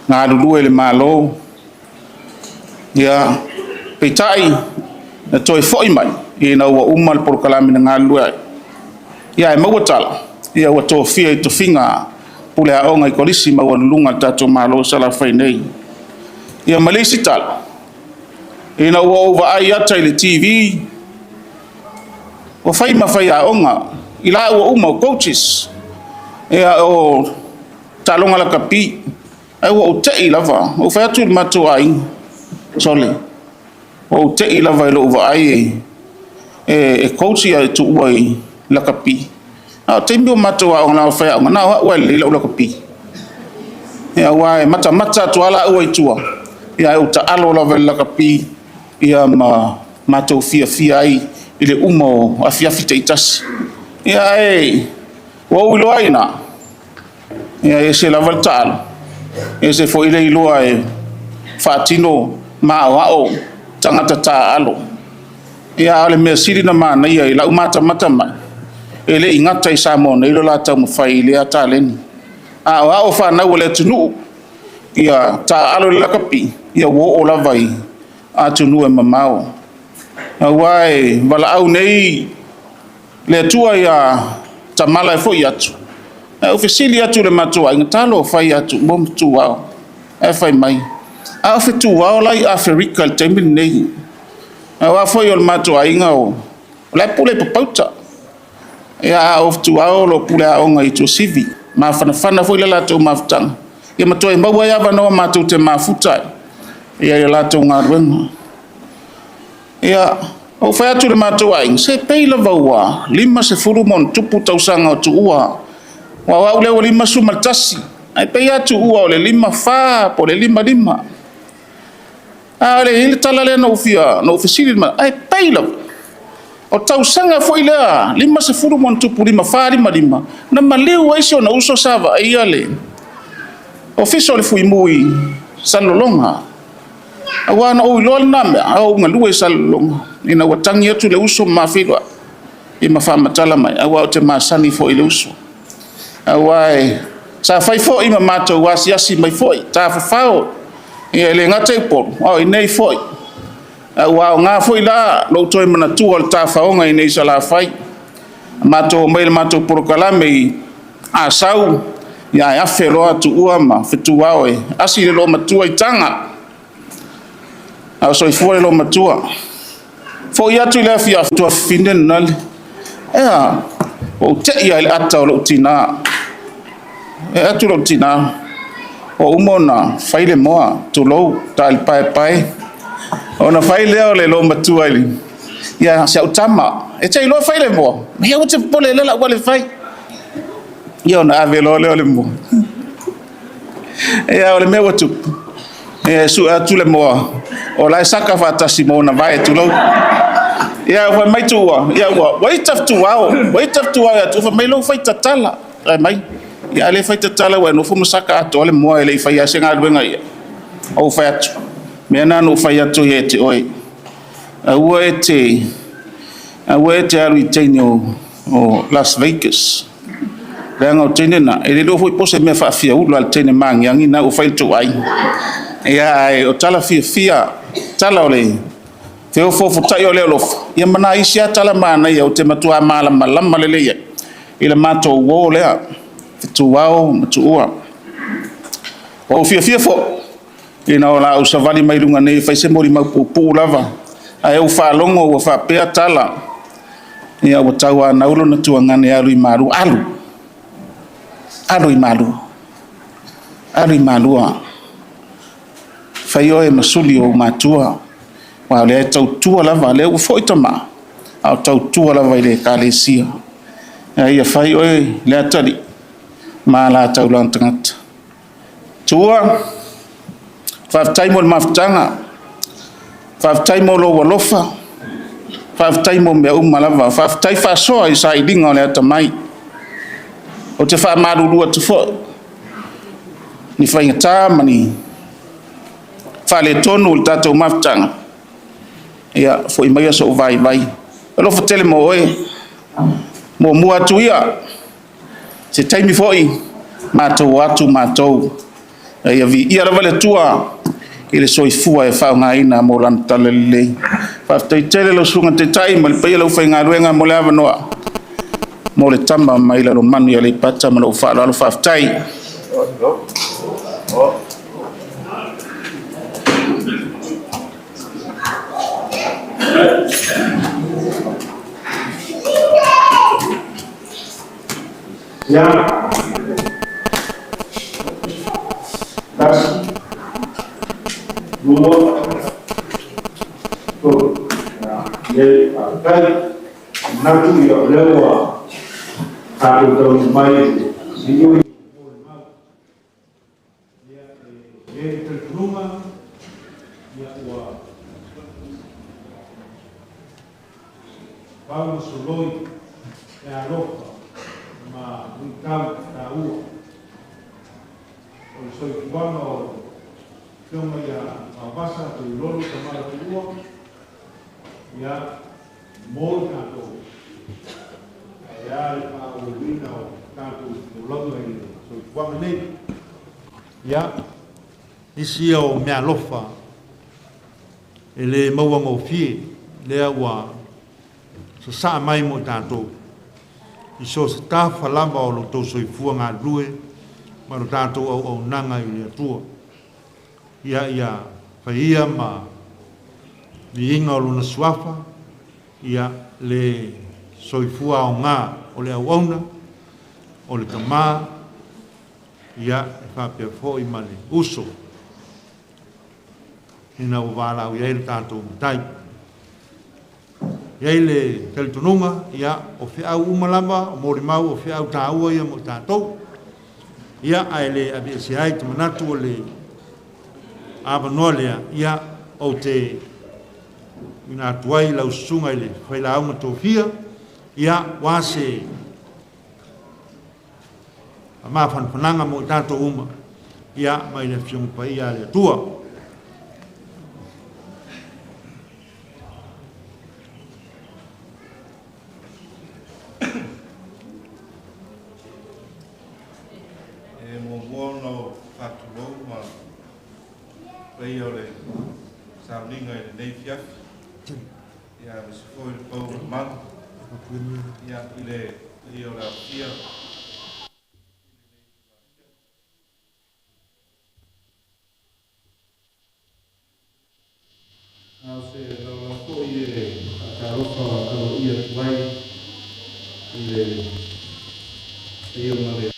galulue i le Malo, ia, peitai, na toe foi mai, ina ua uma le polokalame na galulue ai. Ia, ae maua tala, ia ua tofia i tofiga pule aoga i kolisi maualuluga a le tatou Malo i Salafai nei. Ia ma le isi tala, ina ua ou vaai ata i le TV, ua fai ma faiaoga i laua uma o coaches, ia o taaloga lakapi, ae ua ou tei lava, ua ou fai atu i le matou aiga, Sole, ua ou te'i lava i lou vaai e coach ia Tuua i lakapi. A o taimi o matou aoga na o faiaoga, na o au e lelei lau lakapi. Ia, aua e matamata atu lava laua i tua, ia ae ou taalo lava i le lakapi ia ma matou fiafia ai i le uma o afiafi taitasi. Ia ae ua ou iloa ai i ina, ia e ese lava le taalo, e ese foi le iloa e faatino ma aoao tagata taaalo. Ia a o le mea sili ona manaia i lau matamata mai, e le i gata i Samoa nei lo la taumafai i lea taleni. A o ao fanau a le atunuu, ia taaalo i le lakapi, ia ua oo lava i atunuu e mamao. Aua e valaau nei le Atua ia Tamala e foi atu, ae ou fesili atu i le matou aiga, talofa e ia Tuua ma Tuao, ae fai mai, a o fetuao la i Aferika i le taimi lenei. Aua foi o le matou aiga o la e pule i Papauta, a o Fetuao o lo o pule aoga i Tuasivi. Mafanafana foi le latou mafutaga, ia ma toe maua ai avanoa matou te mafuta ai i le latou galuega. Ia, ou fai atu i le matou aiga, se pei lava ua 50+ tausaga o Tuua, aua o au lea ua 51, ae pei lava Tuua o le 54 po o le 55. A o le i ai le tala lea na ou fia, na ou fesili ai, ae pei lava, o tausaga foi lea 50+, 54, 55, na maliu ai si ona uso sa vaaia le Ofisa o le Fui Mu i Salelologa. Aua na ou iloa lena mea, a ou galue i Salelologa, ina ua tagi atu le uso ma ma feiloai, ia ma faamatala mai, aua ou te masani foi i le uso. Aua sa fai foi ma matou asiasi mai foi, tafafao, ia e le gata i Upolu, a o i inei foi. Aua aoga foi la lou toe manatua o le tafaoga i inei i Salafai. Matou omai i le matou polokalame i Asau, ia ae afe loa Tuua ma Fetuao e asi le loomatua i Taga, a o soifua le loomatua. Foi atu i le afiafi, tuafafine lena le, ea, ua ou te i lava i le ata o lou tinā. E atu lou tinā, ua uma ona fai le moa, tulou, ta le paepae. Ona fai lea o le loomatua i ia si au tama, e te iloa fai le moa? Ia aua te popole o lea o le a ou alu e fai. Ia ona ave loa lea o le moa. Ia o le mea ua tupu, ia e sue atu le moa, o la e saka faatasi ma ona vae, tulou. Ia fai mai Tuua, ia ua ita fetuao, ua ita fetuao ia Tuua, fai mai lou fai tatala. Fai mai, ia a le fai tatala ua e nofo ma saka atoa le moa e le i faia se galuega ia. Ou fai atu, mea na na ou fai atu ia te oe, aua e te alu i teine o Las Vegas. Leaga o teine na, e le iloa foi po o se mea faafiaula a le teine magiagi na ua fai le tou aiga. Ia ae o tala fiafia, tala o le feofoofotai o le alofa, ia ma nai isi lava tala manaia ou te matua malamalama lelei ai i le matou uo lea, Fetuao ma Tuua. Ua ou fiafia foi ina o la ou savali mai luga nei e fai se molimau puupuu lava, ae ou faalogo ua faapea tala, ia ua tauanau lona tuagane e alu i Malua. Alu! Alu i Malua. Alu i Malua. Fai oe ma suli o ou matua, aua o lea e tautua lava, o lea ua foi tama, a o tautua lava i le Ekalesia. A ia fai oe le atalii ma ala taulaga tagata. Tuua, faafetai mo le mafutaga, faafetai mo lou alofa, faafetai mo mea uma lava, faafetai faasoa i sailiga o le atamai. Ou te faamalulu atu foi, ni faigata ma ni faaletonu o le tatou mafutaga, ia foi maia sou vaivai. Alofa tele mo oe, muamua atu ia, se taimi foi, matou o atu matou. Ia viia lava le Atua i le soifua e faaaogaina mo lana talalelei. Faafetai tele lau susuga i le Taitai ma le paia o le aufaigaluega mo le avanoa, mo le tama mai Lalomanu i Aleipata ma lou faaaloalo. Faafetai. Ia, tasi, lua, i ai le faafetai. Manatu ia o lea ua tatou taunuu mai i le siui Ia, e i ai le talitonuga, ia ua pau ma soloi e alofa ma luitau taua o le soifuaga o Afioga ia Vaovasa Toilolo Tamara Tuua, ia, mo i tatou, ae a le faaauauina o tatou folauga i le soifuaga nei. Ia, nisi ia o meaalofa e le mauagofie lea ua sasaa mai mo i tatou i so o se tafa lava o lo outou soifua galulue ma lo tatou auaunaga i le Atua. Ia, ia fai ia ma viiga o Lona Suafa, ia, le soifua aoga o le auauna, o le tama, ia, e faapea foi ma le uso, ina ua valaau i ai lo tatou Matai. E i ai le talitonuga, ia, o feau uma lava, o molimau, o feau taua ia mo i tatou. Ia, ae le aveesea ai te manatu o le avanoa lea, ia, ou te tuuina atu ai i lau susuga i le failauga tofia, ia, ua se mafanafanaga mo i tatou uma, ia, mai le Afioga Paia a le Atua. E muamua ona ou faatulou ma paia o le sauniga i lenei fiafi. Ia, aemaise foi le pau o le malu. Ia, i le paia o le aofia. A o se laulau foi e faatalofa aloaia atu ai i le paia ma le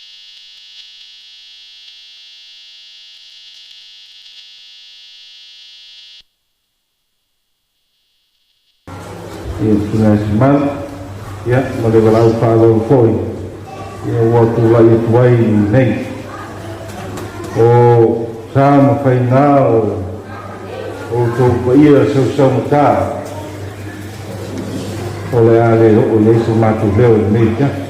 Ia Susuga ia Simau, ia, ma le valaau faaaloalo foi, ia ua tulai atu ai nei. O sa ma faiga o outou paia sausaugata, o le a le oo i ai so matou leo i lenei afiafi.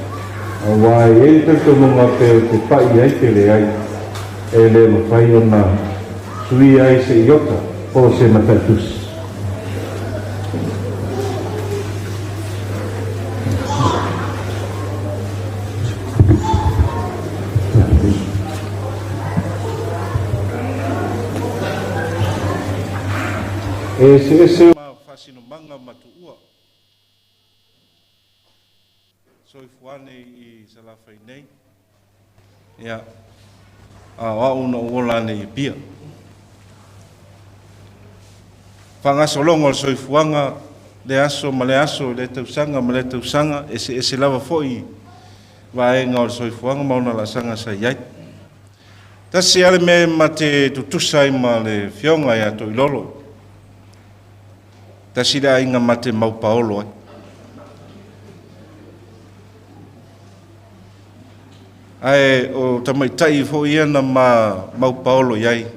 Aua e i ai le talitonuga pe ou te pai ai pe leai, e le mafai ona suia ai se iota po o se mataitusi. E eseese. Ma faasinomaga ma tuua. Soifua ane i Salafai nei. Ia, a o au na ou ola ane i Apia. Faagasologa o le soifuaga, lea aso ma lea aso, lea tausaga ma lea tausaga, eseese lava foi vaega o le soifuaga ma ona laasaga sa i ai. Tasi lava le mea ma te tutusa ai ma le Afioga ia Toilolo, tasi le aiga ma te maupaolo ai. Ae o tamaitai foi ia na ma maupaolo i ai,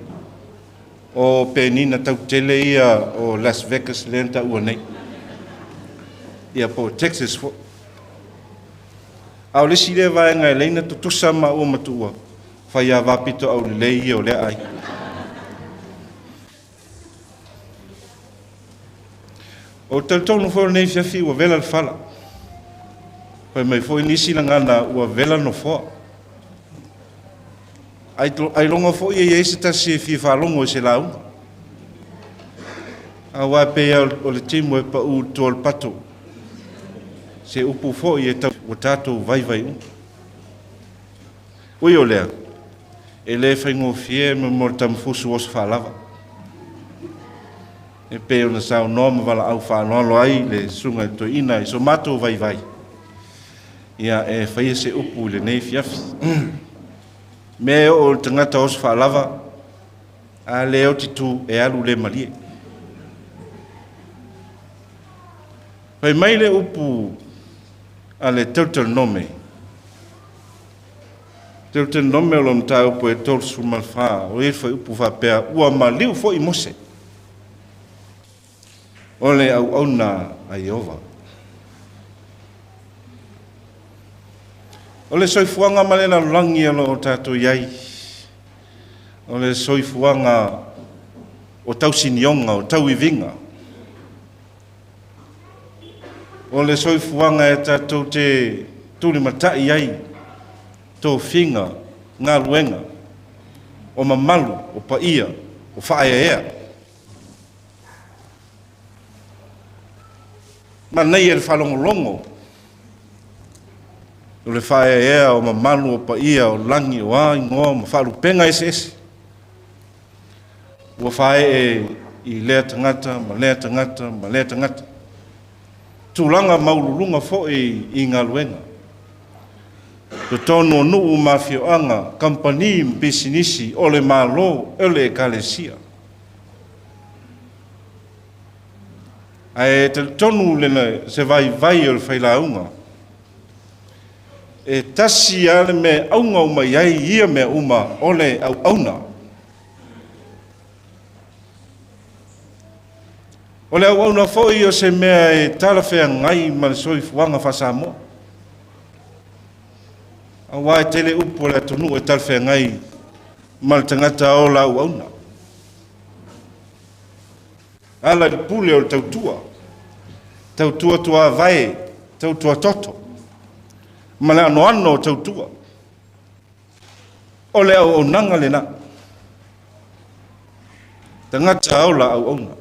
o penina tautele ia o Las Vegas lea na taua nei, ia po o Texas foi. A o le isi lea vaega e alai na tutusa maua ma tuua, faiava pito aulelei ia o lea aiga. Ou te talitonu foi o lenei afiafi ua vela le fala. Fai mai foi nisi lagana ua vela nofoa. Ailoga foi e i ai se tasi e fia faalogo i se lauga. Aua e pei o le timu e pau i tua o le pato. Se upu foi e tau ua tatou vaivai uma. Ui o lea, e le faigofie mo le tamafusu oso faalava. E pei ona saunoa ma valaau faaaloalo ai le susuga i le toeaina i so matou vaivai, ia e faia se upu i lenei afiafi. Mea e oo i le tagata oso faalava, a le oti tu e alu le malie. Fai mai le upu a le Deuteronome, Deuteronome o lo mataupu e 34, o ia le fuaiupu faapea, Ua maliu foi Mose, o le auauna a Ieova. O le soifuaga ma le lalolagi o lo o tatou i ai, o le soifuaga o tausinioga, o tauiviga, O le soifuaga e tatou te tulimatai ai tofiga, galuega, o mamalu, o paia, o faaeaea. Manaia le faalogologo o le faaeaea o mamalu, o paia, o lagi, o a igoa ma faalupega eseese. Ua faaee i lea tagata ma lea tagata ma lea tagata. Tulaga maualuluga foi i galuega. Totonu o nuu ma afioaga, kamupani ma pisinisi, o le Malo, o le Ekalesia. Ae talitonu le se vaivai o le failauga, e tasi lava le mea e auga uma i ai ia mea uma, o le auauna. O le auauna foi o se mea e talafeagai ma le soifuaga faa-Samoa. Aua e tele upu a le atunuu e talafeagai ma le tagata ola auauna. Ala i le pule o le tautua, tautua tuavae, tautua toto, ma le anoano o tautua. O le auaunaga lena. Tagata ola auauna.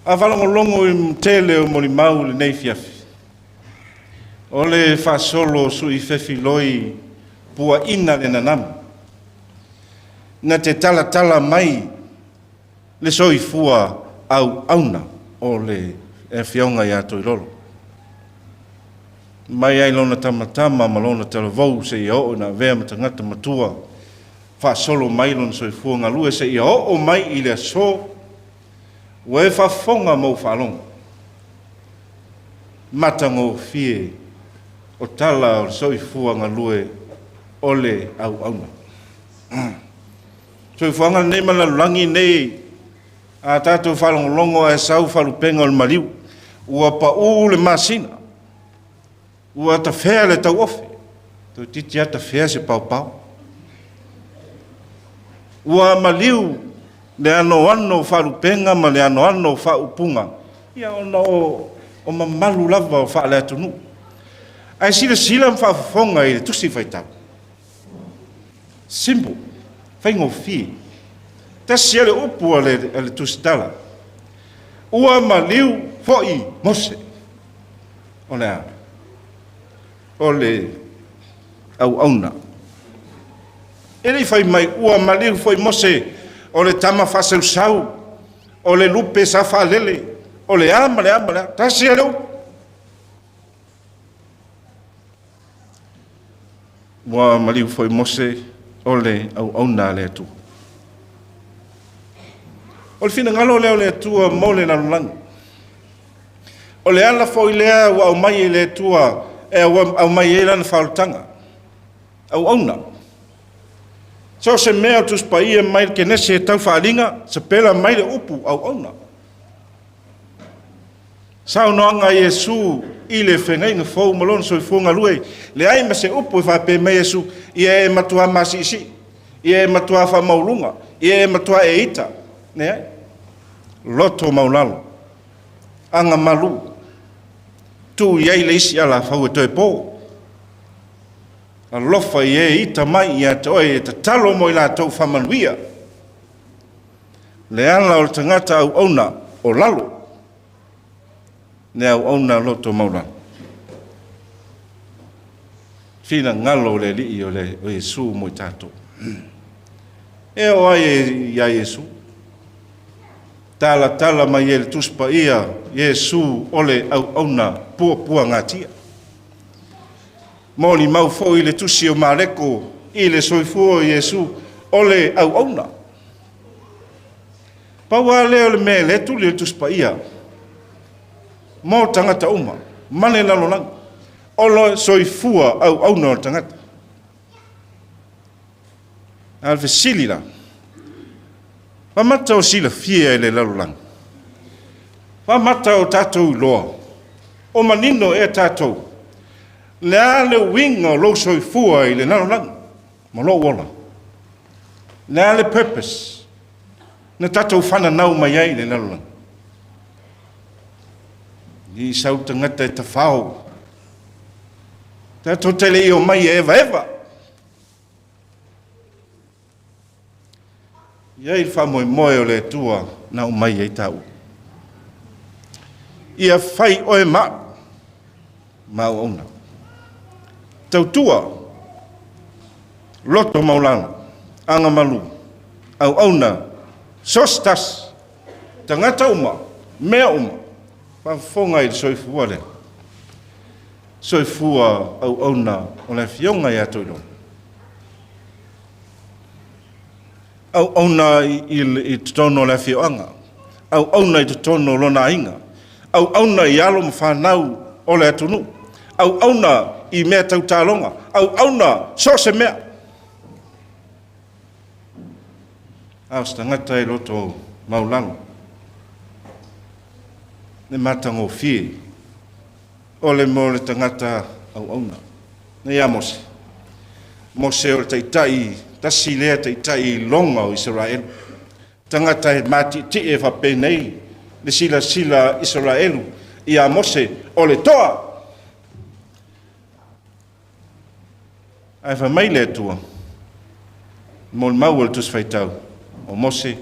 A faalogologo i tele o molimau i lenei afiafi, o le faasolo o sui fefiloi puaina le nanamu, na te talatala mai le soifua auauna o le Afioga ia Toilolo. Mai ai lona tamatama ma lona talavou seia oo ina avea ma tagata matua, faasolo mai lona soifua galue seia oo mai i le aso ua e faafofoga ma ou faalogo. Matagofie o tala o le soifua galue o le auauna. Soifuaga lenei ma le lalolagi nei a tatou faalogologo ae sau faalupega o le maliu, ua pau le masina, ua tafea le tauofe, toeitiiti lava tafea se paopao. Ua maliu le anoano o faalupega ma le anoano o faaupuga, ia ona o, o mamalu lava o faaleatunuu. Ae silasila ma faafofoga i le tusi faitau. Simple, faigofie. Tasi lava le upu a le, a le tusitala. Ua maliu foi Mose. O le a? O le auauna. E le i fai mai, ua maliu foi Mose, o le tama faasausau, o le lupe sa faalele, o le a ma le a ma le a. Tasi lava le upu. Ua maliu foi Mose o le auauna a le Atua. O le finagalo lea o le Atua mo le lalolagi. O le ala foi lea ua aumai e le Atua e aumai ai lana faaolataga. Auauna. So o se mea o Tusi Paia mai le Kenese e tau faaaliga, sapela mai le upu auauna. Saunoaga a Iesu i le Feagaiga Fou ma Lona soifua galue, leai ma se upu e faapea mai Iesu, ia e matuā masiisii, ia e matuā faamaualuga, ia e matuā e ita. Leai. Loto maulalo, agamalu, tuu i ai le isi alafau e toe po. Alofa i e ita mai ia te oe e tatalo mo i latou faamanuia. Le ala o le tagata auauna o lalo, le auauna loto maulalo. Finagalo o le Alii o le o Iesu mo i tatou. E o ai e ia Iesu? Talatala mai e le Tusi Paia, Iesu o le auauna puapuagatia. Molimau foi le Tusi o Mareko i le soifua o Iesu o le auauna. Pau lava lea o le mea e le tuli e le Tusi Paia mo tagata uma ma le lalolagi, o le soifua auauna o le tagata. A o le fesili la, famata o silafia e le lalolagi? Famata o tatou iloa? O manino ea tatou? Le a le uiga o lou soifua i le lalolagi ma lou ola? Le a le purpose na tatou fananau mai ai i le lalolagi? I sau tagata e tafao. Tatou te le i omai e evaeva. I ai le faamoemoe o le Atua na aumai ai taua. Ia fai oe ma au, ma auauna. Tautua, loto maulalo, agamalu, auauna, so o se tasi, tagata uma, mea uma, faafofoga i le soifua lea. Soifua auauna o le Afioga ia Toiloa. Auauna i totonu o le afioaga, auauna i totonu o lona aiga, auauna i alo ma fanau o le atunuu, auauna i mea tau taaloga, auauna so o se mea. A o se tagata e loto maulalo, le matagofie o le mo le tagata auauna. Nei a Mose. Mose o le taitai, tasi lea taitai iloga o Isaraelu. Tagata e matietie faapenei le silasila Isaraelu ia Mose o le toa. Ae fai mai le Atua, molimau o le Tusi Faitau, o Mose,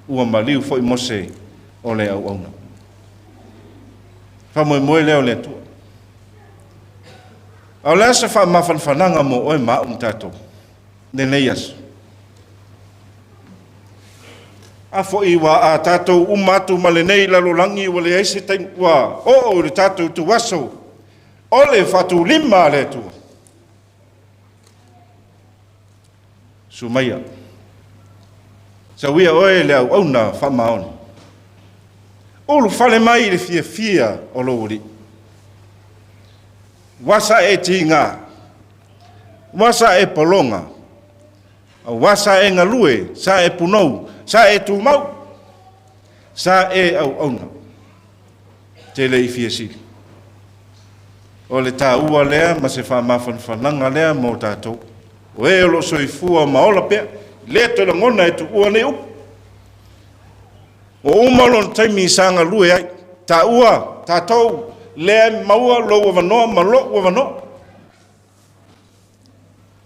ua maliu foi Mose o le auauna. Faamoemoe lea o le Atua. A o le a se faamafanafanaga mo oe ma au ma tatou lenei aso? A foi ua a tatou uma atu ma lenei lalolagi ua leai se taimi, ua oo i le tatou ituaso o le faatulima a le Atua. Sumaia, sauia oe le auauna faamaoni. Ulufale mai i le fiafia o lou alii. Ua sa e tiga, ua sa e pologa, ua sa e galue, sa e punou, sa e tumau, sa e auauna. Tele i fia sili. O le taua lea ma se faamafanafanaga lea mo tatou. O e o lo o soifua ma ola pea, le toe lagona e tuua nei upu. Ua uma lona taimi sa galue ai. Taua, tatou, lea e maua lou avanoa ma lou avanoa.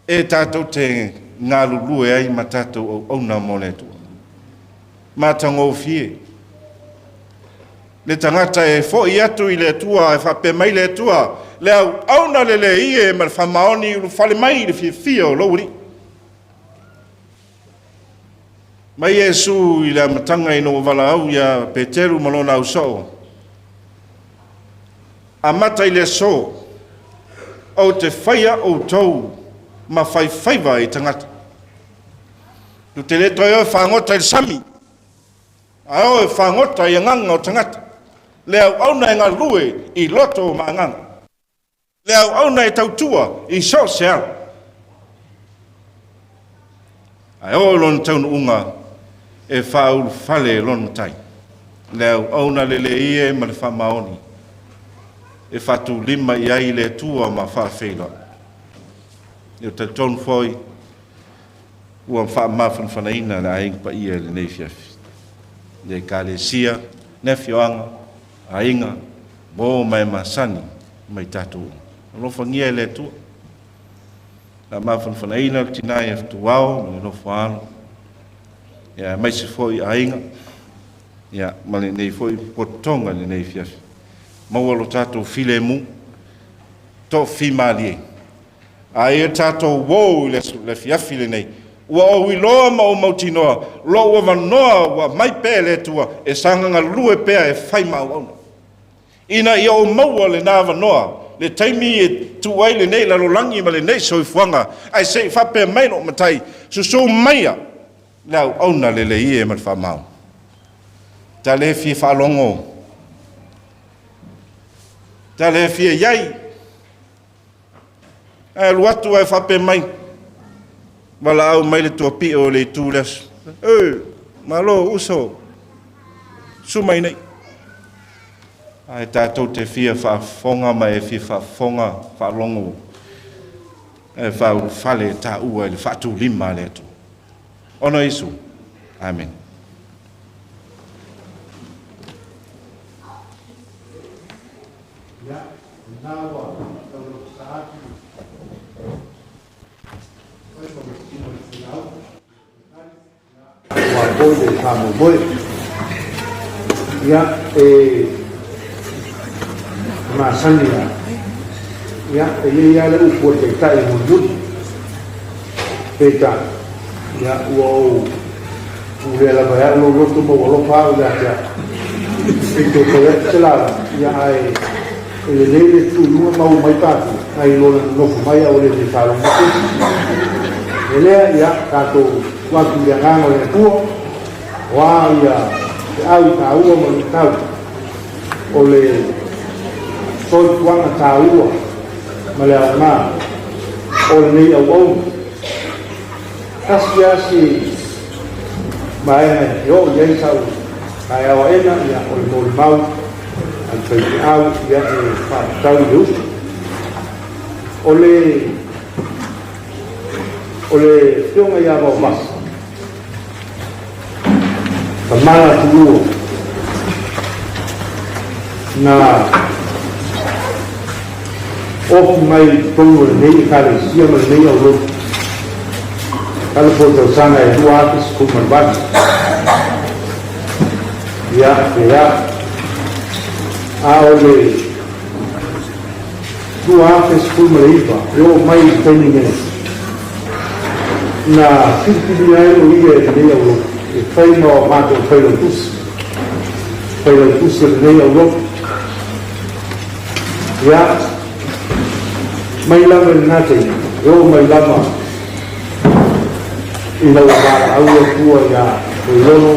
E tatou te galulue ai ma tatou auauna mo le Atua. Matagofie. Le tagata e foi atu i le Atua e faapea mai le Atua, le auauna lelei e ma le faamaoni ulufale mai i le fiafia o lou alii. Mai Iesu i le amataga ina ua valaau ia Peteru ma lona ausoo, Amata i le aso, ou te faia outou ma faifaiva i tagata. Tu te le toe o e fagota i le sami, ae o e fagota i agaga o tagata, le auauna e galulue i loto ma agaga. Le auauna e tautua i so o se ala. Ae oo lona taunuuga e faaulufale e lona matai. Le auauna lelei e ma le faamaoni e faatulima i ai le Atua ma faafeiloai. E talitonu foi ua faamafanafanaina le aiga paia i lenei afiafi. Le Ekalesia, le afioaga, aiga, mo ma e masani mai tatou uma. Alofagia e le Atua. Faamafanafanaina le tina ia Fetuao ma le nofo a alo, ia aemaise foi aiga, ia ma lenei foi pototoga i lenei afiafi. Maua lo tatou filemu, toafimalie. A ia tatou uo i le afiafi lenei, ua ou iloa ma ou mautinoa lou avanoa ua aumai pea e le Atua e saga galue pea e fai ma auauna. Ina ia ou maua lena avanoa, le taimi e tuu ai lenei lalolagi ma lenei soifuaga, ae se i faapea mai lou matai, susu maia le auauna lelei e ma le faamaoni. Ta le fia faalogo. Ta le fia i ai. Ae alu atu ae faapea mai, valaau mai le tuapio o le itu le aso. E, malo uso, susu mai nei. Ae tatou te fia faafofoga ma e fia faafofoga faalogo e faaulufale e taua i le faatulima a le Atua. Ona o Iesu. Amene. Ia, lena ua taulofisa atu fai ma le tino i le Ua foi le faamoemoe. Ia, e masani lava. Ia, e i ai lava le upu a le Taitai mulimuli. Peitai, ia, ua ou pulea lava e au lou loto ma ua alofa au ia te au. Se i toe fai atu se lauga, ia, ae e lelei le tuu i luga ma u mai tatou, nai lo le nonofo mai a ua le fia faalogo mai se isi. O le mea lea, ia, tatou tuu atu i le Agaga o le Atua, o a ia feau taua ma luitau o le soifuaga taua ma le aoga o lenei auauna. Tasi lava si vaega e fia oo i ai sau taeao aena, ia, o le molimau a le faifeau, ia, e faatatau i le uso. O le o le afioga ia Vaovasa, Tamala Tuua, na ofi mai i totonu o lenei Ekalesia ma lenei aulotu, masalo po o le tausaga e 2018. Ia, pea. A o le 2019, e oo mai i le taimi nei, na filifilia ai o ia e lenei aulotu e fai ma o matou failautusi, failautusi o lenei aulotu. Ia, mai lava i lena taimi, e oo mai lava ina ua valaau le Atua iā Toilolo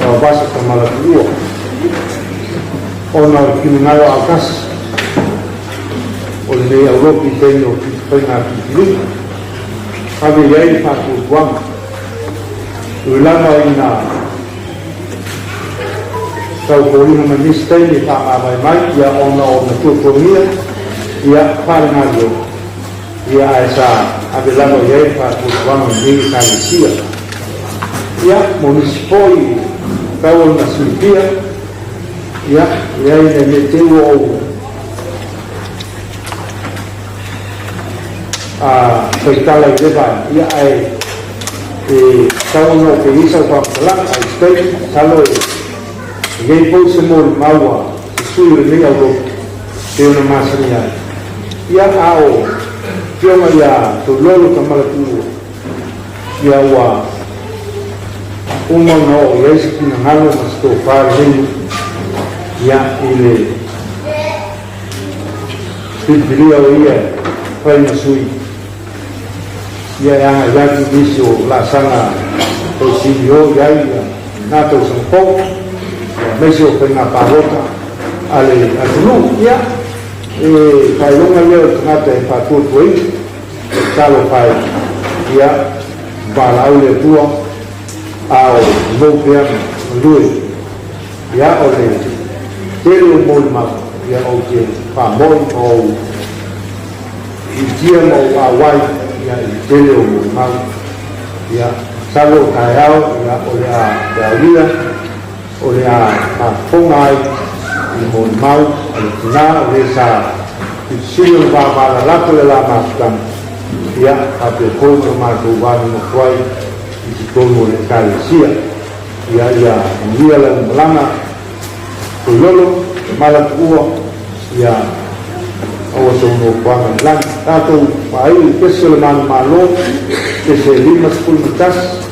Vaovasa Tamalatuua, ona o le finagalo autasi o lenei aulotu i taimi o faiga filifiliga, ave i ai le faatuatuaga. Ui lava ina tau foliga mai nisi taimi e faamavae mai, ia ona o na tuatuagia, ia faalegaluega, ia ae sa ave lava i ai le faatuatuaga o lenei Ekalesia. Ia, mo nisi foi tau ona silafia, ia, leai nai mea te ua ou a faitala i le vaega, ia ae e tau ona ou fai ai sau faamatalaga, ae i se taimi, masalo e i ai foi se molimau a se sui o lenei aulotu pei ona masani ai. Ia, a o Afioga ia Toilolo Tamalatuua, ia ua uma ona oo i ai se finagalo ma se tofa lenei nuu, ia, i le filifilia o ia e fai ma sui, ia e agai atu i nisi o laasaga tau CBO i ai ia lena tausaga fou, ia aemaise o faiga palota a le atunuu. Ia, e faailoga lea o le tagata e faatuatuaina, e talofa ai, ia, valaau le Atua, a o mou pea ma galue. Ia, o le tele o molimau, ia, ou te faamoi ma ou fitia ma ou auai, ia, i le tele o molimau. Ia, masalo o taeao, ia, o le a feaulia, o le a faafofoga ai i le molimau a le tina o le sa silisili ona vavalalata le la mafutaga, ia, faapea foi ma le matou va nonofo ai i totonu o le Ekalesia. Ia, ia manuia lau malaga, Toilolo, mala tuua, ia aua sou nofoaga i le lagi. Tatou faaiu i le pese o le manumalo, pese 51.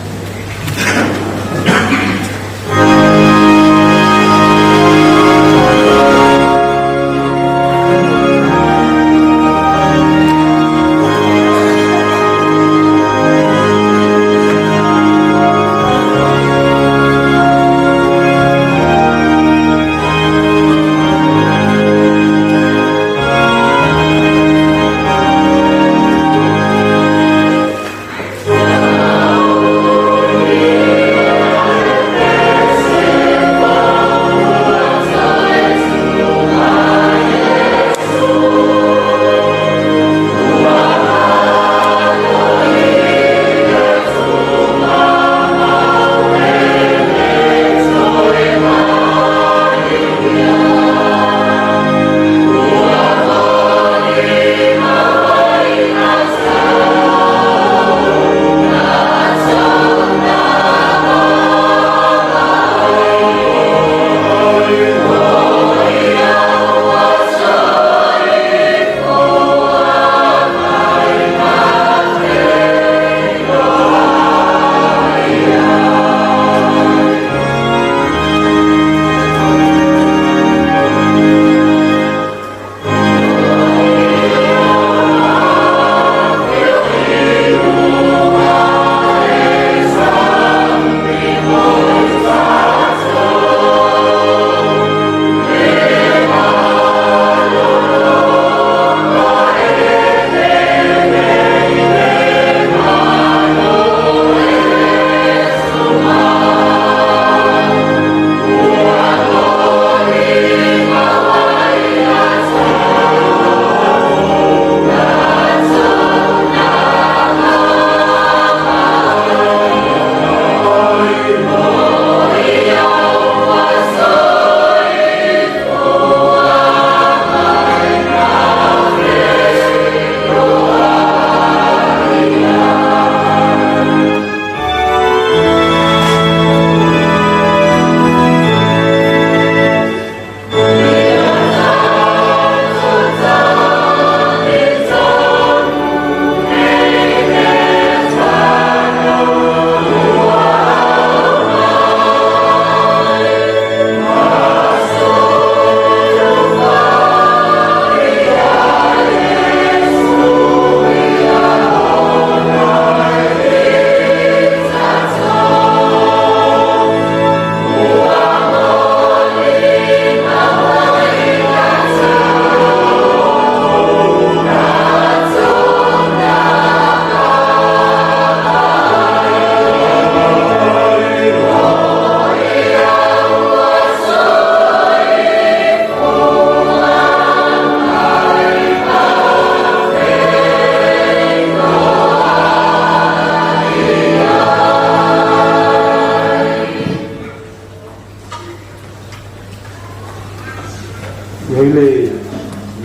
Oi le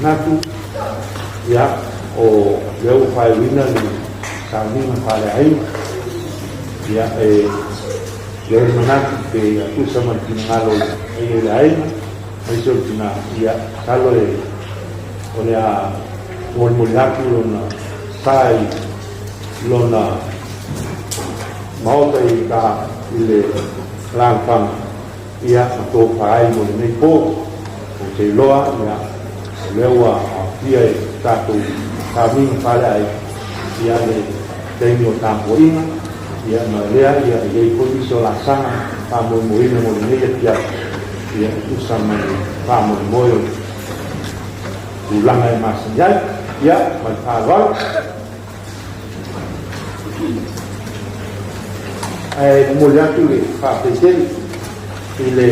manatu, ia, o lea ua faaiuina le sauniga faaleaiga, ia, e i ai le manatu pe ia tusa ma le finagalo o le paia i le aiga, aemaise o le tina, ia, masalo e, o le a molimoli atu lona sa i lona maota i uta i le alaalafaga, ia, ma tofa ai mo lenei po. Ou te iloa, ia, o lea ua aofia i tatou sauniga faaleaiga, ia, le taimi o tapuaiga, ia, ma lea, ia, e i ai foi nisi o laasaga faamoemoeina mo lenei afiafi, ia, e tusa ma le faamoemoe o le tulaga e masani ai. Ia, ma le faaaloalo. Ae momoli atu le faafetai tele i le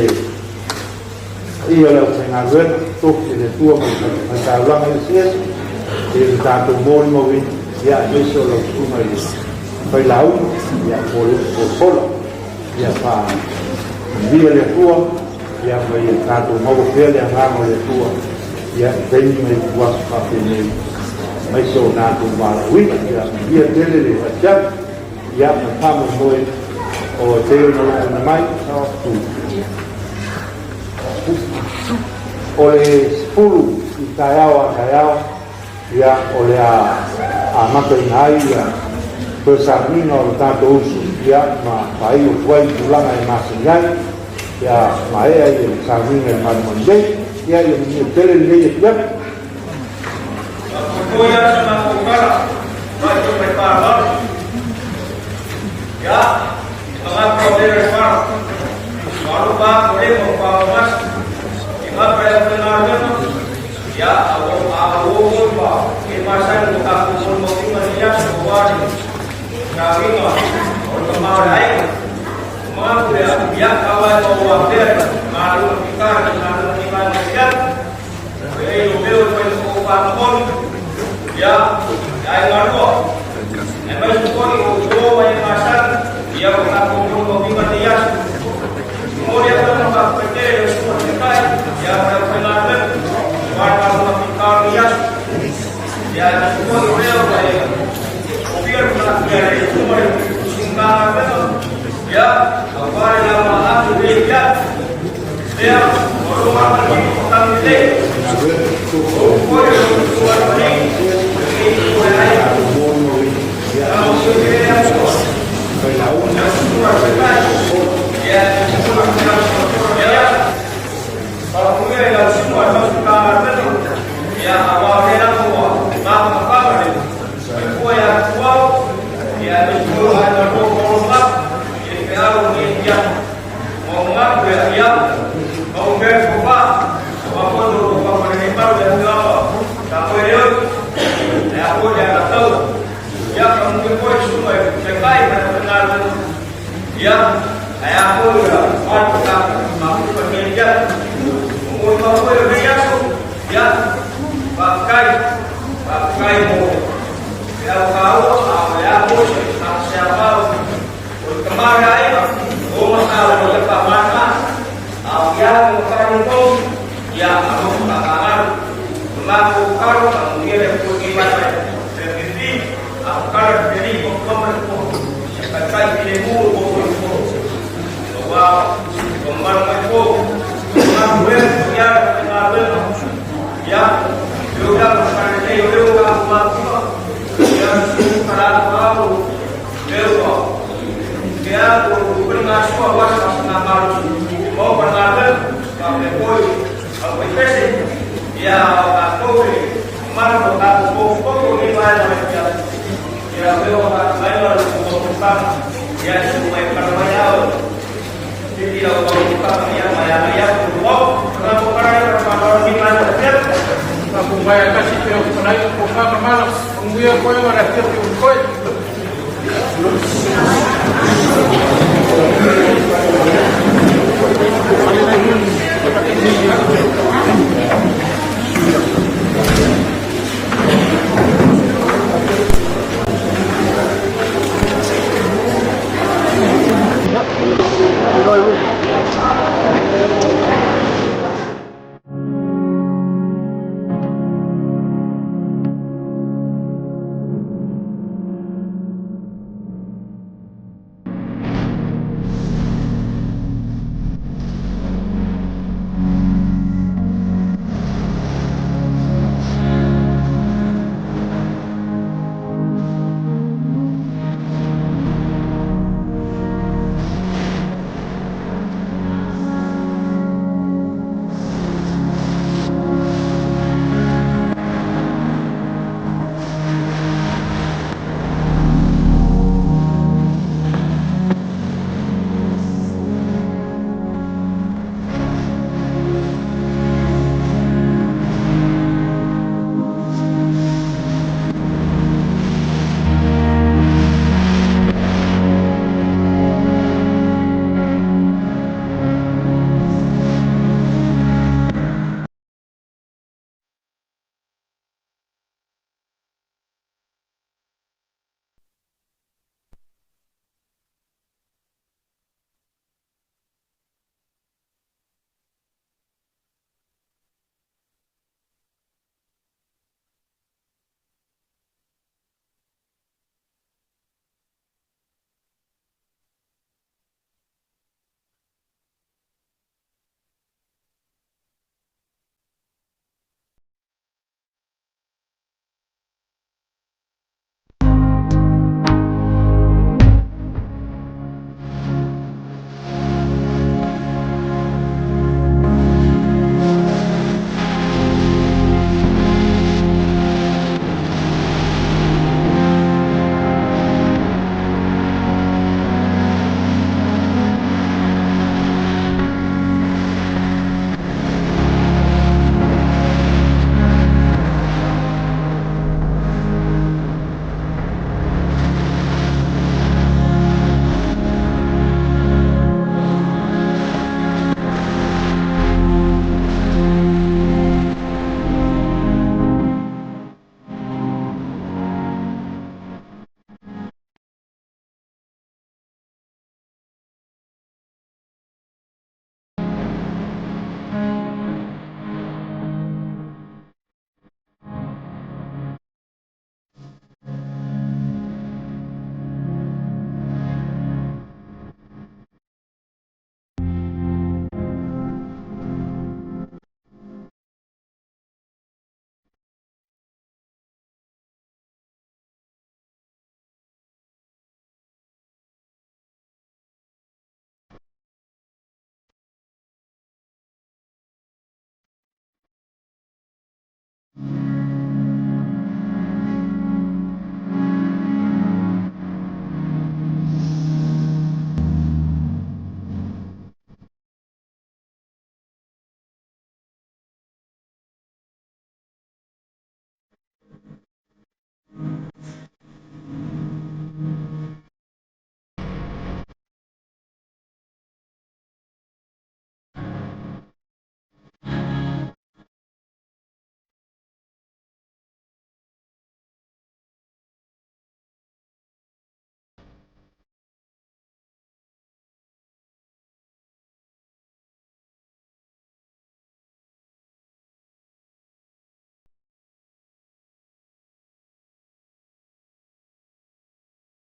paia o le aufaigaluega tofi e le Atua mai fatafaitaulaga eseese i le tatou molimauina, ia aemaise o lau susuga i le Failauga, ia mo le upu folafola. Ia faamanuia le Atua, ia ma ia tatou maua pea le agaga o le Atua, ia i taimi ma ituaso faapenei, aemaise o tatou valaauina. Ia manuia tele le afiafi, ia ma le faamoemoe o e pei ona logona mai o le 10 i taeao a taeao, ia o le a amataina ai ia toe sauniga o le tatou usu, ia ma faaiu atu ai i tulaga e masani ai, ia maea ia le sauniga i le malumalu nei. Ia ia manuia tele lenei afiafi.